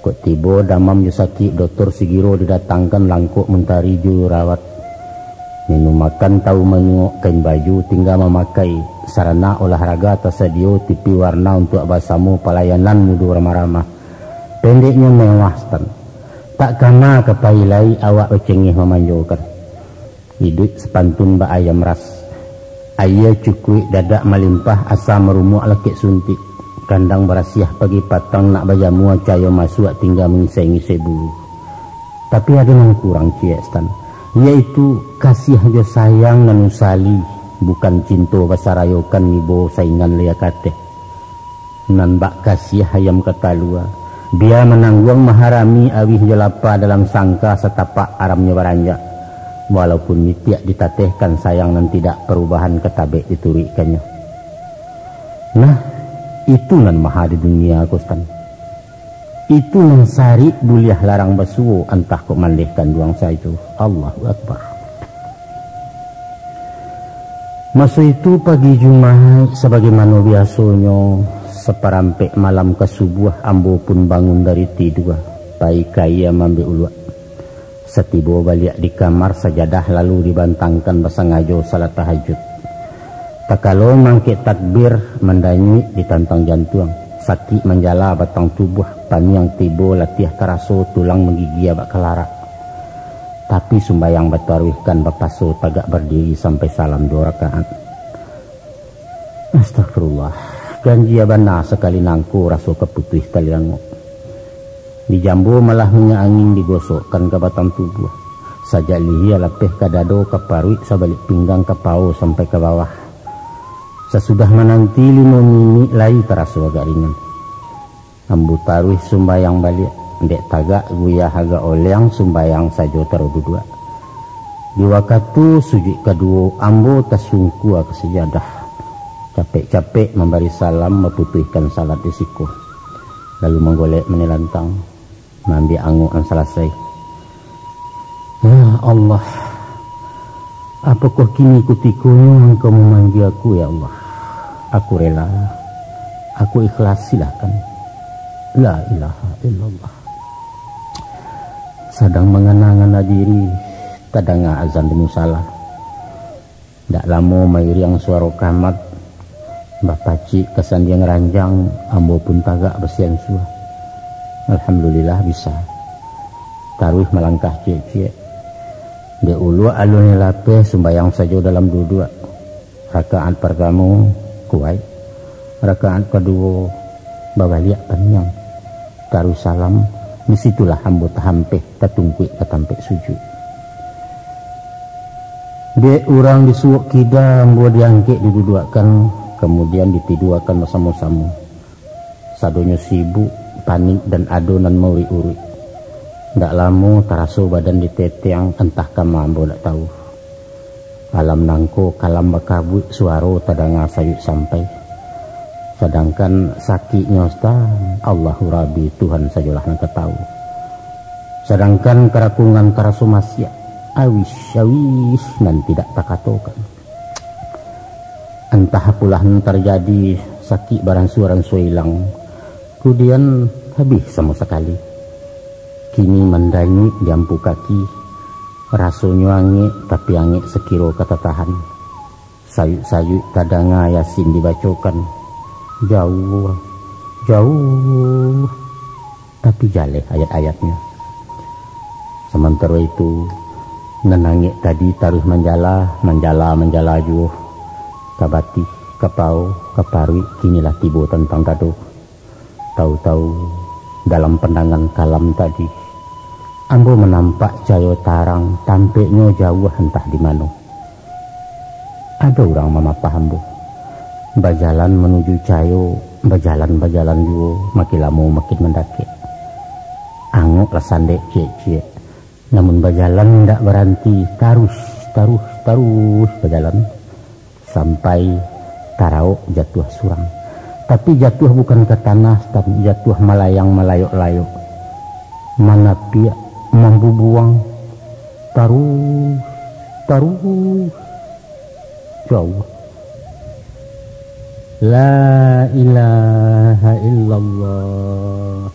Kok tibo damam jo sakik, dotor sigiro didatangkan, langkok muntari jururawat. Minum makan tahu manyuok, kain baju tingga mamakai, sarana olahraga tasadio, T V warna untuak basamo, palayanan mudo ramah-ramah. Pendeknyo mewah, Stan. Tak kana ka pai lai awak bacengeh mamanjokan. Iduik sapantun bak ayam ras. Aia cukuik dadak malimpah, asa marumuak lakek suntik. Kandang barasiah pagi patang, nak bajamua cayo masuak, tingga mangisai-ngisai bulu. Tapi ado nan kurang ciek, Stan, yaitu kasiah jo sayang nan usali, bukan cinto basarayokan, ibo saingan lia kateh. Nan bak kasiah ayam ka talua, bia manangguang maharami, awih jo lapa dalam sangka, satapak aramnyo baranjak. Walaupun mitiak ditatehkan, sayang nan tidak parubahan, ka tabek dituruikkannyo. Nah, itu nan maha di dunia ko, Stan. Itu nan sarik buliah larang basuo, antah kok mandeh kanduang sajo. Allahu Akbar. Maso itu pagi Jumaik, sabagaimano biasonyo, saparampek malam ka subuah, ambo pun bangun dari tidua, pai ka aia maambiak uluak. Satibo baliak di kamar, sajadah lalu dibantangkan, basangajo salat tahajud. Takalo mangkek takbir, mandanyuik ditantang jantuang, sakik manjala batang tubuah, paniang tibo latiah taraso, tulang manggigia bak kalarak. Tapi sumbayang bataruih kan bapaso tagak bardiri sampai salam duo rakaat. Astagfirullah, ganjia bana sakali nangko raso ka putuih tali angok. Dijambo malah minyak angin digosokkan ka batang tubuah. Sajak lihia lapeh ka dado, ka paruik, sabalik pinggang, ka pao sampai ka bawah. Sasudah mananti limo minik lai taraso agak ringan. Ambo taruih sumbayang baliak, dek tagak guyah agak oleang sumbayang sajo taruih duduak. Di wakatu sujuik kaduo, ambo tasungkua ka sajadah. Capek-capek mambari salam, maputuihkan salat di siko. Lalu manggolek manilantang, maambiak angok nan salasai. Ya Allah, apokoh kini kutikonyo Angkau mamanggil aku, ya Allah? Aku rela, aku ikhlas, silahkan. La ilaha illallah. Sadang mangana-ngana diri, tadanga azan di musala. Dak lamo mairiang suaro kamat, bapacik ka sandiang ranjang, ambo pun tagak basiansua. Alhamdulillah bisa. Taruih malangkah ciek-ciek. Dek uluak alun lai lapeh, sumbayang sajo dalam duduak. Rakaat partamo, kuaik. Rakaat kaduo, babaliak paniang. Taruih salam, di situlah ambo tahampeh, tatungkuik ka tampek sujuik. Dek urang disuok kida, ambo diangkek diduduakkan, kamudian ditiduakan basamo-samo. Sadonyo sibuk, panik, dan ado nan mauruik-uruik. Ndak lamo taraso badan ditetiang, antah kama ambo ndak tahu. Alam nangko kalam bakabuik, suaro tadanga sayuik sampai. Sadangkan sakiknyo, Ustaz, Allahu Rabbi, Tuhan sajolah nan ka tahu. Sadangkan karakungan taraso masiak, awis-awis nan tidak takatokan. Antah apolah nan tarjadi, sakik baransua-ransua ilang, kudian habih samo sakali. Kini mandanyuik di ampu kaki, rasonyo angek, tapi angek sakiro ka tatahan. Sayuik-sayuik tadanga Yasin dibacokan. Jauah, jauah, tapi jaleh ayat-ayatnyo. Samantaro itu, nan angek tadi taruih manjala, manjala, manjala juo. Ka batih, ka pao, ka paruik, kini lah tibo tantang dado. Tahu-tahu, dalam pandangan kalam tadi, ambo manampak cayo tarang, tampeknyo jauah antah di mano. Ado urang mamapah ambo. Bajalan manuju cayo, bajalan-bajalan juo, makin lamo makin mandakek. Angok lah sandek ciek-ciek, namun bajalan indak baranti, taruih, taruih, taruih bajalan. Sampai taraok jatuah surang. Tapi jatuah bukan ka tanah, tapi jatuah malayang malayok-layok. Manapiak, mambubuang, taruih, taruih, jauah. La ilaha illallah.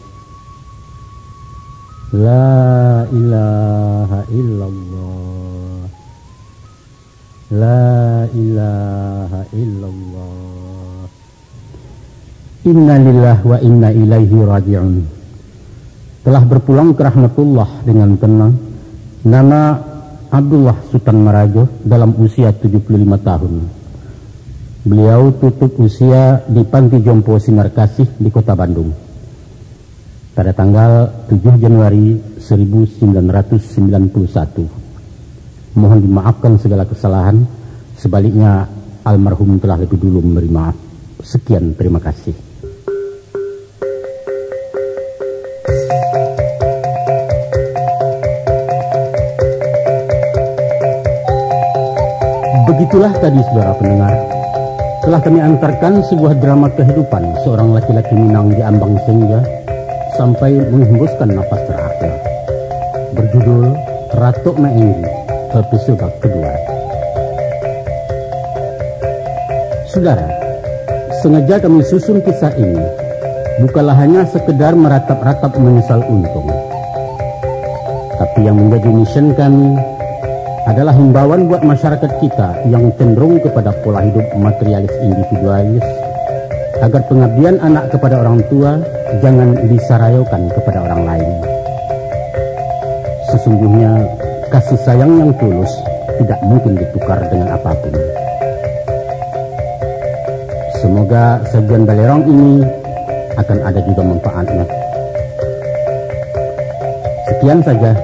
La ilaha illallah. La ilaha illallah. Innalillahi wa inna ilaihi raji'un. Telah berpulang ke rahmatullah dengan tenang, nama Abdullah Sutan Marajo dalam usia tujuh puluh lima tahun. Beliau tutup usia di Panti Jompo Sinar Kasih di Kota Bandung. Pada tanggal tujuh Januari seribu sembilan ratus sembilan puluh satu. Mohon dimaafkan segala kesalahan, sebaliknya almarhum telah lebih dulu memberi maaf. Sekian, terima kasih. Begitulah tadi, saudara pendengar, telah kami antarkan sebuah drama kehidupan seorang laki-laki Minang di Ambang Senja sampai menghembuskan napas terakhir. Berjudul Ratok Maenggi, episode kedua. Saudara, sengaja kami susun kisah ini, bukanlah hanya sekedar meratap-ratap menyesal untung. Tapi yang menjadi mission kami adalah himbauan buat masyarakat kita yang cenderung kepada pola hidup materialis individualis, agar pengabdian anak kepada orang tua jangan disarayokan kepada orang lain. Sesungguhnya, Kasih sayang yang tulus tidak mungkin ditukar dengan apapun. Semoga sajian Balerong ini akan ada juga manfaatnya. Sekian saja.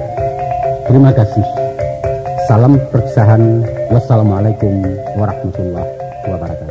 Terima kasih. Salam perpisahan. Wassalamualaikum warahmatullahi wabarakatuh.